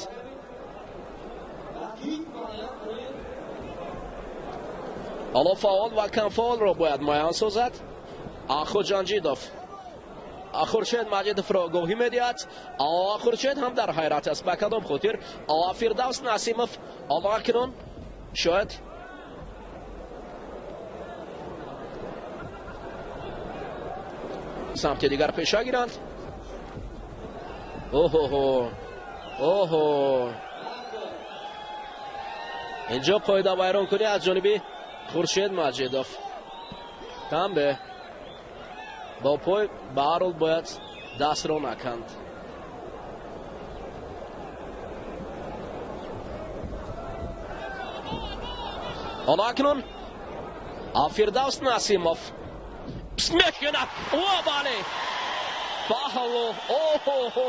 Ҳоло фаъол ва камфаъолро бояд муайян созад. Хоҷанҷидов Хуршед Маҷидовро гоҳӣ медиҳад. Хуршед ҳам дар ҳайрат аст, ба кадом хотир Фирдавс Насимов акнун шояд самти дигар пеша гиранд. Оҳоҳо, оҳо, инҷо қоида вайронкунӣ аз ҷониби Хуршед Маҷидов. Тамбе бо пой ба ҳар ҳол бояд дастро наканд. Ҳоло акнун Фирдавс Насимов мекунад. О, бале, паҳлу, оҳоҳо,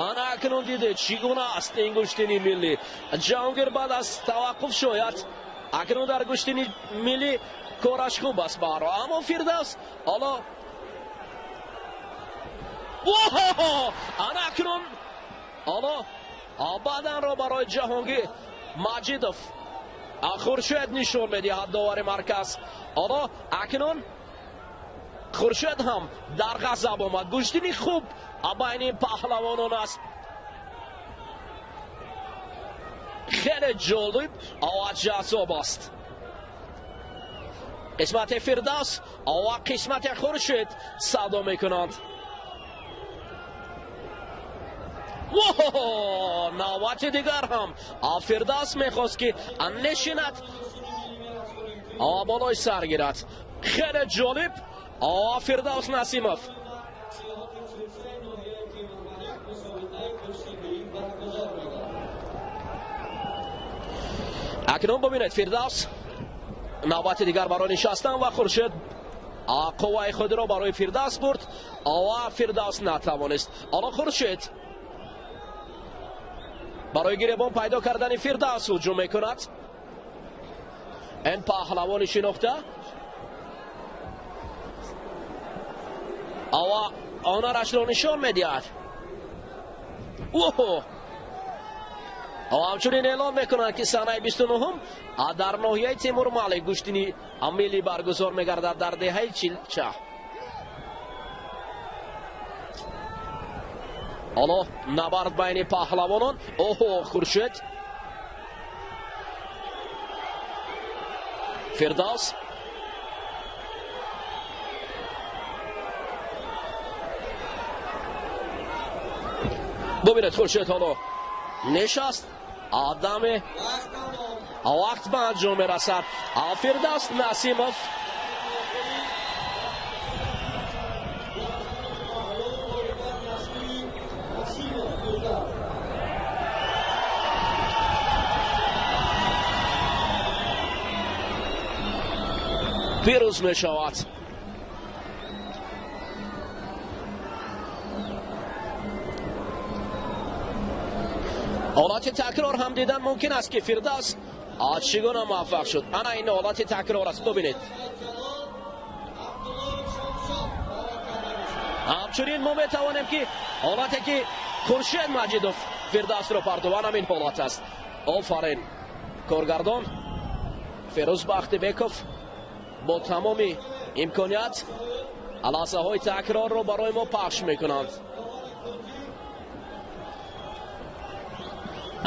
Ана акнун дидед чӣ гуна аст ин гӯштини миллӣ. Ҷаҳонгир баъд аз таваққуф шояд акнун дар гӯштини миллӣ кораш хуб аст баҳро, аммо Фирдавс ҳоло ана акнун ҳоло баданро барои Ҷаҳонгир Маҷидов Хуршед нишон медиҳад довари марказ. Ҳоло акнун Хуршед ҳам дар ғазаб омад. Гӯштини хуб байни паҳлавонон аст. Хеле ҷолиб ва ҷаззоб аст. Қисмати Фирдавс ва қисмати Хуршед садо мекунанд. Навбати дигар ҳам Фирдавс мехост ки нишинад ва болои сар гирад. Хеле ҷолиб. Фирдавс Насимов акнун бубинед, Фирдавс навбати дигар барои нишастан ва Хуршед қувваи худро барои Фирдавс бурд ва Фирдавс натавонист. Ҳоло Хуршед барои гиребон пайдо кардани Фирдавс ҳуҷум мекунад. Ин паҳлавони шинохта ва ҳунарашро нишон медиҳад. Ва ҳамчунин эълон мекунанд ки санаи 29 дар ноҳияи Темурмалик гӯштини миллӣ баргузор мегардад дар деҳаи Чилча. Ҳоло набард байни паҳлавонон. Оҳо, Хуршед, Фирдавс бубинед, Хуршед ҳоло нишаст, одаме вақт ба анҷом мерасад. Фирдавс Насимов пирӯз мешавад. Ҳолати такрор ҳам дидан мумкин аст ки Фирдавс чӣ гуна муваффақ шуд. Ана ин ҳолати такрор аст, бубинед. Ҳамчунин мо метавонем ки ҳолате ки Хуршед Маҷидов Фирдавсро партов, ана ин ҳолат аст. Офарин коргардон Фирӯз Бахтибеков бо тамоми имконият лаҳзаҳои такрорро барои мо пахш мекунанд.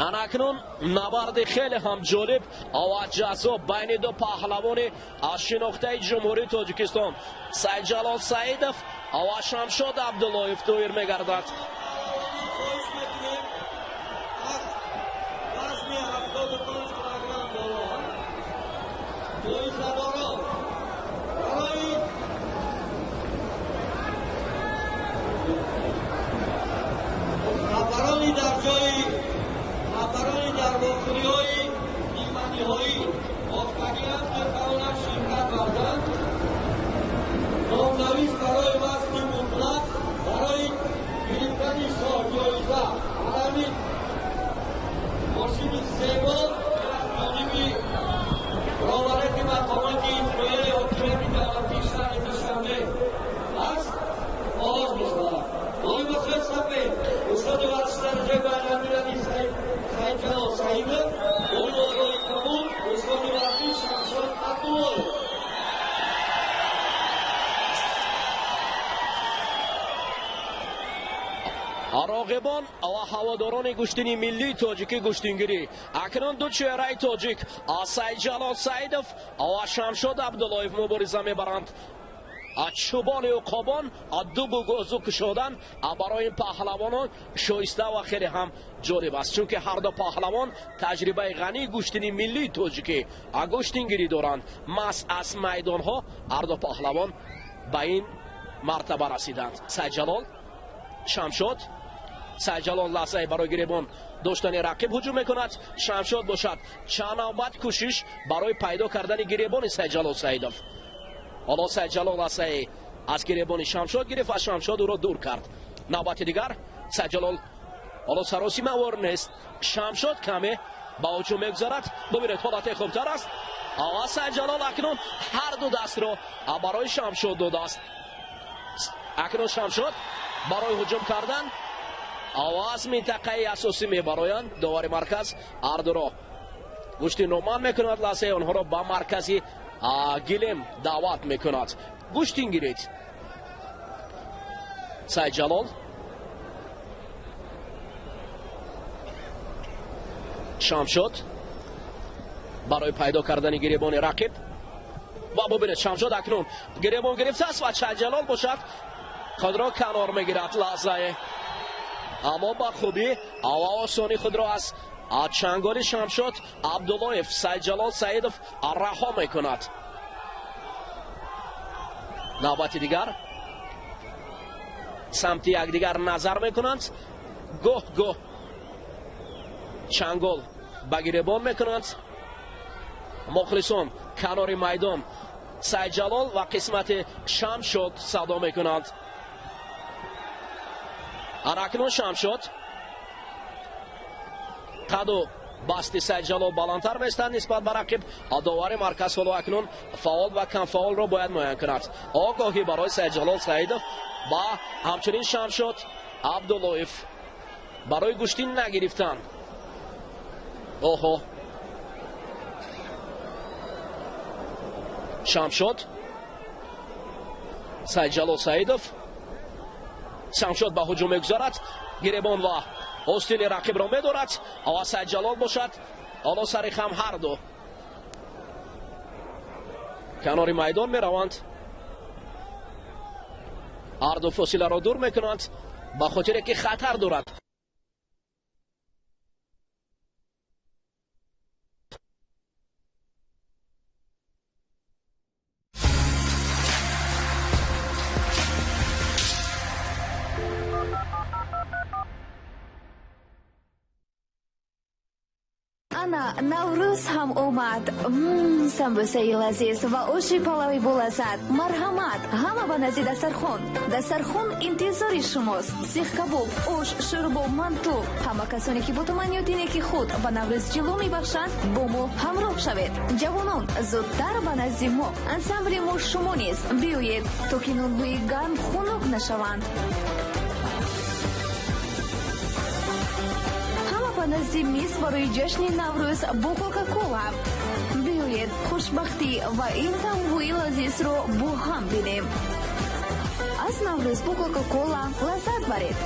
Ана акнун набарди хеле ҳам ҷолиб ва ҷаззоб байни ду паҳлавони аз шинохтаи Ҷумҳурии Тоҷикистон Сайдҷалол Саидов ва Шамшод Абдуллоев доир мегардад. Нафарони дар вохӯриҳои ниманиҳоӣ бофтагианд метавонанд ширкат варзанд. Номнавис барои вазни мутлақ барои гирифтани шоҳҷоиза ҳамин мошини зебо аз ҷониби роҳбарияти мақомоти иҷроияи ҳокимияти давлатии шаҳри Душанбе аст оғоз мешавад. Лойбахир сафед, устоди варзиши дараҷаи байналмилалӣ Сайдҷалол Саидов, бо қабул устоди варзиш Шамшод Абдуллоев. Роғибон ва ҳаводорони гӯштини миллии тоҷикӣ гӯштингирӣ. Акнун ду чеҳраи тоҷик Сайдҷалол Саидов ва Шамшод Абдуллоев мубориза мебаранд. Чӯбони уқобон ду бугозу кушодан барои ин паҳлавонон шоиста ва хеле ҳам ҷолиб аст, чунки ҳар ду паҳлавон таҷрибаи ғании гӯштини миллии тоҷикӣ гӯштингирӣ доранд. Маҳз аз майдонҳо ҳар ду паҳлавон ба ин мартаба расиданд. Сайдҷалол, Шамшод. Сайдҷалол лаҳзае барои гиребон доштани рақиб ҳуҷум мекунад. Шамшод бошад чанд навбат кӯшиш барои пайдо кардани гиребони Сайдҷалол Саидов. Ҳоло Сайдҷалол лаҳзае аз гиребони Шамшод гирифт ва Шамшод ӯро дур кард. Навбати дигар Сайдҷалол Ҳоло саросимавор нест. Шамшод каме ба ҳуҷум мегузарад. Бубинед, ҳолате хубтар аст. Ва Сайдҷалол акнун ҳар ду дастро барои Шамшод додааст. Акнун Шамшод барои ҳуҷум кардан ва аз минтақаи асосӣ мебароянд. Довари марказ ҳар дуро гӯшти номан мекунад, лаҳзаи онҳоро ба маркази гилем даъват мекунад. Гӯштин гиред. Сайдҷалол, Шамшод барои пайдо кардани гиребони рақиб. Ва бубинед, Шамшод акнун гиребон гирифтааст ва Сайдҷалол бошад худро канор мегирад лаҳзае, аммо ба хубӣ ва осонӣ худро аз чанголи Шамшод Абдуллоев Сайдҷалол Саидов раҳо мекунад. Навбати дигар самти якдигар назар мекунанд. Гоҳ гоҳ чангол ба гиребон мекунанд. Мухлисон канори майдон Сайдҷалол ва қисмати Шамшод садо мекунанд. Акнун Шамшод қаду басти Сайдҷалол баландтар меистад нисбат ба рақиб. Довари марказ ҳоло акнун фаъол ва камфаъолро бояд муайян кунад. Огоҳӣ барои Сайдҷалол Саидов ва ҳамчунин Шамшод Абдуллоев барои гӯштин нагирифтан. Оҳо, Шамшод, Сайдҷалол Саидов. Шамшод ба ҳуҷум мегузарад, гиребон ва остини рақибро медорад. Ва Сайдҷалол бошад ҳоло сари хам ҳар ду канори майдон мераванд. Ҳар ду фосиларо дур мекунанд ба хотире ки хатар дорад. Ана Наврӯз ҳам омад. Самбусаи лазиз ва оши палави болаззат. Марҳамат, ҳама ба назди дастархон. Дастархон интизори шумост. Сихкабоб, ош, шӯрбо, манту. Ҳама касоне ки бо таманниёти неки худ ба Наврӯз ҷило мебахшанд, бо мо ҳамроҳ шавед. Ҷавонон, зудтар ба назди мо. Ансамбли мо шумо низ. Биёед, то ки нонҳои гарм хунук нашаванд. Ба назди миз барои ҷашни Наврӯз бо Кока-Кола. Биёед, хушбахтӣ ва ин таомҳои лазизро бо ҳам бинем. Аз Наврӯз бо Кока-Кола лаззат баред.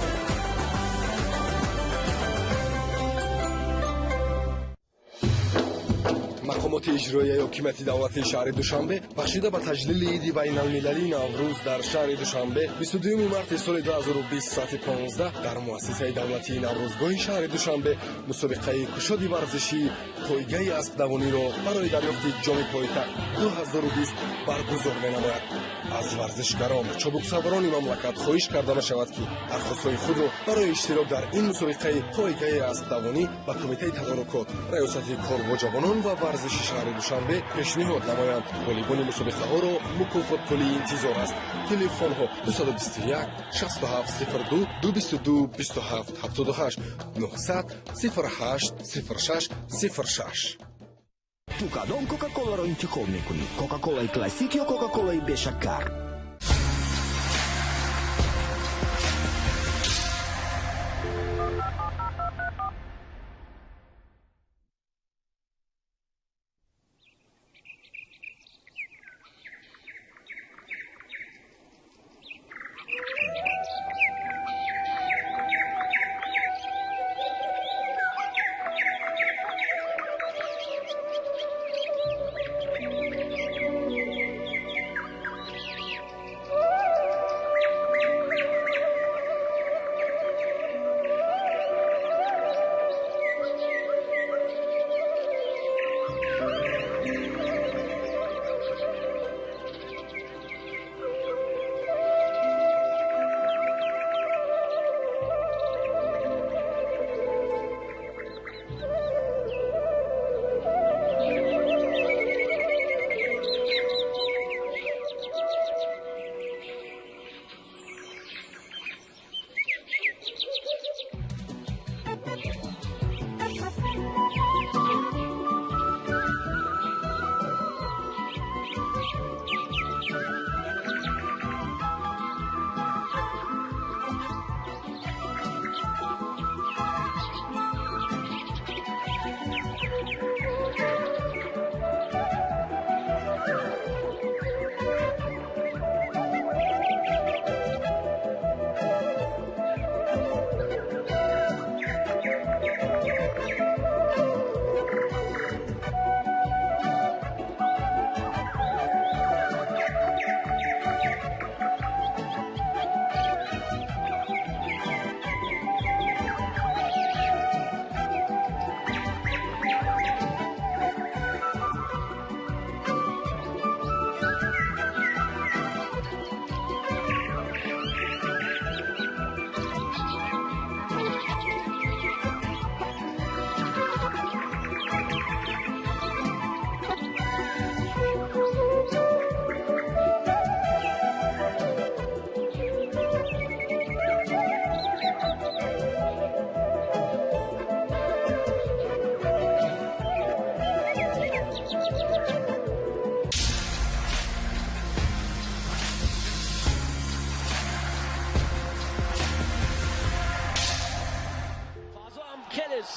Мақомоти иҷроияи ҳокимияти давлатии шаҳри Душанбе бахшида ба таҷлили иди байналмилалии Наврӯз дар шаҳри Душанбе 22 марти соли 2020 соати 15 дар муассисаи давлатии Наврӯзгоҳи шаҳри Душанбе мусобиқаи кушоди варзишии пойгаи аспдавониро барои дарёфти ҷоми пойтахт 2020 баргузор менамояд. Аз варзишгарон, чобуксаворони мамлакат хоҳиш карда мешавад, ки дархостҳои худро барои иштирок дар ин мусобиқаи пойгаи аспдавонӣ ба Кумитаи тадорукот, Раёсати кор бо ҷавонон ва варзиши шаҳри Душанбе пешниҳод намоянд. Ғолибони мусобиқаҳоро мукофотпулӣ интизор аст. Телефонҳо 221 67 02 222 27 78 900 08 06 06. Ту кадом Кока-Коларо интихоб мекунӣ? Кока-Колаи классик ё Кока-Колаи бешакар?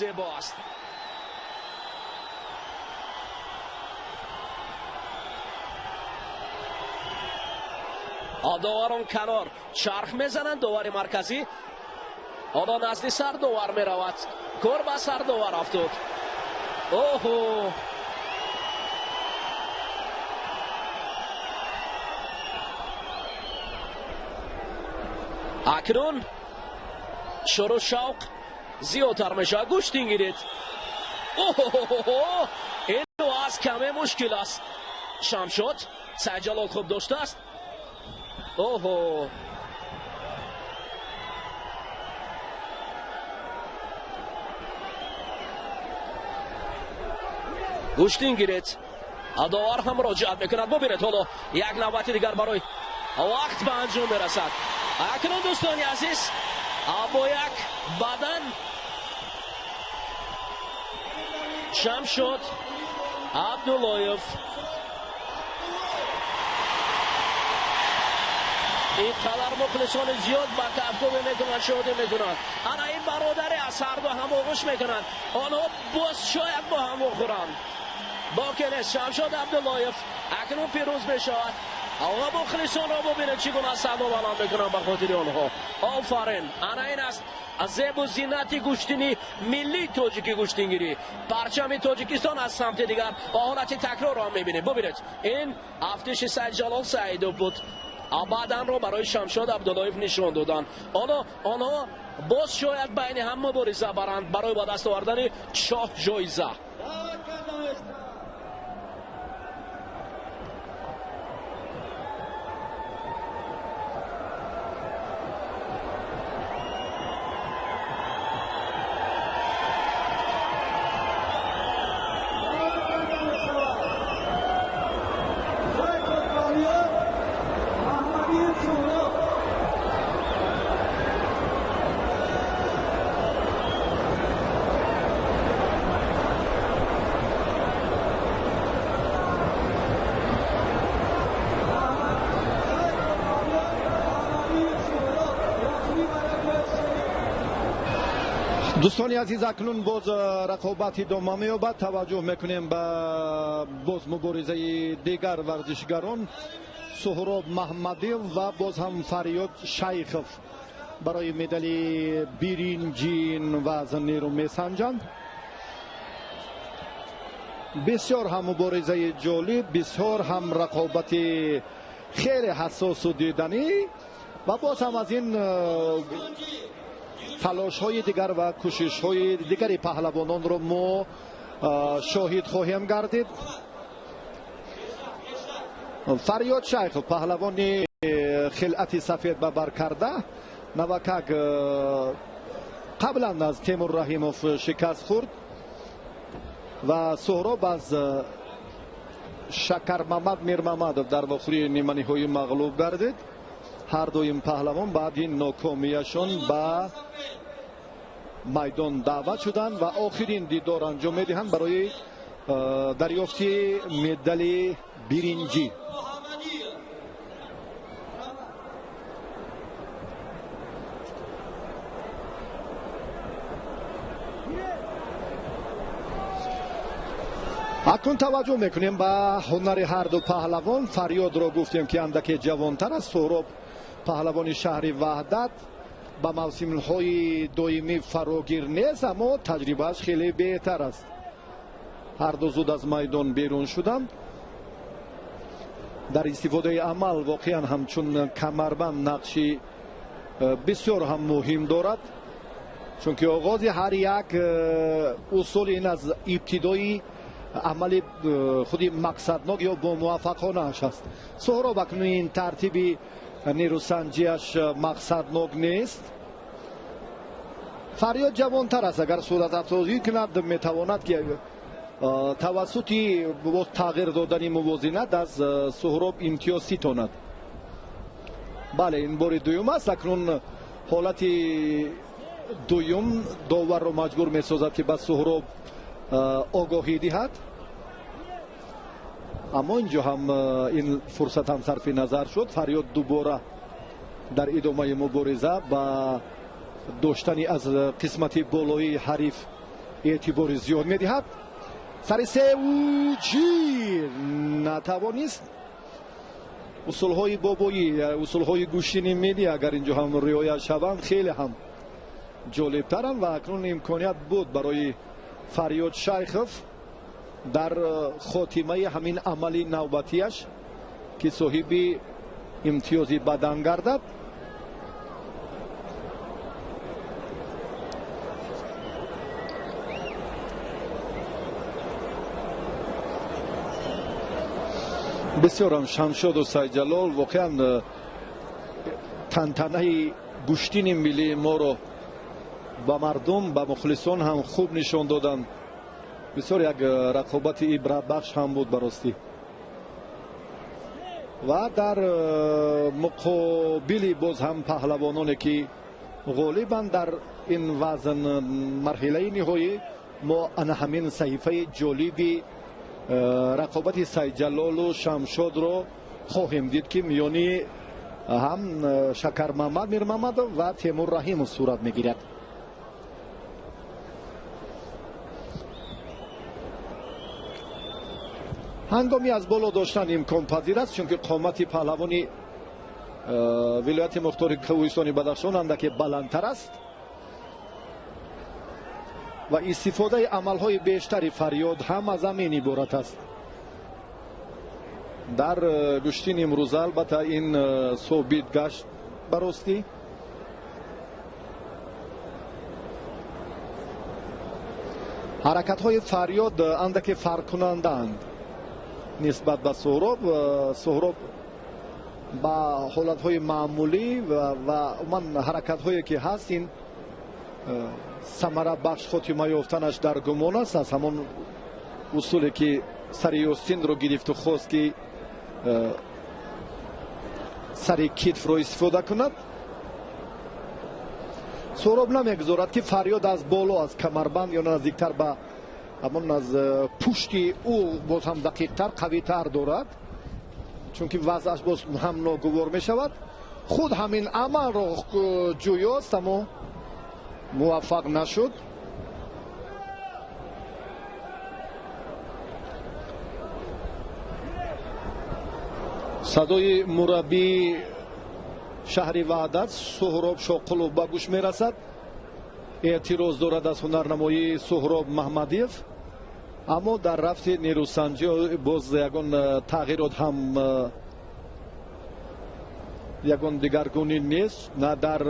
Зебо аст. Доварон канор чарх мезананд, довари марказӣ ҳоло назди сардовар меравад. Кор ба сардовар афтод. Оҳо, акнун шуру шавқ зиёдтар мешавад. Гӯштин гиред. Оҳо, ин аз каме мушкил аст. Шамшод Сайдҷалол хуб доштааст. Оҳо, гӯштин гиред. Довар ҳам муроҷиат мекунад. Бубинед, ҳоло як навбати дигар барои вақт ба анҷом мерасад. Акнун, дӯстони азиз, бо як бадан Шамшод Абдуллоев ин қадар мухлисони зиёд ба кафкӯбӣ мекунанд, шодӣ мекунанд. Ана ин бародаре аз ҳарду ҳам оғӯш мекунанд. Онҳо боз шояд бо ҳам вохӯранд. Боке нест, Шамшод Абдуллоев акнун пирӯз мешавад. Ва мухлисонро бубинед, чӣ гуна садо баланд мекунанд ба хотири онҳо. Офарин! Ана ин аст зебу зинати гӯштини миллии тоҷики гӯштингирӣ. Парчами Тоҷикистон аз самти дигар ва ҳолати такрорро ҳам мебинем. Бубинед, ин афтиши Сайдҷалол Саидов буд. Баъданро барои Шамшод Абдуллоев нишон доданд. Ҳоло онҳо боз шояд байни ҳам мубориза баранд барои ба даст овардани 4 ҷоиза. Дӯстони азиз, акнун боз рақобат идома меёбад. Таваҷҷӯҳ мекунем ба боз муборизаи дигар варзишгарон Суҳроб Маҳмадиев ва боз ҳам Фарёд Шайхов барои медали биринҷин вазн нерӯ месанҷанд. Бисёр ҳам муборизаи ҷолиб, бисёр ҳам рақобати хеле ҳассосу диданӣ ва боз ҳам аз ин талошҳои дигар ва кӯшишҳои дигари паҳлавононро мо шоҳид хоҳем гардид. Фарёд Шайхов, паҳлавони хилъати сафед ба бар карда, навакак қаблан аз Темур Раҳимов шикаст хӯрд ва Суҳроб аз Шакармамад Мирмамадов дар вохӯрии ниманиҳоӣ мағлуб гардид. Ҳар ду ин паҳлавон баъди нокомияшон ба майдон даъват шуданд ва охирин дидор анҷом медиҳанд барои дарёфти медали биринҷӣ. Акнун таваҷҷӯҳ мекунем ба ҳунари ҳар ду паҳлавон. Фарёдро гуфтем, ки андаке ҷавонтар аст. Суҳроб паҳлавони шаҳри Ваҳдат ба мавсимҳои доимӣ фарогир нест, аммо таҷрибааш хеле беҳтар аст. Ҳар ду зуд аз майдон берун шуданд. Дар истифодаи амал воқеан ҳамчун камарбанд нақши бисёр ҳам муҳим дорад, чунки оғози ҳар як усул ин аз ибтидои амали худи мақсаднок ё бомуваффақонааш аст. Суҳроб акнун ин тартиби нерӯсанҷиаш мақсаднок нест. Фарёд ҷавонтар аст, агар суратафзоӣ кунад метавонад ки тавассути тағйир додани мувозинат аз Суҳроб имтиёз ситонад. Бале, ин бори дуюм аст. Акнун ҳолати дуюм доварро маҷбур месозад, ки ба Суҳроб огоҳӣ диҳад, аммо инҷо ҳам ин фурсат ҳам сарфи назар шуд. Фарёд дубора дар идомаи мубориза ба доштани аз қисмати болоии ҳариф Эътибори зиёд медиҳад. Сари сеуҷи натавонист. Усулҳои бобоӣ, усулҳои гӯштини миллӣ агар инҷо ҳам риоя шаванд хеле ҳам ҷолибтаранд ва акнун имконият буд барои Фарёд Шайхов дар хотимаи ҳамин амали навбатиаш ки соҳиби имтиёзи бадан гардад. Бисёрам Шамшоду Сайҷалол воқеан тантанаи гӯштини миллии моро ба мардум, ба мухлисон ҳам хуб нишон доданд. Бисёр як рақобати ибратбахш ҳам буд баростӣ. Ва дар муқобили боз ҳам паҳлавононе ки ғолибанд дар ин вазн марҳилаи ниҳоӣ, мо ана ҳамин саҳифаи ҷолиби рақобати Сайҷалолу Шамшодро хоҳем дид ки миёни ҳам Шакармамад Мирмамадов ва Темур Раҳимов сурат мегирад. Ҳангоми аз боло доштан имконпазир аст, чунки қомати паҳлавони вилояти мухтори Кӯҳистони Бадахшон андаке баландтар аст ва истифодаи амалҳои бештари Фарёд ҳам аз ҳамин иборат аст. Дар гӯштини имрӯза албатта ин собит гашт баростӣ. Ҳаракатҳои Фарёд андаке фарқкунандаанд нисбат ба Суҳроб. Суҳроб ба ҳолатҳои маъмулӣ ва умуман ҳаракатҳое ки ҳаст ин самарабахш хотима ёфтанаш дар гумон аст. Аз ҳамон усуле ки сари ёстинро гирифту хост ки сари китфро истифода кунад, Суҳроб намегузорад ки Фарёд аз боло, аз камарбанд ё наздиктар ба ҳамон аз пушти ӯ боз ҳам дақиқтар, қавитар дорад, чунки вазъаш боз ҳам ногувор мешавад. Худ ҳамин амалро ҷӯёст, аммо муваффақ нашуд. Садои мураббии шаҳри Ваҳдат Суҳроб Шоқулов ба гӯш мерасад. Эътироз дорад аз ҳунарнамоии Суҳроб Маҳмадиев, аммо дар рафти нерӯсанҷӣ боз ягон тағйирот ҳам ягон дигаргунӣ нест, на дар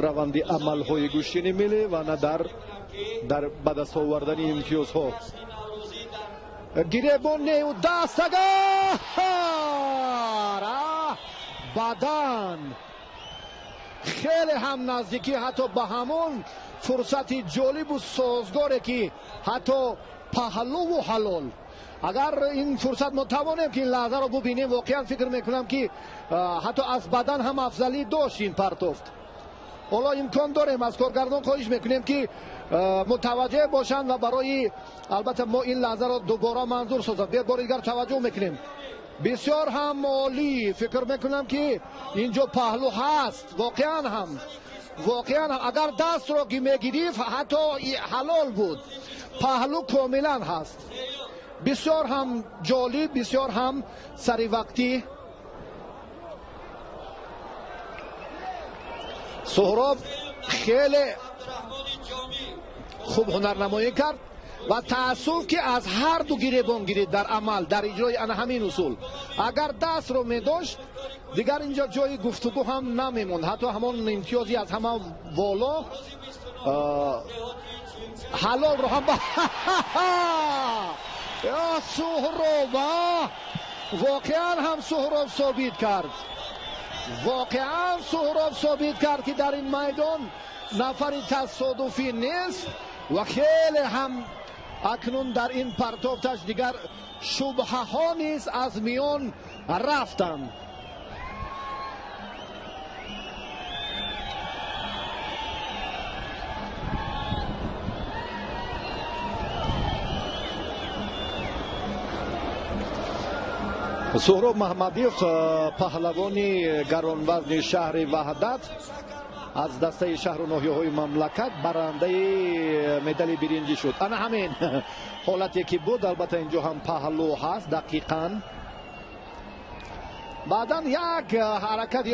раванди амалҳои гӯштини миллӣ ва на дар ба даст овардани имтиёзҳо. Гиребон неу даст агар бадан хеле ҳам наздикӣ, ҳатто ба ҳамон фурсати ҷолибу созгоре ки ҳатто паҳлуву ҳалол. Агар ин фурсат мо тавонем ки ин лаҳзаро бубинем, воқеан фикр мекунам ки ҳатто аз бадан ҳам афзалӣ дошт ин партофт. Ҳоло имкон дорем, аз коргардон хоҳиш мекунем ки мутаваҷҷеҳ бошанд ва барои албатта мо ин лаҳзаро дубора манзур созад. Биё бори дигар таваҷҷӯҳ мекунем. Бисёр ҳам олӣ, фикр мекунам ки инҷо паҳлу ҳаст. Воқеан ҳам, воқеан агар дастро ки мегирифт ҳатто ҳалол буд. Паҳлу комилан ҳаст. Бисёр ҳам ҷолиб, бисёр ҳам саривақтӣ. Суҳроб хеле хуб ҳунарнамоӣ кард ва таассуф ки аз ҳар ду гиребон гирид дар амал, дар иҷрои ана ҳамин усул. Агар дастро медошт дигар инҷо ҷои гуфтугӯ ҳам намемонд. Ҳатто ҳамон имтиёзи аз ҳама боло ҳалолро ҳам Суҳроб воқеан ҳам Суҳроб собит кард. Воқеан Суҳроб собит кард ки дар ин майдон нафари тасодуфӣ нест ва хеле ҳам акнун дар ин партофташ дигар шубҳаҳо низ аз миён рафтанд. Суҳроб Маҳмадиев, паҳлавони гаронвазни шаҳри Ваҳдат, Аз дастаи шаҳру ноҳияҳои мамлакат барандаи медали биринҷӣ шуд. Ана ҳамин ҳолате ки буд, албатта инҷо ҳам паҳлӯ ҳаст дақиқан. Баъдан як ҳаракати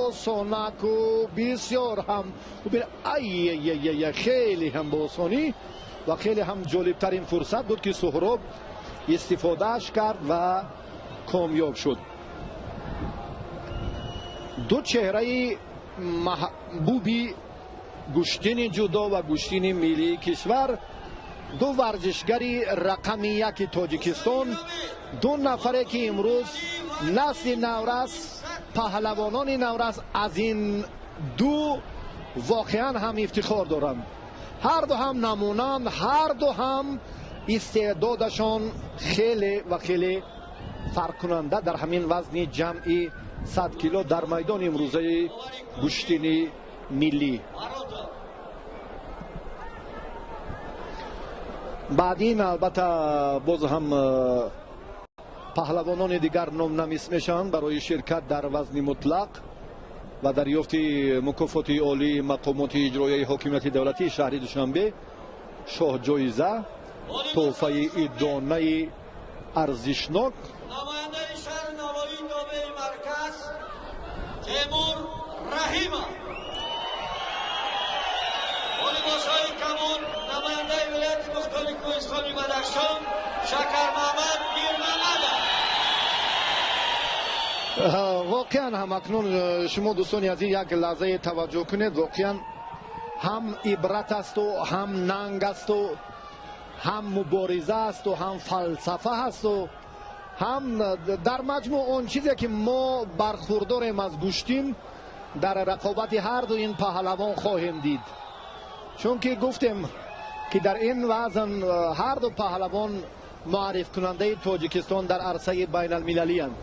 осонаку бисёр ҳам ай хеле ҳам бо осонӣ ва хеле ҳам ҷолибтарин фурсат буд, ки Суҳроб истифодааш кард ва комёб шуд. Ду чеҳраи маҳбуби гӯштини ҷудо ва гӯштини миллии кишвар, ду варзишгари рақами яки Тоҷикистон, ду нафаре ки имрӯз насли наврас, паҳлавонони наврас аз ин ду воқеан ҳам ифтихор доранд. Ҳар ду ҳам намунанд, ҳар ду ҳам истеъдодашон хеле ва хеле фарқкунанда дар ҳамин вазни ҷамъи 100 кило дар майдони имрӯзаи гӯштини миллӣ. Баъд ин албатта боз ҳам паҳлавонони дигар номнавис мешаванд барои ширкат дар вазни мутлақ ва дарёфти мукофоти олии мақомоти иҷроияи ҳокимияти давлатии шаҳри Душанбе, шоҳҷоиза, тӯҳфаи идонаи арзишнок. Намояндаи шаҳри Навоии тобеи марказ Темур Раҳимов. Бо либосҳои камон намояндаи вилояти мухтори кӯҳистони Бадахшон Шакармамад Мирмамадов. Воқеан ҳам акнун шумо дӯстони азиз як лаҳзае таваҷҷӯҳ кунед. Воқеан ҳам ибрат асту ҳам нанг асту ҳам мубориза асту ҳам фалсафа ҳасту ҳам дар маҷмӯъ он чизе ки мо бархурдорем аз гӯштин дар рақобати ҳар ду ин паҳлавон хоҳем дид. Чунки гуфтем ки дар ин вазн ҳар ду паҳлавон муаррифкунандаи Тоҷикистон дар арсаи байналмилалиянд,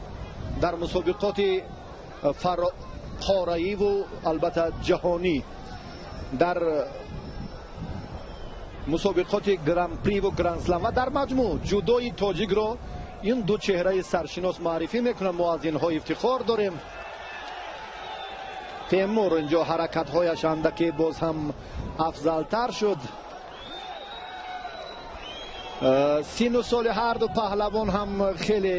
дар мусобиқоти қораиву албатта ҷаҳонӣ, дар мусобиқоти гран-приву гранд-слам ва дар маҷмӯъ ҷудои тоҷикро ин ду чеҳраи саршинос муаррифӣ мекунанд. Мо аз инҳо ифтихор дорем. Темур инҷо ҳаракатҳояш андаке боз ҳам афзалтар шуд. Сину соли ҳар ду паҳлавон ҳам хеле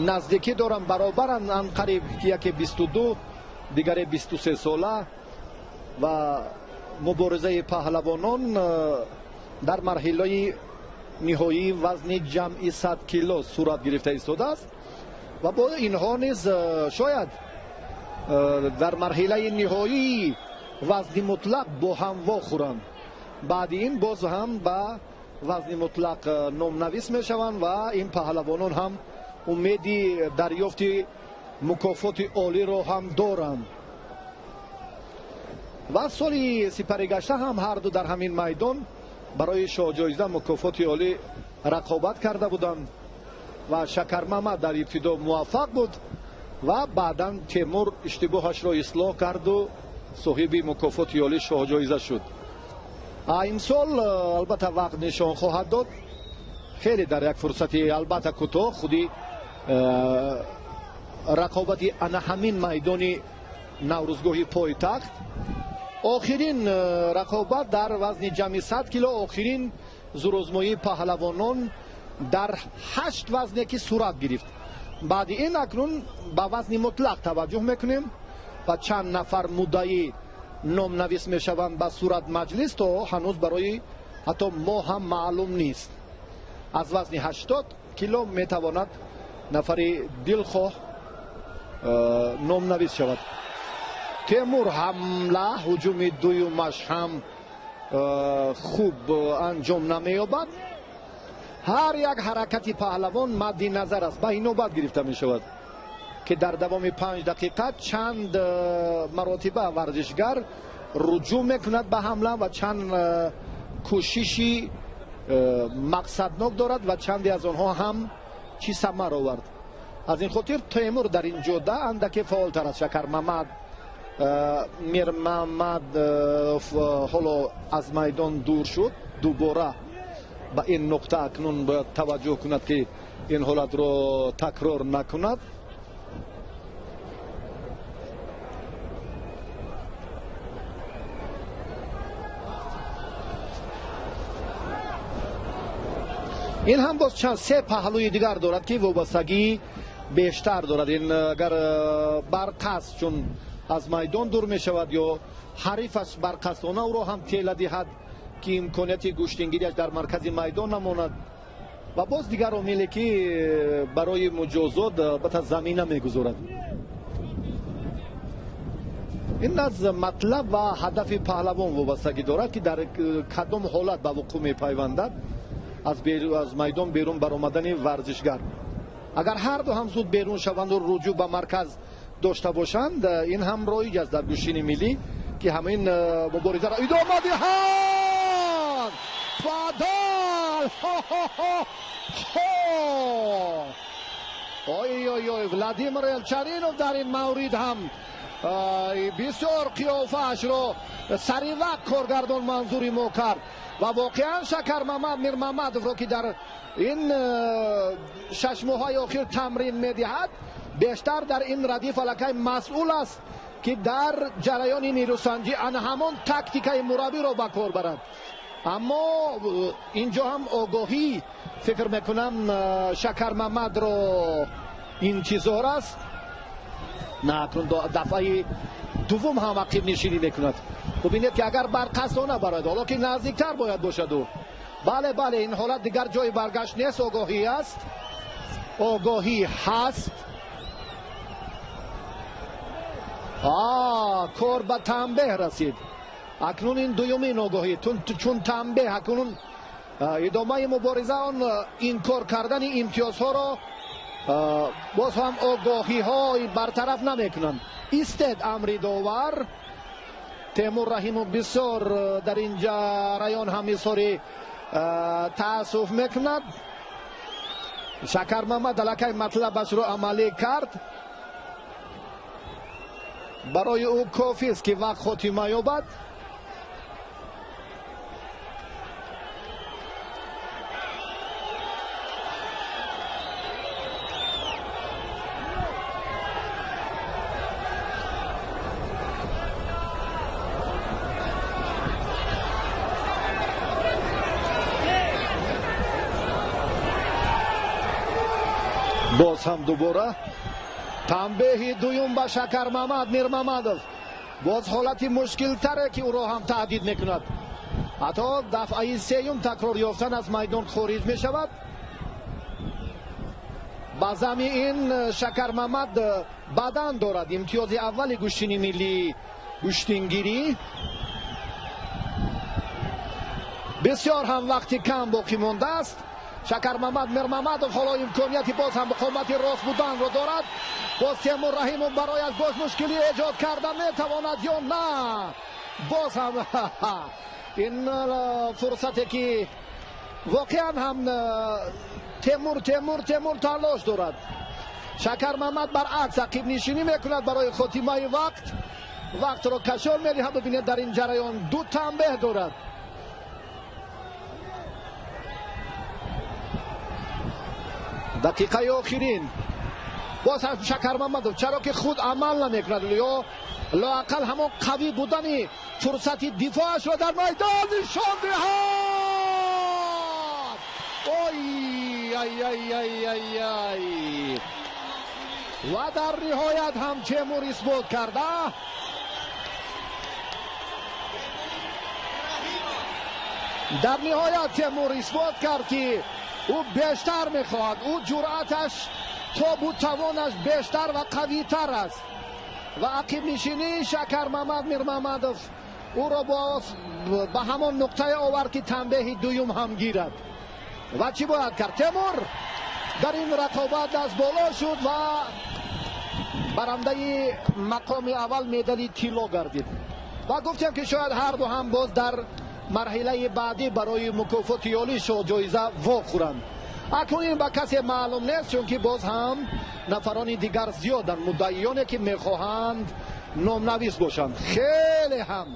наздикӣ доранд, баробаранд, анқариб яке 22, дигаре 23 сола ва муборизаи паҳлавонон дар марҳилаи ниҳоии вазни ҷамъи 100 кило сурат гирифта истодааст ва бо инҳо низ шояд дар марҳилаи ниҳоии вазни мутлақ бо ҳам вохӯранд. Баъди ин боз ҳам ба вазни мутлақ номнавис мешаванд ва ин паҳлавонон ҳам умеди дарёфти мукофоти олиро ҳам доранд. Ва соли сипаригашта ҳам ҳар ду дар ҳамин майдон барои шоҳҷоиза мукофоти олӣ рақобат карда буданд ва Шакармамад дар ибтидо муваффақ буд ва баъдан Темур иштибоҳашро ислоҳ карду соҳиби мукофоти олӣ шоҳҷоиза шуд. Имсол албатта вақт нишон хоҳад дод. Хеле дар як фурсати албатта кӯтоҳ худи рақобати ана ҳамин майдони Наврӯзгоҳи пойтахт, охирин рақобат дар вазни ҷамъи 100 кило, охирин зурозмоии паҳлавонон дар 8 вазне ки сурат гирифт. Баъди ин акнун ба вазни мутлақ таваҷҷӯҳ мекунем ва чанд нафар муддаӣ номнавис мешаванд ба сурат маҷлис, то ҳанӯз барои ҳатто мо ҳам маълум нест. Аз вазни 80 кило метавонад нафари дилхоҳ номнавис шавад. Темур ҳамла, ҳуҷуми дуюмаш ҳам хуб анҷом намеёбад. Ҳар як ҳаракати паҳлавон мадди назар аст, ба инобат гирифта мешавад ки дар давоми 5 дақиқа чанд маротиба варзишгар руҷӯъ мекунад ба ҳамла ва чанд кӯшиши мақсаднок дорад ва чанде аз онҳо ҳам чӣ самар овард. Аз ин хотир Темур дар ин ҷода андаке фаъолтар аст. Шакармамад Мирмамад ҳоло аз майдон дур шуд. Дубора ба ин нуқта акнун бояд таваҷҷӯҳ кунад ки ин ҳолатро такрор накунад. Ин ҳам боз чанд се паҳлӯи дигар дорад, ки вобастагии бештар дорад. Ин агар барқаст чун аз майдон дур мешавад ё ҳарифаш барқастона ӯро ҳам тела диҳад, ки имконияти гӯштингириаш дар маркази майдон намонад. Ва боз дигар омиле, ки барои муҷозот албатта замина мегузорад. Ин аз матлаб ва ҳадафи паҳлавон вобастагӣ дорад, ки дар кадом ҳолат ба вуқӯъ мепайвандад аз майдон берун баромадани варзишгар. Агар ҳар ду ҳам зуд берун шаванду руҷӯъ ба марказ дошта бошанд, ин ҳам роиҷ аст дар гӯштини миллӣ, ки ҳамин муборизаро идома диҳанд. Фадал! Ой ой ой, Владимир Елчанинов дар ин маврид ҳам бисёр қиёфаашро саривақт коргардон манзури мо кард ва воқеан Шакармамад Мирмамадовро, ки дар ин 6 моҳҳои охир тамрин медиҳад, бештар дар ин радиф аллакай масъул аст, ки дар ҷараёни нерӯсанҷӣ ана ҳамон тактикаи мураббиро ба кор барад. Аммо инҷо ҳам огоҳӣ фикр мекунам Шакармамадро интизор аст. На, акнун дафъаи дуввум ҳам ақибнишинӣ мекунад. Бубинед, ки агар барқасдона барояд, ҳоло ки наздиктар бояд бошад ӯ. Бале, бале, ин ҳолат дигар ҷои баргашт нест, огоҳӣ аст, огоҳӣ ҳаст. Кор ба танбеҳ расид. Акнун ин дуюмин огоҳӣ, чун танбеҳ акнун идомаи мубориза, он инкор кардани имтиёзҳоро боз ҳам огоҳиҳо бартараф намекунанд. Истед амри довар. Темур Раҳимов бисёр дар ин ҷараён ҳам изҳори таассуф мекунад. Шакармамад аллакай матлабашро амалӣ кард. Барои ӯ кофист, ки вақт хотима ёбад. Боз ҳам дубора танбеҳи дуюм ба Шакармамад Мирмамадов. Боз ҳолати мушкилтаре, ки ӯро ҳам таҳдид мекунад. Ҳатто дафъаи сеюм такрор ёфтан аз майдон хориҷ мешавад. Ба зами ин Шакармамад бадан дорад имтиёзи аввали гӯштини миллии гӯштингирӣ. Бисёр ҳам вақти кам боқӣ мондааст. Шакармамад Мирмамадов ҳоло имконияти боз ҳам қомати рост буданро дорад. Боз Темур Раҳимов барояш боз мушкилӣ эҷод карда метавонад ё на? Боз ҳам ин фурсате, ки воқеан ҳам Темур талош дорад. Шакармамад баръакс ақибнишинӣ мекунад барои хотимаи вақт. Вақтро кашол медиҳад. Бубинед, дар ин ҷараён ду танбеҳ дорад. Дақиқаи охирин боз ҳам Шакармамадов, чаро ки худ амал намекунад ё лоақал ҳамон қавӣ будани фурсати дифоашро дар майдон нишон диҳад. Ой ай ай ай ай ай! Ва дар ниҳоят ҳам Темур исбот карда. Дар ниҳоят Темур исбот кард, ки ӯ бештар мехоҳад, ӯ ҷуръаташ тобу тавонаш бештар ва қавитар аст. Ва ақибнишинии Шакармамад Мирмамадов ӯро боз ба ҳамон нуқтае овард, ки танбеҳи дуюм ҳам гирад. Ва чӣ бояд кард? Темур дар ин рақобат аз боло шуд ва барандаи мақоми аввал медали тилло гардид. Ва гуфтем, ки шояд ҳар ду ҳам боз дар марҳилаи баъдӣ барои мукофоти олӣ ҷоиза вохӯранд. Акнун ин ба касе маълум нест, чунки боз ҳам нафарони дигар зиёданд, муддаиёне ки мехоҳанд номнавис бошанд. Хеле ҳам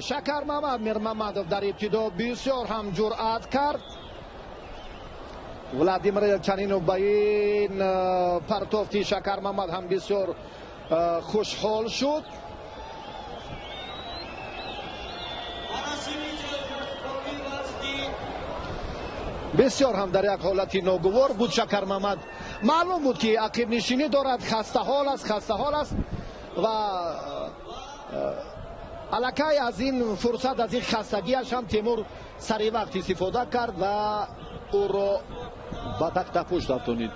Шакармамад Мирмамадов дар ибтидо бисёр ҳам ҷуръат кард. Владимир Елчанинов ба ин партофти Шакармамад ҳам бисёр хушҳол шуд. Бисёр ҳам дар як ҳолати ногувор буд Шакармамад. Маълум буд, ки ақибнишинӣ дорад, хастаҳол аст, хастаҳол аст ва аллакай аз ин фурсат, аз ин хастагиаш ҳам Темур сари вақт истифода кард ва ӯро ба тахтапушт афтонид.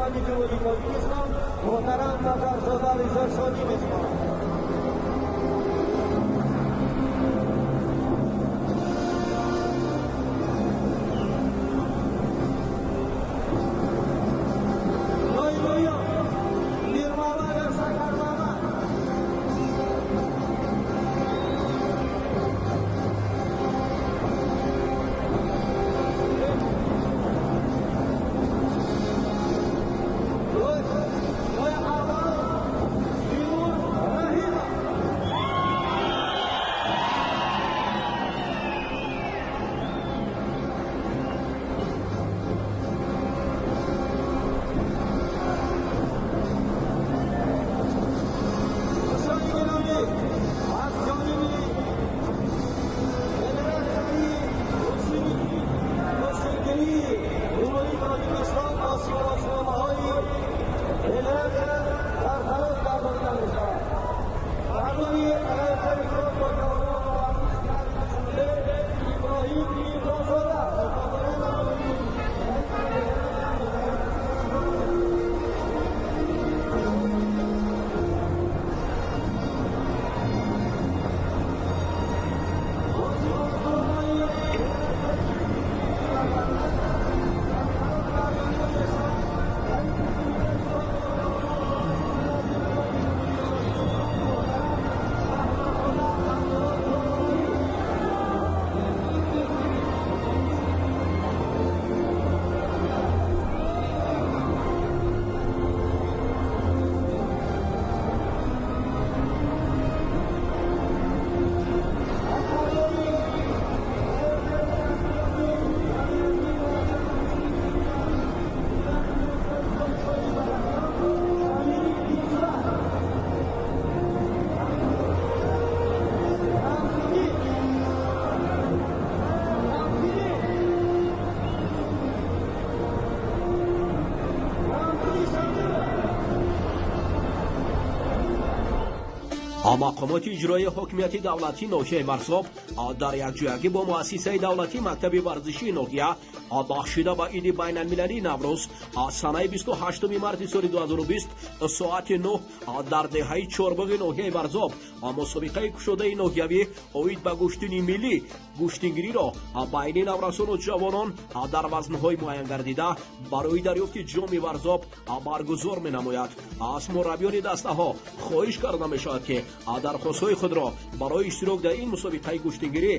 намояндагони Ҷумҳурии Тоҷикистон муҳтарам Назарзода Ризошонӣ месупорад. Мақомоти иҷроии ҳокимияти давлатии ноҳияи Варзоб дар якҷоягӣ бо муассисаи давлатии мактаби варзишии ноҳия бахшида ба иди байналмилалии Наврӯз санаи 28 марти соли 2020 соати 9 дар деҳаи Чорбоғи ноҳияи Варзоб мусобиқаи кушодаи ноҳиявӣ оид ба гӯштини миллӣ гӯштингириро байни наврасону ҷавонон дар вазнҳои муайянгардида барои дарёфти ҷоми Варзоб баргузор менамояд. Аз мураббиёни дастаҳо хоҳиш карда мешавад, ки дархостҳои худро барои иштирок дар ин мусобиқаи гӯштингирӣ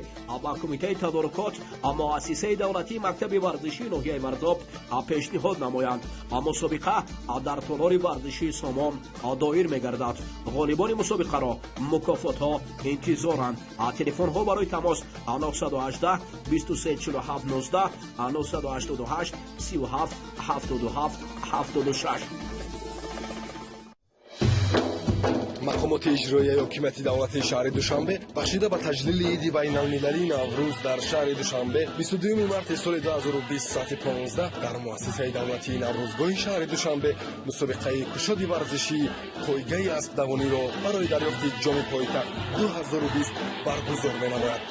ба кумитаи тадорукот муассисаи давлатии мактаби варзишии ноҳияи Варзоб пешниҳод намоянд. Мусобиқа дар толори варзишии Сомон доир мегардад. Ғолибони мусобиқаро мукофотҳо интизоранд. Телефонҳо барои тамос 918 23 47 19, 988 37 77 76. Мақомоти иҷроияи ҳокимияти давлатии шаҳри Душанбе бахшида ба таҷлили иди байналмилалии Наврӯз дар шаҳри Душанбе 22 марти соли 2020 соати 15 дар муассисаи давлатии Наврӯзгоҳи шаҳри Душанбе мусобиқаи кушоди варзишии пойгаи аспдавониро барои дарёфти ҷоми пойтахт 2020 баргузор менамояд.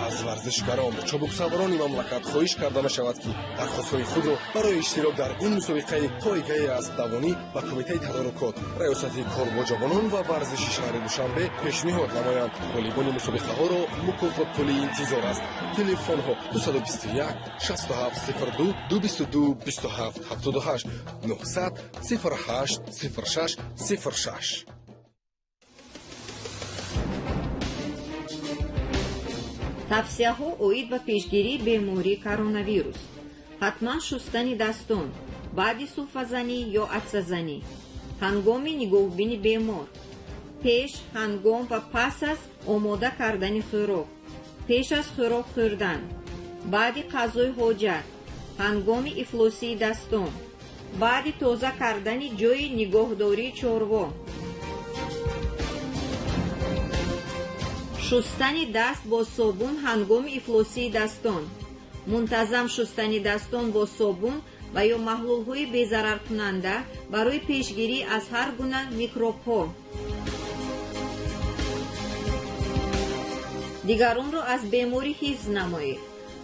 Аз варзишгарон чобуксаворони мамлакат хоҳиш карда мешавад, ки дархостҳои худро барои иштирок дар ин мусобиқаи пойгаи аспдавонӣ ба кумитаи тадорукот, раёсати кор бо ҷавонон ва варзиши шаҳри Душанбе пешниҳод намоянд. Ғолибони мусобиқаҳоро мукофотпулӣ интизор аст. Телефонҳо 221 67 02, 222 27 78, 900 08 06 06. Тавсияҳо оид ба пешгирии бемории коронавирус. Ҳатман шустани дастон баъди сулфазанӣ ё атсазанӣ, ҳангоми нигоҳубини бемор, пеш, ҳангом ва пас аз омода кардани хӯрок, пеш аз хӯрок хӯрдан, баъди қазои ҳоҷат, ҳангоми ифлосии дастон, баъди тоза кардани ҷойи нигоҳдории чорво, шустани даст бо собун ҳангоми ифлосии дастон, мунтазам шустани дастон бо собун ва ё маҳлулҳои безараркунанда барои пешгирӣ аз ҳар гуна микробҳо. Дигаронро аз беморӣ ҳифз намоед.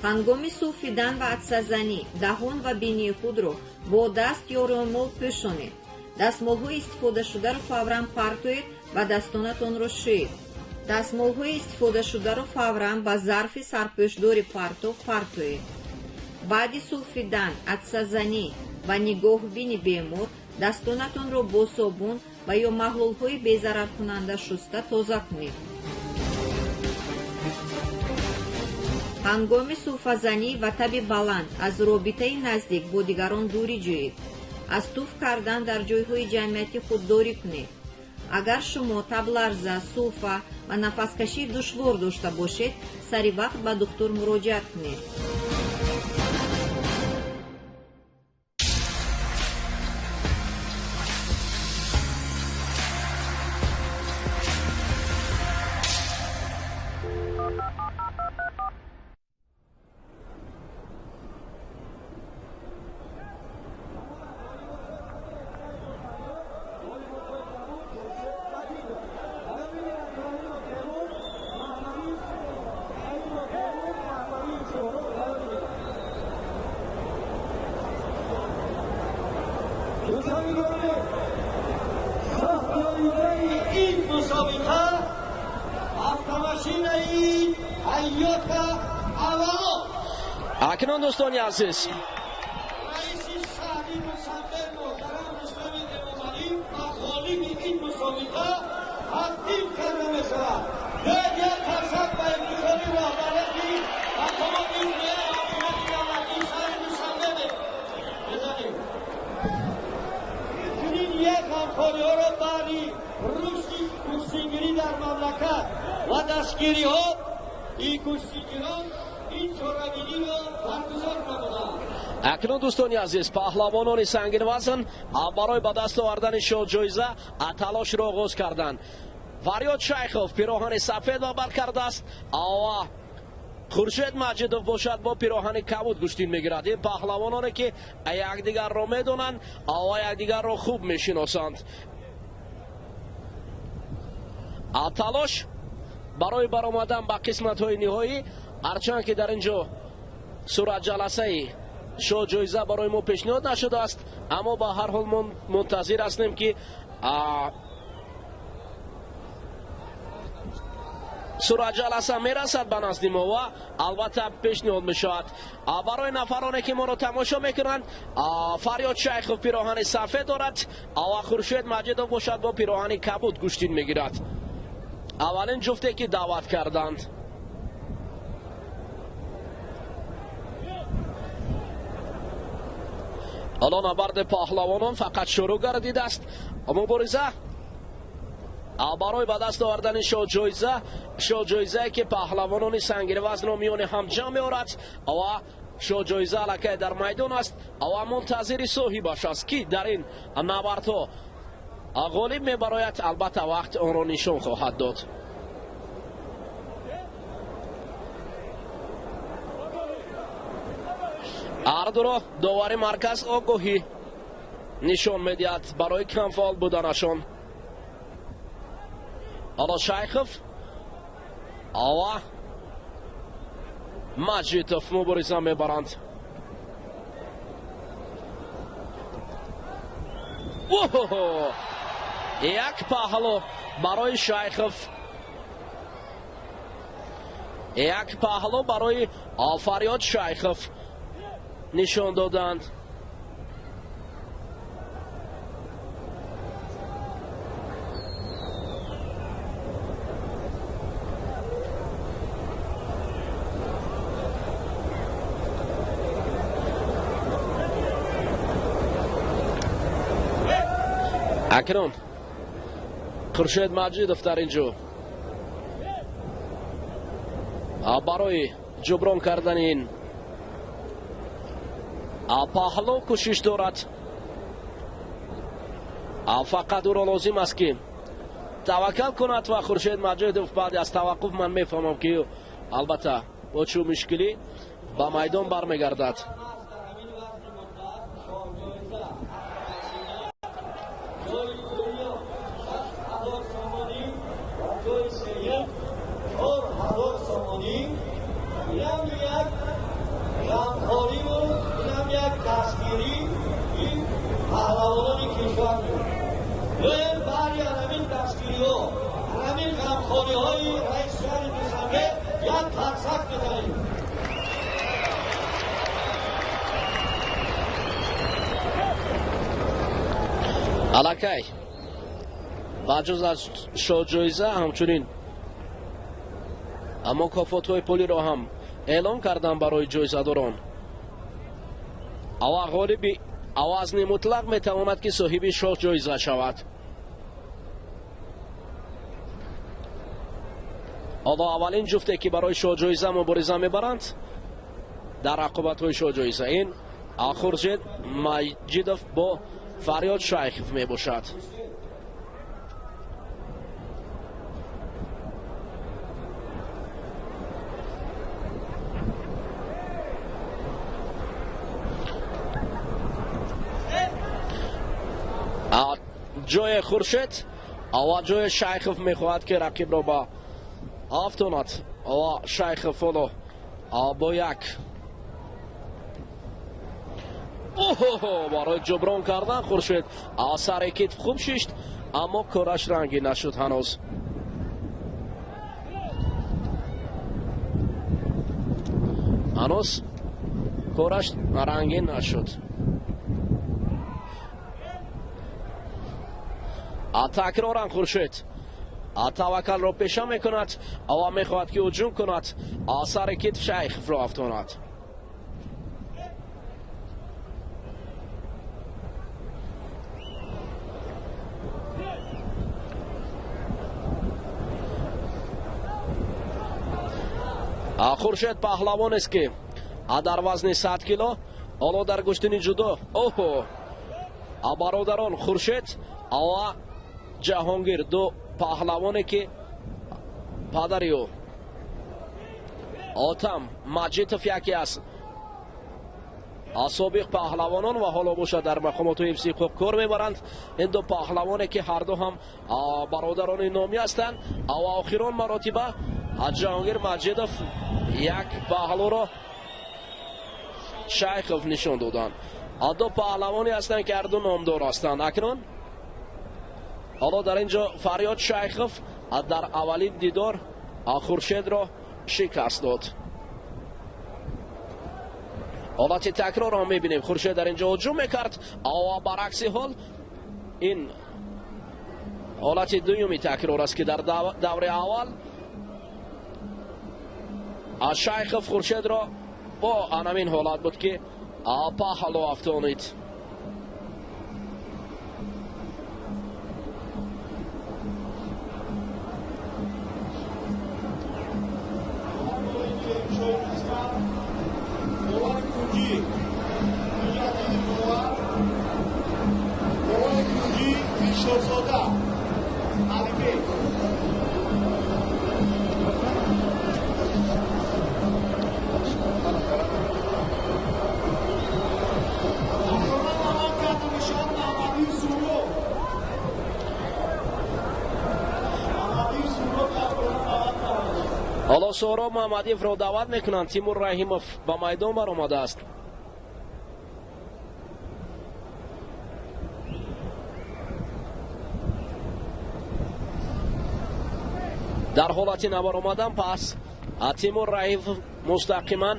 Ҳангоми сулфидан ва атсазанӣ даҳон ва бинии худро бо даст ё рӯмол пӯшонед. Дастмолҳои истифодашударо фавран партоед ва дастонатонро шӯед. Дастмолҳои истифодашударо фавран ба зарфи сарпӯшдори партов партоед. Баъди сулфидан, атсазанӣ ва нигоҳбини бемор дастонатонро бо собун ва ё маҳлулҳои безараркунанда шуста тоза кунед. Ҳангоми сулфазанӣ ва таби баланд аз робитаи наздик бо дигарон дурӣ ҷӯед. Аз туф кардан дар ҷойҳои ҷамъиятӣ худдорӣ кунед. Агар шумо табларза, сулфа ва нафаскашии душвор дошта бошед, сари вақт ба духтур муроҷиат кунед. Акнун, дӯстони азиз, раиси шаҳри Душанбе муҳтарам Рустами Эмомалӣ ба ғолиби ин мусобиқа тақдим карда мешавад. Як қарсак ба ифтихори роҳбарияти мақомоти иҷроияи ҳокимияти давлатии шаҳри Душанбе бизанем. Чунин як ҳамкориҳоро баъди рушди кӯштингирӣ дар мамлакат ва дастгириҳо и кӯштингирон ин чорабиниро баргузор намуданд. Акнун, дӯстони азиз, паҳлавонони сангинвазн барои ба даст овардани шоҳҷоиза талошро оғоз карданд. Фарёд Шайхов пироҳани сафед ба бар кардааст ва Хуршед Маҷидов бошад бо пироҳани кабуд гӯштин мегирад. Ин паҳлавононе ки якдигарро медонанд ва якдигарро хуб мешиносанд. Талош барои баромадан ба қисматҳои ниҳоӣ, ҳарчанд ки дар ин ҷо суратҷаласаи шоҳҷоиза барои мо пешниҳод нашудааст, аммо ба ҳар ҳол мунтазир ҳастем, ки суратҷаласа мерасад ба назди мо ва албатта пешниҳод мешавад. Барои нафароне ки моро тамошо мекунанд, Фарёд Шайхов пироҳани сафед дорад ва Хуршед Маҷидов бошад бо пироҳани кабуд гӯштин мегирад. Аввалин ҷуфте ки даъват карданд. Ҳоло набарди паҳлавонон фақат шурӯъ гардидааст. Мубориза барои ба даст овардани шоҳҷоиза, шоҳҷоизае ки паҳлавонони сангинвазнро миёни ҳам ҷамъ меорад ва шоҳҷоиза аллакай дар майдон аст ва мунтазири соҳибаш аст, ки дар ин набардҳо ғолиб мебарояд, албатта вақт онро нишон хоҳад дод. Ҳардуро довари марказ огоҳӣ нишон медиҳад барои камфаъол буданашон. Ҳоло Шайхов ва Маҷидов мубориза мебаранд. Як паҳлу барои Шайхов, як паҳлу барои Фарёд Шайхов нишон доданд. Акнун Хуршед Маҷидов дар ин ҷо барои ҷуброн кардани ин паҳлу кӯшиш дорад. Фақат ӯро лозим аст, ки таваккал кунад ва Хуршед Маҷидов баъди аз таваққуф ман мефаҳмам, ки албатта бо чӯ мушкилӣ ба майдон бармегардад. Ҷои сеюм 4000 сомонӣ, яъне як мусоидат мекунад. Биёем баъди ҳамин дастгириҳо, ҳамин ғамхориҳои раиси шаҳри Душанбе як қарсак бизанем. Аллакай ба ҷуз аз шоҳҷоиза ҳамчунин мукофотҳои пулиро ҳам эълон кардам барои ҷоизадорон. Ава ғолиби вазни мутлақ метавонад ки соҳиби шоҳҷоиза шавад. Ҳоло аввалин ҷуфте ки барои шоҳҷоиза мубориза мебаранд дар рақобатҳои шоҳҷоиза ин Хуршед Маҷидов бо Фарёд Шайхов мебошад. Ҷои Хуршед ва ҷои Шайхов мехоҳад ки рақибро ба афтонад ва Шайхов ҳоло бо як барои ҷуброн кардан Хуршед сари китф хуб шишт, аммо кораш рангӣ нашуд ҳанӯз. Ҳанӯз кораш рангӣ нашуд. Такроран Хуршед таваккалро пеша мекунад ва мехоҳад ки ҳуҷум кунад, сари китф Шайховро афтонад. Хуршед паҳлавонест ки дар вазни 100 кило ҳоло дар гӯштини ҷудо. Оҳо, бародарон Хуршед ва Ҷаҳонгир, ду паҳлавоне ки падари ӯ Отам Маҷитов яке аз собиқ паҳлавонон ва ҳоло бошад дар мақомоти ҳифзи ҳуқуқ кор мебаранд. Ин ду паҳлавоне ки ҳарду ҳам бародарони номӣ ҳастанд ва охирон маротиба Ҷаҳонгир Маҷидов як паҳлӯро Шайхов нишон доданд. Ду паҳлавоне ҳастанд ки ҳарду номдор ҳастанд. Акнун ҳоло дар ин ҷо Фарёд Шайхов дар аввалин дидор Хуршедро шикаст дод. Ҳолати такрорро мебинем. Хуршед дар ин ҷо ҳуҷум мекард ва баръакси ҳол ин ҳолати дуюми такрор аст ки дар даври аввал Шайхов Хуршедро бо анамин ҳолат буд ки паҳлӯ афтонид. Ҳоло Суҳроб Муҳаммадиевро даъват мекунанд. Тимур Раҳимов ба майдон баромадааст. Дар ҳолати набаромадан пас Тимур Раҳимов мустақиман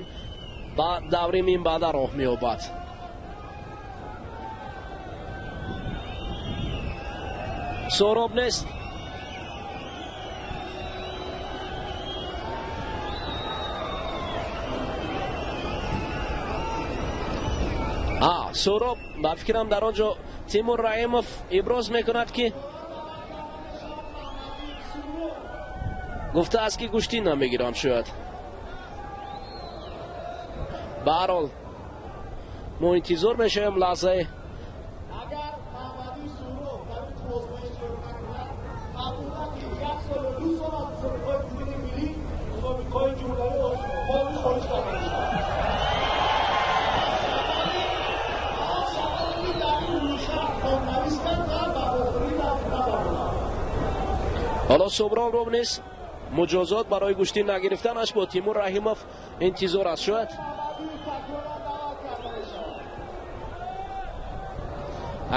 ба даври минбаъда роҳ меёбад. Суҳроб нест. Суҳроб ба фикрам дар он ҷо Тимур Раҳимов иброз мекунад ки гуфтааст ки гӯштӣ намегирам шояд. Ба ҳар ҳол мо интизор мешавем лаҳзае ҳоло Суҳробро низ муҷозот барои гӯштӣ нагирифтанаш бо Тимур Раҳимов интизор аст. Шояд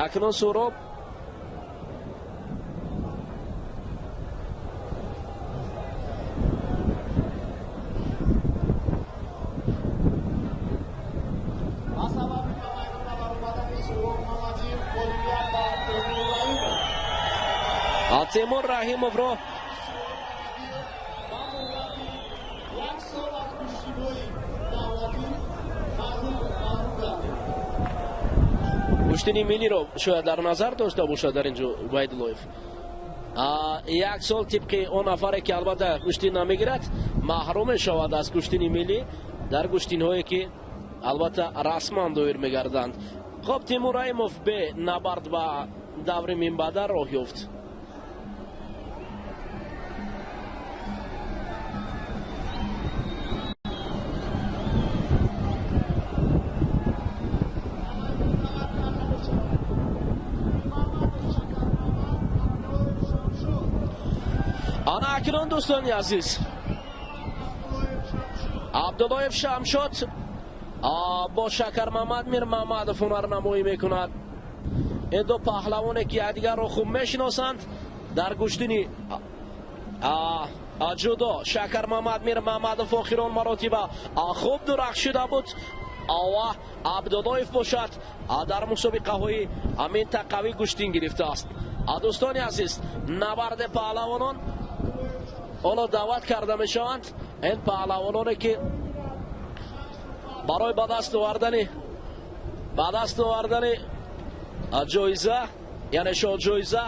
акнун Суҳроб Тимур Раҳимовро гӯштини миллиро шояд дар назар дошта бошад дар инҷо Убайдуллоев. Як сол тибқи он нафаре ки албатта гӯштин намегирад, маҳрум мешавад аз гӯштини миллӣ дар гӯштинҳое ки албатта расман доир мегарданд. Хоб, Тимур Раҳимов бе набард ба даври минбаъда роҳ ёфт. Ана акнун, дӯстони азиз, Абдуллоев Шамшод бо Шакармамад Мирмамадов ҳунарнамоӣ мекунад. Ин ду паҳлавоне ки якдигарро хуб мешиносанд дар гӯштини ҷудо. Шакармамад Мирмамадов охирон маротиба хуб дурахшида буд, ва Абдуллоев бошад дар мусобиқаҳои минтақавӣ гӯштин гирифтааст. Дӯстони азиз, набарди паҳлавонон ҳоло даъват карда мешаванд. Ин паҳлавононе ки барои ба даст овардани ҷоиза, яъне шоҳҷоиза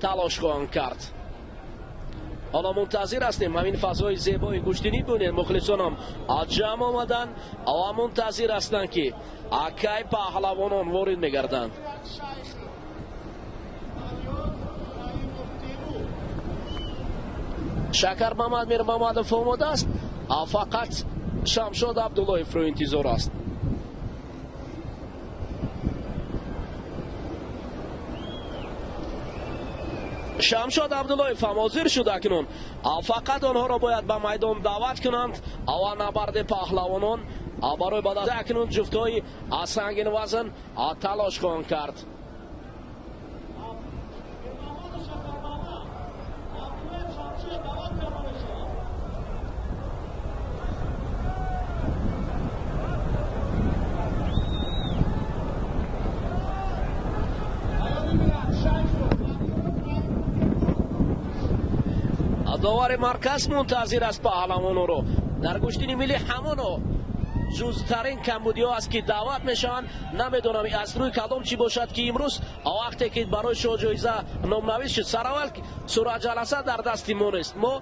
талош хоҳанд кард. Ҳоло мунтазир ҳастем ҳамин фазои зебои гӯштинӣ. Бинед, мухлисонам ҷамъ омаданд ва мунтазир ҳастанд ки кай паҳлавонон ворид мегарданд. Шакармамад Мирмамадов омода аст, фақат Шамшод Абдуллоевро интизор аст. Шамшод Абдуллоев ҳам ҳозир шуд акнун, фақат онҳоро бояд ба майдон даъват кунанд ва набарди паҳлавонон барои ба даст акнун ҷуфтҳои сангин вазн талош хоҳанд кард. Довари марказ мунтазир аст паҳлавононро. Дар гӯштини миллӣ ҳамоно ҷузтарин камбудиҳо аст ки даъват мешаванд. Намедонам аз рӯи кадом чӣ бошад ки имрӯз вақте ки барои шоҳҷоиза номнавис шуд, сараввал суратҷаласа дар дасти мо нест. Мо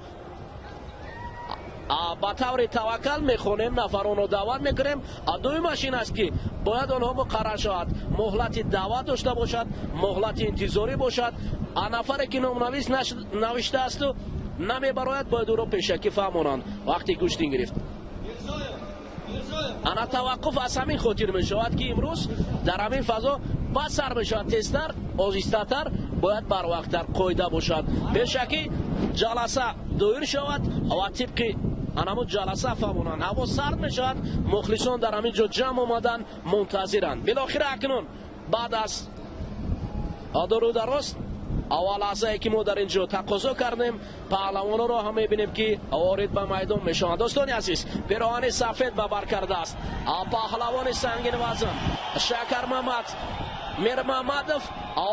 ба таври таваккал мехонем, нафаронро даъват мекунем. Дуюмаш ин аст ки бояд онҳо муқаррар шавад, муҳлати даъват дошта бошад, муҳлати интизорӣ бошад. Нафаре ки номнавис навиштаасту намебарояд, бояд ӯро пешакӣ фаҳмонанд вақте гӯштин гирифт. Ана таваққуф аз ҳамин хотир мешавад ки имрӯз дар ҳамин фазо басар мешавад. Тезтар, оҳистатар, бояд барвақттар қоида бошад. Пешакӣ ҷаласа доир шавад ва тибқи анамун ҷаласа фаҳмонанд. Ҳаво сард мешавад, мухлисон дар ҳамин ҷо ҷамъ омаданд, мунтазиранд. Билохира акнун баъд аз дурударост аввал лаҳзае ки мо дар ин ҷо тақозо кардем, паҳлавононро ҳам мебинем ки ворид ба майдон мешаванд. Дӯстони азиз, пироҳани сафед ба бар кардааст паҳлавони сангин вазн Шакармамад Мирмамадов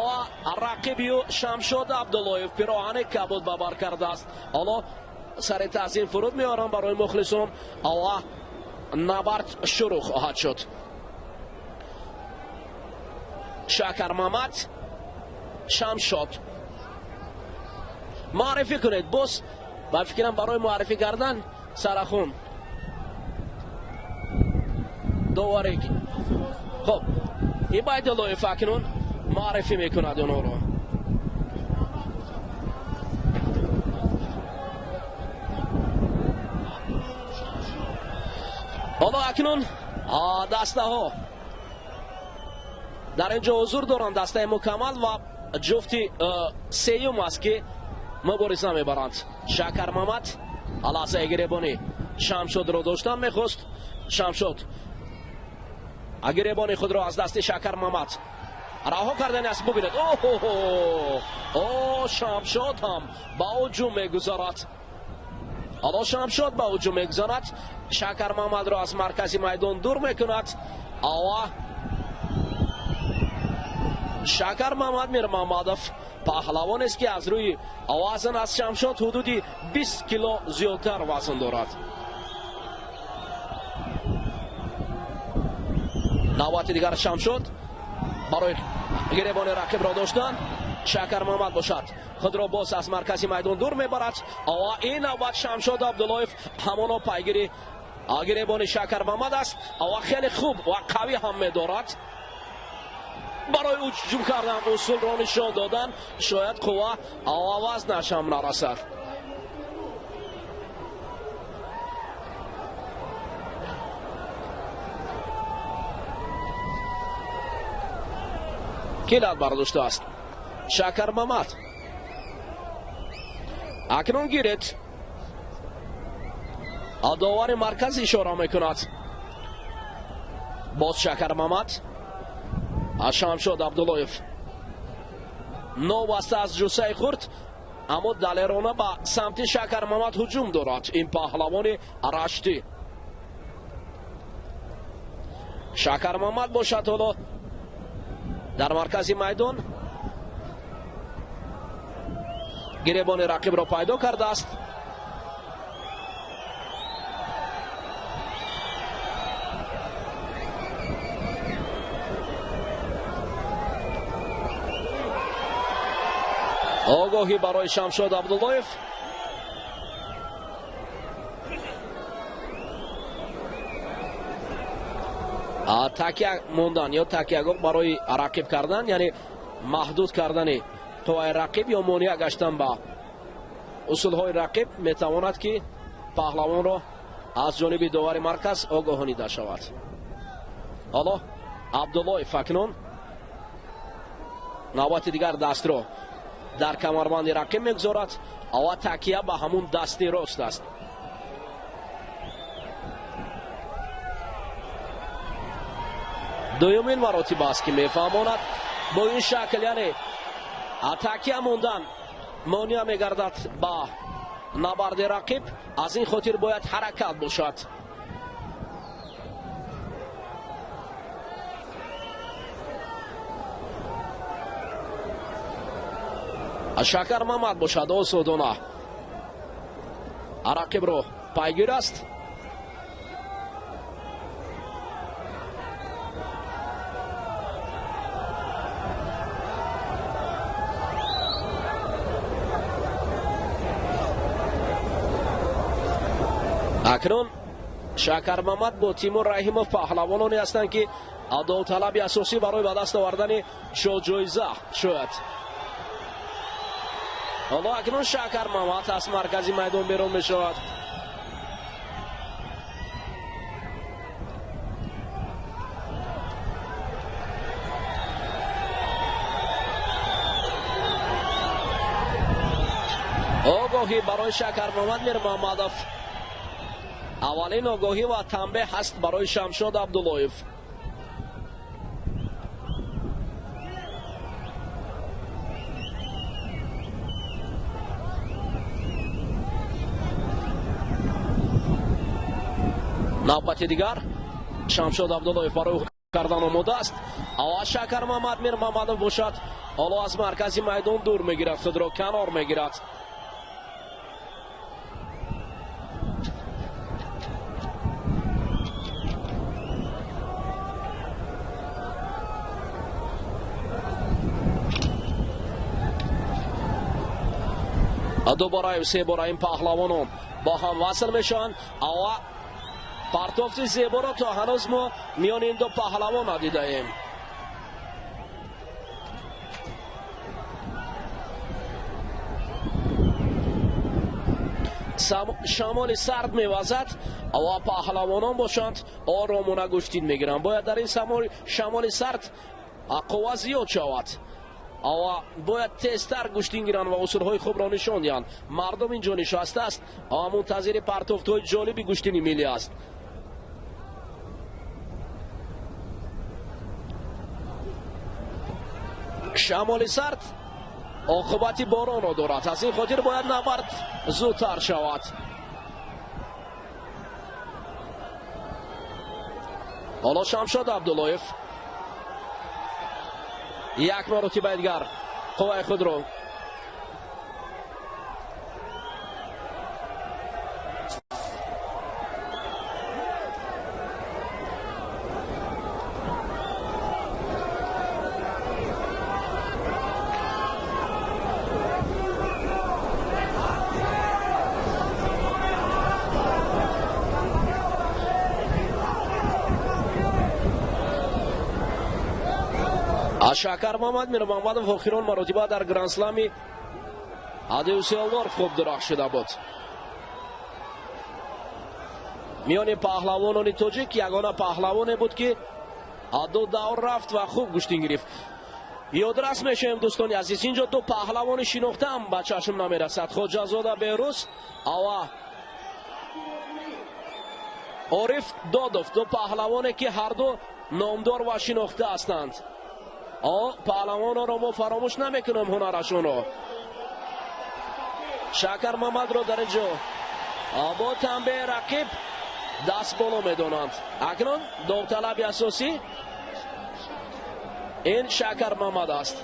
ва рақиби ӯ Шамшод Абдуллоев пироҳани кабуд ба бар кардааст. Ҳоло сари таъзим фуруд меорам барои мухлисон ва набард шурӯъ хоҳад шуд. Шакармамад, Шамшод муаррифӣ кунед. Боз ба фикрам барои муаррифӣ кардан сарахун доваре. Хоб, Ибайдуллоев акнун муаррифӣ мекунад онҳоро. Ҳоло акнун дастаҳо дар ин ҷо ҳузур доранд. Дастаи мукаммал ва ҷуфти сеюм аст ки мубориза мебаранд. Шакармамад лаҳзаи гиребонӣ Шамшодро доштан мехост. Шамшод гиребони худро аз дасти Шакармамад раҳо кардани аст. Бубинед, о Шамшод ҳам ба ҳуҷум мегузарад. Ҳоло Шамшод ба ҳуҷум мегузарад. Шакармамадро аз маркази майдон дур мекунад. Ава Шакар Мамад Мирмамадов паҳлавонест, ки аз рӯи вазн аз Шамшод ҳудуди 20 кило зиёдтар вазн дорад. Навбати дигар Шамшод барои гиребони рақибро доштан. Шакар Мамад бошад, худро боз аз маркази майдон дур мебарад ва ин навбат Шамшод Абдуллоев ҳамоно пайгири гиребони Шакар Мамад аст ва хеле хуб ва қавӣ ҳам медорад. Барои ҳуҷум кардан, усулро нишон додан, шояд қувва ва вазнаш ҳам нарасад. Ки лат бардоштааст? Шакар Мамад. Акнун гиред. Довари марказ ишора мекунад. Боз Шакар Мамад. Шамшод Абдуллоев новаста аз ҷуссаи хурд, аммо далерона ба самти Шакар Мамад ҳуҷум дорад ин паҳлавони раштӣ. Шакар Мамад бошад, ҳоло дар маркази майдон гиребони рақибро пайдо кардааст. Огоҳӣ барои Шамшод Абдуллоев. Такя мондан ё такягоҳ барои рақиб кардан, яъне маҳдуд кардани қувваи рақиб ё монеа гаштан ба усулҳои рақиб метавонад, ки паҳлавонро аз ҷониби довари марказ огоҳонида шавад. Ҳоло Абдуллоев акнун навбати дигар дастро дар камарбанди рақиб мегузорад ва такя ба ҳамун дасти рост аст. Дуюмин маротиба аст, ки мефаҳмонад бо ин шакл, яъне такя мондан монеа мегардад ба набарди рақиб. Аз ин хотир бояд ҳаракат бошад. Шакар Мамад бошад, осодона рақибро пайгир аст. Акнун Шакар Мамад бо Тимур Раҳимов паҳлавононе ҳастанд, ки довталаби асосӣ барои ба даст овардани шоҳҷоиза шояд. Ҳоло акнун Шакар Мамад аз маркази майдон берун мешавад. Огоҳӣ барои Шакар Мамад Мирмамадов. Аввалин огоҳӣ ва танбеҳ ҳаст барои Шамшод Абдуллоев. Навбати дигар Шамшод Абдуллоев барои кардан омода аст. Ава Шакар Мамад Мирмамадов бошад, ҳоло аз маркази майдон дур мегирад, худро канор мегирад. Дубора се бора ин паҳлавонон бо ҳам васл мешаванд. Ава партофти зеборо то ҳанӯз мо миёни ин ду паҳлавон надидаем. Шамоли сард мевазад ва паҳлавонон бошанд оромона гӯштин мегиранд. Бояд дар ин шамоли сард қувва зиёд шавад ва бояд тезтар гӯштин гиранд ва усулҳои хубро нишон диҳанд. Мардум инҷо нишастааст ва мунтазири партофтҳои ҷолиби гӯштини миллӣ аст. Шамоли сард оқибати боронро дорад, аз ин хотир бояд набард зудтар шавад. Ҳоло Шамшод Абдуллоев Як маротиба дигар қувваи худро Шакар Мамад Мирмамадов охирон маротиба дар Гранд-слами Дюссельдорф хуб дурахшида буд. Миёни паҳлавонони тоҷик ягона паҳлавоне буд, ки ду давр рафт ва хуб гӯштин гирифт. Ёдрас мешавем, дӯстони азиз, инҷо ду паҳлавони шинохтаам ба чашм намерасад. Хоҷазода Беҳрӯз ва Ориф Додов, ду паҳлавоне, ки ҳарду номдор ва шинохта ҳастанд. Паҳлавононро мо фаромӯш намекунем ҳунарашонро. Шакар Мамадро дар ин ҷо бо танбеҳи рақиб даст боло медонанд. Акнун довталаби асосӣ ин Шакар Мамад аст.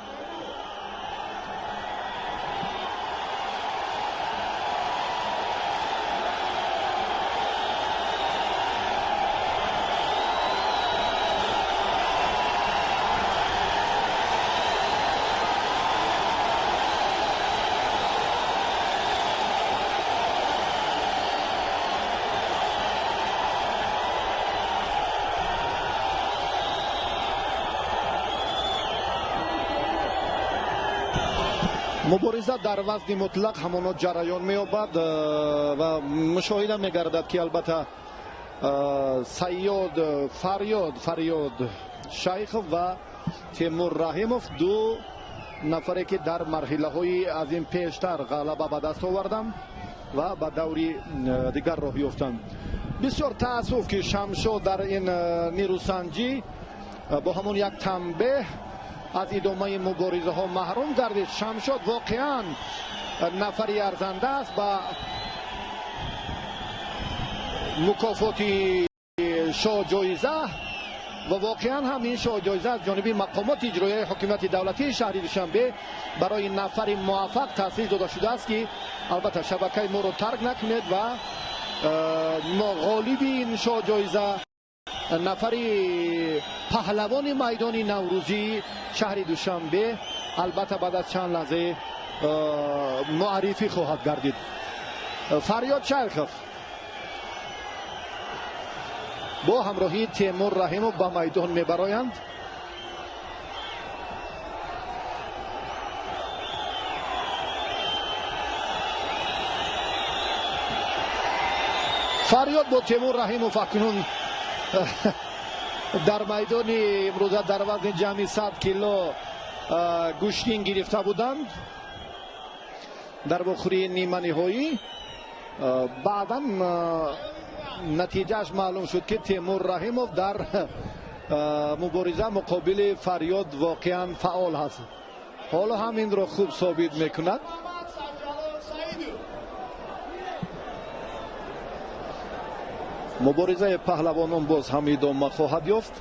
Мубориза дар вазни мутлақ ҳамоно ҷараён меёбад ва мушоҳида мегардад, ки албатта Сайёд Фарёд Шайхов ва Темур Раҳимов, ду нафаре, ки дар марҳилаҳои аз ин пештар ғалаба ба даст оварданд ва ба даври дигар роҳ ёфтанд. Бисёр таассуф, ки Шамшод дар ин нерӯсанҷӣ бо ҳамон як танбеҳ аз идомаи муборизаҳо маҳрум гардид. Шамшод воқеан нафари арзанда аст ба мукофоти шоҳҷоиза ва воқеан ҳам ин шоҳҷоиза аз ҷониби мақомоти иҷроияи ҳокимияти давлатии шаҳри Душанбе барои нафари муваффақ таъсис дода шудааст, ки албатта шабакаи моро тарк накунед ва ғолиби ин шоҳҷоиза нафари паҳлавони майдони наврӯзии шаҳри Душанбе албатта баъд аз чанд лаҳза муаррифӣ хоҳад гардид. Фарёд Шайхов бо ҳамроҳии Темур Раҳимов ба майдон мебароянд. Фарёд бо Темур Раҳимов акнун дар майдони имрӯза дар вазни ҷамъи 100 кило гӯштин гирифта буданд дар вохӯрии ниманиҳоӣ. Баъдан натиҷааш маълум шуд, ки Темур Раҳимов дар мубориза муқобили Фарёд воқеан фаъол ҳаст. Ҳоло ҳам инро хуб собит мекунад. Муборизаи паҳлавонон боз ҳам идома хоҳад ёфт.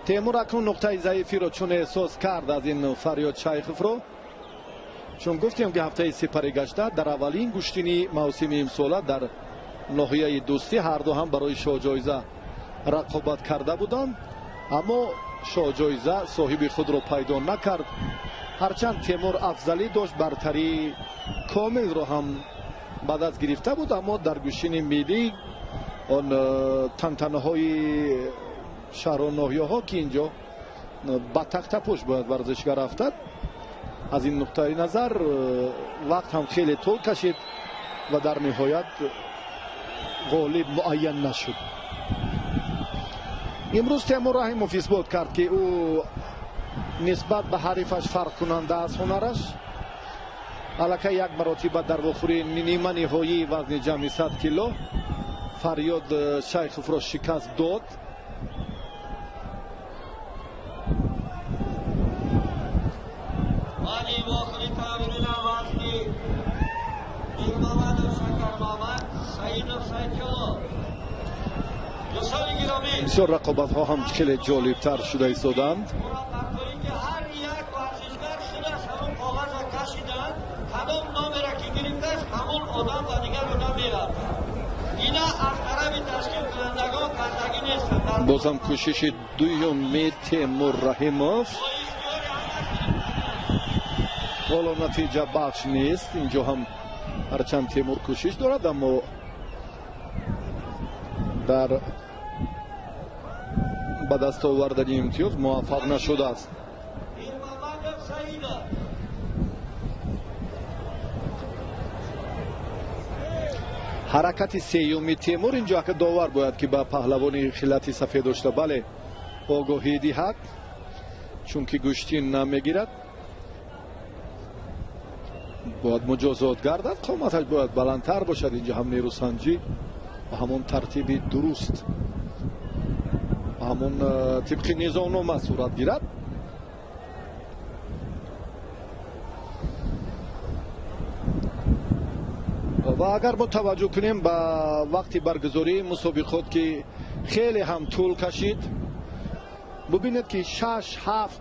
Темур акнун нуқтаи заифиро чун эҳсос кард аз ин Фарёд Шайховро, чун гуфтем, ки ҳафтаи сипарӣ гашта дар аввалин гӯштини мавсими имсола дар ноҳияи Дӯстӣ ҳарду ҳам барои шоҳҷоиза рақобат карда буданд, аммо шоҳҷоиза соҳиби худро пайдо накард. Ҳарчанд Темур афзалӣ дошт, бартарии комилро ҳам ба даст гирифта буд, аммо дар гӯштини миллӣ он тантанаҳои шаҳру ноҳияҳо, ки инҷо ба тахтапӯш бояд варзишгар афтад, аз ин нуқтаи назар вақт ҳам хеле тӯл кашид ва дар ниҳоят ғолиб муайян нашуд. Имрӯз Темур Раҳимов исбот кард, ки ӯ нисбат ба ҳарифаш фарқкунанда аст ҳунараш. Аллакай як маротиба дар вохӯрии нима ниҳоии вазни ҷамъи 100 кило Фарёд Шайховро шикаст дод. Бисёр рақобатҳо ҳам хеле ҷолибтар шуда истоданд. Боз ҳам кӯшиши дуюми Темур Раҳимов. Ҳоло натиҷа бахш нест. Инҷо ҳам ҳарчанд Темур кӯшиш дорад, аммо дар ба даст овардани имтиёз муваффақ нашудааст. Ҳаракати сеюми Темур инҷо ака довар бояд ки ба паҳлавони хилати сафед дошта бале огоҳӣ диҳад, чунки гӯштин намегирад, бояд муҷозот гардад, қоматаш бояд баландтар бошад. Инҷо ҳам нерӯсанҷӣ ба ҳамон тартиби дуруст, ба ҳамон тибқи низомнома сурат гирад. Ва агар мо таваҷҷӯҳ кунем ба вақти баргузории мусобиқот, ки хеле ҳам тӯл кашид, бубинед ки 6, 7,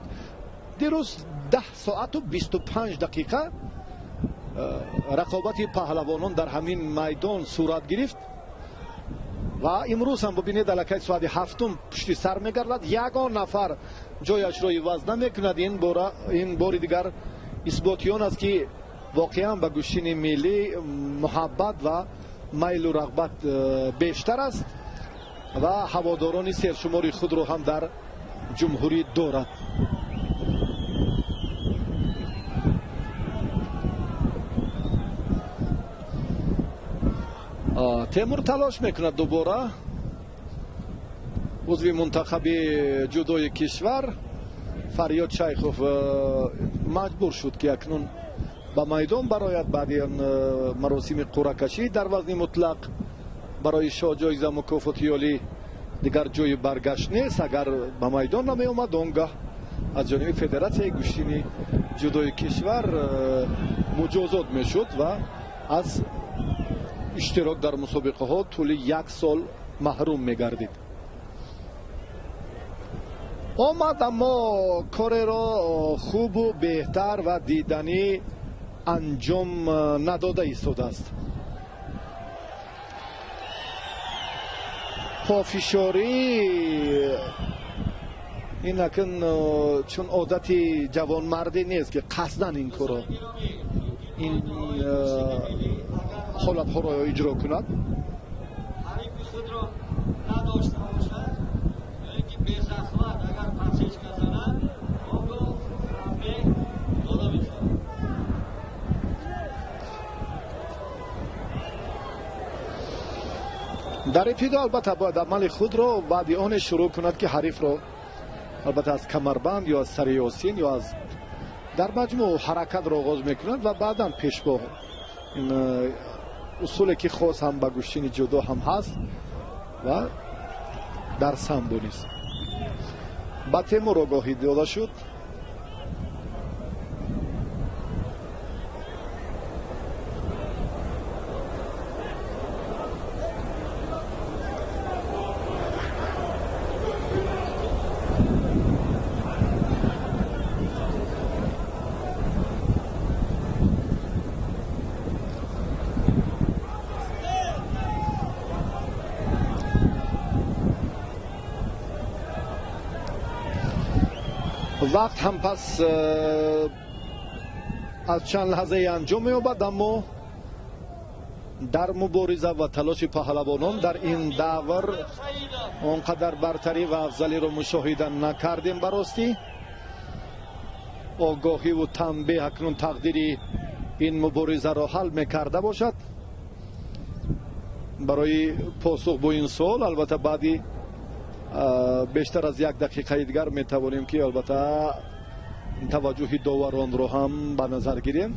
дирӯз 10 соату 25 дақиқа рақобати паҳлавонон дар ҳамин майдон сурат гирифт ва имрӯз ҳам бубинед аллакай соати 7 пушти сар мегардад, ягон нафар ҷояшро иваз намекунад. Ин бори дигар исботи он аст ки воқеан ба гӯштини миллӣ муҳаббат ва майлу рағбат бештар аст ва ҳаводорони сершумори худро ҳам дар ҷумҳурӣ дорад. Темур талош мекунад дубора. Узви мунтахаби ҷудои кишвар Фарёд Шайхов маҷбур шуд ки акнун ба майдон барояд баъди маросими қуръакашӣ дар вазни мутлақ барои шоҳ ҷоиза мукофоти ёлӣ дигар ҷои баргашт нест. Агар ба майдон намеомад, он гаҳ аз ҷониби федератсияи гӯштини ҷудои кишвар муҷозот мешуд ва аз иштирок дар мусобиқаҳо тӯли як сол маҳрум мегардид. Омад, аммо кореро хубу беҳтар ва диданӣ анҷом надода истодааст. Пофишорӣ ин акн чун одати ҷавонмардӣ нест ки қасдан ин корро, ин ҳолатҳоро иҷро кунад. Ҳарифи худро надошта бошад ё ин ки безахмат агар подсечка занад, он гоҳ танбеҳ дода мешавад. Дар ибтидо албатта бояд амали худро баъди оне шурӯъ кунад ки ҳарифро албатта аз камарбанд ё аз сари ёсин ё аз дар маҷмӯъ ҳаракатро оғоз мекунад ва баъдан пешбоҳ. Ин усуле ки хос ҳам ба гӯштини ҷудо ҳам ҳаст ва дар самбо низ. Ба Темур огоҳӣ дода шуд. Вақт ҳам пас аз чанд лаҳзае анҷом меёбад, аммо дар мубориза ва талоши паҳлавонон дар ин давр он қадар бартарӣ ва афзалиро мушоҳида накардем. Ба ростӣ огоҳиву танбеҳ акнун тақдири ин муборизаро ҳал мекарда бошад. Барои посух бо ин суол албатта баъди бештар аз як дақиқаи дигар метавонем ки албатта таваҷҷӯҳи доваронро ҳам ба назар гирем.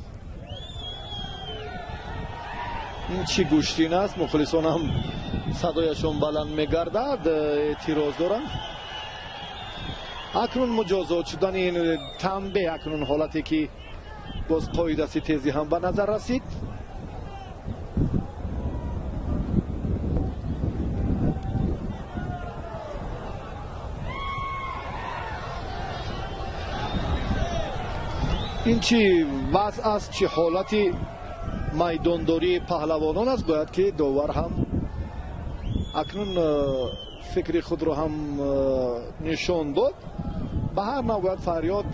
Ин чӣ гӯштин аст? Мухлисон ҳам садояшон баланд мегардад, эътироз доранд. Акнун муҷозот шудани ин танбеҳ, акнун ҳолате ки боз қоидаси тезӣ ҳам ба назар расид. Ин чӣ вазъ аст, чӣ ҳолати майдондории паҳлавонон аст? Бояд ки довар ҳам акнун Фикри худро ҳам нишон дод. Ба ҳар навбат Фарёд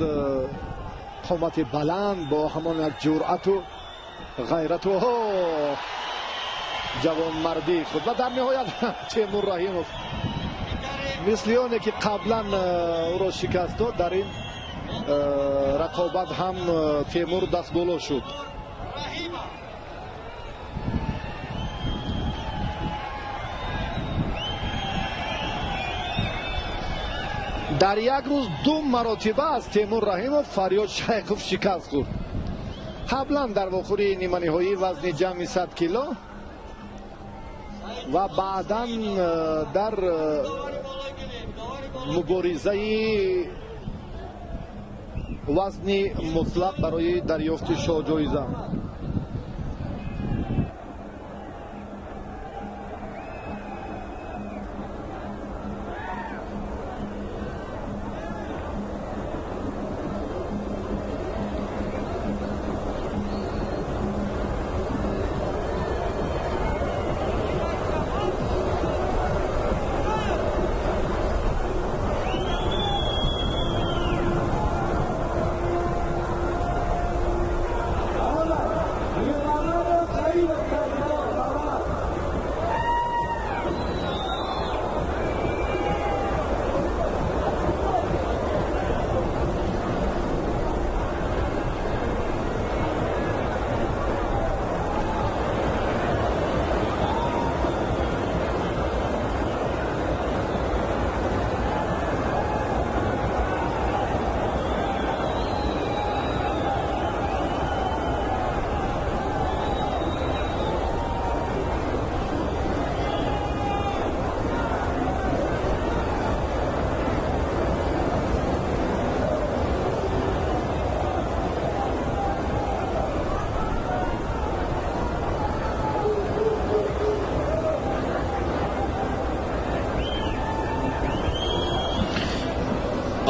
қомати баланд бо ҳамон як ҷуръату ғайрату ҷавонмардии худ ва дар ниҳоят Темур Раҳимов мисли оне ки қаблан ӯро шикаст дод, дар ин рақобат ҳам Темур дастболо шуд. Дар як рӯз ду маротиба аз Темур Раҳимов Фарёд Шайхов шикаст хӯрд. Қаблан дар вохӯрии ниманиҳоии вазни ҷамъи 100 кило ва баъдан дар муборизаи вазни мутлақ барои дарёфти шоҳҷоиза.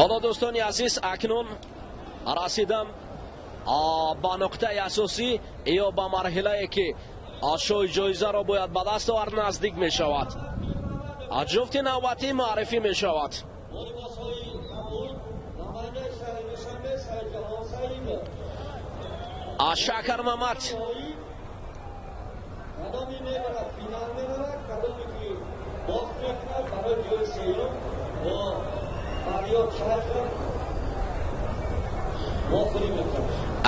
Ҳоло дӯстони азиз, акнун расидам ба нуқтаи асосӣ ё ба марҳилае ки шоҳи ҷоизаро бояд ба даст овард наздик мешавад. Ҷуфти навбатӣ муаррифӣ мешавад. Шакармамад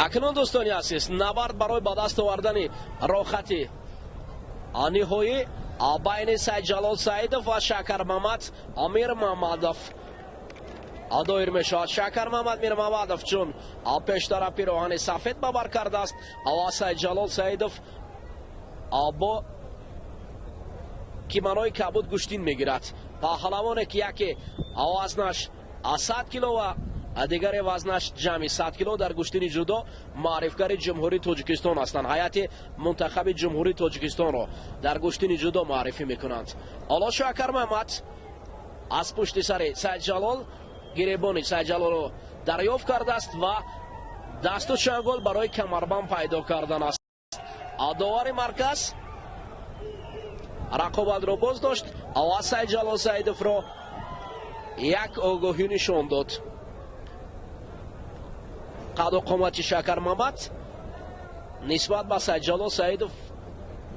Акнун дӯстони азиз, набард барои ба даст овардани роҳхати ниҳоӣ байни Сайдҷалол Саидов ва Шакармамад Мирмамадов доир мешавад. Шакармамад Мирмамадов чун пештара пироҳани сафед ба бар кардааст ва Сайдҷалол Саидов бо киманои кабуд гӯштин мегирад. Паҳлавоне ки яке вазнаш 100 кило ва дигаре вазнаш ҷамъи 100 кило дар гӯштини ҷудо маърифгари Ҷумҳурии Тоҷикистон ҳастанд. Ҳайати мунтахаби Ҷумҳурии Тоҷикистонро дар гӯштини ҷудо муаррифӣ мекунанд. Ҳоло Шакармамад аз пушти сари Сайдҷалол гиребони Сайдҷалолро дарёфт кардааст ва дасту чангол барои камарбанд пайдо кардан аст. Довари марказ рақобатро боз дошт ва Сайдҷалол Саидовро як огоҳӣ нишон дод. Қаду қомати Шакармамад нисбат ба Сайдҷалол Саидов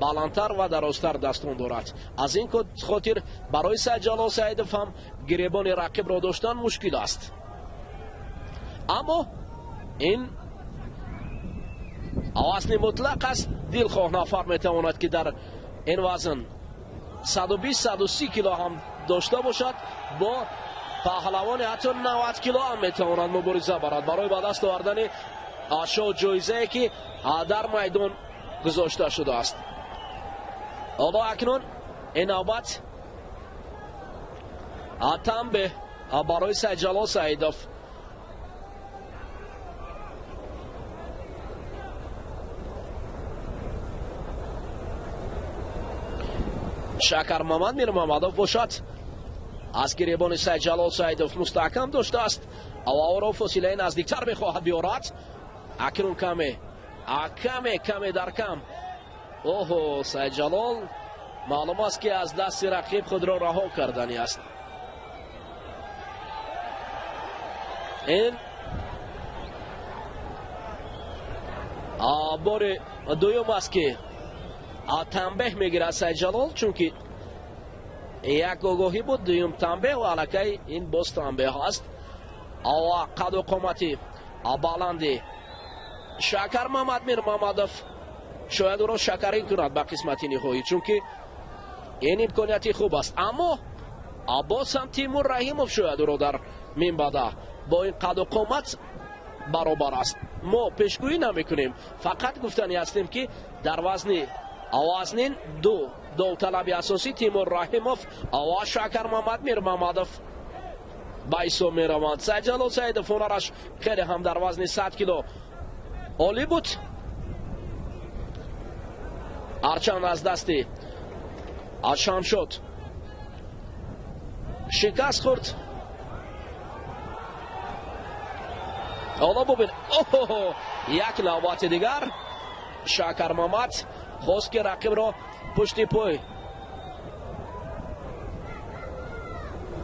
баландтар ва дарозтар дастон дорад. Аз ин хотир барои Сайдҷалол Саидов ҳам гиребони рақибро доштан мушкил аст. Аммо ин вазни мутлақ аст. Дилхоҳ нафар метавонад ки дар ин вазн 120-130 кило ҳам дошта бошад, бо паҳлавони ҳатто 90 кило ҳам метавонад мубориза барад барои ба даст овардани шоҳ ҷоизае ки дар майдон гузошта шудааст. Ҳоло акнун ин навбат танбеҳ барои Сайдҷалол Саидов. Шакармамад Мирмамадов бошад аз гиребони Сайдҷалол Саидов мустаҳкам доштааст ва ӯро фосилаи наздиктар мехоҳад биёрад. Акнун каме каме каме дар кам. Оҳо, Сайдҷалол Маълум аст, ки аз дасти рақиб худро раҳо кардани аст. Ин бори дуюм аст, ки танбеҳ мегирад Сайдҷалол, чунки як огоҳӣ буд, дуюм танбеҳ ва аллакай ин боз танбеҳ аст. Ва қаду қомати баланди Шакар Мамад Мирмамадов шояд ӯро шакарин кунад ба қисмати ниҳоӣ, чунки ин имконияти хуб аст. Аммо боз ҳам Тимур Раҳимов шояд ӯро дар минбаъда бо ин қаду қомат баробар аст. Мо пешгӯӣ намекунем, фақат гуфтанӣ ҳастем, ки дар вазни вазнин ду довталаби асосӣ Тимур Раҳимов ва Шакар Мамад Мирмамадов ба ҳисоб мераванд. Сайдҷалол Саидов ҳунараш хеле ҳам дар вазни 100 кило олӣ буд, ҳарчанд аз дасти Шамшод шикаст хӯрд. Ҳоло бубин, оҳо, як навбати дигар Шакар Мамад хост, ки рақибро пушти пой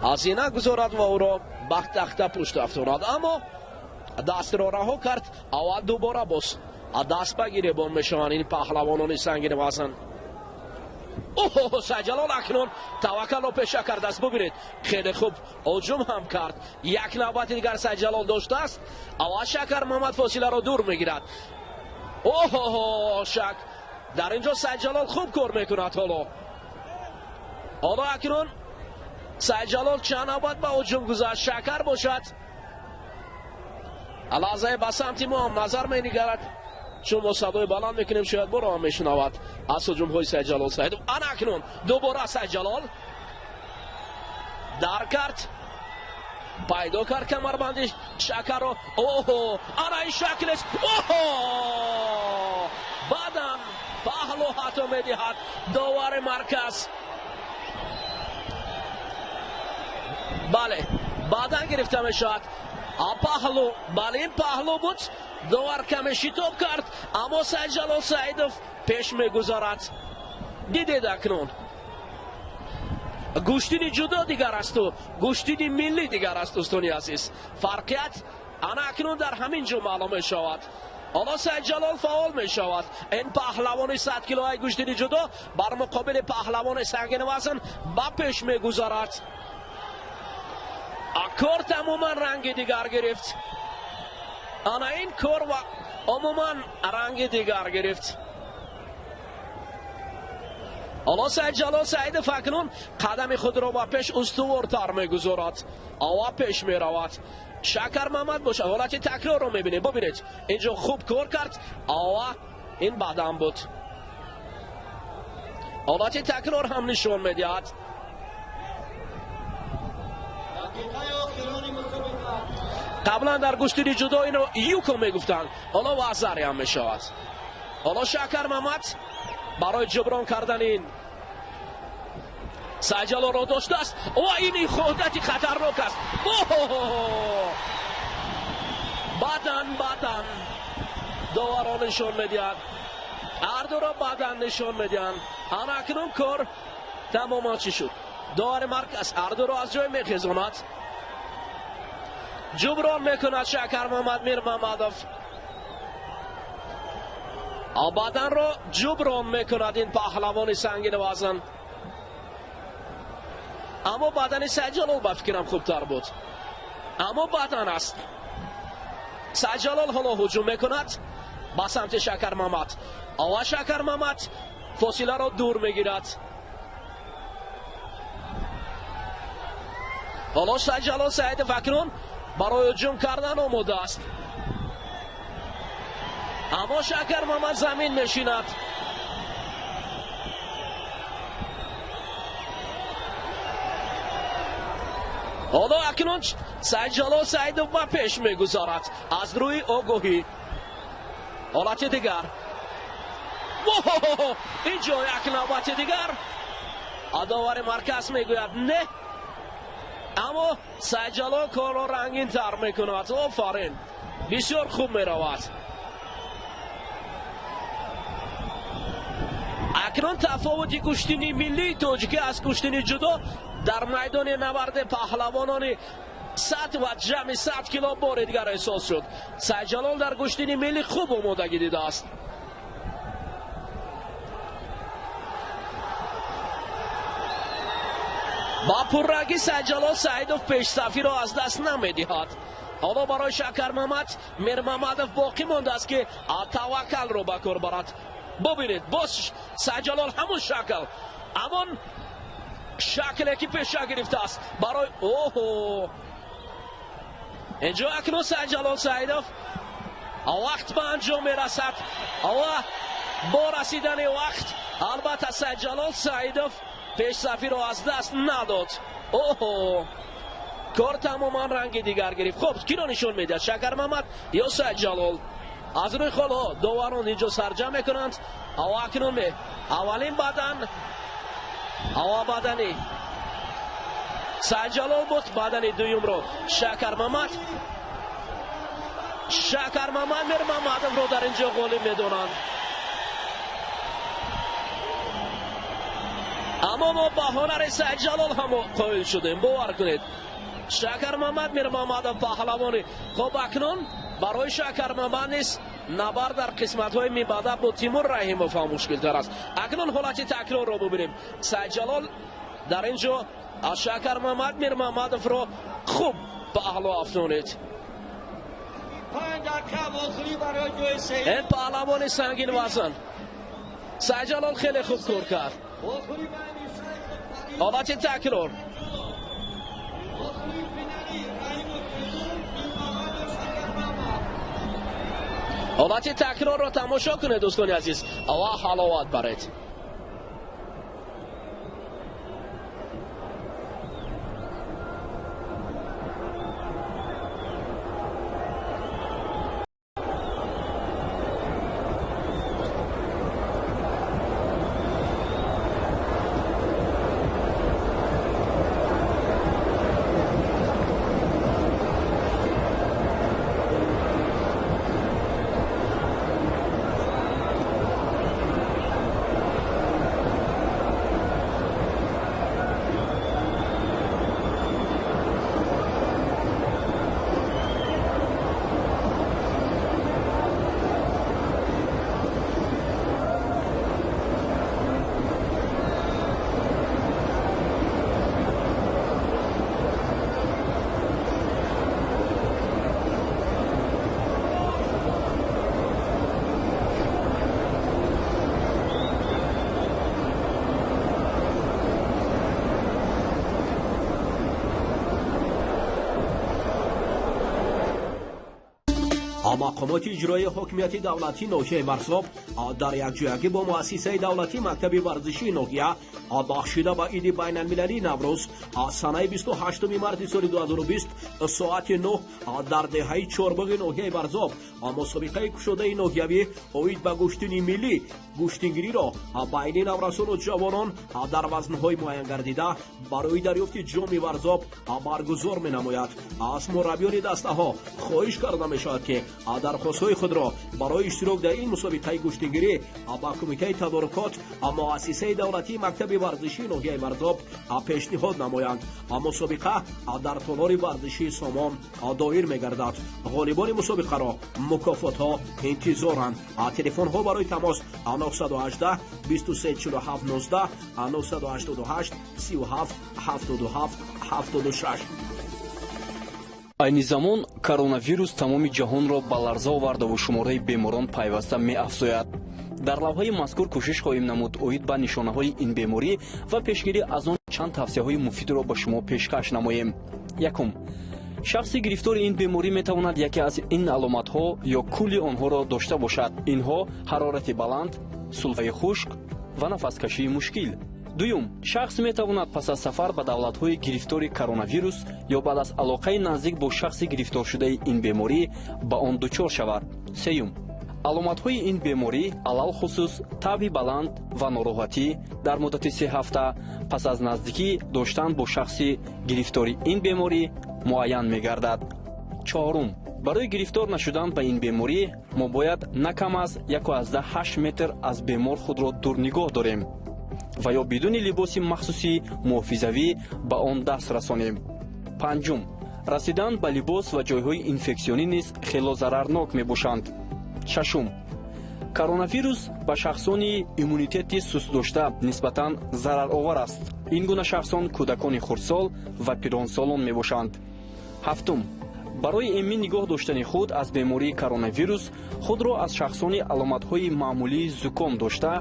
ҳазина гузорад ва ӯро ба тахта пушт афтонад, аммо дастро раҳо кард. Аввал дубора боз даст ба гиребон мешаванд ин паҳлавонони сангини вазн. Оҳо, Сайдҷалол акнун таваккалро пеша кардааст. Бубинед, хеле хуб ҳуҷум ҳам кард. Як навбати дигар Сайдҷалол доштааст. Аввал Шакар Мамад фосиларо дур мегирад. Оҳо, шак дар инҷо Сайдҷалол хуб кор мекунад. Ҳоло акнун Сайдҷалол чанд навбат ба ҳуҷум гузашт. Шакар бошад лаҳзае ба самти мо ҳам назар менигарад, чун мо садои баланд мекунем, шояд боро ҳам мешунавад аз ҳуҷумҳои Сайдҷалол Саидов. Ана акнун дубора Сайдҷалол дар кард, пайдо кард камарбанди Шакарро. Оҳо, ана ин шаклест. Оҳо, баъдан паҳлу ҳатто медиҳад довари марказ. Бале, баъдан гирифта мешавад паҳлу. Бале, ин паҳлу буд. Довар каме шитоб кард, аммо Сайдҷалол Саидов пеш мегузарад. Дидед, акнун гӯштини ҷудо дигар асту гӯштини миллӣ дигар аст, дӯстони азиз. Фарқият ана акнун дар ҳамин ҷо маълум мешавад. Ҳоло Сайдҷалол фаъол мешавад. Ин паҳлавони 100 килои гӯштини ҷудо бар муқобили паҳлавони сангини вазн ба пеш мегузарад. Кор тамоман ранги дигар гирифт. Ана ин кор ва умуман ранги дигар гирифт. Ҳоло Сайдҷалол Саидов акнун қадами худро ба пеш устувортар мегузорад, ава пеш меравад. Шакар Мамад бошад, ҳолати такрорро мебинем. Бубинед, инҷо хуб кор кард, ава ин баъдан буд. Ҳолати такрор ҳам нишон медиҳад. Қаблан дар гӯштини ҷудо инро юко мегуфтанд, ҳоло вазари ҳам мешавад. Ҳоло Шакар Мамад барои ҷуброн кардани ин Сайдҷалолро доштааст ва ин ҳодати хатарнок аст. Баъдан баъдан доварро нишон медиҳад, ҳардуро баъдан нишон медиҳанд. Ана акнун кор тамоман чӣ шуд? Довари марказ ҳардуро аз ҷой мехезонад, ҷуброн мекунад Шакар Мамад Мирмамадов. Баданро ҷуброн мекунад ин паҳлавони сангини вазн. Аммо бадани Сайдҷалол ба фикрам хубтар буд. Аммо бадан аст. Сайдҷалол ҳоло ҳуҷум мекунад ба самти Шакар Мамад. Ава Шакар Мамад фосиларо дур мегирад. Ҳоло Сайдҷалол Саидов акнун барои ҳуҷум кардан омода аст. Аммо Шакар Мамад замин мешинад. Ҳоло акнун Сайдҷалол Саидов ба пеш мегузарад аз рӯи огоҳӣ. Ҳолати дигар. Инҷо як навбати дигар довари марказ мегӯяд не, аммо Сайдҷалол корро рангинтар мекунад. Офарин, бисёр хуб меравад. Акнун тафовути гӯштини миллии тоҷикӣ аз гӯштини ҷудо дар майдони набарди паҳлавонони 100 ва ҷамъи 100 кило бори дигар эҳсос шуд. Сайдҷалол дар гӯштини миллӣ хуб омодагӣ дидааст. Ба пуррагӣ Сайдҷалол Саидов пешсафиро аз даст намедиҳад. Ҳоло барои Шакармамад Мирмамадов боқӣ мондааст, ки таваккалро ба кор барад. Бубинед, боз Сайдҷалол ҳамон шакл, ҳамон шакле ки пеша гирифтааст барои оҳо. Инҷо акнун Сайдҷалол Саидов вақт ба анҷом мерасад ва бо расидани вақт албатта Сайдҷалол Саидов пешсафиро аз даст надод. Оҳо, кор тамоман ранги дигар гирифт. Хуб, киро нишон медиҳад, Шакармамад ё Сайдҷалол? Аз рӯи холҳо доварон инҷо сарҷам мекунанд. Ва акнун аввалин бадан ава бадани Сайдҷалол буд, бадани дуюмро Шакармамад. Шакармамад Мирмамадовро дар инҷо ғолиб медонанд. Аммо мо ба ҳунари Сайдҷалол ҳам қоил шудем, бовар кунед. Шакармамад Мирмамадов паҳлавони. Хуб, акнун барои Шакармамад низ набард дар қисматҳои мибаъда бо Тимур Раҳимов ҳам мушкилтар аст. Акнун ҳолати такрорро бубинем. Сайдҷалол дар ин ҷо аз Шакармамад Мирмамадовро хуб паҳлӯ афтонид. Ин паҳлавони сангин вазн Сайдҷалол хеле хуб кор кард. ҳолати такрор. ҳолати такрорро тамошо кунед дӯстони азиз ва ҳаловат баред. Мақомоти иҷроии ҳокимияти давлатии ноҳияи Варзоб дар якҷоягӣ бо муассисаи давлатии мактаби варзишии ноҳия бахшида ба иди байналмилалии Наврӯз санаи 28 марти соли 2020 соати 9 дар деҳаи Чорбоғи ноҳияи Варзоб мусобиқаи кушодаи ноҳиявӣ оид ба гӯштини миллӣ гӯштингириро байни наврасону ҷавонон дар вазнҳои муайянгардида барои дарёфти ҷоми Варзоб баргузор менамояд. Аз мураббиёни дастаҳо хоҳиш карда мешавад, ки дархостҳои худро барои иштирок дар ин мусобиқаи гӯштингирӣ ба кумитаи тадорукот муассисаи давлатии мактаби варзишии ноҳияи Варзоб пешниҳод намоянд. Мусобиқа дар толори варзишии Сомон доир мегардад. Ғолибони мусобиқаро мукофотҳо интизоранд. Телефонҳо барои тамос 918 23 47 19 988 37 77 76. Айни замон коронавирус тамоми ҷаҳонро ба ларза овардаву шумораи беморон пайваста меафзояд. Дар лавҳаи мазкур кӯшиш хоҳем намуд оид ба нишонаҳои ин беморӣ ва пешгирӣ аз он чанд тавсияҳои муфидро ба шумо пешкаш намоем. Якум, шахси гирифтори ин беморӣ метавонад яке аз ин аломатҳо ё кулли онҳоро дошта бошад. Инҳо ҳарорати баланд, сулфаи хушк ва нафаскашии мушкил. Дуюм, шахс метавонад пас аз сафар ба давлатҳои гирифтори коронавирус ё баъд аз алоқаи наздик бо шахси гирифторшудаи ин беморӣ ба он дучор шавад. Сеюм, аломатҳои ин беморӣ алалхусус таби баланд ва нороҳатӣ дар муддати 3 ҳафта пас аз наздикӣ доштан бо шахси гирифтори ин беморӣ муайян мегардад. Чорум, Барои гирифтор нашудан ба ин беморӣ мо бояд на кам аз 1,8 метр аз бемор худро дур нигоҳ дорем ва ё бидуни либоси махсуси муҳофизавӣ ба он даст расонем. Панҷум, расидан ба либос ва ҷойҳои инфексионӣ низ хело зарарнок мебошанд. Шашум, коронавирус ба шахсони иммунитети сустдошта нисбатан зараровар аст. Ин гуна шахсон кӯдакони хурдсол ва пиронсолон мебошанд. Ҳафтум, барои эмин нигоҳ доштани худ аз бемории коронавирус худро аз шахсони аломатҳои маъмулии зуком дошта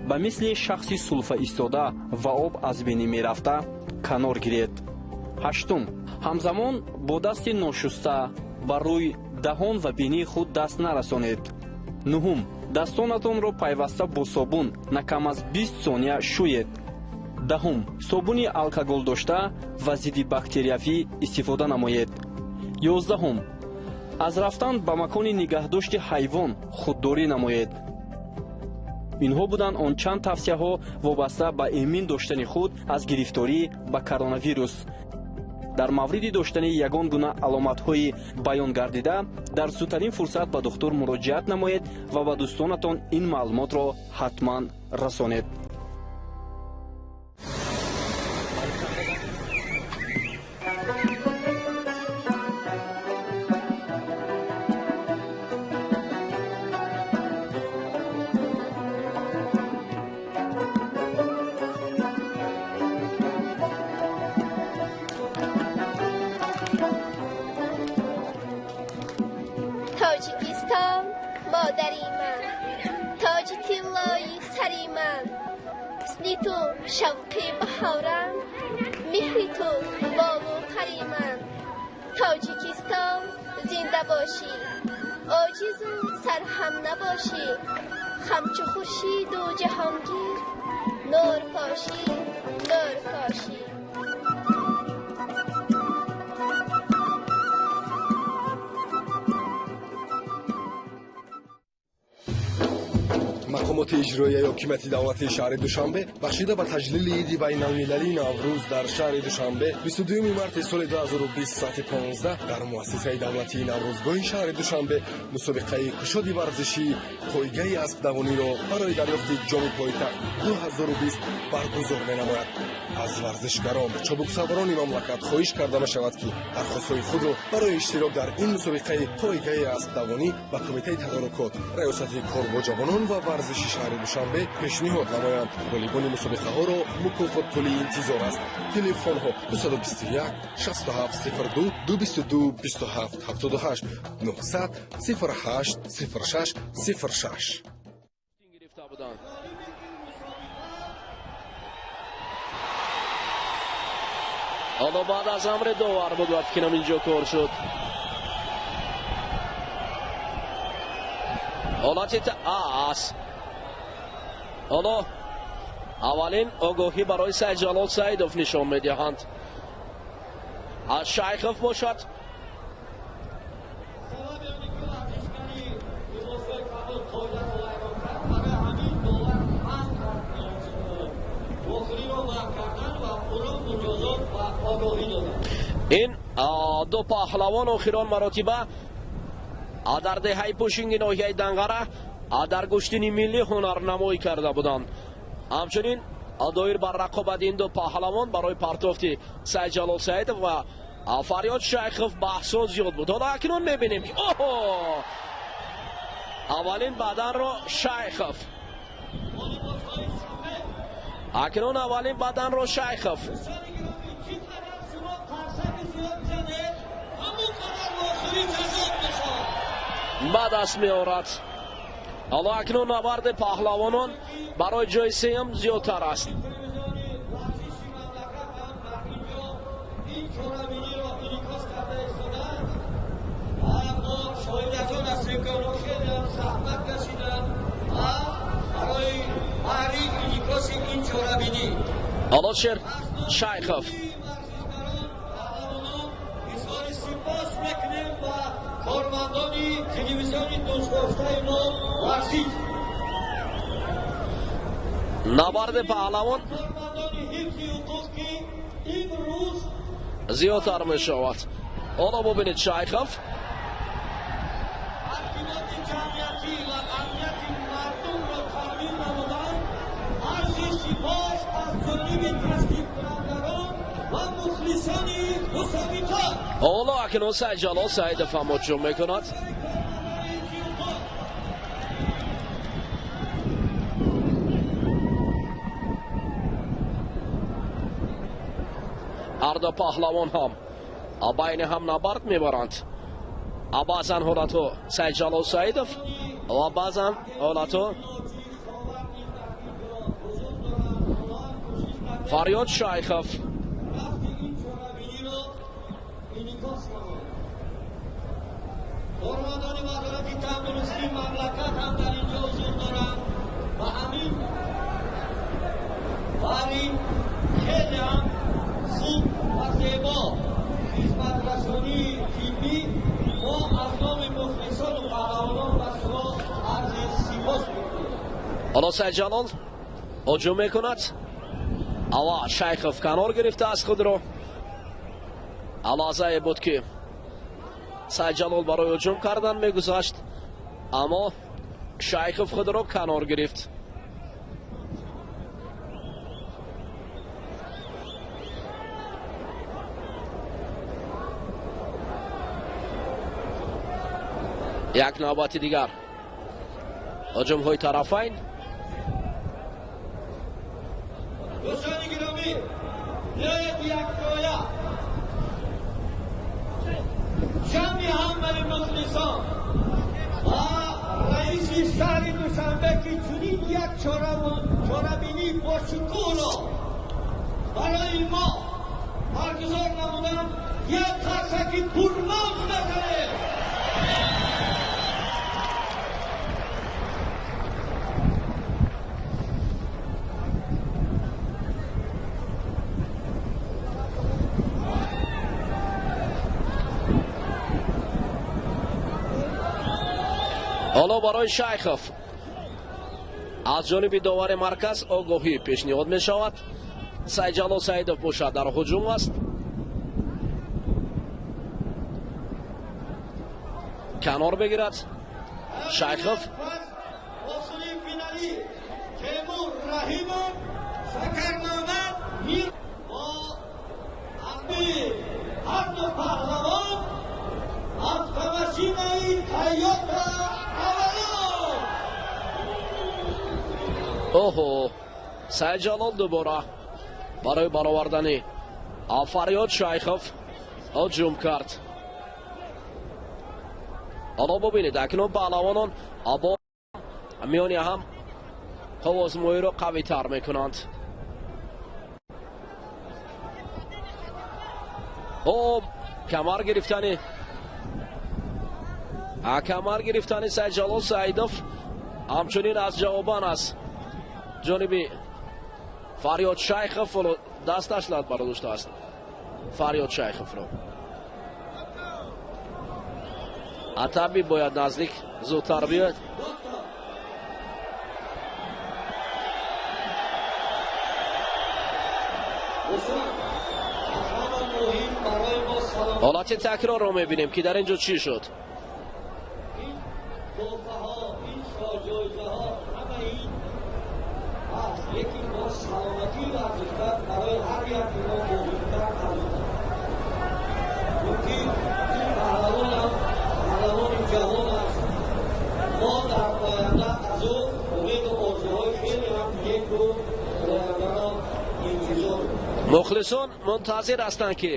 ба мисли шахси сулфа истода ва об аз бинӣ мерафта канор гиред. Ҳаштум, ҳамзамон бо дасти ношуста ба рӯй, даҳон ва бинии худ даст нарасонед. Нуҳум, дастонатонро пайваста бо собун на кам аз 20 сония шӯед. Даҳум, собуни алкоголдошта ва зидди бактериявӣ истифода намоед. 11-ум, аз рафтан ба макони нигаҳдошти ҳайвон худдорӣ намоед. Инҳо буданд он чанд тавсияҳо вобаста ба эмин доштани худ аз гирифторӣ ба коронавирус. Дар мавриди доштани ягон гуна аломатҳои баён гардида дар зудтарин фурсат ба духтур муроҷиат намоед ва ба дӯстонатон ин маълумотро ҳатман расонед. Тоҷикистон модари ман, тоҷи тиллои сари ман, ҳусни ту шавқи баҳорам, меҳри ту болу пари ман. Тоҷикистон зинда бошӣ, оҷизу сарҳам набошӣ, ҳамчу хуршиду ҷаҳонгир нур пошӣ, нур пошӣ. Мақомоти иҷроияи ҳокимияти давлатии шаҳри Душанбе бахшида ба таҷлили иди байналмилалии Наврӯз дар шаҳри Душанбе 22 марти соли 2020 соати 15 дар муассисаи давлатии Наврӯзгоҳи шаҳри Душанбе мусобиқаи кушоди варзишии пойгаи аспдавониро барои дарёфти ҷоми пойтахт 2020 баргузор менамояд. Аз варзишгарон, чобуксаворони мамлакат хоҳиш карда мешавад, ки дархостҳои худро барои иштирок дар ин мусобиқаи пойгаи аспдавонӣ ба Кумитаи тадорукот, Раёсати кор бо ҷавонон ва варзиши шаҳри Душанбе пешниҳод намоянд. Ғолибони мусобиқаҳоро мукофотпулӣ интизор аст. Телефонҳо 221 67 02 222 27 78 900 08 06 06. Гирифта буданд. Ҳоло баъд аз амри довар буд ва фикрам инҷо кор шуд. Ҳолати ас. Ҳоло аввалин огоҳӣ барои Сайдҷалол Саидов нишон медиҳанд. Аз Шайхов бошад. Ин ду паҳлавон охирон маротиба дар деҳаи Пӯшинги ноҳияи Данғара дар гӯштини миллӣ ҳунарнамоӣ карда буданд. Ҳамчунин доир бар рақобати ин ду паҳлавон барои партофти Сайдҷалол Саидов ва Фарёд Шайхов баҳсҳо зиёд буд. Ҳоло акнун мебинем ки оҳо, аввалин баданро Шайхов, акнун аввалин баданро Шайхов ба даст меорад. Ҳоло акнун набарди паҳлавонон барои ҷои сеюм зиёдтар аст. Ҳоло Шер Шайхов Кормандони телевизиони дӯстдоштаи мо варзиш. Набарди паҳлавон Кормандони ҳифзи ҳуқуқ, ки имрӯз зиёдтар мешавад. Ҳоло бубинед, Шайхов Ҳоло акнун Сайдҷалол Саидов ҳам ҳуҷум мекунад. Ҳар ду паҳлавон ҳам байни ҳам набард мебаранд. Баъзан ҳолатҳо Сайдҷалол Саидов ва баъзан ҳолатҳо Фарёд Шайхов. Кормандони вазорати тандурустии мамлакат ҳам дар инҷо ҳузур доранд ва ҳамин бари хеле ҳам хуб ва зебо хизматрасонии тиббӣ мо аз номи мухлисону паҳлавонон ба шумо арзи сипос мекунем. Ҳоло Сайдҷалол ҳуҷум мекунад. Ава Шайхов канор гирифтааст худро. Лаҳзае буд ки Сайдҷалол барои ҳуҷум кардан мегузашт, аммо Шайхов худро канор гирифт. Як навбати дигар ҳуҷумҳои тарафайн. Дӯстони гиромӣ, биёед якҷоя ҷамъи ҳамаи мухлисон ва раиси шаҳри Душанбе ки чунин як чорабинии бошукӯҳро барои мо баргузор намуданд, як қарсаки пурмавҷ бизанем. Ҳоло барои Шайхов аз ҷониби довари марказ огоҳӣ пешниҳод мешавад. Сайдҷалол Саидов бошад дар ҳуҷум аст. Канор бигирад Шайхов. Охири финалӣ Темур Раҳимов, Шакармамад Мир бо ҳар ду паҳлавон автомашинаи Тойота Авалон. Оҳо, Сайдҷалол дубора барои баровардани Фарёд Шайхов ҳуҷум кард. Ҳоло бубинед, акнун паҳлавонон бо миёни ҳам қуввозмоиро қавитар мекунанд. О, камар гирифтани Сайдҷалол Саидов ҳамчунин аз ҷавобан аз ҷониби Фарёд Шайхов дасташ лат бардоштааст Фарёд Шайховро. Атаби бояд наздик зудтар биёяд. Ҳолати такрорро мебинем ки дар ин ҷо чӣ шуд. Мухлисон мунтазир ҳастанд ки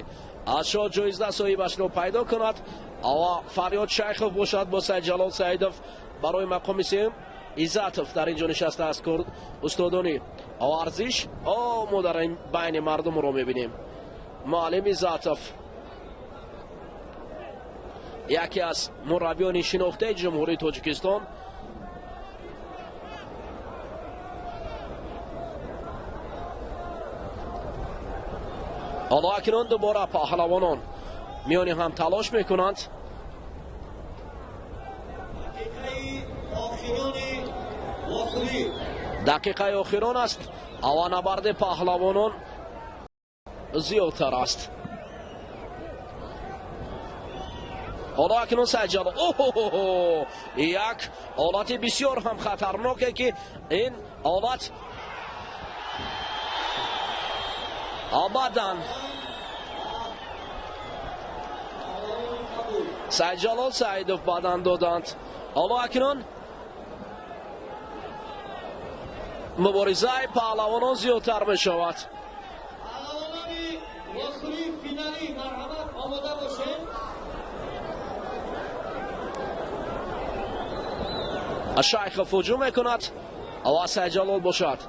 аз шоҳ ҷоиза соҳибашро пайдо кунад. Ава Фарёд Шайхов бошад бо Сайдҷалол Саидов барои мақоми сеюм. Иззатов дар ин ҷо нишастааст, устодони варзиш. О, мо дар ин байни мардумро мебинем. Муаллим Иззатов яке аз мураббиёни шинохтаи Ҷумҳурии Тоҷикистон. Ҳоло акнун дубора паҳлавонон миёни ҳам талош мекунанд. Дақиқаи охирон аст ва набарди паҳлавонон зиёдтар аст. Ҳоло акнун Сайдҷалол, оҳо, як ҳолати бисёр ҳам хатарноке ки ин ҳолат баъдан Сайдҷалол Саидов баъдан доданд. Ҳоло акнун муборизаи паҳлавонон зиёдтар мешавад. Паҳлавонони вохӯрии финалӣ, марҳамат, омода бошед. Шайхов ҳуҷум мекунад ва Сайдҷалол бошад.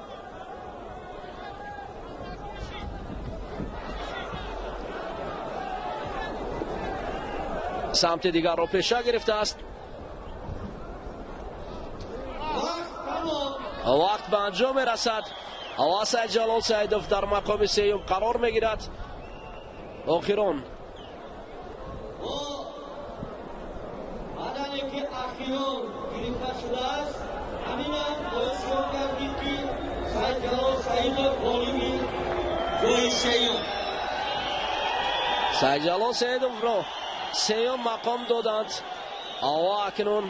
Самти дигарро пеша гирифтааст. Вақт ба анҷом мерасад ва Сайдҷалол Саидов дар мақоми сеюм қарор мегирад. Охирон бадане ки ахирон гирифта шудааст, ҳаминам боис шуд гардид, ки Сайдҷалол Саидов ғолиби ҷои сеюм. Сайдҷалол Саидовро сеюм мақом доданд ва акнун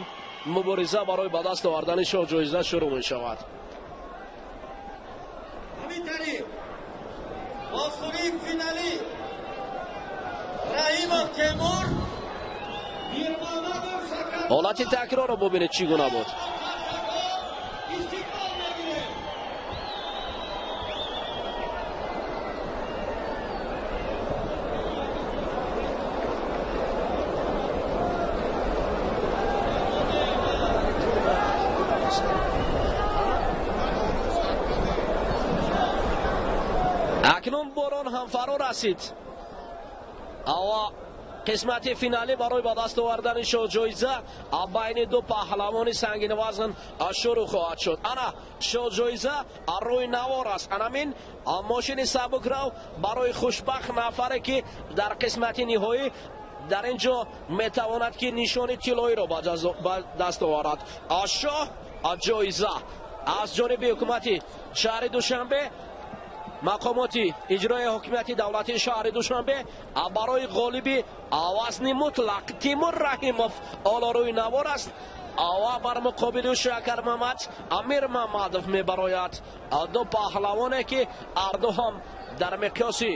мубориза барои ба даст овардани шоҳҷоиза шурӯъ мешавад. Ҳамин тариқ вохӯрии финалӣ Раҳимов Темур, Мирмамадов Шакар. Ҳолати такрорро бубинед, чӣ гуна буд. Истиқбол мегирем. Акнун борон ҳам фаро расид ва қисмати финалӣ барои ба даст овардани шоҳҷоиза байни ду паҳлавони сангинвазн шурӯъ хоҳад шуд. Ана шоҳҷоиза рӯи навор аст. Анамин мошини сабукрав барои хушбахт нафаре, ки дар қисмати ниҳоӣ дар ин ҷо метавонад, ки нишони тиллоиро ба даст оварад. Шоҳ ҷоиза аз ҷониби ҳукумати шаҳри Душанбе, мақомоти иҷрои ҳокимияти давлатии шаҳри Душанбе барои ғолиби вазни мутлақ Тимур Раҳимов ҳоло рӯи навор аст ва бар муқобили ӯ Шакармамад Амирмамадов мебарояд. Ду паҳлавоне, ки ҳарду ҳам дар миқёси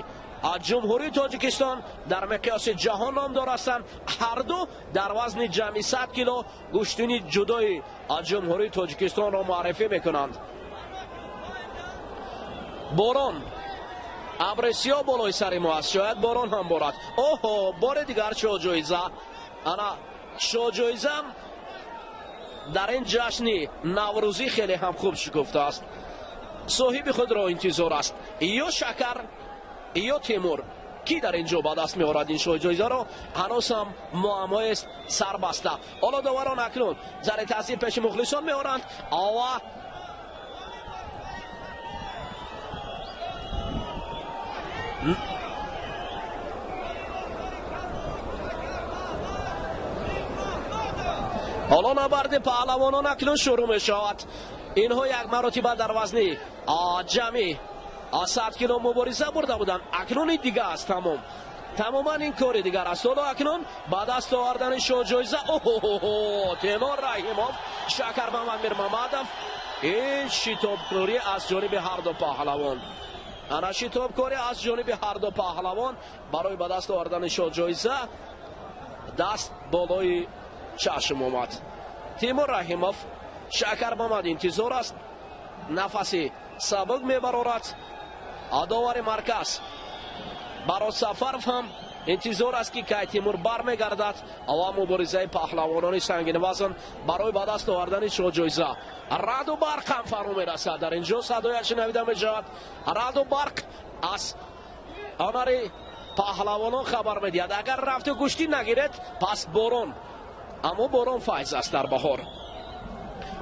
Ҷумҳурии Тоҷикистон, дар миқёси ҷаҳон номдор ҳастанд. Ҳарду дар вазни ҷамъи 100 кило гӯштини ҷудои Ҷумҳурии Тоҷикистонро муаррифӣ мекунанд. Борон, абри сиёҳ болои сари мо аст, шояд борон ҳам борад. Оҳо, бори дигар шоҳҷоиза. Ана шоҳҷоизам дар ин ҷашни наврӯзӣ хеле ҳам хуб шукуфтааст. Соҳиби худро интизор аст. Ё Шакар, ё Темур, ки дар ин ҷо ба даст меорад ин шоҳҷоизаро, ҳанӯз ҳам муаммоест сарбаста. Ҳоло доварон акнун зари таъсир пеши мухлисон меоранд ва ҳоло набарди паҳлавонон акнун шурӯъ мешавад. Инҳо як маротиба дар вазни ҷамъи 100 кило мубориза бурда буданд. Акнун ин дига аст, тамом, тамоман ин кори дигар аст. Ҳоло акнун ба даст овардани шоҳҷоиза. Оҳоҳо, Темур Раҳимов, Шакармамад Мирмамадов. Ин шитобкорӣ аз ҷониби ҳарду паҳлавон, ана шитобкорӣ аз ҷониби ҳарду паҳлавон барои ба даст овардани шоҳҷоиза даст болои чашм омад. Тимур Раҳимов, Шакармамад интизор аст, нафаси сабук мебарорад. Довари марказ Барот Сафаров ҳам интизор аст, ки кай Тимур бармегардад ва муборизаи паҳлавонони сангинвазн барои ба даст овардани шоҳҷоиза. Раъду барқ ҳам фаро мерасад. Дар ин ҷо садояш шунавида мешавад. Раъду барқ аз ҳунари паҳлавонон хабар медиҳад. Агар рафту гӯштӣ нагиред, пас борон, аммо борон файз аст дар баҳор.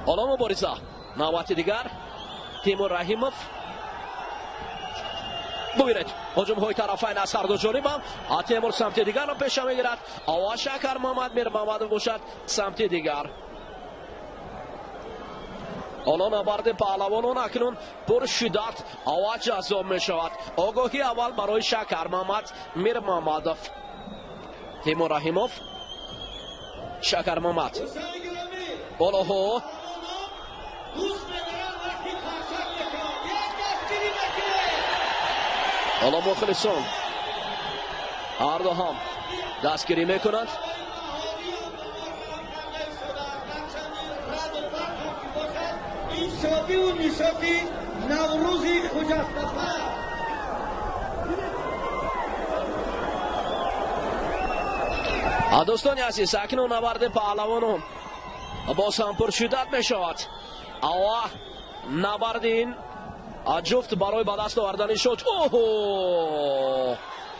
Ҳоло мубориза навбати дигар. Тимур Раҳимов, бубинед ҳуҷумҳои тарафайн аз ҳарду ҷонибам. Темур самти дигарро пеша мегирад ва Шакармамад Мирмамадов бошад самти дигар. Ҳоло набарди паҳлавонон акнун пуршиддат ва ҷаззоб мешавад. Огоҳи аввал барои Шакармамад Мирмамадов. Тимур Раҳимов, Шакармамад. Ҳолоҳо ҳоло мухлисон ҳарду ҳам дастгирӣ мекунанд. Шодиву нишоти Наврӯзи хуҷастафар. Дӯстони азиз, акнун набарди паҳлавонон боз ҳам пуршиддат мешавад. Ава набарди ин ҷуфт барои ба даст овардани шоч. Оҳо,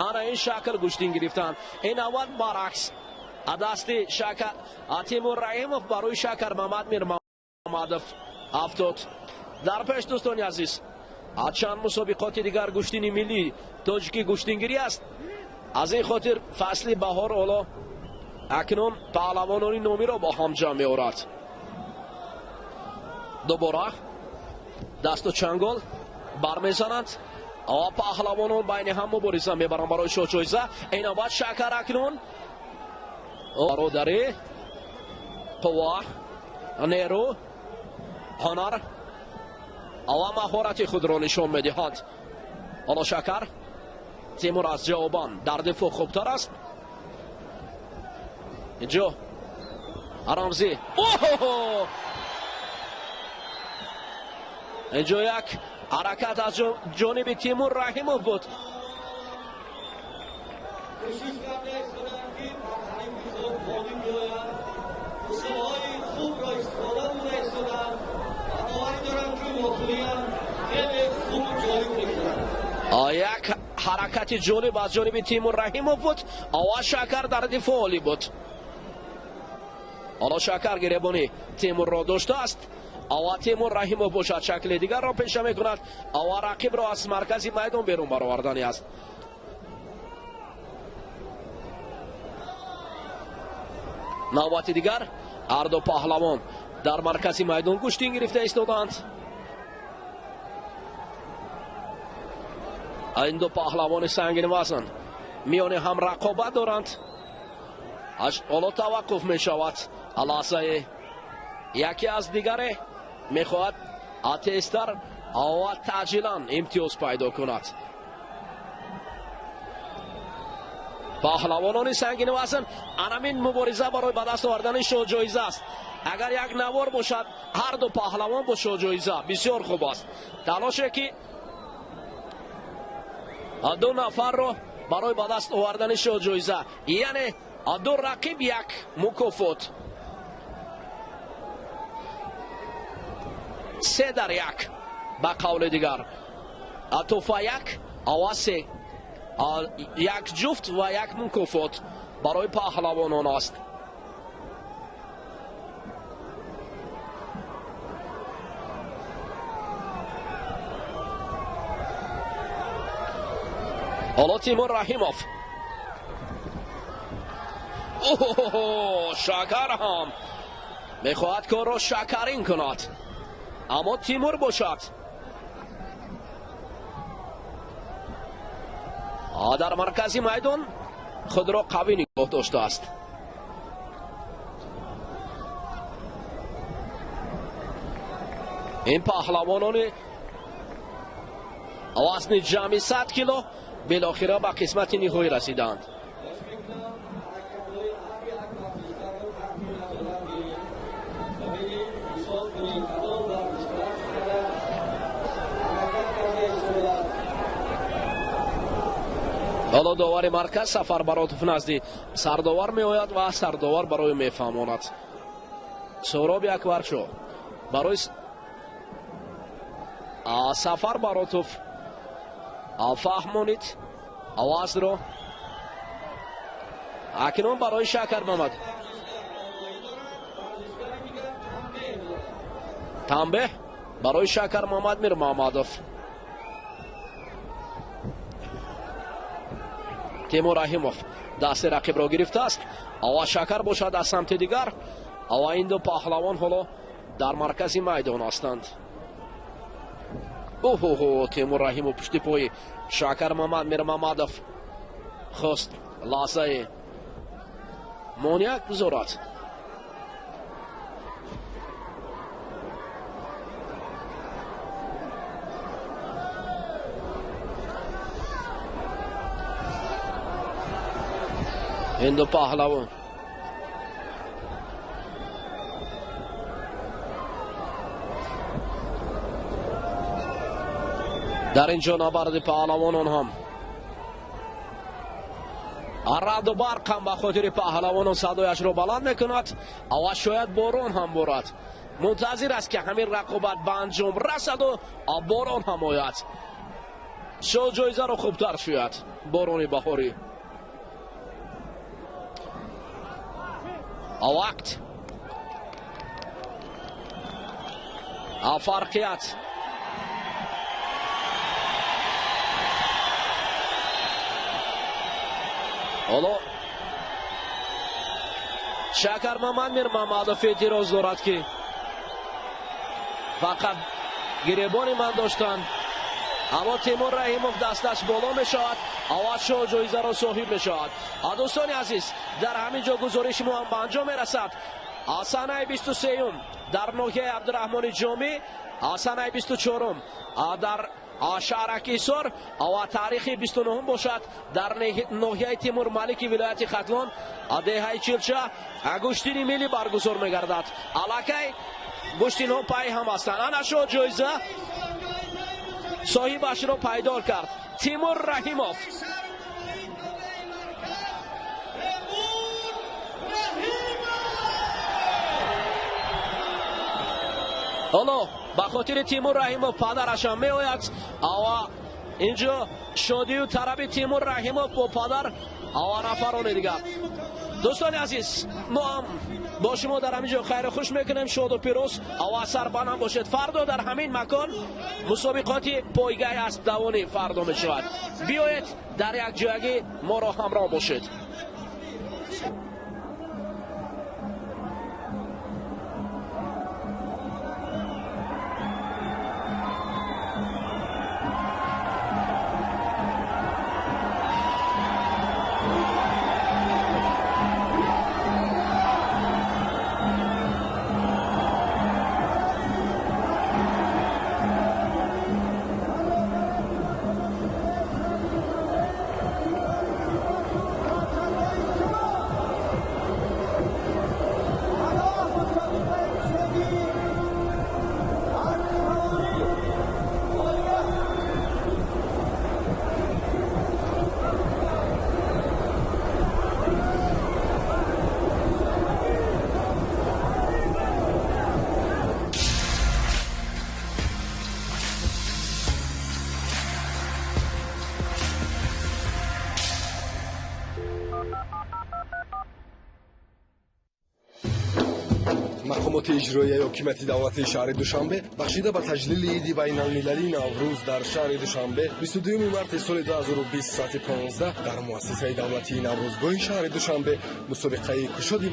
ана ин шакл гӯштин гирифтанд. Ин аввал баръакс дасти Шакар Тимур Раҳимов барои Шакар Мамад Мирмамадов афтод. Дар пеш, дӯстони азиз, чанд мусобиқоти дигар гӯштини миллӣ тоҷикӣ гӯштингирӣ аст. Аз ин хотир фасли баҳор ҳоло акнун паҳлавонони номиро бо ҳам ҷамъ меорад. Дубора дасту чангол бармезананд ва паҳлавонон байни ҳам мубориза мебаранд барои шоҳҷоиза. Ин навбат Шакар акнун бародарӣ, қувва, нерӯ, ҳунар ва маҳорати худро нишон медиҳад. Ҳоло Шакар Тимур аз ҷавобан дар дифоъ хубтар аст. Инҷо Рамзӣ, оҳо, инҷо як ҳаракат аз ҷониби Тимур Раҳимов буд. Кӯшиш карда истоданд, ки бар ҳарифи худ ғолиб биёянд, усулҳои хубро истифода бурда истоданд ва боварӣ дорам, ки вохӯриам хеле хубу ҷолиб мешавад. Як ҳаракати ҷолиб аз ҷониби Тимур Раҳимов буд. Ава Шакар дар дифоъ олӣ буд. Ҳоло Шакар гиребони Тимурро доштааст. Ава Тимур Раҳимов бошад шакли дигарро пеша мекунад. Ава рақибро аз маркази майдон берун баровардани аст. Навбати дигар ҳарду паҳлавон дар маркази майдон гӯштин гирифта истоданд. Ин ду паҳлавони сангинвазн миёни ҳам рақобат доранд. Ҳоло таваққуф мешавад. Лаҳзае яке аз дигаре мехоҳад тезтар ва таъҷилан имтиёз пайдо кунад. Паҳлавонони сангинвазн анамин мубориза барои ба даст овардани шоҳҷоиза аст. Агар як навор бошад, ҳар ду паҳлавон бо шоҳҷоиза бисёр хуб аст. Талоше ки ду нафарро барои ба даст овардани шоҳҷоиза, яъне ду рақиб як мукофот, 3 дар 1, ба қавли дигар туҳфа як ава се, як ҷуфт ва як мукофот барои паҳлавонон аст. Ҳоло Тимур Раҳимов, оҳ, Шакар ҳам мехоҳад корро шакарин кунад, аммо Тимур бошад дар маркази майдон худро қавӣ нигоҳ доштааст. Ин паҳлавонони вазни ҷамъи 100 кило билохира ба қисмати ниҳоӣ расиданд. Боз мекунам, ҳаракатҳои ҳар як варзишгарро таҳти назорат гирем ва бинем, ҳисоб кунем, кадом варзишгар чӣ қадар ҳаракат карда истодааст. Ҳоло довари марказ Сафар Баротов назди сардовар меояд ва сардовар барои мефаҳмонад. Суҳроби Акбаршоҳ барои Сафар Баротов фаҳмонид овазро. Акнун барои Шакар Мамад Варзишгари дигар танбеҳ дорад. Танбеҳ барои Шакар Мамад Мирмамадов. Тимур Раҳимов дасти рақибро гирифтааст. Ава Шакар бошад аз самти дигар. Ава ин ду паҳлавон ҳоло дар маркази майдон ҳастанд. Оҳоҳо, Тимур Раҳимов пушти пои Шакар Мамад Мирмамадов хост лаҳзаи монеа гузорад. Ин ду паҳлавон Дар ин ҷо набарди паҳлавонон ҳам раъду барқ ҳам ба хотири паҳлавонон садояшро баланд мекунад ва шояд борон ҳам борад. Мунтазир аст, ки ҳамин рақобат ба анҷом расаду борон ҳам ояд. Шоҳ ҷоизаро хубтар шӯяд борони баҳорӣ. Вақт фарқият ҳоло Шакармамад Мирмамадов эътироз дорад, ки фақат гиребони ман доштанд, аммо Тимур Раҳимов дасташ боло мешавад ва шоҳ ҷоизаро соҳиб мешавад. Дӯстони азиз, дар ҳамин ҷо гузориши мо ҳам ба анҷом мерасад. Санаи 23-юм дар ноҳияи Абдураҳмони Ҷомӣ, санаи 24-ум дар шаҳраки Ҳисор ва таърихи 29-ум бошад дар ноҳияи Тимур Малики вилояти Хатлон, деҳаи Чилча гӯштини миллӣ баргузор мегардад. Аллакай гӯштинҳо пай ҳам ҳастанд. Ана шоҳ ҷоиза соҳибашро пайдо кард, Тимур Раҳимов. Ҳоло ба хотири Тимур Раҳимов падарашам меояд ва инҷо шодию тараби Тимур Раҳимов бо падар ва нафарони дигар. Дӯстони азиз, мо ҳам бо шумо дар ҳамин ҷо хайру хуш мекунем. Шоду пирӯз ва сарбаланд бошед. Фардо дар ҳамин макон мусобиқоти пойгаи аспдавонӣ фардо мешавад. Биёед дар якҷоягӣ моро ҳамроҳ бошед. Мақомоти иҷроияи ҳокимияти давлатии шаҳри Душанбе бахшида ба таҷлили иди байналмилалии Наврӯз дар шаҳри Душанбе 22 марти соли 2020 соати 15 дар муассисаи давлатии Наврӯзгоҳи шаҳри Душанбе мусобиқаи кушоди.